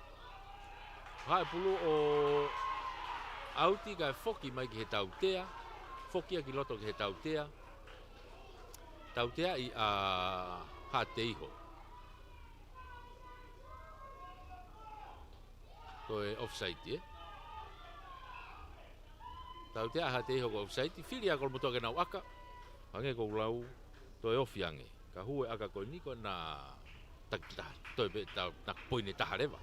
Haʻu e pulu ʻo ʻauti kae foki mai ki he tautea. Foki ia ki loto ki he tautea. Tautea ia ʻa Haʻateiho. Ko e offside, ē? Tautea ʻa Haʻateiho ko e offside, fili ʻa Kolomotuʻa ke nau ʻaka. Hangē ko ʻeku lau, toe ofi ange. Ka hū e ʻaka ko eni ko ʻena taki taha, toe pē ta-, na poini taha leva.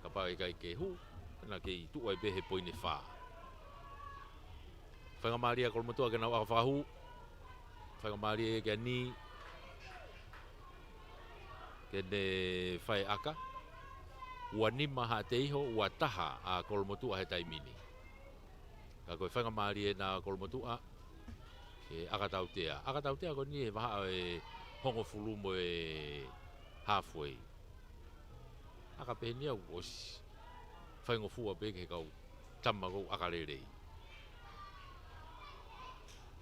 Kapau ʻe ʻikai ke hū, na kei tuʻu ai pē he poini fā. Faingamālie ʻa Kolomotuʻa ke nau ʻaka fakahū. Faingamālie kia Ni. Ke ne fai ʻaka. Ua nima Haʻateiho, ua taha ʻa Kolomotuʻa he taimi ni. Ka ko e faingamālie ena ʻa Kolomotuʻa. Ke ʻaka tautea. ʻAka tautea ko eni he vahaʻa ʻe hongofulu mo e halfway. ʻAka pē eni ʻoku ʻosi. Faingofua pē ki he kau tama ʻoku ʻaka lelei.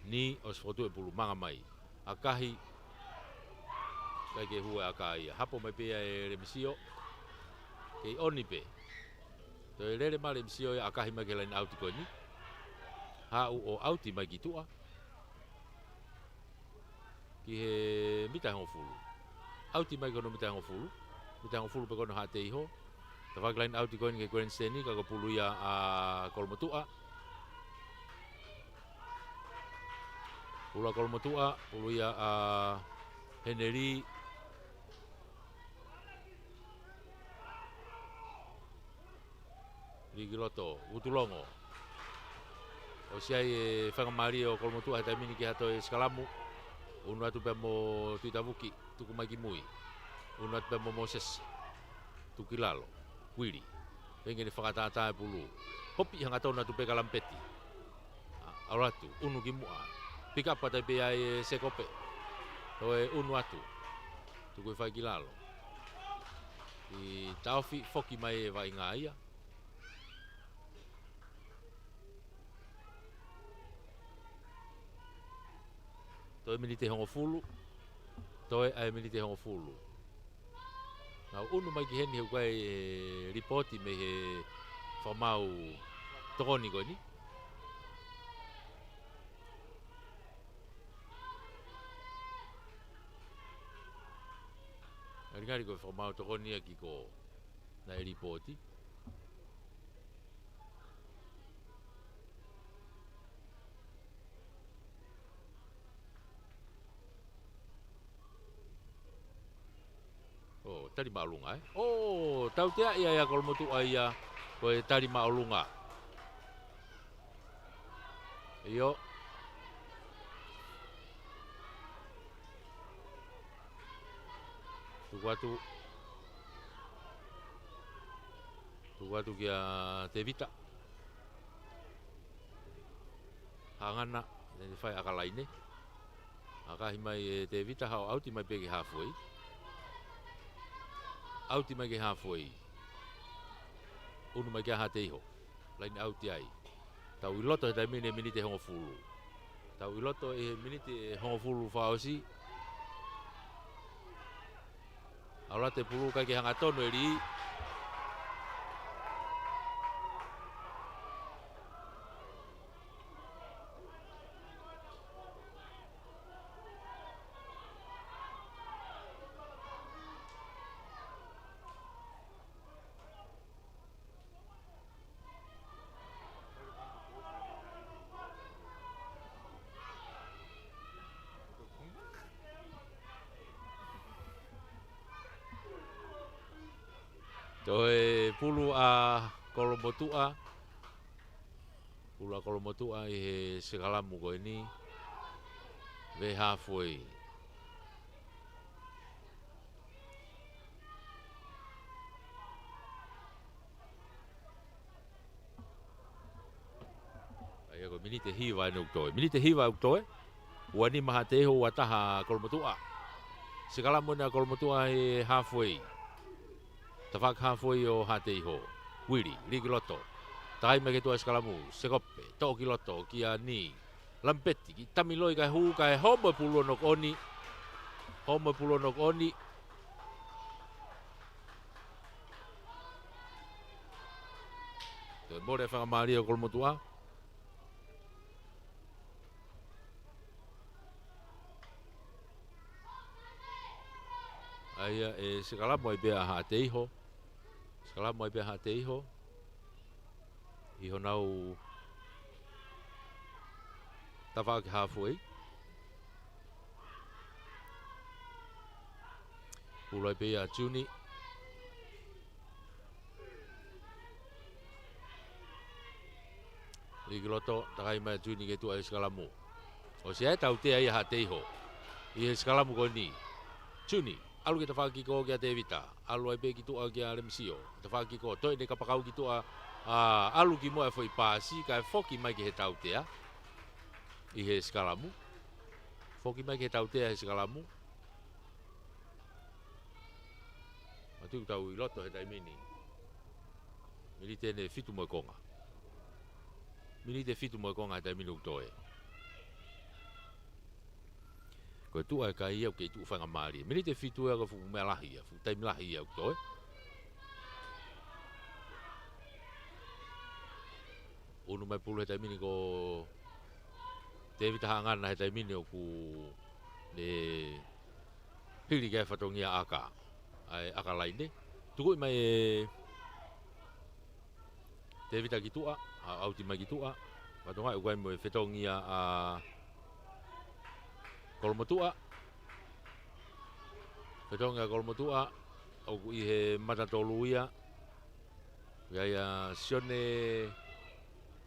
Ni ʻosi fokotuʻu e pulu manga mai. ʻAkahi. ʻIkai ke hū e ʻaka ia. Hapo mai pē ia ʻe Lemisiʻi. Kei ʻoni pē. Toe lele mai Lemisiʻi ia ʻakahi mai ki he line out ko eni. Haʻu ʻo ʻauti mai ki tuʻa. Ki he mita ʻe hongofulu. ʻAuti mai ki hono mita ʻe hongofulu. Mita ʻe hongofulu pē ko ena ʻo Haʻateiho. Tafaʻaki line out ko eni ki he grandstand, ka ko e pulu ia ʻa Kolomotuʻa. Pulu ʻa Kolomotuʻa, pulu ia ʻa Heneli. Lī ki loto, Utulongo. ʻOsi ʻi ai e faingamālie ʻo Kolomotuʻa he taimi ni ke hato e sikalamu. ʻUnu atu pea mo Tuʻitavuki, tuku mai ki mui. ʻUnu atu pea mo Mōsese. Tuku ki lalo. Uili. Pea ke ne fakatātā e pulu. Hopi hangatonu atu pē kia Lamipeti. ʻA, ʻalu atu, ʻunu ki muʻa. Pick up atu ai pē ʻe Sekope. Toe ʻunu atu. Tuku ʻe fai ki lalo. ʻI taofi, foki mai e vaʻinga ia. Toe miniti hongofulu. Toe ʻa e miniti hongofulu. Nau ʻunu mai ki heni he ʻoku ʻi ai e lipooti mei he fakamaau tokoni ko eni. Ngalingali ko e fakamaau tokoni ia ki ko naʻe lipooti. ʻO, tali māʻolunga, ē? ʻO, tautea ia ʻa Kolomotuʻa ia, ko e tali māʻolunga. ʻIo. Tuku atu. Tuku atu kia Tevita. Hangana, ne fai ʻa e ʻaka laine. ʻAkahi mai ʻe Tevita, haʻu ʻauti mai pē ki he halfway. ʻAuti mai ki he halfway. ʻUnu mai kia Haʻateiho. Laine ʻauti ai. Tau ʻi loto he taimi ni e miniti hongofulu. Tau ʻi loto he miniti hongofulu fakaʻosi. ʻAlu atu e pulu, ʻikai ke hangatonu e lī. Toe pulu ʻa Kolomotuʻa. Pulu ʻa Kolomotuʻa ʻi he sikalamu ko eni. Mei he halfway. ʻA ia ko e miniti hiva eni ʻoku toe. Miniti hiva ʻoku toe. Ua nima Haʻateiho, ua taha Kolomotuʻa. Sikalamu eni ʻa Kolomotuʻa he halfway. Tafaʻaki halfway ʻo Haʻateiho. Uili, lī ki loto. Takai mai ki tuʻa e sikalamu. Sekope, toʻo ki loto, kia Ni. Lamipeti, kiʻi tamiloi kae hū, kae homo e pulu ʻo knock on. Homo e pulu ʻo knock on. Toe mole e faingamālie ʻo Kolomotuʻa. ʻA ia ʻe sikalamu ai pē ʻa Haʻateiho. Sikalamu ai pē ʻa Haʻateiho. ʻI honau tafaʻaki halfway. Pulu ai pē ia Juni. Lī ki loto, takai mai Juni ki tuʻa e sikalamu. ʻOsi ʻa e tautea ia ʻa Haʻateiho. ʻI he sikalamu ko eni. Juni, ʻalu ki he tafaʻaki kiko kia Tevita. ʻAlu ai pē ki tuʻa kia Lemisio. Tafaʻaki kiko, toe ʻene kapakau ki tuʻa, ʻa, ʻalu ki muʻa e foʻi paasi, kae foki mai ki he tautea. ʻI he sikalamu. Foki mai ki he tautea he sikalamu. Matu tau ʻi loto he taimi ni. Miniti eni ʻe fitu mo e konga. Miniti ʻe fitu mo e konga he taimi ni ʻoku toe. Ko e tuʻu ʻa e kai ia ʻoku kei tuʻu faingamālie. Miniti ʻe fitu ia ko e fuʻu meʻa lahi ia, fuʻu taimi lahi ia ʻoku toe. ʻUnu mai pulu he taimi ni ko Tevita Haʻangana he taimi ni ʻoku ne hili ki ai e fatongia ʻaka. ʻA e ʻaka laine. Tukuʻi mai ʻe Tevita ki tuʻa, ʻa, ʻauti mai ki tuʻa. Fatongia ʻoku ʻi ai mo e fetongia ʻa Kolomotuʻa. Fetongia ʻa Kolomotuʻa, ʻoku ʻi he mata tolu ia. ʻI ai ʻa Sione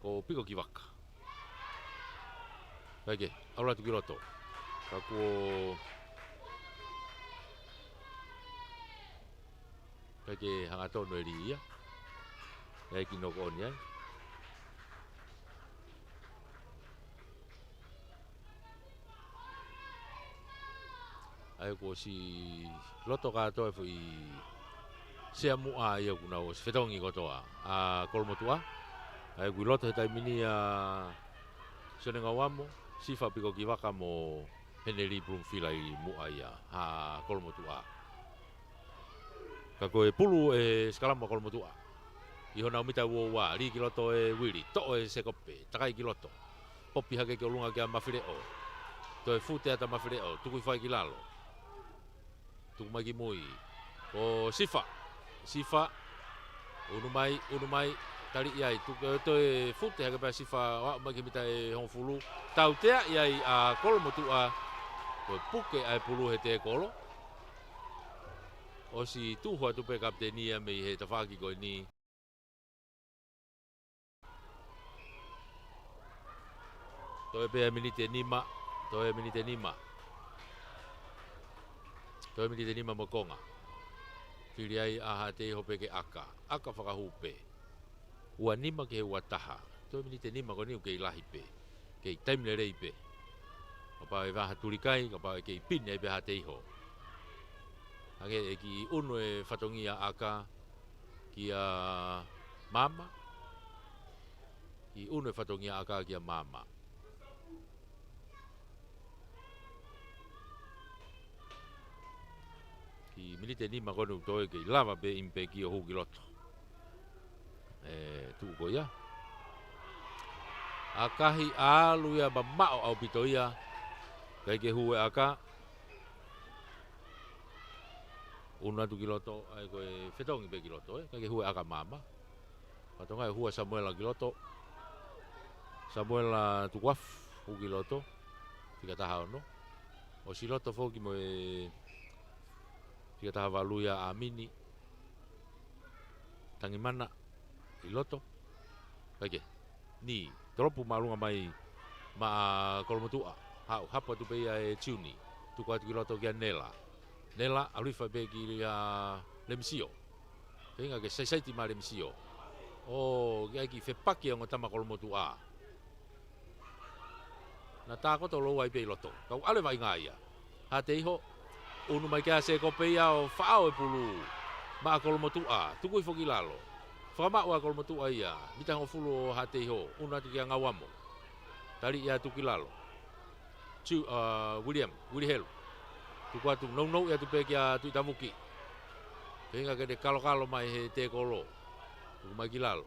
ko Piko ki vaka. Kae ke, ʻalu atu ki loto. Ka kuo, kae ke hangatonu e lī ia. ʻIkai ke noko ʻoni ai. ʻA ia kuo ʻosi loto kātoa e foʻi sea muʻa ia kuo nau ʻosi fetongi kotoa ʻa Kolomotuʻa. ʻA ia kuo loto he taimi ni ʻa Sione Ngauamo, Sifa Pikokivaka mo Heneli Pulumufila ʻi muʻa ia ʻa Kolomotuʻa. Ka ko e pulu e sikalamu ʻa Kolomotuʻa. ʻI honau mita ua ua, lī ki loto e Uili, toʻo e sekope, takai ki loto. Popi hake ki ʻolunga kia Mafileʻo. Toe fute atu ʻa Mafileʻo, tuku hifo ai ki lalo. Tuku mai ki mui. Ko Sifa. Sifa. Unu mai, unu mai. Taliʻi ai. Tuku, toe fute hake pē ʻa Sifa, ʻo aʻu mai ki he mita ʻe hongofulu. Tauteaʻi ai ʻa Kolomotuʻa. Ko e puke ʻa e pulu he tēkolo. ʻOsi tuhu atu pē kapiteni ia mei he tafaʻaki ko eni. Toe pē miniti ʻe nima, toe miniti ʻe nima. Toe miniti ʻe nima mo e konga. Fili ai ʻa Haʻateiho pē ke ʻaka. ʻAka fakahū pē. Ua nima ki he ua taha. Toe miniti ʻe nima ko eni ʻoku kei lahi pē. Kei taimi lelei pē. Kapau ʻe vaha tulikai, kapau ʻe kei pine ai pē Haʻateiho. Hangē ʻe kiʻi unu e fatongia ʻaka kia Maama. Kiʻi unu e fatongia ʻaka kia Maama. Kiʻi miniti ʻe nima ko eni ʻoku toe kei lava pē ʻImipeki ʻo hū ki loto. ʻE tuʻu ko ia. ʻAkahi ʻalu ia mamaʻo ʻaupito ia. ʻIkai ke hū e ʻaka. Unu atu ki loto, ʻa ia ko e fetongi pē ki loto, ē. ʻIkai ke hū e ʻaka Maama. Fatongia e hū ʻa Samuela ki loto. Samuela Tukuafu, hū ki loto. Fika taha ono. ʻOsi loto foki mo e fika taha valu ia ʻa ʻAmini. Tangimana ʻi loto. ʻIkai ke. Ni, tolopu māʻolunga mai maʻa Kolomotuʻa. Haʻu, hapo atu pē ia ʻe Tiuni. Tuku atu ki loto kia Nela. Nela, ʻalu hifo pē kia Lemisio. Feinga ke saisaiti mai Lemisio. ʻO, ʻikai ke fepaki ʻa e ongo tama Kolomotuʻa. Naʻe tākoto lou ai pē ʻi loto. Kau ʻalu e vaʻinga ia. Haʻateiho. Unu mai kia Sekope ia ʻo faʻao e pulu. Maʻa Kolomotuʻa. Tuku hifo ki lalo. Fakamaʻu ʻa Kolomotuʻa ia. Mita hongofulu ʻo Haʻateiho. Unu atu kia Ngauamo. Taliʻi atu ki lalo. Tu, ʻa, William, Wilihelu. Tuku atu, nounou atu pē kia Tuʻitavuki. Feinga ke ne kalokalo mai he tēkolo. Tuku mai ki lalo.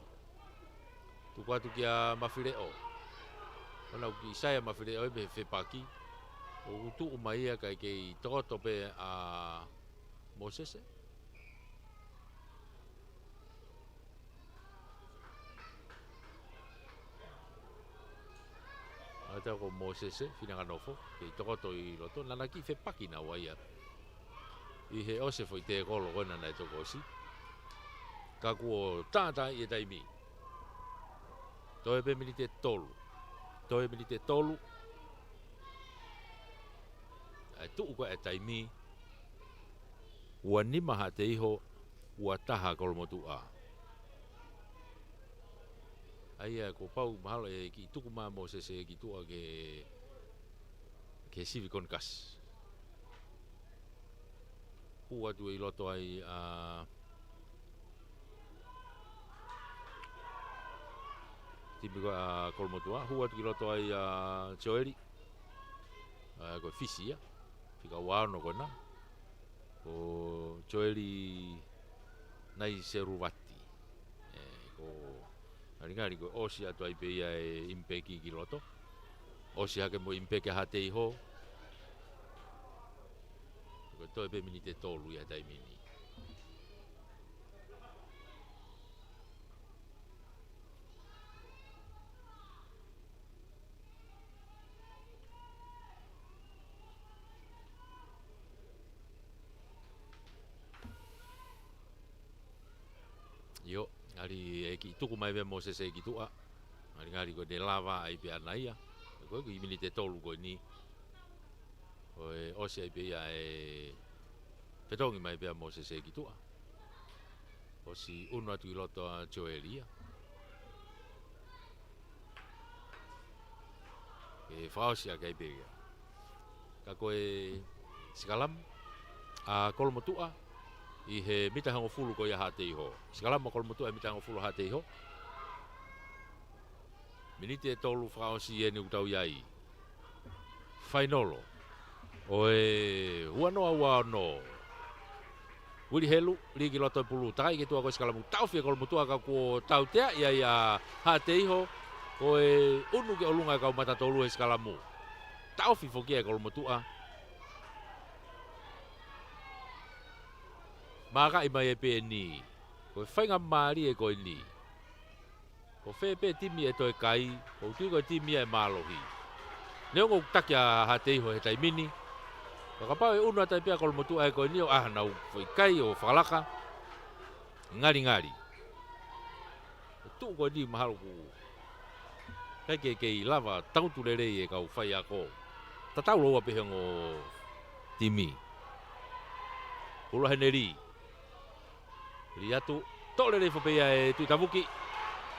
Tuku atu kia Mafileʻo. Mana uki Isaia Mafileʻo ʻi he fepaki. ʻOku tuʻu mai ia kae kei tokoto pē ʻa Mōsese. ʻA ia ko Mōsese, Finangalo Nofo, kei tokoto ʻi loto, naʻa na kiʻi fepaki naua ia. ʻI he ʻosi e foʻi tēkolo ko ena naʻe toki ʻosi. Ka kuo tātaaʻi e taimi. Toe pē miniti ʻe tolu. Toe miniti ʻe tolu. ʻA e tuʻu ko ē e taimi. Ua nima Haʻateiho, ua taha Kolomotuʻa. ʻA ia kuo pau mahalo ʻe kiʻi tuku mai Mōsese ki tuʻa ke, ke sivi konikasi. Hū atu ʻi loto ai ʻa timi ko ē ʻa Kolomotuʻa, hū atu ki loto ai ʻa Joeli. ʻA, ko e Fisi ia. Fika ua ono ko ena. Ko Joeli Naiseruvati. ʻE, ko ngalingali ko e ʻosi atu ai pē ia e ʻImipeki ki loto. ʻOsi hake mo ʻImipeki ʻa Haʻateiho. Ko e toe pē miniti ʻe tolu ia he taimi ni. ʻIo, ngali ʻe kiʻi tuku mai pē Mōsese ki tuʻa. Ngalingali ko ʻene lava ai pē ʻana ia. Ko e kiʻi miniti ʻe tolu ko eni. Ko e ʻosi ai pē ia e fetongi mai pē ʻa Mōsese ki tuʻa. ʻOsi unu atu ʻi loto ʻa Joeli ia. ʻE fakaʻosi ʻaki ai pē ia. Ka ko e sikalamu ʻa Kolomotuʻa ʻi he mita hongofulu ko ia Haʻateiho. Sikalamu ʻa Kolomotuʻa ʻi he mita hongofulu Haʻateiho. Miniti ʻe tolu fakaʻosi eni ʻoku tau ʻi ai. Fainolo ʻo e ua noa ua ono. Uili Helu, lī ki loto e pulu, takai ki tuʻa ko e sikalamu, taʻofi ʻe Kolomotuʻa ka kuo tauteaʻi ai ʻa Haʻateiho, ko e unu ki ʻolunga e kau mata tolu he sikalamu. Taʻofi foki ʻe Kolomotuʻa. Mākaʻi mai ʻe pē eni. Ko e faingamālie ko eni. Ko fē pē timi ʻe toe kai, ʻoku ou tui ko e timi ia ʻe mālohi. Neongo ʻoku taki ʻa Haʻateiho he taimi ni. Ka kapau ʻe unu atu ai pē ʻa Kolomotuʻa ʻe ko eni ʻo ʻai haʻanau foʻi kai ʻo fakalaka. Ngalingali. Ko e tuʻu ko eni mahalo ʻoku ʻikai ke kei lava tangutu lelei e kau faiako. Tatau lōua pē he ongo timi. Pulu ʻa Heneli. Lī atu, toʻo lelei foki pē ia ʻe Tuʻitavuki.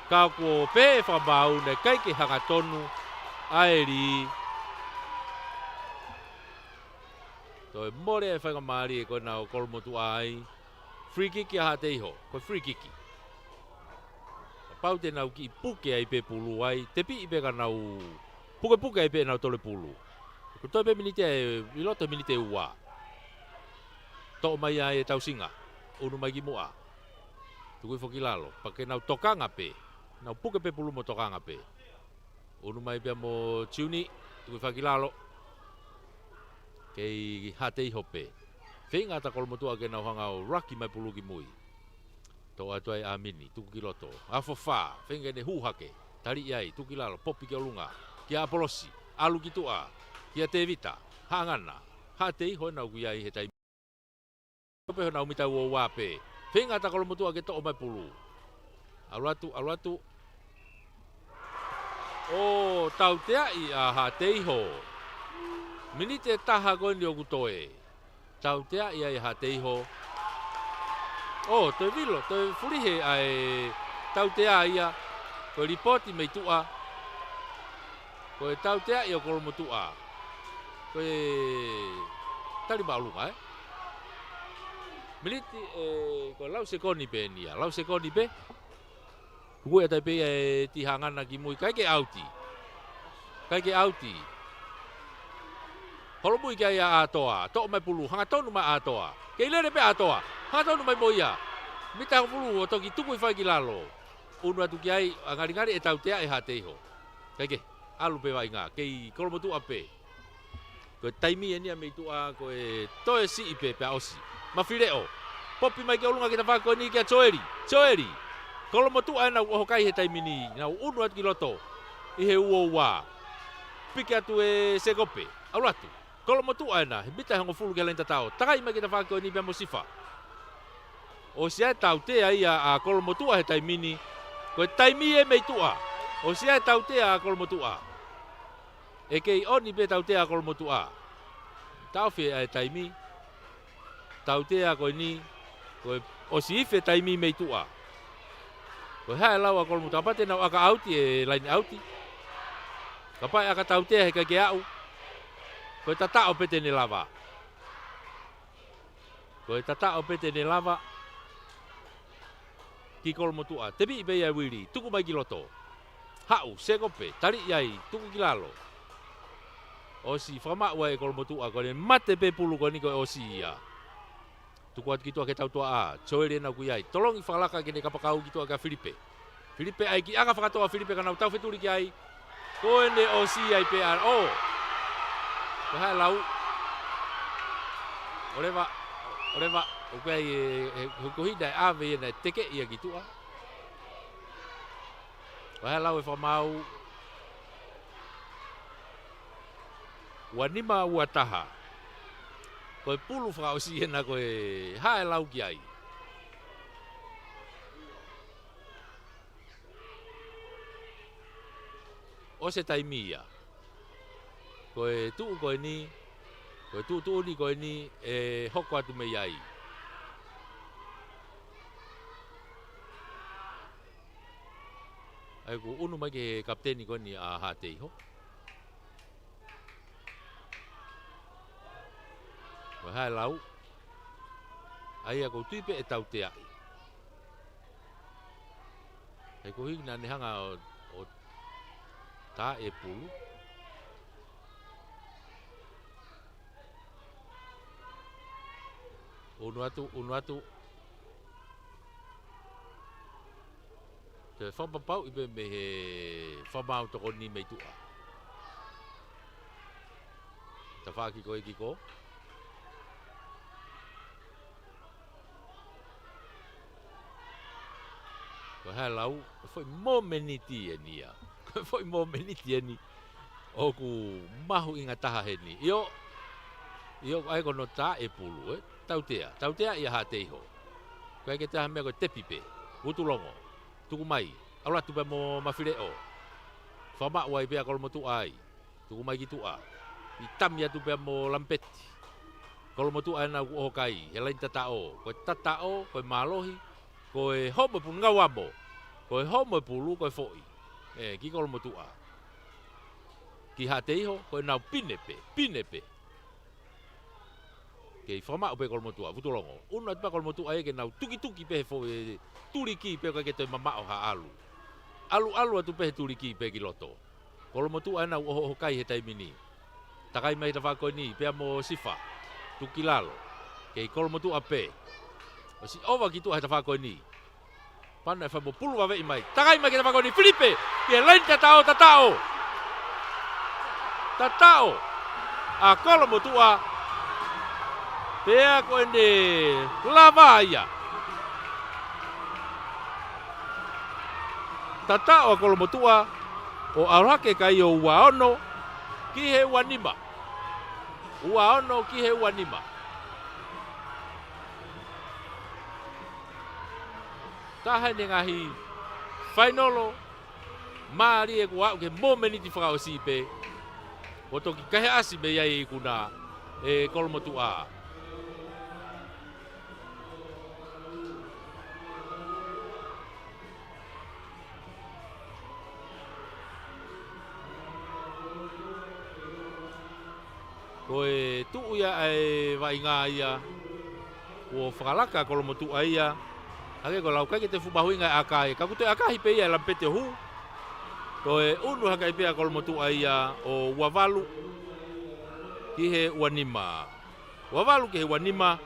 Ka kuo pehē ʻe he fakamaau naʻe ʻikai ke hangatonu ʻa e lī. Toe mole e faingamālie ko ena ʻo Kolomotuʻa ai. Free kick ʻa Haʻateiho, ko e free kick. Kapau te nau kiʻi puke ai pē pulu ai, tepiʻi pē ka nau pukepuke ai pē ʻenau tole pulu. Ko e toe pē miniti ʻe, ʻi loto miniti ʻe ua. Toʻo mai ai ʻe Tausinga, unu mai ki muʻa. Tukui foki ki lalo, pea ke nau tokanga pē. Nau puke pē pulu mo tokanga pē. Unu mai pea mo Tiuni, tukui foki ki lalo. Kei Haʻateiho pē. Feinga ʻa Kolomotuʻa ke nau hanga ʻo raki mai pulu ki mui. Toʻo atu ai ʻa Mini, tuku ki loto. ʻAfofā, feinga ke ne hū hake. Taliʻi ai, tuku ki lalo, popi ki ʻolunga. Kia ʻApolosi, ʻalu ki tuʻa. Kia Tēvita, Haʻangana. Haʻateiho ena ʻoku ʻi ai he taimi. Pē honau mita ua ua pē. Feinga ʻa Kolomotuʻa ke toʻo mai pulu. ʻAlu atu, ʻalu atu. ʻO tauteaʻi ʻa Haʻateiho. Miniti ʻe taha ko eni ʻoku toe. Tauteaʻi ai Haʻateiho. ʻO, toe vilo, toe fulihe ʻa e tautea ia. Ko e lipooti mei tuʻa. Ko e tauteaʻi ʻo Kolomotuʻa. Ko e tali māʻolunga, ē? Miniti, ē, ko e lau sekoni pē eni ia. Lau sekoni pē. Kuku e tai pē ia ʻe Tihangana ki mui. ʻIkai ke ʻauti. ʻIkai ke ʻauti. Holomui ki ai ʻa ʻAtoa. Toʻo mai pulu. Hangatonu mai ʻAtoa. Kei lele pē ʻAtoa. Hangatonu mai mo ia. Mita hongofulu ʻo toki tuku hifo ai ki lalo. Unu atu ki ai, ʻa ngalingali ʻe tautea ʻe Haʻateiho. ʻIkai ke, ʻalu pē vaʻinga, kei Kolomotuʻa pē. Ko e taimi eni ia mei tuʻa, ko e toe siʻi pē pea ʻosi. Mafileʻo. Popi mai ki ʻolunga ki he tafaʻaki ko eni kia Joeli. Joeli. Kolomotuʻa ena ʻoku ʻoho kai he taimi ni, nau unu atu ki loto. ʻI he ua ua. Piki atu ʻe Sekope. ʻAlu atu. Kolomotuʻa ena, he mita ʻe hongofulu ki he laine tatau. Takai mai ki he tafaʻaki ko eni pea mo Sifa. ʻOsi ʻa e tautea ia ʻa Kolomotuʻa he taimi ni. Ko e taimi ē mei tuʻa. ʻOsi ʻa e tautea ʻa Kolomotuʻa. ʻE kei ʻoni pē tautea ʻa Kolomotuʻa. Taʻofi ʻa e taimi. Tautea ko eni. Ko e ʻosi ifi e taimi mei tuʻa. Ko e hā e lau ʻa Kolomotuʻa, kapau te nau ʻaka ʻauti e laine ʻauti. Kapau ʻe ʻaka tautea he ʻikai ke aʻu. Ko e tataʻo pē te ne lava. Ko e tataʻo pē te ne lava. Ki Kolomotuʻa. Tepiʻi pē ia ʻe Uili. Tuku mai ki loto. Haʻu, Sekope, taliʻi ai, tuku ki lalo. ʻOsi fakamaʻu ai ʻe Kolomotuʻa, ko ʻene mate pē pulu ko eni ko e ʻosi ia. Tuku atu ki tuʻa ki he tautuaʻa, Joeli ena ʻoku ʻi ai. Tolongi fakalaka ke ne kapakau ki tuʻa kia Filipe. Filipe ʻai kiʻi ʻaka fakatoa Filipe ka nau taufetuli ki ai. Ko ʻene ʻosi ai pē ʻa, ʻo. Ko e hā e lau. ʻOleva, ʻoleva, ʻoku ʻi ai e, e, ko e hina e ʻave ia naʻe teke ia ki tuʻa. Ko e hā e lau e fakamaau. Ua nima ua taha. Ko e pulu fakaʻosi ena ko e hā e lau ki ai. ʻOsi e taimi ia. Ko e tuʻu ko eni, ko e tuʻutuʻuni ko eni ʻe hoko atu mei ai. ʻA ia kuo ʻunu mai ki he kapiteni ko eni ʻa Haʻateiho. Ko e hā e lau? ʻA ia ʻoku ou tui pē ʻe tauteaʻi. He ko e ʻuhinga naʻa ne hanga ʻo, ʻo tā e pulu. ʻUnu atu, ʻunu atu. Te fakapapauʻi pē mei he fakamaau tokoni mei tuʻa. Tafaʻaki ko e kiko. Ko e hā e lau, ko e foʻi momeniti eni ia. Ko e foʻi momeniti eni ʻoku mahuʻinga taha heni. ʻIo, ʻio, ʻa ia ko hono tā e pulu, ē. Tautea, tautea ia Haʻateiho. Ko e ke taha meʻa ko e tepi pē. Vutulongo. Tuku mai. ʻAlu atu pē mo Mafileʻo. Fakamaʻu ai pē ʻa Kolomotuʻa ai. Tuku mai ki tuʻa. ʻI tami atu pē mo Lamipeti. Kolomotuʻa ena ʻoku ʻoho kai. He laini tataʻo. Ko e tataʻo, ko e mālohi. Ko e homo e pulu ngau amo. Ko e homo e pulu, ko e foʻi. ʻE, ki Kolomotuʻa. Ki Haʻateiho, ko ʻenau pine pē, pine pē. Kei fakamaʻu pē Kolomotuʻa, Vutulongo. ʻUnu atu pē Kolomotuʻa ia ke nau tukituki pē he foʻi tuliki pē ʻo ʻikai ke toe mamaʻo ha ʻalu. ʻAlu, ʻalu atu pē he tuliki pē ki loto. Kolomotuʻa ena ʻoku ʻoho, ʻoho kai he taimi ni. Takai mai he tafaʻaki ko eni, pea mo Sifa. Tuku ki lalo. Kei Kolomotuʻa pē. ʻOsi ʻova ki tuʻa he tafaʻaki ko eni. Pana e fai mo pulu vaveʻi mai. Takai mai ki he tafaʻaki ko eni, Filipe. Ki he laini tataʻo, tataʻo. Tataʻo. ʻA Kolomotuʻa. Pea ko ʻene lava ia. Tataʻo ʻa Kolomotuʻa. ʻO ʻalu hake kai ʻo ua ono ki he ua nima. Ua ono ki he ua nima. Taha eni e ngaahi fainolo mālie kuo aʻu ki he momeniti fakaʻosi pē. Kuo toki kaihaʻasi mei ai e ikuna ʻe Kolomotuʻa. Ko e tuʻu ia ʻa e vaʻinga ia. Kuo fakalaka Kolomotuʻa ia. Hangē ko e lau ʻikai ke toe fuʻu mahuʻinga e ʻakahi. Ka kuo toe ʻakahi pē ia ʻe Lamipeti ʻo hū. Ko e ʻunu hake ai pē ʻa Kolomotuʻa ia ʻo ua valu ki he ua nima. Ua valu ki he ua nima.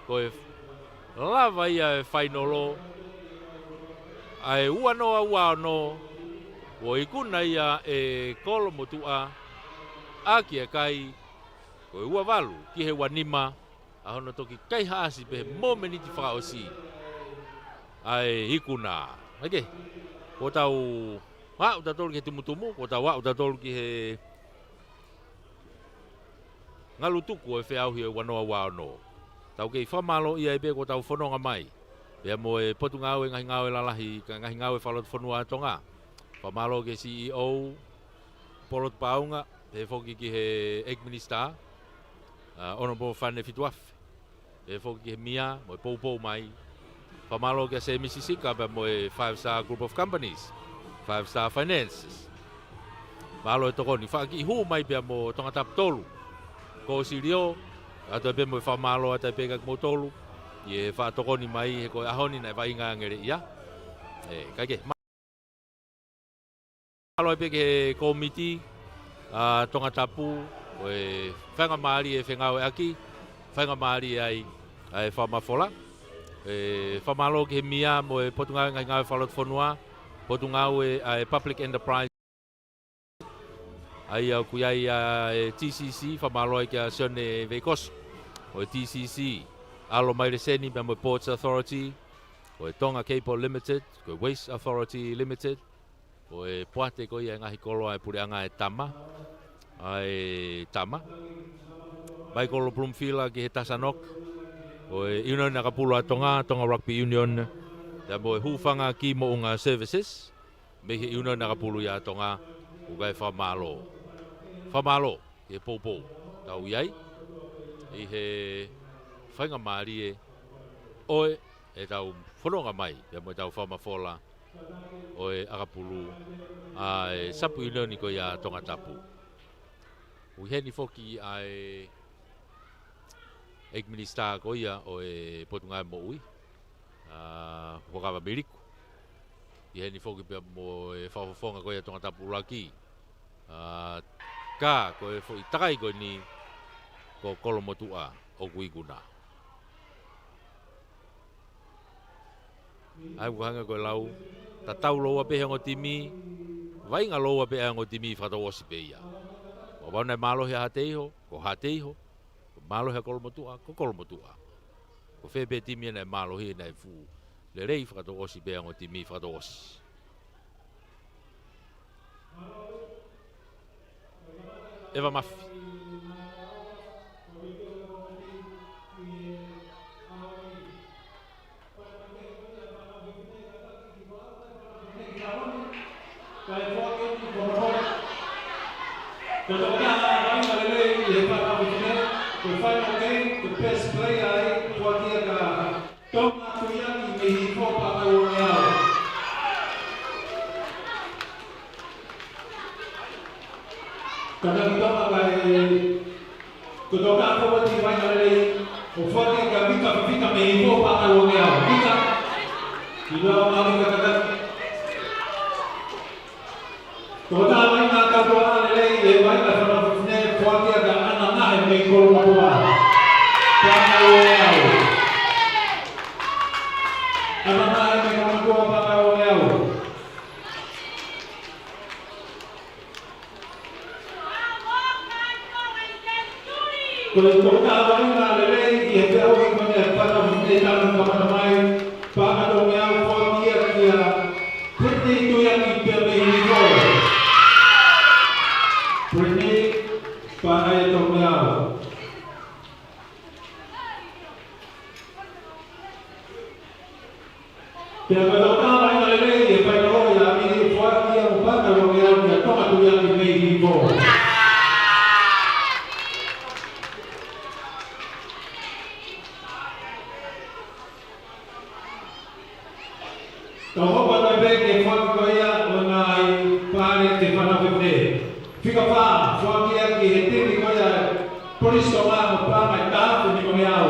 Ko e lava ia e fainolo. ʻA e ua noa ua ono. Kuo ikuna ia ʻe Kolomotuʻa. ʻAki e kai. Ko e ua valu ki he ua nima. ʻA hono toki kaihaʻasi pē he momeniti fakaʻosi ʻa e ikuna. ʻOkei. Kuo tau aʻu tautolu ki he tumutumu. Kuo tau aʻu tautolu ki he ngalu tuku ʻo e feʻauhi ʻo e ua noa ua ono. Tau kei fakamālōʻia ai pē kuo tau fononga mai. Pea mo e Potungāue Ngaahi Ngāue Lalahi, ka Ngaahi Ngāue Fakalotofonua ʻa Tonga. Fakamālō ki he C E O, Polotu Paunga, pehē foki ki he ʻEiki Minisitā, ʻa, Honourable Fane Fituafe. Pehē foki ki he meʻa, mo e poupou mai. Fakamālō kia Sēmisi Sika pea mo e Five Star Group of Companies, Five Star Finances. Mālō e tokoni, faʻa kiʻi hū mai pea mo Tongatapu tolu. Ko Silio, ʻoatu pē mo e fakamālō atu pē kia kimoutolu. ʻI he faʻa tokoni mai he ko e ʻaho ni naʻe vaʻinga ange leva ia. ʻE, kae kehe. Mālō pē ki he kōmiti ʻa Tongatapu, ko e faingamālie e fengāueʻaki, faingamālie ai ʻa e fakamafola. ʻE, fakamālō ki he meʻa mo e Potungāue Ngaahi Ngāue Fakalotofonua, Potungāue ʻa e Public Enterprise. ʻA ia ʻoku ʻi ai ʻa e T C C, fakamālō ai kia Sione Veikoso, ʻo e T C C, ʻAlo Maile Seni, pea mo e Ports Authority, ko e Tonga Cable Limited, ko e Waste Authority Limited, ko e poate ko ia e ngaahi koloa e puleʻanga e tama, ʻa e tama. Michael Bloomfield ki he Tasanok, ko e ʻIunioni ʻAkapulu ʻa Tonga, Tonga Rugby Union, pea mo e Hūfanga ki Moʻunga Services, mei he ʻIunioni ʻAkapulu ʻa Tonga, ʻoku ʻikai fakamālō. Fakamālō, ki he poupou, tau ʻi ai, ʻi he faingamālie, ʻo e, ʻetau fononga mai, pea mo ʻetau fakamafola, ʻo e ʻakapulu ʻa e Sapu ʻIunioni ko ia Tongatapu. ʻOku ʻi heni foki ʻa e ʻEiki Minisitā ko ia ʻo e Potungāue Moʻui, ʻa Huʻakavameiliku. ʻI heni foki pea mo e fakafofonga ko ia Tongatapu ʻUluaki, ʻa, ka ko e foʻi takai ko eni ko Kolomotuʻa ʻoku ikuna. ʻA ia ʻoku hangē ko e lau, tatau lōua pē he ongo timi, vaʻinga lōua pē ʻa e ongo timi fakatouʻosi pē ia. Kapau naʻe mālohi ʻa Haʻateiho, ko Haʻateiho, ko e mālohi ʻa Kolomotuʻa, ko Kolomotuʻa. Ko fē pē timi naʻe mālohi naʻe fuʻu lelei fakatouʻosi pē ʻa e ongo timi fakatouʻosi. ʻEva Mafi. Ko e final game, the best player, Tonga Tuiaki mei Hihifo, Paʻanga ʻe uangeau. Kakaki Tonga kae, ko Tonga ko ʻene vaʻinga lelei, ʻo foaki kia Vika Fifita mei Hihifo, Paʻanga ʻe uangeau. Vika, ʻi lava mai Vika kakaki. Ko e taha vaʻinga kātoa lelei, ʻe vaʻinga fānau fefine, foaki kia ʻAna Nahe mei Kolomotuʻa, Paʻanga ʻe uangeau. ʻAna Nahe mei Kolomotuʻa, Paʻanga ʻe uangeau. Ko e tokotaha vaʻinga lelei ʻi he feʻauhi ko eni ʻa e fānau fefine, taʻu ni kamata mai, Paʻanga ʻe uangeau, foaki ia kia Brittany Tuiaki pea mei Hihifo. Brittany, Paʻanga ʻe uangeau. Pea ko e tokotaha vaʻinga lelei ʻi he fainolo ia, ʻe foaki ia mo Paʻanga ʻe uangeau kia Tonga Tuiaki mei Hihifo. Tau hopo atu pē ki he foaki ko ia ʻo e ngaahi pale ki he fānau fefine. Fika fā, foaki ia ki he timi ko ia Police Tonga mo Paʻanga ʻe taha afe nimangeau.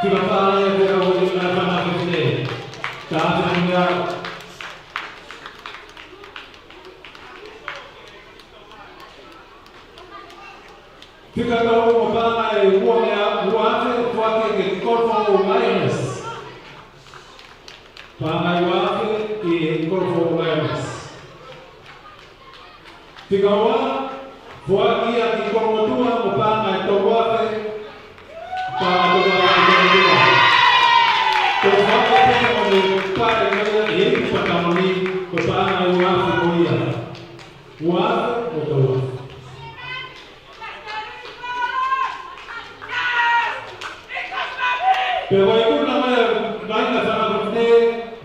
Fika fā ia ki he ngaahi fānau fefine. Taha afe nimangeau. Fika tolu mo Paʻanga ʻe uangeau, ua afe, foaki ki he Kolofou Lioness. Paʻanga ʻe ua afe ki he Kolofou Lioness. Fika ua, foaki ia ki Kolomotuʻa mo Paʻanga ʻe tolu afe, Paʻanga ʻe tolu afe ki Kolomotuʻa. Ko e foaki pē ʻo e pale ko ia ʻe ʻEiki Patamoni, ko Paʻanga ʻe ua afe ko ia. Ua afe mo tolu afe. Pea ʻoku ikuna mai ʻa e vaʻinga fānau fefine,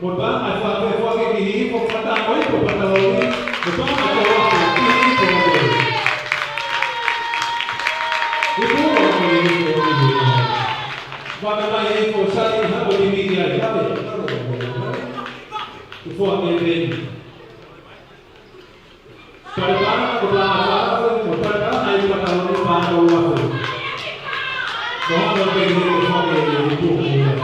mo Paʻanga ʻe fā afe, foaki ki Hihifo, fakatātā mo Hihifo Pataloni, mo Paʻanga ʻe tolu afe ki Hihifo. Hihifo, Hihifo, Hihifo. Faka mai Hihifo, sai, hapo di miki ai, hapo. Hihifo, Hihifo. Pale Paʻanga ko Paʻanga ʻe fā afe, mo Pale Paʻanga ʻe Pataloni, Paʻanga ʻe tolu afe. Ko hano pē ni ko fake e upu ko ia.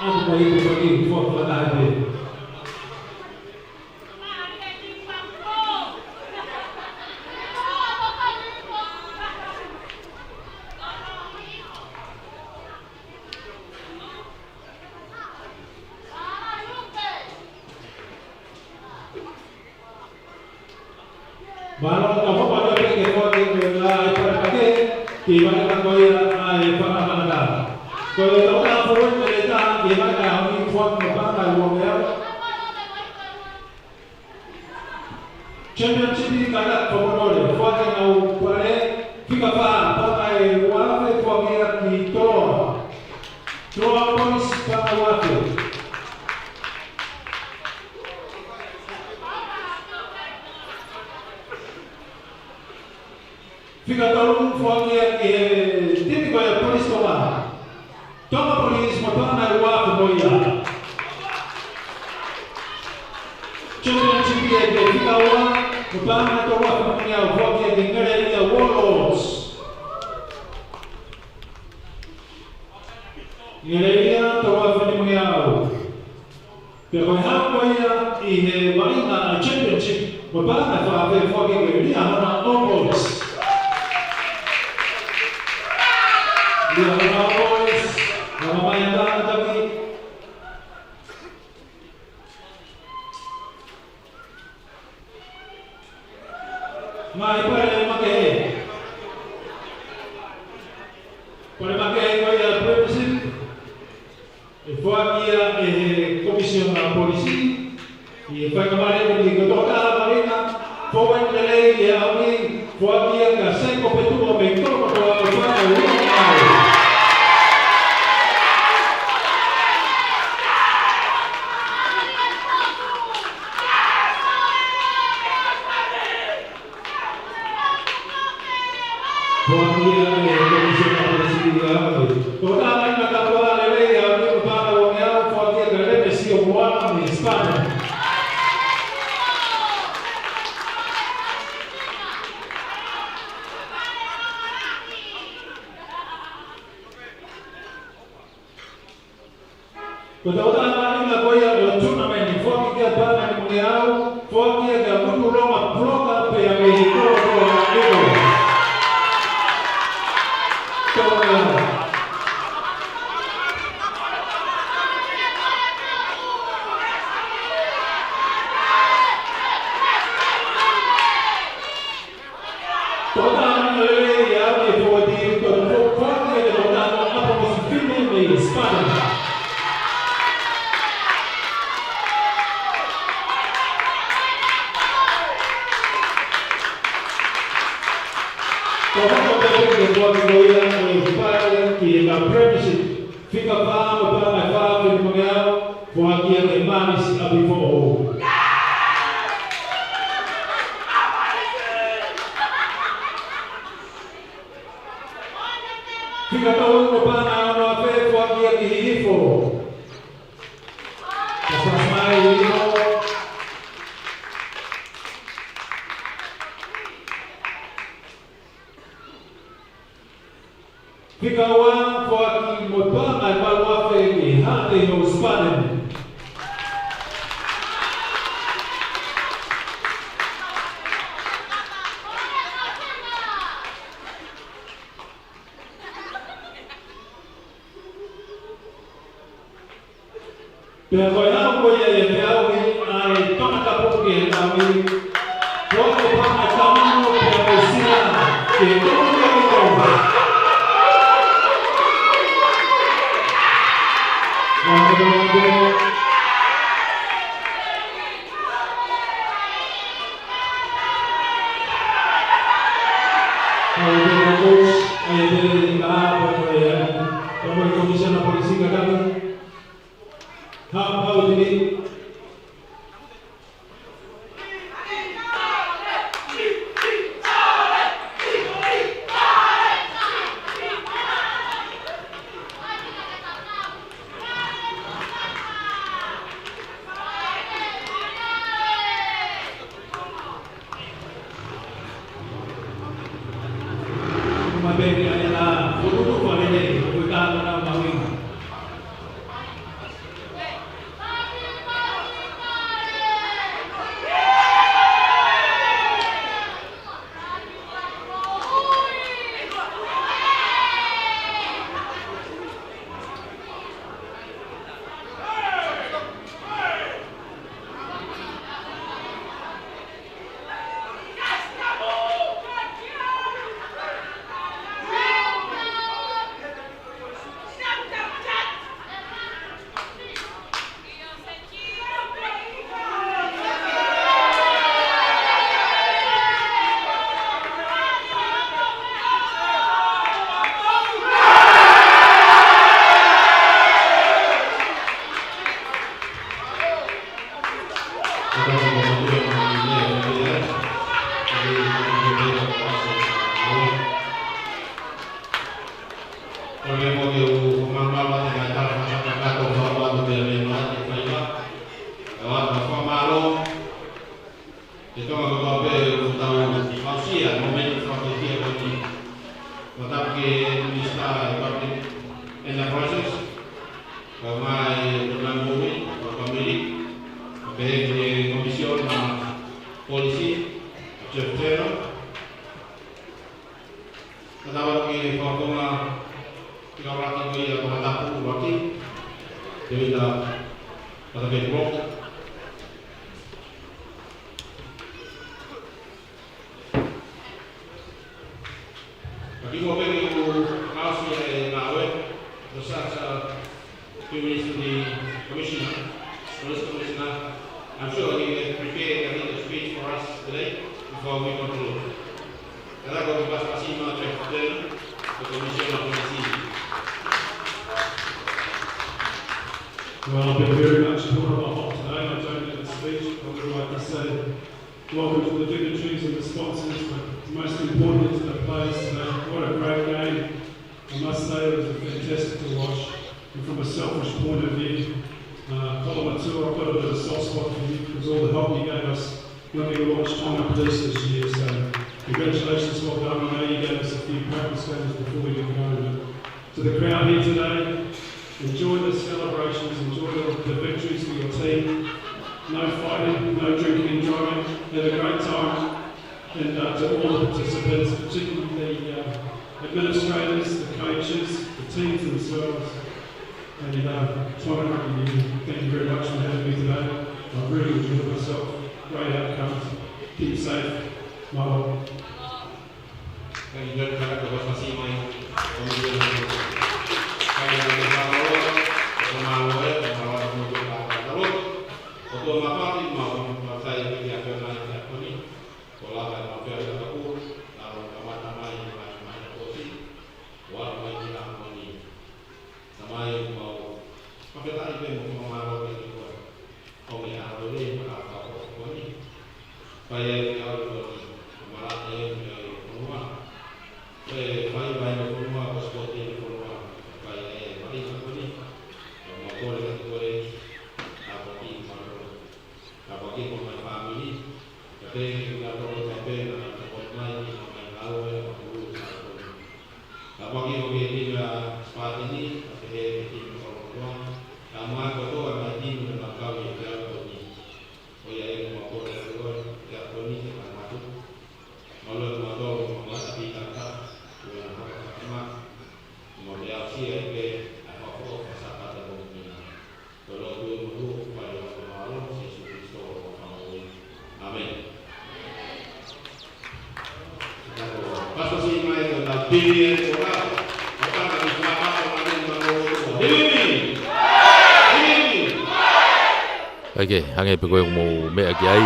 Ako ko ia ko fake, ko fake. Mālō, ka hopa ka peke ko te ko la e pare pake, ki mai ka ko ia ʻa e fakamanatā. Ko e tau ka fōi te le tā, ki mai ka honi fōi ka pā ka uo mea. Championship ka la ko ko le, fōi ka u pare, fika pā, pā ka e ua fe fōi ki toa. Toa points pā ka ua fe. Fika tolu fōaki ia ki he Championship ia ki he fika ua, ko e paʻanga ʻe tolu afe mā nima, foaki ia ki he Ngeleʻia Warlords. Ngeleʻia, tolu afe mā nima. Pea ko e hā ko ia ʻi he vaʻinga ʻa e championship, ko e paʻanga ʻe fā afe, foaki ia ki he Liahona All Boys. Liahona All Boys, lava mai ʻa Tānataki. Ngaahi pale makehe. Pale makehe ko ia ʻa e Premiership, ʻe foaki ia ʻe he Komisiona Polisi, ʻi he faingamālie ko eni. Ko e tokotaha vaʻinga, foʻi lelei ʻi he ʻaho ni, foaki ia kia Seko Petua mei Kolokotoa, ʻo fānau ua mai. Foaki ia ʻe he Komisiona Polisi ʻi he ʻaho ni. Tokotaha vaʻinga tapu lelei ʻi he ʻaho ni, ko e paʻanga ua ngeau, foaki ia kia Lemesio Moana mei Spartan. Ko e tokotaha vaʻinga ko ia ʻo e tournament, foaki ia paʻanga ʻe nima ngeau, foaki ia kia Mutulonga Puloka pea mei Kolokotoa, Eagles. Tolu ngeau. Tokotaha lelei ia ʻi he fōuati, ko e fōuati ʻa e tokotaha ko ʻApamosi Fime mei Spartan. Ko e fōuati pē ko ia ʻo e fai ki he Premiership. Fika fā, ko e paʻanga ʻe fā afe nima ngeau, foaki ia kia Manisi ʻApifoʻou. Fika tolu, ko e paʻanga ʻe ono afe, foaki ia ki Hihifo. Ka fasi mai Hihifo. Fika ua, foaki mo e paʻanga ʻe valu afe ki he Haʻateiho Spartan. Pea ko e ʻaho ko ia ʻe feʻauhi ai e tangata puke he taimi ni. Ko e paʻanga ʻe taha noa pea mo e sila ki he Kolonia Eagles. Ngā mea mea. Ngā mea mea. Ai, te ngā, pea mo e, pea mo e Komisiona Polisi ka kami. Haʻu, haʻu atu ni. Mai e Tōnani Moʻui, ʻo e fāmili, pehē ki he Komisiona Polisi, Jeff Turner. Ka tau atu ki he fakafofonga, ki he kau ʻuluaki ko ia, Tongatapu ʻuluaki, Tevita Patapeni Rock. Ka kimuʻa pē ke u fakaʻosi e ngāue, ʻoku ou sasa Prime Minister, the Commissioner, Police Commissioner, I'm sure he will prepare a little speech for us today before we conclude. Ka tau ʻoatu e pasipasi maʻa Jeff Turner, the Commissioner of Police. Well, I've been very much put on the hot today. I don't have a speech, but I would like to say welcome to the dignitaries and the sponsors, but most importantly to the players today. What a great game. I must say it was fantastic to watch. And from a selfish point of view, uh, Kolomatu, I've got a bit of a soft spot for you because all the help you gave us when we launched Tonga Police this year. So congratulations, well done. I know you gave us a few practice games before we got going, but to the crowd here today, enjoy the celebrations, enjoy the, the victories for your team. No fighting, no drinking and driving. Have a great time. And, uh, to all the participants, particularly the, uh, administrators, the coaches, the teams themselves, and, uh, Tonga Rugby Union, thank you very much for having me today. I've really enjoyed myself. Great outcomes. Keep safe. Mālō. Thank you, Judge. Ka tau ʻoatu e pasipasi maʻa e Komisiona. Ka tau ʻoatu e fakamālō, fakamālō, fakamālō, fakamālō. ʻOku ou mālō atu, mālō, mālō, sai, ki he ʻaho ni, ki he ʻaho ni. Ko e lava e mau fea ʻi he tapu, naʻa mau kamata mai, mai, mai, ʻosi. Ua mai ki he ʻaho ni. Tamai, mau fakafetaʻi pē mo fakamālō pē kiate koe. Ko e meʻa lelei, mo e ʻaho ko eni. Fai ai e ʻaho ko eni. Malate ai e meʻa ʻi he fonua. ʻE fai mai e fonua, ko e sipoti e fonua. Fai ai e meʻa ko eni. Ko e mau kole kiate koe. Tāpuakiʻi kimautolu. Tāpuakiʻi homau fāmili. Ka te ke kula tolo ka pena, ka te kole mai ki homau ngāue, ka kulu ka kulu. Tāpuakiʻi ʻo ke kina Sipateni, ka te he ke kina Kolomotuʻa. Ka mau kotoa mai kina na kau i te au ko ni. ʻOiauē mo kole atu koe, te au ko ni te mau matu. Mālō e mau tolo, mau mata pita ka. Ua na haka ka ma. Mau te au sia i pe, a hoko, ka sa ka te mo kina. Ko e lotu ʻi he huafa ʻo e ʻOtua, Sīsū Kalaisi ko homau Fakamoʻui. ʻĀmeni. Pasipasi mai ko e tau pili e kora. ʻO tana ki fakapato mai ni ma ko e himi. Himi. ʻAi ke, hangē pē ko e mou meʻa ki ai.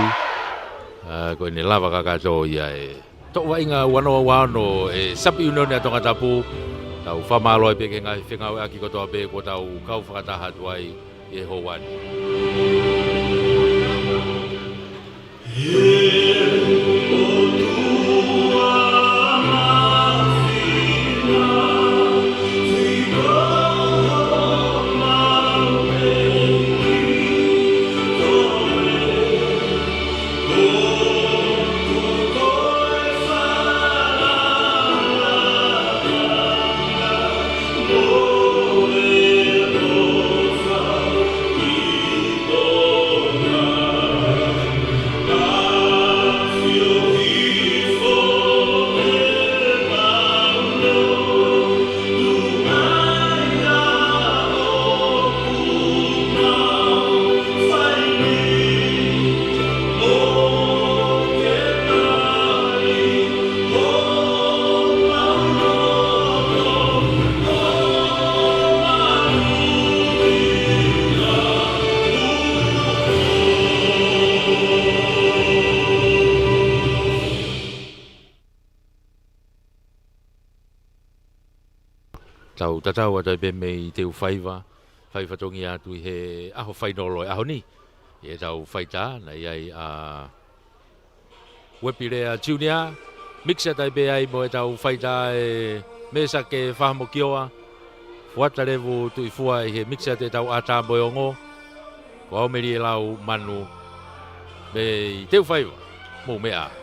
ʻA, ko ʻene lava kakato ia e toʻu vaʻinga ua noa ua ono e Sapi ʻIunioni ʻa Tongatapu, tau fakamālō ai pē ki he ngaahi fengāueʻaki kotoa pē kuo tau kau fakataha atu ai ʻi he houa ni. Tau tatau atu ai pē mei Teufaiva, fai fatongia atu ʻi he ʻaho fainolo e ʻaho ni. ʻI heʻetau faitā, naʻe ʻi ai ʻa Uepilea Junior, mix atu ai pē ai mo ʻetau faitā ʻe Mesake Fahamokioa, Fuata Levu Tuʻifua ʻi he mix atu ʻetau ʻatā mo e ongo, ko Aomeli e Lau Manu, mei Teufaiva, mou meʻa.